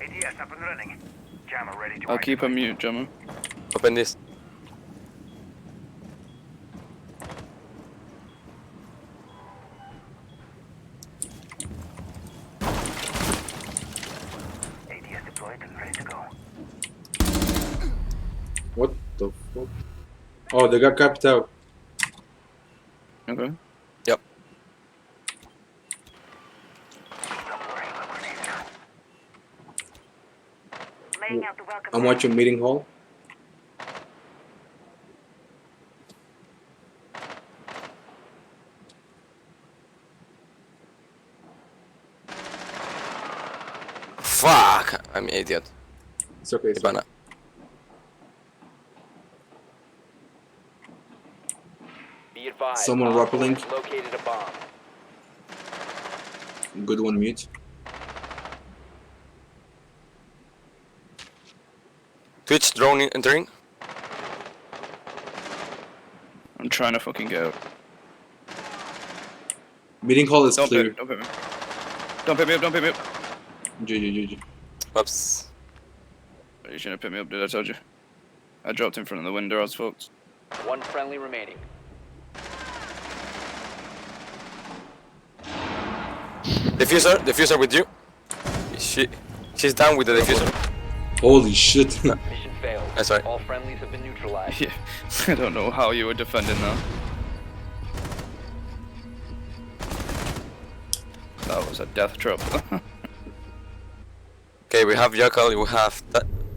ADS up and running. Jammer ready to I'll keep a mute, Jammer. Open this. ADS deployed and ready to go. What the fuck? Oh, they got capped out. Okay. Yep. Laying out the welcome I'm watching meeting hall. Fuck! I'm an idiot. It's okay. It's okay. Ivana. Be advised. Someone Op 4 rappelling. has Located a bomb. Good one, mute. Twitch drone entering. I'm trying to fucking go. Meeting hall is Don't clear. pick, don't pick me. Don't pick me up, don't pick me up. GG, GG. Oops. You shouldn't have picked me up, dude, I told you. I dropped in front of the window, I was fucked. One friendly remaining. Diffuser, diffuser with you. She's down with the diffuser. Holy shit. Mission failed. Sorry. All friendlies have been neutralized. Yeah, I don't know how you were defending that. That was a death trap. Okay, we have Jackal, we have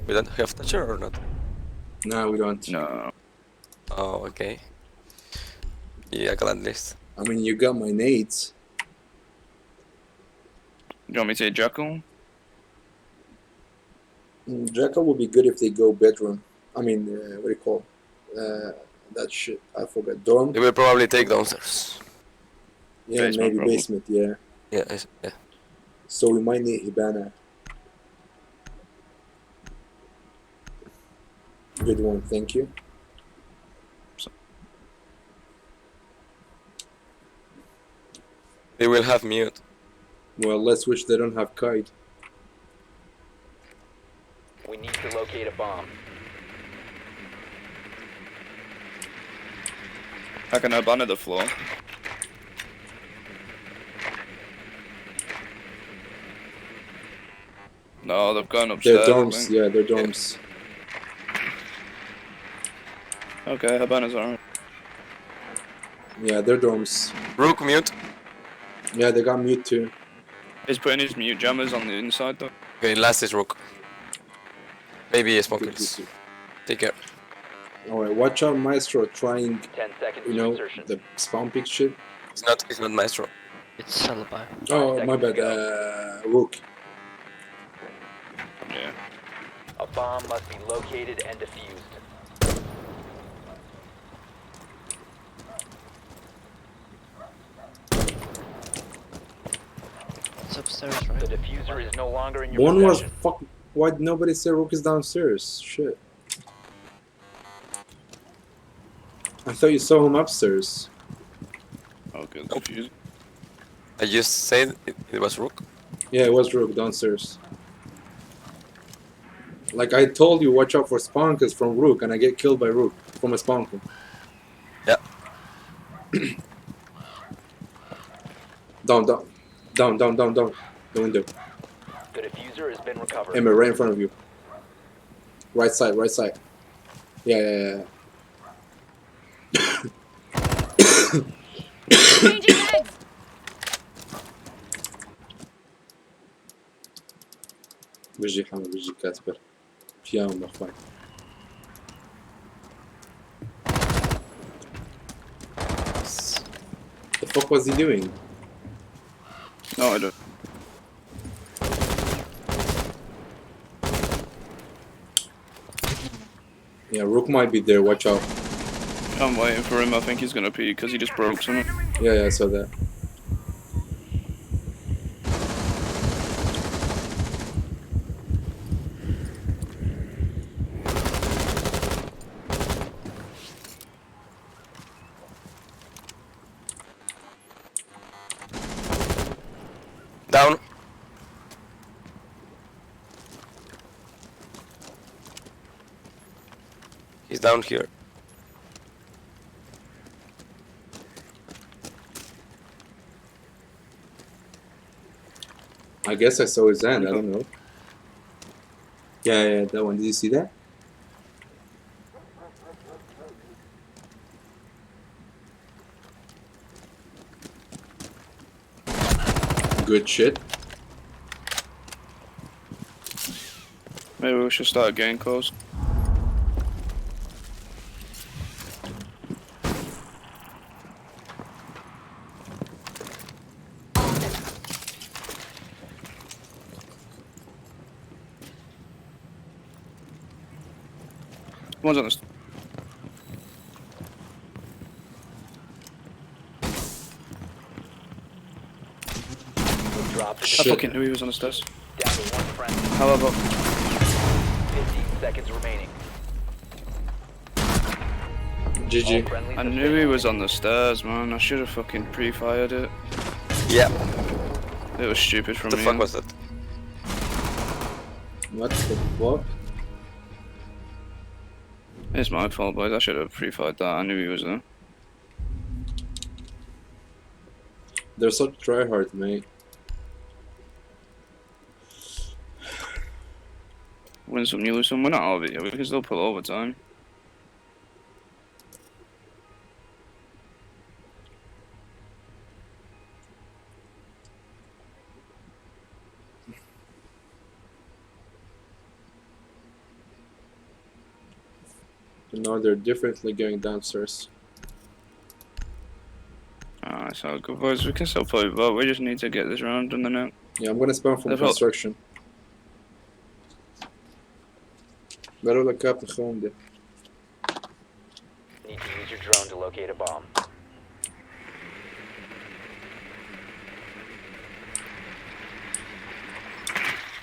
we don't have Thatcher or not? No, we don't. No. Oh, okay. Jackal at least. I mean, you got my nades. You want me to say Jackal? Jackal would be good if they go bedroom. I mean, what do you call that shit? I forgot. Dorm. They will probably take downstairs. Yeah, Basement, maybe probably. basement. Yeah. Yeah, yeah. So we might need Hibana. Good one, thank you. They will have mute. Well, let's wish they don't have kite. We need to locate a bomb. I can abandon the floor. No, they've gone upstairs. They're I dorms. think. Yeah, they're dorms. Okay, Habana's alright. Yeah, they're dorms. Rook mute. Yeah, they got mute too. He's putting his mute jammers on the inside though. Okay, last is Rook. Maybe smoke kills. Take care. All right, watch out, Maestro. Trying, 10 seconds you to know, insertion. the spawn pick shit. It's not. It's not Maestro. It's Celebi. Oh, my bad. Rook. Yeah. A bomb must be located and defused. It's upstairs, right? The diffuser is no longer in your One was possession. fuck. Why did nobody say Rook is downstairs? Shit. I thought you saw him upstairs. Oh, good. Defuse. I just said it was Rook. Yeah, it was Rook downstairs. Like I told you, watch out for spawn kills from Rook, and I get killed by Rook from a spawn kill. Yeah. Down, down, down, down, down, down. The window. The diffuser has been recovered. Emma, right in front of you. Right side, right side. Yeah, yeah, yeah. yeah. بيجي حمد بيجي كاسبر بيام اخوان. The fuck was he doing? No, I don't. Yeah, Rook might be there, watch out. I'm waiting for him. I think he's gonna pee because he just broke something. Yeah, yeah, I saw that. Down. He's down here. I guess I saw his hand, I don't know. Yeah, yeah, that one. Did you see that? Good shit. Maybe we should start getting close. One's on the. Drop the I diffuser. fucking knew he was on the stairs. Down to one friendly. However, 15 seconds remaining. GG. I knew he was on the stairs, man. I should have fucking pre-fired it. Yeah. It was stupid from The me. fuck was that? What the fuck? It's my fault, boys. I should have pre-fired that. I knew he was there. They're such tryhards, mate. Win some, you lose some. We're not out of it yet. We can still pull overtime. No, they're differently going downstairs. Ah, it's all good, boys. We can still play, but we just need to get this round in the net. Yeah, I'm gonna spawn from They've got- construction. بەرەو لە کاپتن خەوم دێ. Need to use your drone to locate a bomb.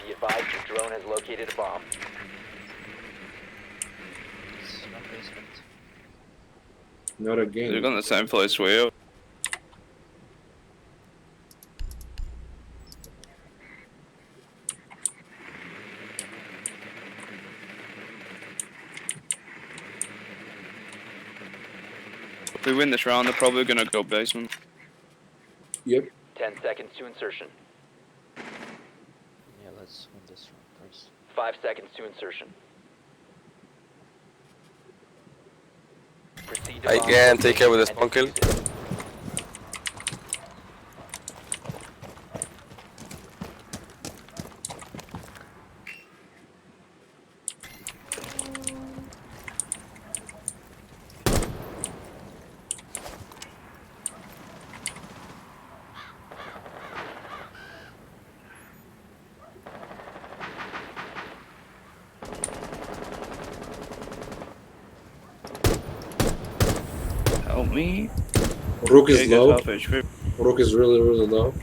Be advised your drone has located a bomb. It's not basement. Not again. They've gone the same place we are. If we win this round, they're probably gonna go basement. Yep. 10 seconds to insertion. Yeah, let's win this round first. 5 seconds to insertion. Proceed to I bomb can take care with the location spawn and kill. defuse it. Help me. Rook is Yeah, he gets low. half HP. Rook is really, really low.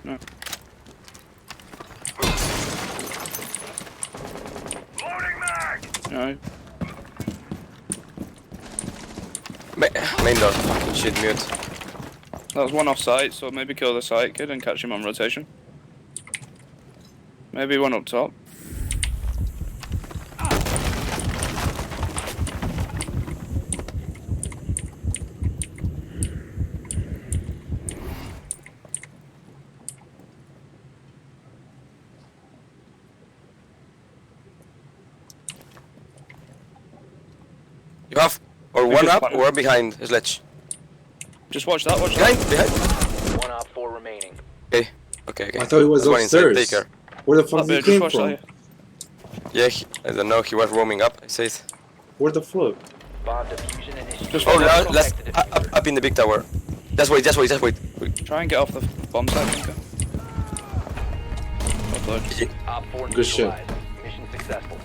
No. No. Main door. Fucking shit, mute. That was one off site, so maybe kill the site kid and catch him on rotation. Maybe one up top. You have or We one could up find- or behind sledge. Just watch that, watch Behind, that. behind. One op 4 remaining. Okay, okay, okay. I thought he was There's one inside. upstairs. Take care. Where the fuck Up did there, he just came watch from? that. Yeah, he, I don't know. He was roaming up. I said. Where the fuck? Bomb diffusion initiated. Just Oh, watch now that. let's up, up in the big tower. Just wait, just wait, just wait. Wait. Try and get off the bomb site, Tinker. Upload. Op 4 Good shit. neutralized. Mission successful.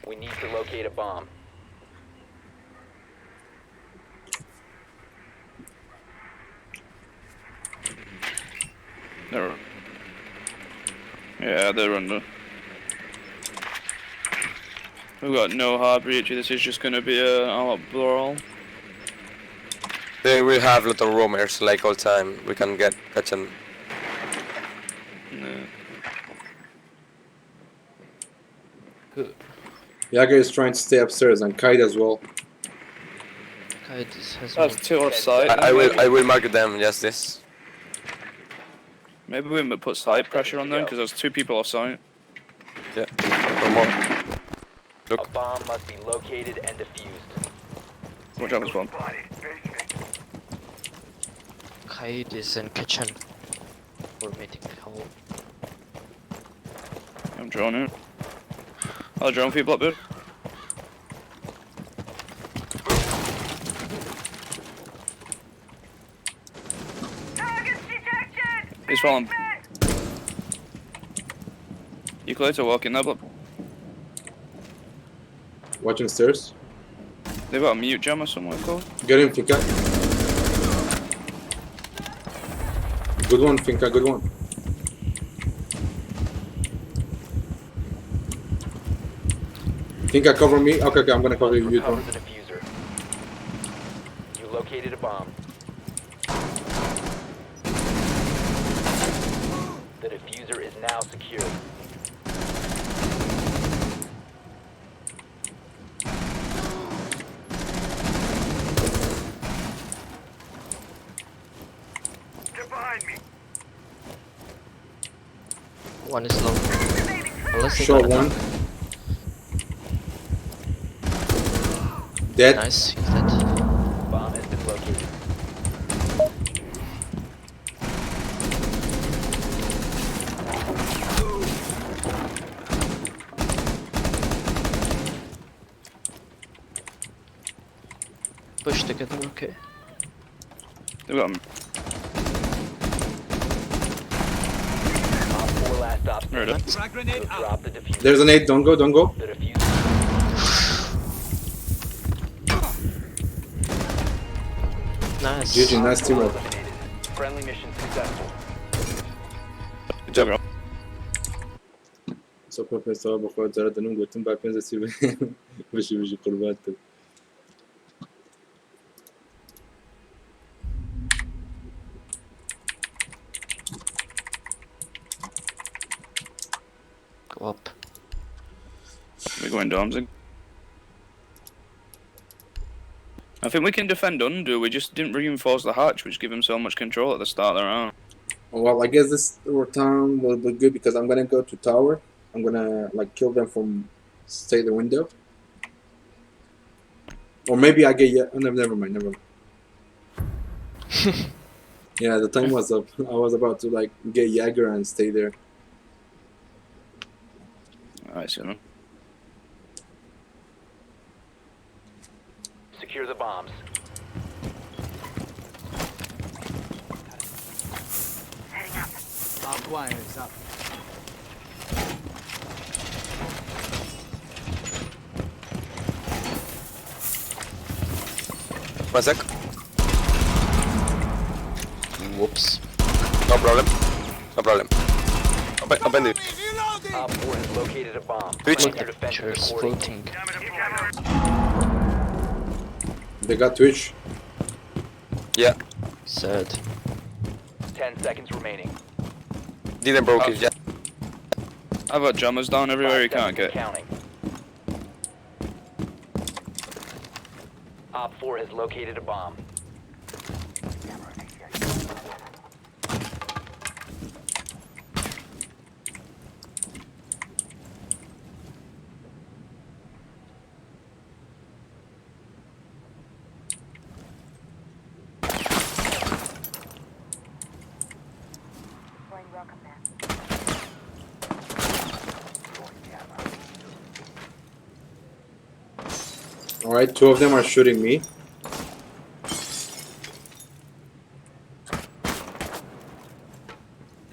We need to locate a bomb. They're... Yeah, they're under. We've got no hard breach. This is just gonna be a all-out brawl. They will have a lot of roamers like all time. We can get catch them. Yeah. Good. Yaga is trying to stay upstairs and Kite as well. Kite has That's more. two off site. I will mark them. Just this. Maybe we put site pressure on them because there's two people off site. Yeah. Or more. Look. A bomb must be located and defused. Watch out for spawn. Kite is in kitchen. We're meeting hall. I'm drawing it. I'll drone for you, Blackbird. He's falling. You clear to walk in there, Blackbird? Watching stairs. They've got a mute jammer somewhere, cool. Get him, Finka. Good one, Finka, good one. Finka, cover me. Okay, okay, I'm gonna cover you. You Recover don't. the diffuser. You located a bomb. The diffuser is now secure. Get behind me. One is low. Unless they Shot got a one. knock. Dead. Nice, he's dead. Bomb has been located. Push together, okay. They've got him. Op 4 last stop Right up. standing. You have dropped the diffuser. There's an 8. Don't go, don't go. The diffuser. Nice. GG, nice teamwork. Eliminated. Friendly mission successful. Good job, bro. سوپر پێستەوە بەخۆ جارە دەنم گوتم با پێنج دەستی بژی بژی قوربات بم. Go up. We're going dorms again. I think we can defend under. We just didn't reinforce the hatch, which gave him so much control at the start of the round. Well, I guess this town will be good because I'm gonna go to tower. I'm gonna like kill them from say the window. Or maybe I get yeah. Oh, never mind, never mind. Yeah, the time was up. I was about to like get Jaeger and stay there. Alright, see you then. Secure the bombs. Barbed wire is up. One sec. Whoops. No problem. No problem. Open, open it. Op 4 has located a bomb. Twitch. Plan your defenses Chairs accordingly. floating. They got Twitch. Yeah. Sad. 10 seconds remaining. Didn't broke it, yeah. I've got jammers down everywhere Five you can't seconds and get. Counting. Op 4 has located a bomb. All right, two of them are shooting me.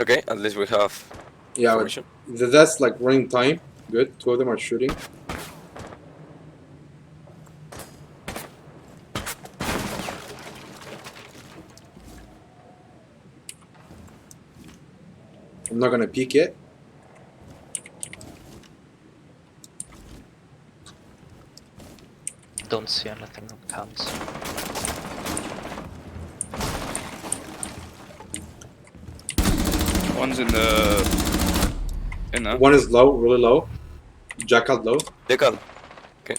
Okay, at least we have Yeah, but information. that's like running time. Good. Two of them are shooting. I'm not gonna peek yet. Don't see anything on cams. One's in the. In there. One is low, really low. Jackal low. Jackal. Okay.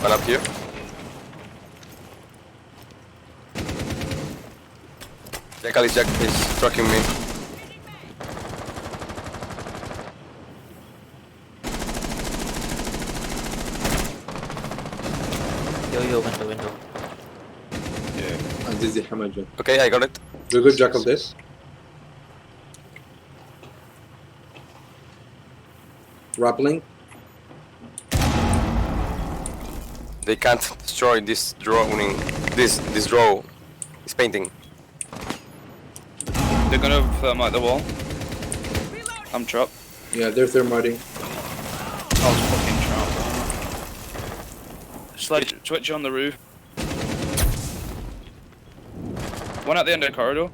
One up here. Jackal is tracking me. Yo, yo, window, window. Yeah. Azizi Hamajan. Okay, I got it. Good, good, Jackal dead. Rappelling. They can't destroy this drawing, this draw, this painting. They're gonna thermite the wall. I'm trapped. Yeah, they're thermiting. I was fucking trapped. Sledge, Twitch on the roof. One at the end of the corridor.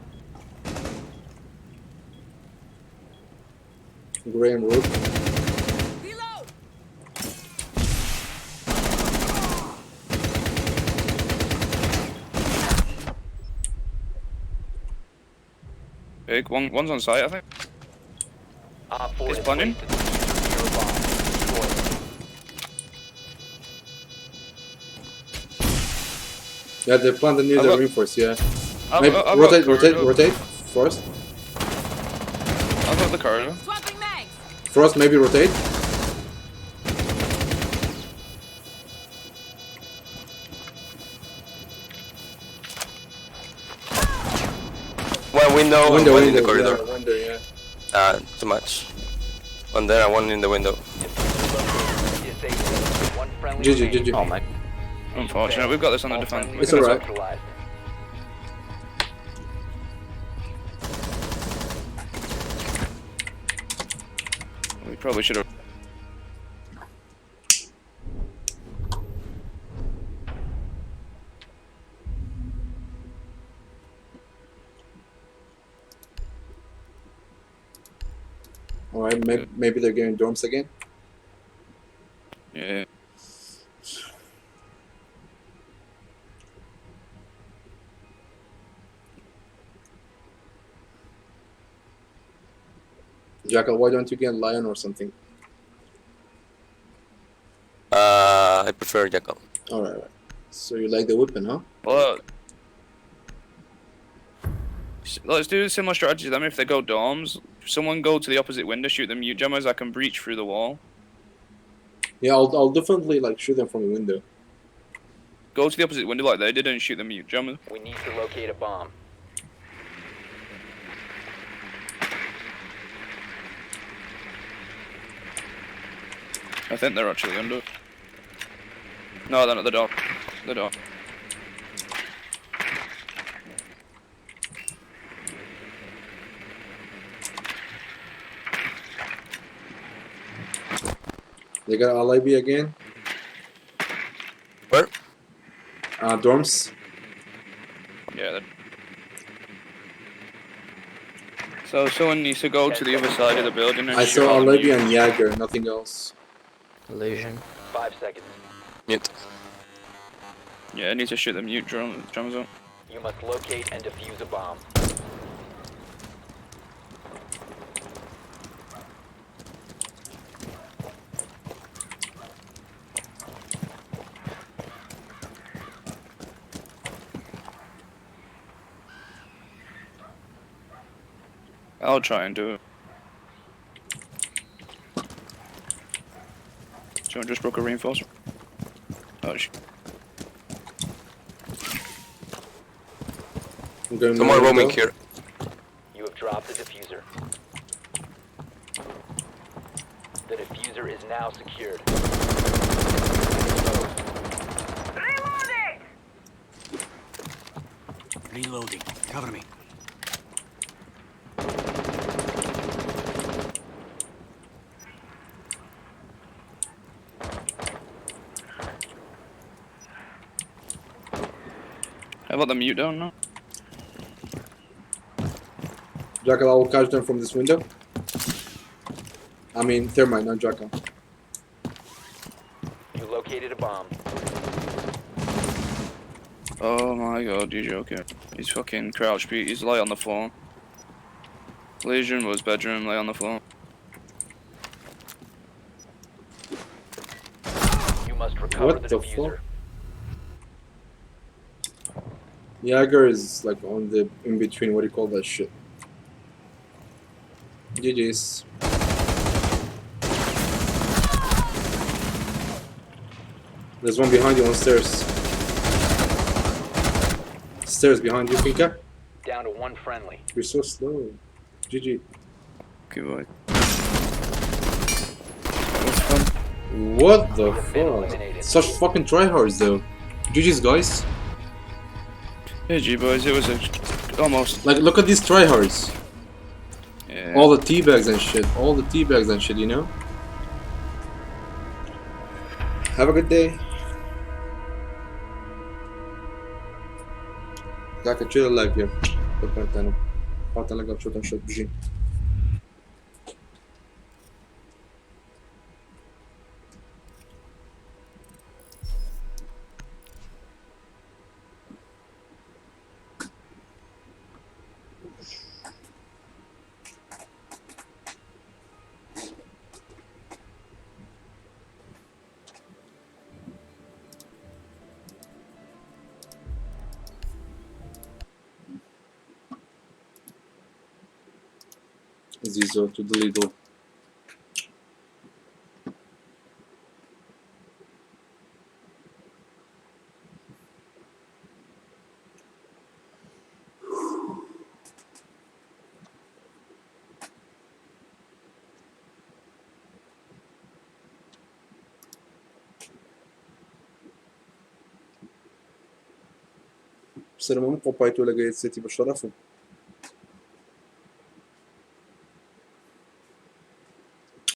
Graham roof. Big one. One's on site, I think. Op 4 He's has planting. placed the diffuser near a bomb. Destroy it. Yeah, they planted near I've the got- reinforce. Yeah. I've Maybe got- I've got rotate, rotate, corridor. rotate. First, I've got the corridor. Frost, maybe rotate. One window, Window, and one in the window, corridor. yeah, window, yeah. Too much. One there and one in the window. Disable. One friendly GG, remaining. GG. Oh my. Unfortunate. We've got this on the All defense. friendlies It's alright. neutralized. We probably should have. All right, maybe they're getting dorms again. Yeah. Jackal, why don't you get Lion or something? I prefer Jackal. All right, all right. So you like the weapon, huh? Well, let's do a similar strategy to them. If they go dorms, someone go to the opposite window, shoot them mute jammers. I can breach through the wall. Yeah, I'll definitely shoot them from the window. Go to the opposite window like they did and shoot the mute jammers. We need to locate a bomb. I think they're actually under. No, they're not. The door. The door. They got LIB again. Where? Dorms. Yeah. They're... So someone needs to go to the other side of the building and I shoot saw all the LIB mute. and Jaeger, nothing else. Illusion. 5 seconds. Mute. Yeah, I need to shoot the mute drums up. You must locate and defuse a bomb. I'll try and do it. Someone just broke a reinforcement. Oh I'm going Someone window. roaming here. You have dropped the diffuser. The diffuser is now secured. Reloading. Cover me. How about the mute down now? Jackal, I will catch them from this window. I mean, thermite, not Jackal. You located a bomb. Oh my god, you're joking. He's fucking crouch beat. He's lay on the floor. Legion was bedroom, lay on the floor. You must recover What the the diffuser. fuck? Jaeger is on the in between. What do you call that shit? GG's. There's one behind you on stairs. Stairs behind you, Pinka. Down to one friendly. You're so slow. GG. Okay, boy. What the fuck? Such fucking tryhards though. GG's guys. GG boys, it was a almost. Like look at these tryhards. Yeah. All the teabags and shit. All the teabags and shit, you know? Have a good day. کاکە چێ لە لایڤ یە قوربانتانم خواتان لەگەڵ چۆتان شەد بژین. زیزۆ تو دڵی دڵ. سەرم ئەم قۆپای تۆ لەگە یەکسێتی بە شەرەفم.